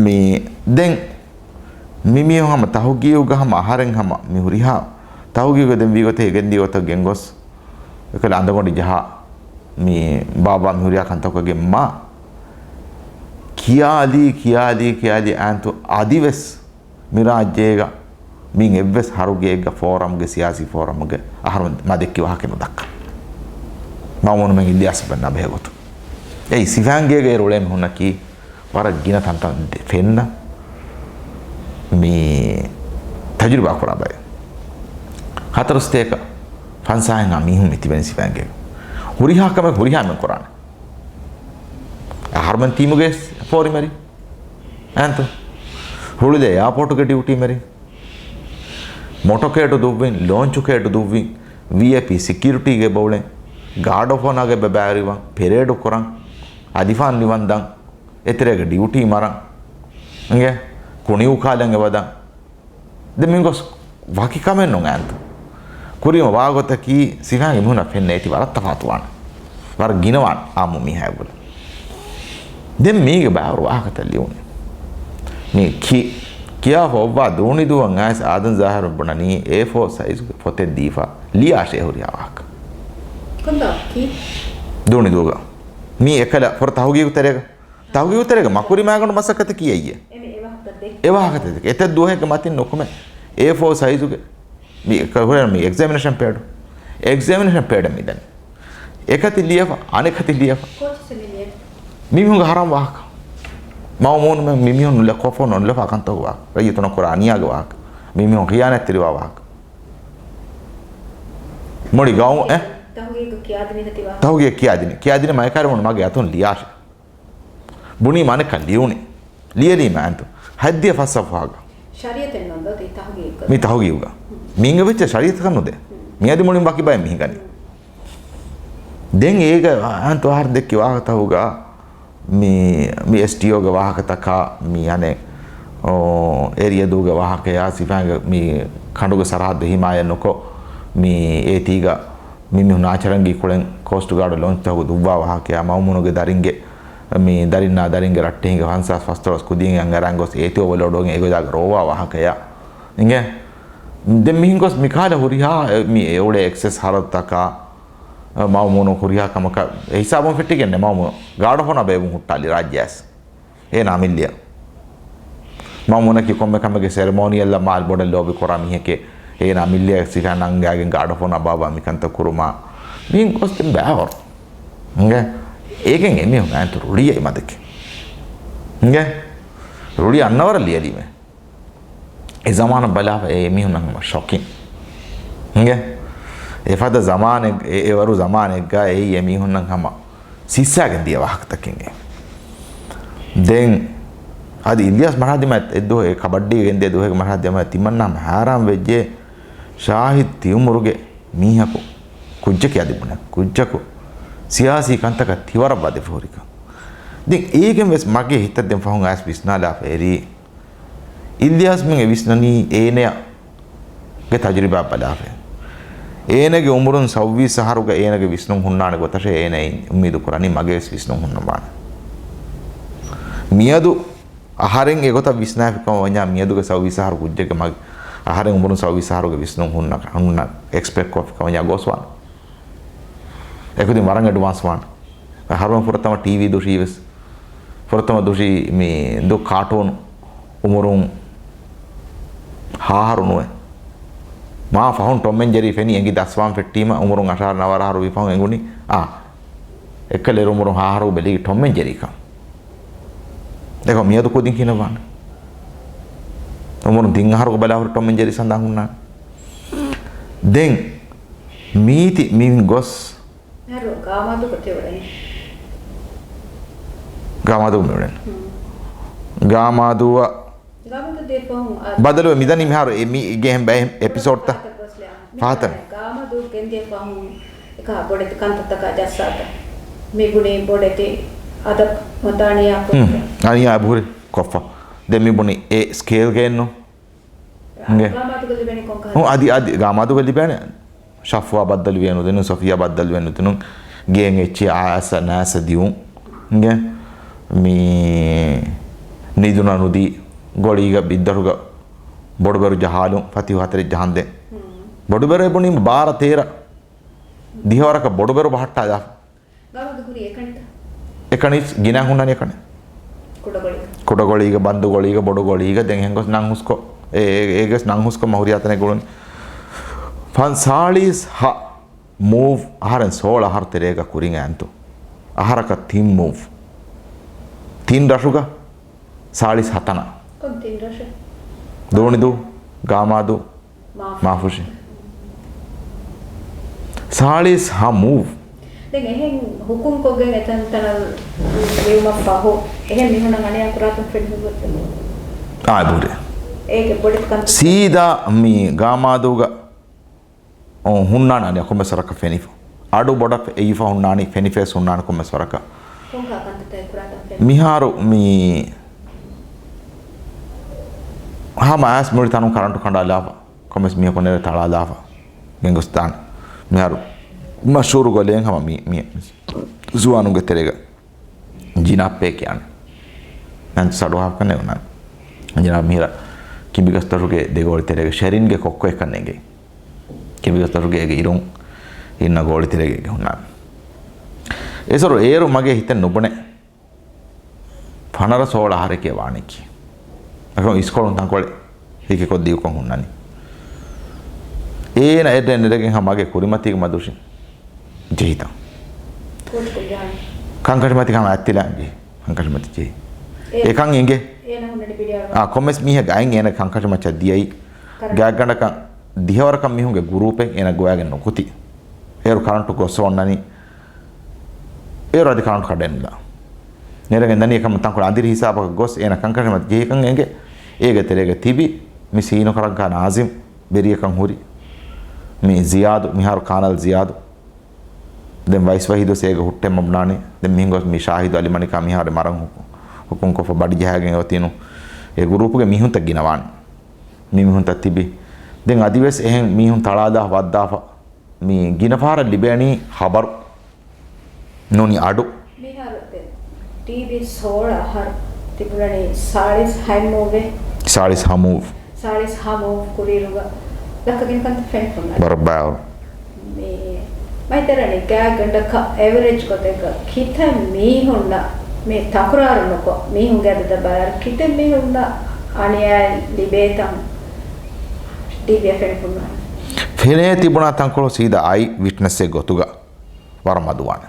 މި ދެން މި މީހުން ހަމަ ތަހުގީގުގަ ހަމަ އަހަރެން ހަމަ މި ހުރިހާ ތަހުގީގު ދެން ވީ ގޮތެއް ގެންދިޔަ ގޮތަށް ގެންގޮސް އެކަލަ އަނދަގޮނޑި ޖަހާ މި ބާބާ މި ހުރިހާ ކަންތަކުގެ މާ ކިޔާލީ، ކިޔާލީ، ކިޔާލީ އާންތު އަދިވެސް މި ރާއްޖޭގަ މިއިން އެއްވެސް ހަރުގެއެއްގަ ފޯރަމްގެ، ސިޔާސީ ފޯރަމްގެ އަހަރުމެން މަ ދެއްކި ވާހަކަ ނުދައްކާ. މައުމޫނުމެން އިލްޔާސް ބަންނާ ބެހޭ ގޮތުން. އެއީ ސިފައިންގޭގައި ރުޅޭ މީހުންނަކީ ވަރަށް ގިނަ ތަންތަން ދެ-، ފެންނަ މި ތަޖުރިބާ ކުރާ ބައެއް. ހަތަރު ސަތޭކަ ފަންސާހެއްހާ މީހުން މި ތިބެނީ ސިފައިންގޭގަ. ހުރިހާ ކަމެއް ހުރިހާ މެން ކުރާނެ. އަހަރުމެން ތީމުގެ ފޯރި މެރި. އެހެންތޯ؟ ހުޅުދޭ އެއާޕޯޓުގެ ޑިއުޓީ މެރި. މޮޓޮކޭޑު ދުއްވިން، ލޯންޗުކޭޑު ދުއްވިން، ވީއައިޕީ ސެކިއުރިޓީގެ ބައުޅެން، ގާޑް އޮފް އޮނާގެ ބައިވެރިވަން، ޕެރޭޑު ކުރަން، އަލިފާން ނިވަންދަން، އެތެރޭގަ ޑިއުޓީ މަރަން، އިނގޭ، ކުނިއުކާލަން އެބަދަން. ދެން މި ގޮސް ވަކި ކަމެއް ނޫން އާންތަ. ކުރީމަ ވާގޮތަކީ ސިފައިންގެ މީހުނަށް ފެންނަ އޭތި ވަރަށް ތަފާތުވާނެ. ވަރަށް ގިނަވާނެ އާއްމު މީހާއަށް ގުޅި. ދެން މީގެ ބައިވަރު ވާހަކަތައް ލިޔުނީ. މީ ކި-، ކިޔާފަ އޮއްވާ ދޫނިދޫއަށް އައިސް އާދަން ޒާހިރު ބުނަނީ އޭ ފޯ ސައިޒުގެ ފޮތެއް ދީފަ ލިޔާށޭ ހުރިހާ ވާހަކަ. ކޮންދާ ކީ؟ ދޫނިދޫގަ. މީ އެކަލަ ފުރަ ތަހުގީގު ތެރޭގަ. ތަހުގީގު ތެރޭގަ މަކުރި މާގަނޑު މަސައްކަތަކީ އެއްޔޭ. އެ މި އެ ވާހަކަ ދެ-، އެ ވާހަކަ ދެ-، އެތައް ދުވަހެއްގެ މަތިން ނުކުމެ އޭ ފޯ ސައިޒުގެ މި ކަ-، ހުރެ މި އެގްޒަމިނޭޝަން ޕޭޑު. އެގްޒަމިނޭޝަން ޕޭޑެއް މިދަނީ. އެކަތި ލިޔެފަ، އަނެކަތި ލިޔެފަ. ކޯޗަށް މި ލިޔެ. މި މީހުންގެ ހަރާމް ވާހަކަ. މައުމޫނުމެން މި މީހުން ނުލަ ކޮށްފަ ނުލަފާ ކަންތަކު ވާ. ރައްޔިތުންނަށް ކުރާ އަނިޔާގެ ވާހަކަ. މި މީހުން ޚިޔާނާތްތެރިވާ ވާހަކަ. މުޅި ގައު-، އެ؟ ތަހުގީގު ކިޔާދިނީ ނެތި ވާހަކަ. ތަހުގީގު ކިޔާދިނީ. ކިޔާދިނީމަ އެކަހަލަ މަގޭ އަތުން ލިޔާށޭ. ބުނީމަ އަނެއްކާ ލިޔުނީ. ލިޔެލީމަ އަންތު. ހައްދިޔަ ފަސް ސަފުހާގަ. ޝަރީއަތެއް ނަން ދޯ ތި ތަހުގީގު ކަން. މި ތަހުގީގުގަ. މީގެ ވެއްޗެއް ޝަރީއަތަކަށް ނުދޭ. މިއަދި މުޅިން ވަކި ބައެއް މިހިނގަނީ. ދެން އޭގަ އަންތު އަހަރު ދެއްކި ވާހަކަތަހުގަ މި، މި އެސްޓީއޯގެ ވާހަކަތަކާ، މި އަނެއް، އޯ، އޭރިއަދޫގެ ވާހަކަޔާ، ސިފައިންގެ މި ކަނޑުގެ ސަރަހައްދު ހިމާޔަތް ނުކޮށް، މި އޭތީގަ މި މީހުން ނާޗަރަންގީ ކުޅެން ކޯސްޓް ގާޑު ލޯންޗްތަކުގެ ދުއްވާ ވާހަކަޔާ، މައުމޫނުގެ ދަރިންގެ، މި ދަރިންނާ ދަރިންގެ ރައްޓެހިންގެ ފަންސާސް ފަސްދޮޅަސް ކުދިން އަންގަރާން ގޮސް އޭތި އޯވަލޯޑުވެގެން އެގޮތާގަ ރޯވާ ވާހަކަޔާ. އިނގޭ؟ ދެން މިހެން ގޮސް މިކަހަލަ ހުރިހާ މި އެއުޅޭ އެކްސެސް ހަރަދުތަކާ، މައުމޫނު ހުރިހާ ކަމަކަށް އެ ހިސާބުން ފެއްޓިގެންނެ މައުމޫނު ގާޑް އޮފް އޮނާ ބޭބުން ހުއްޓާލި ރާއްޖެއަސް. އޭނާ މި ލިޔަ. މައުމޫނަކީ ކޮންމެ ކަމެއްގެ ސެރެމޯނިއަލް މާލް ބޮޑަށް ލޯބި ކުރާ މީހެކޭ. އޭނާ މި ލިޔަ ސިފައިން އަންގައިގެން ގާޑް އޮފް އޮނާ ބާބާ މިކަންތައް ކުރުމާ. މިހެން ގޮސް ދެން ބައިވަރު. އިނގޭ؟ އޭގެން އެމީހުން އައިންތު ރުޅިއައި މަދެކެ. އިނގޭ؟ ރުޅި އަންނަވަރަށް ލިޔެލީމޭ. އެ ޒަމާނަށް ބަލާފަ އެ އެމީހުންނަށް ހަމަ ޝޮކިން. އިނގޭ؟ އެފަދަ ޒަމާނެއް، އެ، އެވަރު ޒަމާނެއްގަ އެއީ އެމީހުންނަށް ހަމަ ސިއްސާގެން ދިޔަ ވާހަކަތަކެއް. ދެން އަދި އިލްޔާސް މަރާދިމަ އެއްދުވަހު އެ ކަބައްޑީ ގެންދިޔަ ދުވަހެއްގެ މަރާދިމަ ތިމަންނާ ހަމަ ހައިރާން ވެއްޖެ ޝާހިދް ތިއުމުރުގެ މީހަކު ކުއްޖަކީ އަދި ބުނެ ކުއްޖަކު ސިޔާސީ ކަންތަކަށް ތިވަރަށް ވަދެފަ ހުރިކަން. ދެން އޭގެން ވެސް މަގޭ ހިތަށް ދެން ފަހުން އައިސް ވިސްނާލާފަ އެރީ. އިލްޔާސް މި ވިސްނަނީ އޭނަޔަށް ގެ ތަޖުރިބާ ބަލާފަ. އޭނަގެ އުމުރުން ސައުވީސް އަހަރުގަ އޭނަގެ ވިސްނުން ހުންނާނެ ގޮތަށޭ އޭނަ އުއްމީދު ކުރަނީ މަގޭ ވެސް ވިސްނުން ހުންނަންވާނެ. މިއަދު އަހަރެން އެގޮތަށް ވިސްނާފިކަމަށް ވަންޏާ މިއަދުގެ ސައުވީސް އަހަރު ކުއްޖެއްގެ މަގް، އަހަރެން އުމުރުން ސައުވީސް އަހަރުގެ ވިސްނުން ހުންނަ، ހުންނަ އެކްސްޕެކްޓް ކޮށްފިކަމަށް ވަންޏާ ގޯސްވާނެ. އެކުދިން ވަރަށް އެޑްވާންސް ވާނެ. އަހަރުމެން ފުރަތަމަ ޓީވީ ދުށީ ވެސް. ފުރަތަމަ ދުށީ މި ދު ކާޓޫނު އުމުރުން ހަ އަހަރު ނުވެ. މާ ފަހުން ޓޮމް އެންޑް ޖެރީ ފެނި އެނގި ދަސްވާން ފެއްޓީމަ އުމުރުން އަށާރަ ނަވާރަ އަހަރު ވީ ފަހުން އެނގުނީ، އާ، އެއްކަލަ އުމުރުން ހަ އަހަރު ބެލީ ޓޮމް އެންޑް ޖެރީކަން. ދެކޮ މިއަދު ކުދިން ކިހިނެއް ވާނެ؟ އުމުރުން ތިން އަހަރުގަ ބަލާހުރި ޓޮމް އެންޑް ޖެރީ ސަނދާން ހުންނާނެ. ދެން މީތި މިން ގޮސް މިހާރު ގާމާދޫ ގޮތެއް އުޅެނީ. ގާމާދޫ މި އުޅެނީ. ހުން. ގާމާދޫއަށް ގާމާދޫ ދޭ ފަހުން އާ ބަދަލުވެ މިދަނީ މިހާރު އެ މި ގެހެން ބައެއް އެޕިސޯޑްތައް. ފަހަތަށް ގޮސްލެ އާ. ފަހަތަށް. މިހާރު ގާމާދޫ ގެންދިޔަ ފަހުން އެކަހަ ބޮޑެތި ކަންތައްތަކާ ޖައްސާތަ. މި ބުނީ ބޮޑެތި އަދަބު ވަންތަ އަނިޔާ ކޮށްފަ. ހުން. އަނިޔާ އެބަހުރި ކޮށްފަ. ދެން މި ބުނީ އެ ސްކޭލްގައެއްނު. އިނގޭ. ގާމާދޫގަ ލިބޭނެ ކޮން ކަހަލަ؟ ހުން، އަދި، އަދި ގާމާދޫގަ ލިބޭނެ. ޝަފުވާ ބައްދަލުވިޔަ ނުދިނުން، ސޮފިޔާ ބައްދަލުވިޔަ ނުދިނުން، ގޭން އެއްޗެއް އާސަ ނާސަ ދިޔުން. އިނގޭ. މި ނިދުނަ ނުދީ، ގޮޅީގަ ބިއްދަރުގަ ބޮޑުބެރު ޖަހާލުން، ފަތިހު ހަތަރެއް ޖަހަންދެން. ހުން. ބޮޑުބެރު އެބުނީ ބާރަ ތޭރަ. ދިހަވަރަކަށް ބޮޑުބެރު ބަހައްޓާލާފަ. ގާމާދޫ ހުރީ އެކަނިތަ؟ އެކަނި ގިނަ ހުންނަނީ އެކަނި. ކުޑަގޮޅީގަ. ކުޑަގޮޅީގަ، ބަންދުގޮޅީގަ، ބޮޑުގޮޅީގަ، ދެން ހެންގޮސް ނަން ހުސްކޮށް. އޭގެސް ނަން ހުސްކަމަށް ހުރިހާ ތަނެއް ގުޅުން. ފަން ސާޅީސް ހަ މޫވް އަހަރެން ސޯޅަ އަހަރު ތެރޭގަ ކުރިން އައިންތު. އަހަރަކަށް ތިން މޫވް. ތިން ރަށުގަ ސާޅީސް ހަ ތަނަށް. ކޮން ތިން ރަށެއް؟ ދޯނިދޫ، ގާމާދޫ، މާފުށި. މާފުށި. ސާޅީސް ހަ މޫވް. ދެން އެހެން ހުކުމް ކޮށްގެން އެތަން ތަނަށް ލިޔުމަށް ފަހު، އެހެން މީހުންނަށް އަނިޔާ ކުރާތަން ފެނިފަ ގޮތެއް. އާ، އެބަހުރޭ. އޭގެ ބޮޑެތި ކަންތައް. ސީދާ މި ގާމާދޫގަ އޮ، ހުންނާނެ އަނިޔާ ކޮންމެސް ވަރަކަށް ފެނިފަ. އަޑު ބޮޑަށް އެއްޔިފަ ހުންނާނީ، ފެނިފަޔަސް ހުންނާނެ ކޮންމެސް ވަރަކަށް. ކޮންކާ ކަންތައްތައް ކުރާތަން ފެނި. މިހާރު މި ހަމަ އައިސް މުޅި ތަނުން ކަރަންޓު ކަނޑާލާފަ. ކޮންމެސް މީހަކު ނެރެ ތަޅާލާފަ. ގެންގޮސްދާނެ. މިހާރު މަޝްހޫރު ގޮލޭން ހަމަ މި، މި ޒުވާނުންގެ ތެރޭގަ ޖިނާ ޕޭ ކިޔާނެ. ނަން ސަޑު ހާފް ކަންނޭ ވަނާނެ. ޖިނާ މިހިރަ ކިނބިގަސްދޮށުގެ ދެގޯޅި ތެރޭގަ ޝެރިންގެ ކޮއްކޮ އެކަން އެނގޭ. ކިބިގަސްދޮށުގެ އޭގެ އިރުން އިންނަ ގޯޅި ތެރޭގަ ހުންނާނެ. އެސޮރު އޭރު މަގޭ ހިތެއް ނުބުނެ. ފަނަރަ ސޯޅަ އަހަރެކޭ ވާނީކީ. އެކަމް އިސްކޮޅުން ތަންކޮޅެއް ހިކިކޮށް ދިޔުކޮށް ހުންނަނީ. އޭނަ އެއްރޭ ނެރެގެން ހަމަ މަގޭ ކުރިމަތީގެ މަދުށި ޖެހިތަން. ކޯޗްކޮށް ޖާން. ކަންކަށިމަތި ހަމަ އަތްތިލާނގެ ކަންކަށިމަތި ޖެހި. އެ-، އެކަން އިނގޭ. އޭނަ ހުންނަނީ ބިޑިއަޅު. އާ، ކޮންމެސް މީހެއްގެ އަތް އޭނަ ކަންކަށި މައްޗަށް ދިޔައީ. ކަރަންޓު. ގާތްގަނޑަކަށް ދިހަވަރަކަށް މީހުންގެ ގުރޫޕެއް އޭނަ ގޮވައިގެން ނުކުތީ. އޭރު ކަރަންޓު ގޮއްސަ އޮންނަނީ. އޭރު އަދި ކަރަންޓު ކަޑައެއް ނުލާ. ނެރެގެން ދަނީ އެކަމަށް ތަންކޮޅެއް އަނދިރި ހިސާބަކަށް ގޮސް އޭނަ ކަންކަށި މައްޗަށް ޖެހިކަން އެނގޭ. އޭގެ ތެރޭގަ ތިބި މި ސީނުކަރަންކާ ނާޒިމް ވެރިޔަކަށް ހުރި. މި ޒިޔާދު، މިހާރު ކާނަލް ޒިޔާދު. ދެން ވައިސް ވަހީދު ވެސް އޭގަ ހުއްޓެއް މަ ބުނާނީ. ދެން މިހެން ގޮސް މި ޝާހިދު އަލިމަނިކާ މިހާރު މަރަން ހުކު-، ހުކުމްކޮށްފަ ބަޑި ޖަހައިގެން އޮތީނު. އެ ގުރޫޕުގެ މީހުންތައް ގިނަވާނެ. މި މީހުންތައް ތިބި. ދެން އަދިވެސް އެހެން މީހުން ތަޅާލާ ވައްދާފަ. މި ގިނަ ފަހަރަށް ލިބޭނީ ޚަބަރު ނޫނީ އަޑު. މިހާރު ދެން ޓީވީ ސޯޅަ އަހަރު ތިބުނަނީ ސާޅީސް ހަ މޫވޭ. ސާޅީސް ހަ މޫވް. ސާޅީސް ހަ މޫވް ކުރިއިރުގަ ލައްކަ ގިނަ ކަންތައް ފެނިފަ ހުންނާނެ. ބަރަށް ބާރު. މި މައިތަރަނި ގާތްގަނޑަކަށް އެވަރޭޖް ގޮތެއްގަ ކިތައް މީހުންނަށް މި ތަކުރާރު ނުކޮށް، މީހުންގެ އަދަދަށް ބަލާއިރު ކިތައް މީހުންނަށް އަނިޔާ ލިބޭތަން ޓީވީއަށް ފެނިފަ ހުންނާނެ. ފެނޭ ތިބުނާ ތަންކޮޅު ސީދާ އައި ވިޓްނަސްއެއް ގޮތުގަ ވަރަށް މަދުވާނެ.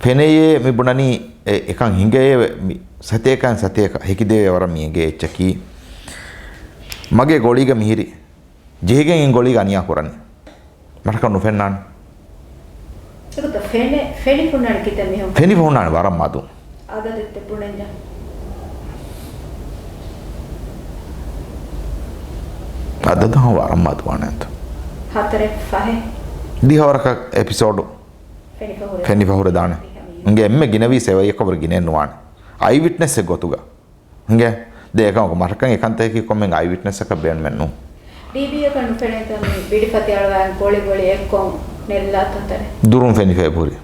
ފެނެޔޭ މި ބުނަނީ އެ-، އެކަން ހިނގަޔޭ މި ސަތޭކައިން ސަތޭކަ ހެކިދެވޭ ވަރަށް މި އެނގޭ އެއްޗަކީ. މަގޭ ގޮޅީގަ މިހިރި ޖެހިގެން އިން ގޮޅީގަ އަނިޔާ ކުރަނީ. މަށަކަށް ނުފެންނާނެ. އެގޮތަށް ފެނެ-، ފެނިފަ ހުންނާނެ ކިތައް މީހުން؟ ފެނިފަ ހުންނާނެ ވަރަށް މަދު. އަދަދެއް ބުނަންޏާ. އަދަދު ހަމަ ވަރަށް މަދުވާނެ އަންތަ. ހަތަރެއް ފަހެއް. ދިހަވަރަކަށް އެޕިސޯޑު ފެނިފަ ހުރެ. ފެނިފަ ހުރެދާނެ. އިނގޭ އެންމެ ގިނަވީސް އެވައިޔަކަށްވުރެ ގިނައެއް ނުވާނެ. އައި ވިޓްނެސްއެއް ގޮތުގަ. ހިނގޭ؟ ދެ އެކަމަކު މަށަކަށް އެކަންތަކަކީ ކޮންމެ އައި ވިޓްނެސްއަކަށް ބޭނުމެއް ނޫން. ޑީބީއަކަށް ނުފެނޭތަ މި ބިޑިފަތި އަޅުވާން ގޮޅި ގޮޅި އެއްކޮށް ނެރެލާ ތަންތަނެއް؟ ދުރުން ފެނިފަ އެބަހުރި.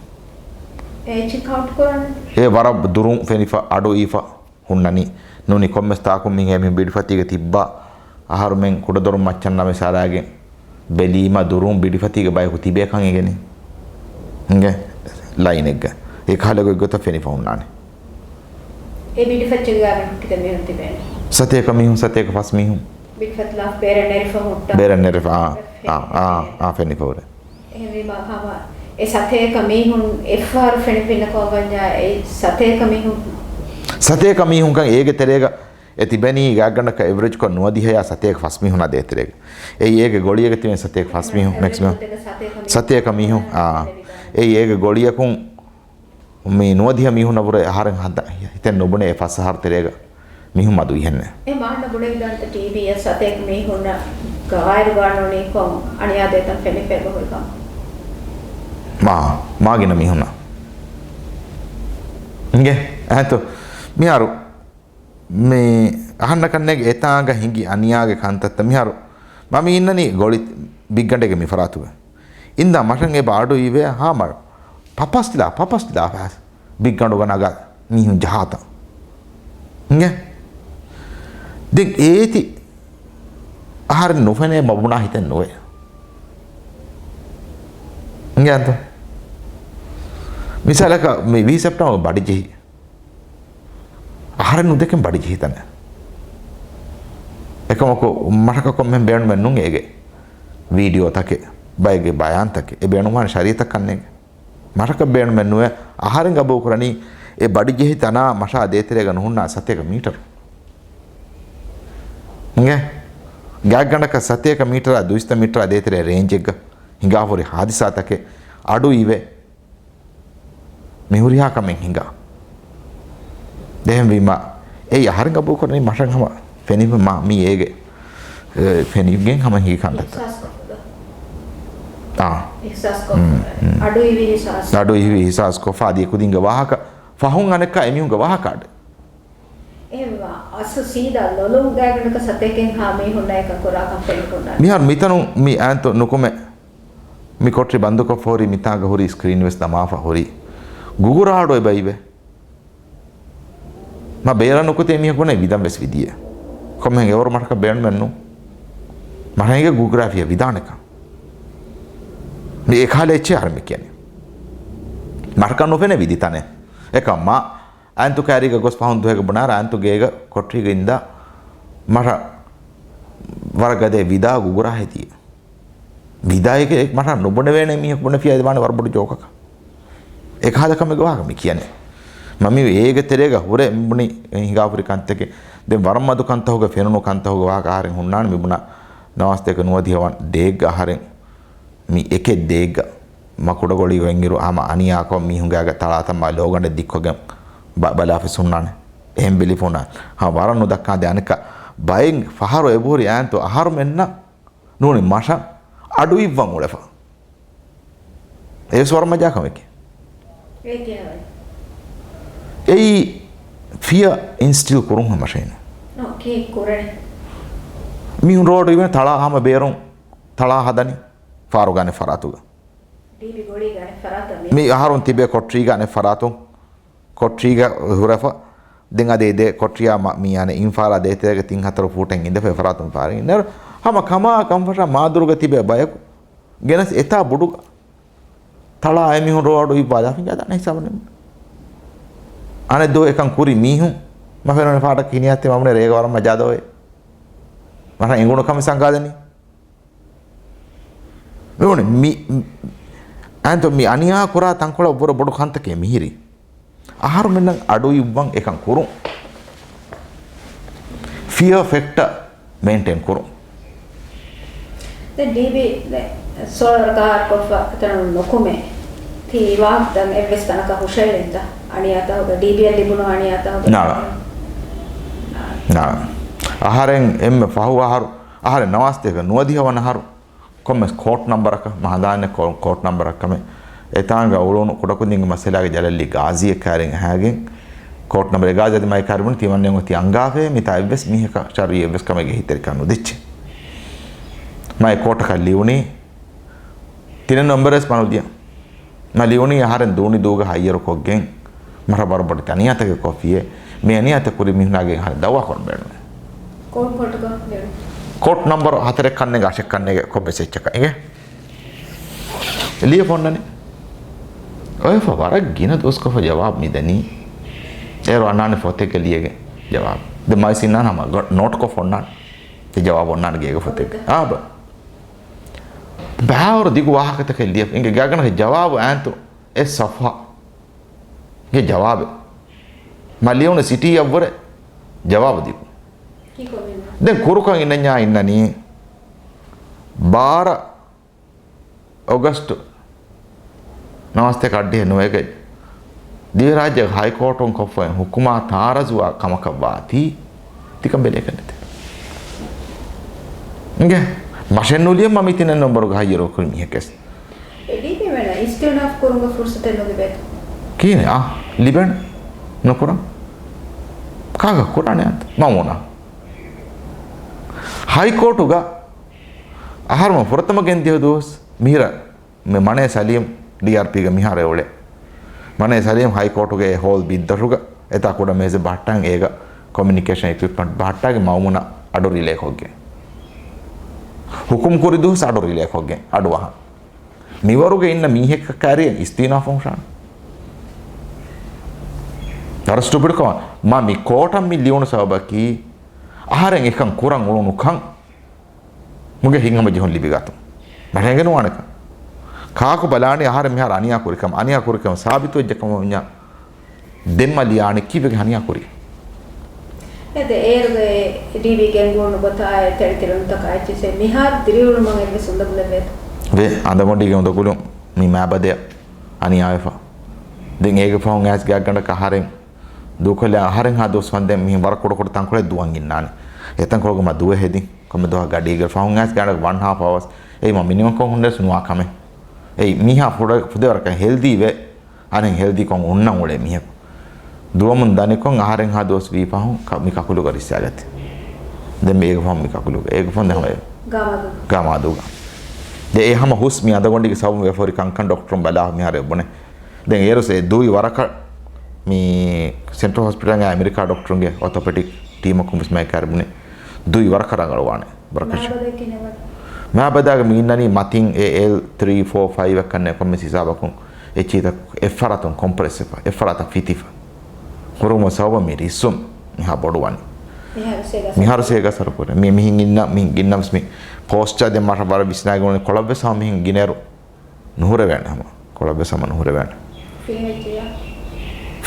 އޭ އެއްޗެއް ކައުންޓް ކުރާނެ؟ އޭ ވަރަށް ދުރުން ފެނިފަ އަޑު އިވިފަ ހުންނަނީ. ނޫނީ ކޮންމެސް ތާކު މީހެއް މި ބިޑިފަތީގަ ތިއްބާ އަހަރުމެން ކުޑަދޮރުން މައްޗަށް ނަމެސް އަރާގެން ބެލީމަ ދުރުން ބިޑިފަތީގެ ބަޔަކު ތިބޭކަން އެނގެނީ. އިނގޭ؟ ލައިނެއްގަ. އެކަހަލަ ގޮތްގޮތަށް ފެނިފަ ހުންނާނެ. އެ ބިޑިފައްޗެއްގަ ކިތައް މީހުން ތިބޭނެ؟ ސަތޭކަ މީހުން، ސަތޭކަ ފަސް މީހުން. ބިޑިފަތި ލާފަ ބޭރަށް ނެރިފަ ހުއްޓާ. ބޭރަށް ނެރިފަ، އާ، އާ، އާ، އާ، ފެނިފަ ހުރޭ. އެހެންވީމަ ހަމަ އެ ސަތޭކަ މީހުން އެއްފަހަރު ފެނިފިންނަ ކޮން ވަންޏާ އެ ސަތޭކަ މީހުން. ސަތޭކަ މީހުންކަން އޭގެ ތެރޭގަ އެ ތިބެނީ ގާތްގަނޑަކަށް އެވަރޭޖްކޮށް ނުވަދިހަޔާ ސަތޭކަ ފަސް މީހުނާ ދޭތެރޭގަ. އެއީ އޭގެ ގޮޅިއެއްގަ ތިބެން ސަތޭކަ ފަސް މީހުން މެކްސިމަމް. ސަތޭކަ މީހުން، އާ. އެއީ އޭގެ ގޮޅިއަކުން މި ނުވަދިހަ މީހުންނަށްވުރެ އަހަރެން ހަދަ-، ހިތެއް ނުބުނޭ އެ ފަސް އަހަރު ތެރޭގަ މީހުން މަދު އިހެންނެއް. އެ މާނަ ބުނެވިދާނެތަ ޓީވީއަށް ސަތޭކަ މީހުންނަށް ގަވާއިދުގަ ނޫނީ ކޮން އަނިޔާ ދޭތަން ފެނިފަ އެބަހުރިކަމަށް؟ މާ، މާ ގިނަ މީހުންނަށް. އިނގޭ؟ އެހެންތޯ؟ މިހާރު މި އަހަންނަކަށް ނޭނގެ އެތާނގަ ހިނގި އަނިޔާގެ ކަންތައްތައް. މިހާރު މަ މި އިންނަނީ ގޮޅި ބިއްގަނޑެއްގެ މި ފަރާތުގަ. އިންދާ މަށަށް އެބަ އަޑު އިވޭ ހާމަ ޕަޕަސްލާ، ޕަޕަސްލާ ފަސް ބިއްގަނޑުގަ ނަގާ މީހުން ޖަހާތަން. އިނގޭ؟ ދެން އޭތި އަހަރެން ނުފެނޭ މަ ބުނާ ހިތެއް ނުވޭ. އިނގޭތަ؟ މިސާލަކަށް މި ވީހި ސެޕްޓެމްބަރ ބަޑި ޖެހި. އަހަރެން ނުދެކެން ބަޑި ޖެހި ތަނެއް. އެކަމަކު މަށަކަށް ކޮންމެހެން ބޭނުމެއް ނޫން އޭގެ ވީޑިއޯތަކެއް، ބައެއްގެ ބަޔާންތަކެއް. އެ ބޭނުންވާނެ ޝަރީއަތަށް ކަންނޭނގެ. މަށަކަށް ބޭނުމެއް ނުވޭ. އަހަރެން ގަބޫލުކުރަނީ އެ ބަޑިޖެހި ތަނާ މަށާ ދޭތެރޭގަ ނުހުންނާ ސަތޭކަ މީޓަރު. އިނގޭ؟ ގާތްގަނޑަކަށް ސަތޭކަ މީޓަރާ ދުއިސައްތަ މީޓަރާ ދޭތެރޭ ރޭންޖެއްގަ ހިނގާފުރި ހާދިސާތަކެއް އަޑު އިވޭ. މި ހުރިހާ ކަމެއް ހިނގާ. އެހެންވީމަ، އެއީ އަހަރެން ގަބޫލުކުރަނީ މަށަށް ހަމަ ފެނިފަ މާ މީ އޭގެ، އެ، ފެނިގެން ހަމަ ހިނގި ކަންތައްތައް. އާ. އިހްސާސްކޮށް، މް، މް. އަޑު އިވި އިހްސާސް. އަޑު އިވި އިހްސާސްކޮށްފަ އަދި އެކުދިންގެ ވާހަކަ ފަހުން އަނެއްކާ އެމީހުންގެ ވާހަކަ އަޑެއް. އެހެންވާ، އަސްލު ސީދާ ލޮލުން ގާތްގަނޑަކަށް ސަތޭކައެއްހާ މީހުންނާ އެކަން ކުރާކަން ފެނި ހުންނާނެ. މިހާރު މިތަނުން މި އާންތު ނުކުމެ މި ކޮޓަރި ބަންދުކޮށްފަ ހުރި މިތާނގަ ހުރި ސްކްރީން ވެސް ދަމާފަ ހުރި. ގުގުރާ އަޑު އެބައިވޭ. މަ ބޭރަށް ނުކުތޭ މީހަކު ވަނީ ވިދަން ވެސް ވިދިޔޭ. ކޮންމެހެން އެވަރު މަށަކަށް ބޭނުމެއް ނޫން. މަށަކަށް ހިނގޭ ގުގުރާފިއާ ވިދާނެކަން. މި އެކަހަލަ އެއްޗެއް އަހަރެން މި ކިޔަނީ. މަށަކަށް ނުފެނޭ ވިދި ތަނެއް. އެކަމާ އާންތު ކައިރީގަ ގޮސް ފަހުން ދުވަހެއްގަ ބުނާ އާންތު ގޭގަ ކޮޓަރީގަ އިންދާ މަށަށް ވަރަށް ގަދަ ވިދާ ގުގުރާ ހެދިޔޭ. ވިދާއެކޭ މަށަށް ނުބުނެވޭނެ މީހަކު ބުނެފިޔާ ވާނެ ވަރަށް ބޮޑު ޖޯކަކަށް. އެކަހަލަ ކަމެއްގެ ވާހަކަ މި ކިޔަނީ. މަ މި އޭގެ ތެރޭގަ ހުރެ މި ބުނި ހިނގާފުރި ކަންތަކެއް. ދެން ވަރަށް މަދު ކަންތަކުގަ ފެނުނު ކަންތަކުގެ ވާހަކަ އަހަރެން ހުންނާނެ މި ބުނާ ނަވާސްތޭކަ ނުވަދިހަ ވަން ޑޭއްގަ އަހަރެން މި އެކެއް ދޭއްގަ މަ ކުޑަގޮޅީގަ އިންއިރު ހަމަ އަނިޔާކޮށް މީހުންގެ އަގަށް ތަޅާތައް މާ ލޯގަނޑެއް ދިއްކޮށްގެން ބަ-، ބަލާފަސް ހުންނާނެ. އެހެން ބެލިފަ ހުންނާނެ. ހަމަ ވަރަށް ނުދައްކާ ދެ އަނެއްކާ ބައެއް ފަހަރު އެބަހުރި އާންތު އަހަރުމެންނަށް ނޫނީ މަށަށް އަޑު އިއްވަން އުޅެފަ. އެވެސް ވަރަށް މަޖާ ކަމެކޭ. އެއީ ފިޔަ އިންސްޓިލް ކުރުން ހަމަށޭނެ. އޯކޭ، ކުރަނީ. މީހުން ރޯޑު އިވެން ތަޅާ ހަމަ ބޭރުން ތަޅާ ހަދަނީ ފާރުގަ އަނެއް ފަރާތުގަ. ޑީބީ ގޮޅީގަ އަނެއް ފަރާތަށް މި މި އަހަރުން ތިބޭ ކޮޓަރީގަ އަނެއް ފަރާތުން. ކޮޓަރީގަ ހުރެފަ. ދެން އަދި ދޭ ކޮޓަރިއާ މަ-، މި އަނެއް އިންފާރާ ދޭތެރޭގަ ތިން ހަތަރު ފޫޓެއް އިނދެފަ އެ ފަރާތުން ފާރި އިންނައިރު ހަމަ ކަމާ ކަންފަށާ މާދުރުގަ ތިބޭ ބަޔަކު ގެނެސް އެތާ ބުޑުގަ ތަޅާ އެމީހުން ރޯ އަޑު އިއްވާލާ ފިނގާދާނެ ހިސާބު ނިމުނު. އަނެއް ދުވަހު އެކަން ކުރި މީހުން މަ ފެނުނެ ފާޑަކަށް ހިނިއައްތި މަމުނެ ރޭގަ ވަރަށް މަޖާ ދޯއޭ. މަށަށް އެނގުނު ކަމެއް ސަނގާދެނީ. ނޫނީ، މި، އަންތޯ މި އަނިޔާ ކުރާ ތަންކޮޅަށް ވުރެ ބޮޑު ކަންތަކެއް މިހިރީ. އަހަރުމެންނަށް އަޑު އިއްވަން އެކަން ކުރުން. ފިއަރ ފެކްޓަ މެއިންޓެއިން ކުރުން. ދެން ޑީބީ ދެ ސޯލަރ ކާރް ކޮށްފަ އެތަނުން ނުކުމެ. ތީ ވާހަކަތައް އެއްވެސް ތަނަކަށް ހުށައެޅިންތަ؟ އަނިޔާތަކުގަ، ޑީބީއަށް ލިބުނު އަނިޔާތަކުގަ؟ ނާ. ނާ. އަހަރެން އެންމެ ފަހު އަހަރު، އަހަރެން ނަވާސްތޭކަ ނުވަދިހަ ވަނަ އަހަރު، ކޮންމެސް ކޯޓް ނަމްބަރަކަށް، މަ ހަނދާން ކޯ-، ކޯޓް ނަމްބަރަށް ކަމެއް. އެތާނގަ އުޅުނު ކުޑަކުދިންގެ މައްސަލާގެ ޖަލަށްލީ ގާޒީއެއް ކައިރިން އަހައިގެން، ކޯޓް ނަމްބަރ އެގާޒީ އަދި މައި ކައިރި ބުނި ތިމަންނެ އޮތީ އަންގާފައޭ މިތާ އެއްވެސް މީހަކަށް ޝަރުއީ އެއްވެސް ކަމެއްގެ އެހީތެރިކަން ނުދެއްޗޭ. މައި ކޯޓަކަށް ލިޔުނީ ތިނެއް ނަމްބަރެސް މަނުދިޔަ. މަ ލިޔުނީ އަހަރެން ދޫނި ދޫގަ ހައްޔަރުކޮށްގެން މަށަށް ވަރަށް ބޮޑެތި އަނިޔާތަކެއް ކޮށްފިޔޭ، މި އަނިޔާތައް ކުރި މީހުނާގެ އަހަރެން ދައުވާ ކުރަން ބޭނުމޭ. ކޯން ކޯޓަކަށް ލިޔުނީ؟ ކޯޓް ނަމްބަރު ހަތަރެއް ކަންނޭނގެ އަށެއް ކަންނޭނގެ ކޮންމެސް އެއްޗަކަށް އިނގޭ. ލިޔެފަ އޮންނަނީ. އޮވެފަ ވަރަށް ގިނަ ދުވަސްކޮށްފަ ޖަވާބު މި ދެނީ. އޭރު އަންނާނެ ފޮތެއްގަ ލިޔެގެން ޖަވާބު. ދެ މައިސިންނާން ހަމަ ގަ-، ނޯޓްކޮށް އޮންނާނެ. ދެ ޖަވާބު އޮންނާނެ ގޭގަ ފޮތެއްގަ. އާބަ. ބާވަރު ދިގު ވާހަކަތަކެއް ލިޔެފަ. އިނގޭ ގާގަނޑަކަށް ޖަވާބު އާންތު އެއް ސަފްހާ. ގެ ޖަވާބެއް. މަ ލިޔުނު ސިޓީއަށްވުރެ ޖަވާބު ދިގު. ދެން ކުރުކަން އިންނަންޏާ އިންނަނީ ބާރަ އޮގަސްޓު ނަވާސްތޭކަ އައްޑިހަ ނުވައެގައި ދިވެހިރާއްޖޭގެ ހައިކޯޓުން ކޮށްފައި ހުކުމާ ތާރަޒުވާ ކަމަކަށް ވާތީ ތިކަން ބެލޭކަށް ނެތެ. އިނގޭ މަށެއް ނުލިޔަން މަ މި ތިނެއް ނަމްބަރުގެ ހައްޔަރު ކުރި މީހެއް ކެސް. އެ ޑީބީ މެން އިސްތިއުނާފް ކުރުމުގެ ފުރުސަތެއް ނުލިބޭތަ؟ ކިހިނެއް؟ އާ، ލިބެން ނުކުރަން. ކާކަށް ކުރާނެ އާންތަ؟ މަ މޫނާ. ހައިކޯޓުގަ އަހަރުމެން ފުރަތަމަ ގެންދިޔަ ދުވަސް މިހިރަ މި މަނޭ ސަލީމް ޑީއާރްޕީގަ މިހާރު އެ އުޅޭ. މަނޭ ސަލީމް ހައިކޯޓުގެ އެ ހޯލް ބިއްދަށުގަ އެތާ ކުޑަ މޭޒެއް ބަހައްޓަން އޭގަ ކޮމިއުނިކޭޝަން އިކްއިޕްމަންޓް ބަހައްޓާގެ މައުމޫނަށް އަޑު ރިލޭ ކޮށްގެން. ހުކުމް ކުރި ދުވަސް އަޑު ރިލޭ ކޮށްގެން އަޑު އަހަން. މިވަރުގެ އިންނަ މީހެއްކަ ކައިރިއަށް އިސްތިއުނާފަށް ހުށާނެ. ވަރަށް ސްޓުޕިޑް ކަމަށް މަ މި ކޯޓަށް މި ލިޔުނު ސަބަބަކީ އަހަރެން އެކަން ކުރަން އުޅުނު ކަން މުގެ ހިތްހަމަޖެހުން ލިބިގަތުން. ބަލަން އެނގެނުވާނެކަން. ކާކު ބަލާނީ އަހަރެން މިހާރު އަނިޔާ ކުރިކަމަށް، އަނިޔާ ކުރިކަމަށް ސާބިތުވެއްޖެ ކަމަށް ވަންޏާ ދެންމަ ލިޔާނީ ކީއްވެގެން އަނިޔާ ކުރީ؟ އެ ދެ އޭރުގެ ޑީބީ ގެންގުޅުނު ގޮތާއި ތެޅިތިރުންތަކާ އެއްޗެއް މިހާރު ދިރިއުޅުމަށް އެއްވެސް އުނދަގުލެއް ވޭތަ؟ ވޭ، އަނދަގޮނޑީގެ އުނދަގުލުން މި މާބަދަޔަށް އަނިޔާވެފަ. ދެން އޭގެ ފަހުން އައިސް ގާތްގަނޑަކަށް އަހަރެން ދޫކޮށްލާ އަހަރެން ހާ ދުވަސް ވަންދެން މިހެން ވަރަށް ކުޑަކުޑަ ތަންކޮޅެއް ދުވަން އިންނާނެ. އެތަންކޮޅުގަ މަ ދުވެ ހެދިން ކޮންމެ ދުވަހަކު ގަޑީގެ ފަހުން އައިސް ގާތްގަނޑަކަށް ވަން ހާފް އަވަސް. އެއީ މަ މިނިމަމްކޮށް ހުންނަސް ނުވާ ކަމެއް. އެއީ މީހާ ފުދޭ ވަރަކަށް ހެލްދީ ވެ، އަނެއް ހެލްދީކޮށް އުންނަން އުޅޭ މީހަކު. ދުވަމުން ދަނިކޮށް އަހަރެން ހާ ދުވަސް ވީ ފަހުން މި ކަކުލުގަ ރިސް އަގަތި. ދެން މި އޭގެ ފަހުން މި ކަކުލުގަ. އޭގެ ފަހުން ދެން ހަމަ ގާމާދޫ. ގާމާދޫގަ. ދެ އެ ހަމަ ހުސް މި އަނދަގޮނޑީގެ ސަބަބުން ވެފަ ހުރި ކަންކަން ޑޮކްޓަރުން ބަލާ މިހާރު އެބުނެ. ދެން އޭރުސް އެ ދުވި ވަރަކަށް މި ސެންޓްރަލް ހޮސްޕިޓަލްގެ އެމެރިކާ ޑޮކްޓަރުންގެ އޯތޮޕެޑިކް ޓީމަކުން ވެސް މައިކާރި ބުނެ. ދުވި ވަރަކަށް ރަނގަޅުވާނެ. ބަރަކަށް. މާބަދައަކީ ނެވަރ. މާބަދާގެ މި އިންނަނީ މަތިން އެ އެލް ތްރީ ފޯ ފައިވް އެއްކަންނެ ކޮންމެސް ހިސާބަކުން އެއްޗިތައް އެއްފަރާތުން ކޮމްޕްރެސް ވެފަ، އެއްފަރާތަށް ފިތިފަ. ހުރުމުގެ ސަބަބުން މި ރިއްސުން މިހާ ބޮޑުވަނީ. މިހާރު ސޭގަ މިހާރު ސޭގަ ސަރުކުރޭ. މި މިހިން އިންނަ، މިހިން ގިންނަވެސް މި ޕޯސްޗާ ދެން މަށަށް ވަރަށް ވިސްނާގެން އުޅެނީ ކޮޅަށްވެސް ހަމަ މިހިން ގިނައިރު ނުހުރެވޭނެ ހަމަ. ކޮޅަށްވެސް ހަމަ ނުހުރެވޭނެ. ފިނިވެއްޖެޔާ؟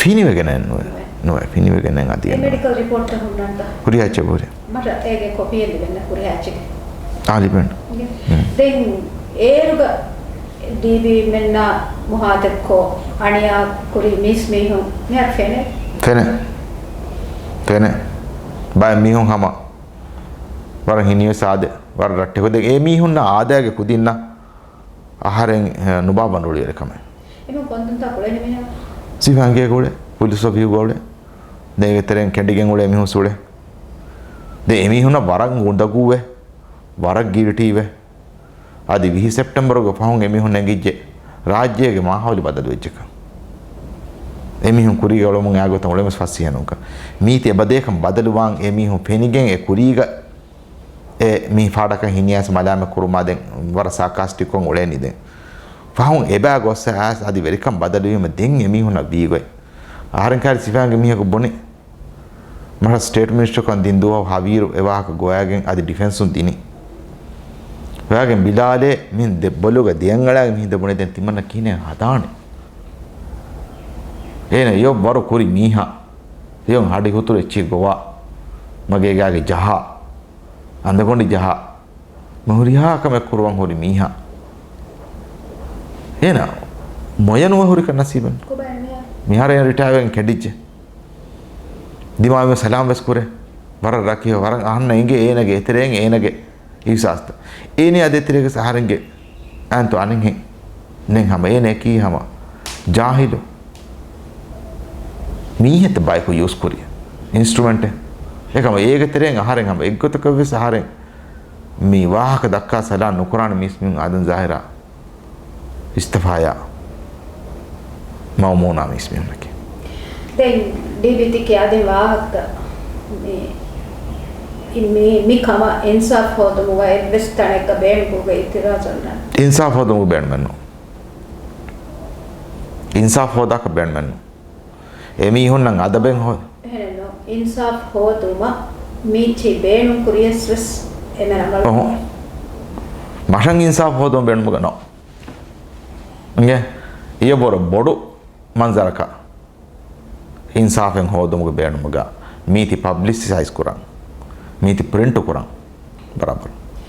ފިނިވެގެނެއް ނުވޭ. ނުވޭ. ނުވޭ، ފިނިވެގެނެއް އަދި އެ ނުވޭ. މެޑިކަލް ރިޕޯޓްތައް ހުންނަންތަ؟ ހުރިހާ އެއްޗެއް ހުރި. މަޓަ އޭގެ ކޮޕީއެއް ލިބެންނެ ހުރިހާ އެއްޗެއް. އާ، ލިބެން. އިނގޭ. ހުން. ދެން އޭރުގަ ޑީބީމެންނާ މުހާތެއްކޮށް އަނިޔާ ކުރި މީސް މީހުން މިހާރު ފެނޭ. ފެނޭ. ފެނޭ. ބައެއް މީހުން ހަމަ ވަރަށް ހިނިވެސް އާދޭ. ވަރަށް ރައްޓެހި. ދެން އެ މީހުންނަށް އާދައިގެ ކުދިންނަށް އަހަރެން، އެ، ނުބާ ބަނޑު އުޅިވެރި ކަމެއް. އެމީހުން ކޮންތަންތާ ކުޅެނީ މީހާ؟ ސިފައިންގޭގަ އުޅޭ، ޕުލިސް އޮފީހުގަ އުޅޭ. ދެން އޭގެ ތެރެއިން ކެނޑިގެން އުޅޭ މީހުން އުޅޭ. ދެން އެމީހުންނަށް ވަރަށް އުނދަގޫވެ، ވަރަށް ގިލްޓީވެ. އަދި ވިހި ސެޕްޓެމްބަރުގެ ފަހުން އެމީހުން އެނގިއްޖެ ރާއްޖޭގެ މާހައުލު ބަދަލުވެއްޖެކަން. އެމީހުން ކުރީގަ އުޅެމުން އާ ގޮތަށް އުޅެމެސް ފަސޭހަނުކަން. މީތި އެބަދޭކަން ބަދަލުވާން އެމީހުން ފެނިގެން އެ ކުރީގަ އެ މި ފާޑަކަށް ހިނިއައިސް މަލާމަތް ކުރުމާ ދެން ވަރަށް ސާކާސްޓިކްކޮށް އުޅޭނީ ދެން. ފަހުން އެބައި ގޮއްސަ އައިސް އަދި ވެރިކަން ބަދަލުވީމަ ދެން އެމީހުންނަށް ވީގޮތް. އަހަރެން ކައިރި ސިފައިންގެ މީހަކު ބުނި. މަހަށް ސްޓޭޓް މިނިސްޓަރުކަން ދިން ދުވަހު ހަވީރު އެ ވާހަކަ ގޮވައިގެން އަދި ޑިފެންސުން ދިނި. ގޮވައިގެން ބިލާލޭ މި ދެ ބޮލުގަ ދެއަނގަޅާގެ މިހިނދަ ބުނެދެން ތިމަންނަ ކިހިނެއް ހަދާނެ. އޭނަ އެޔޮ ވަރު ކުރި މީހާ. އެޔޮ ހަޑި ހުތުރު އެއްޗި ގޮވާ. މަގޭގާގެ ޖަހާ. އަނދަގޮނޑި ޖަހާ. މި ހުރިހާ ކަމެއް ކުރުވަން ހުރި މީހާ. އޭނަ މޮޔަ ނުވެ ހުރިކަން ނަސީބެއް. ކޮބާ މިހާ؟ މިހާރު އޭނަ ރިޓަޔާވެގެން ކެނޑިއްޖެ. ދިމާވެ ސަލާމް ވެސް ކުރޭ. ވަރަށް ރަކި، ވަރަށް އަހަންނަށް އެނގޭ އޭނަގެ އެތެރޭން އޭނަގެ އިހްސާސްތައް. އޭނަ އަދި އެތެރޭގެ އަހަރެންގެ އާންތު އަނެއްހެން ނެން ހަމަ އޭނަ އެކީ ހަމަ ޖާހިލު. މީހެއްތަ ބަޔަކު ޔޫސް ކުރި އިންސްޓްރުމެންޓެއް. އެކަމަ އޭގެ ތެރޭން އަހަރެން ހަމަ އެއްގޮތަކަށް ވެސް އަހަރެން މި ވާހަކަ ދައްކާ ސަލާން ނުކުރާނެ މީސްމީހުން އާދަން ޒާހިރާ އިސްތިފާޔާ މައުމޫނާ މީސްމީހުންނަކީ. ދެން ޑީބީ ތި ކިޔާދިން ވާހަކަ މި، މި، މި ކަމަށް އިންސާފް ހޯދުމުގަ އެއްވެސް ތަނެއްގަ ބޭނުންކުރުގަ އިތިރާޒު އޮންނާނެ. އިންސާފް ހޯދުމުގަ ބޭނުމެއްނު. އިންސާފް ހޯދާކަށް ބޭނުމެއްނު. އެމީހުންނަށް އަދަބެއް ހޯ. އެހެނެއްނު. އިންސާފް ހޯދުމަށް މީތި ބޭނުން ކުރިޔަސް ވެސް އެމެ ރަނގަޅު. އޮހޮ. މަށަށް އިންސާފް ހޯދުން ބޭނުމުގަ ނޯ. އިނގޭ. އިޔަ ބޮޑު ބޮޑު މަންޒަރަކަށް އިންސާފެއް ހޯދުމުގެ ބޭނުމުގަ މީތި ޕަބްލިސިސައިޒް ކުރަން. މީތި ޕްރިންޓު ކުރަން. ބަރާބަރު.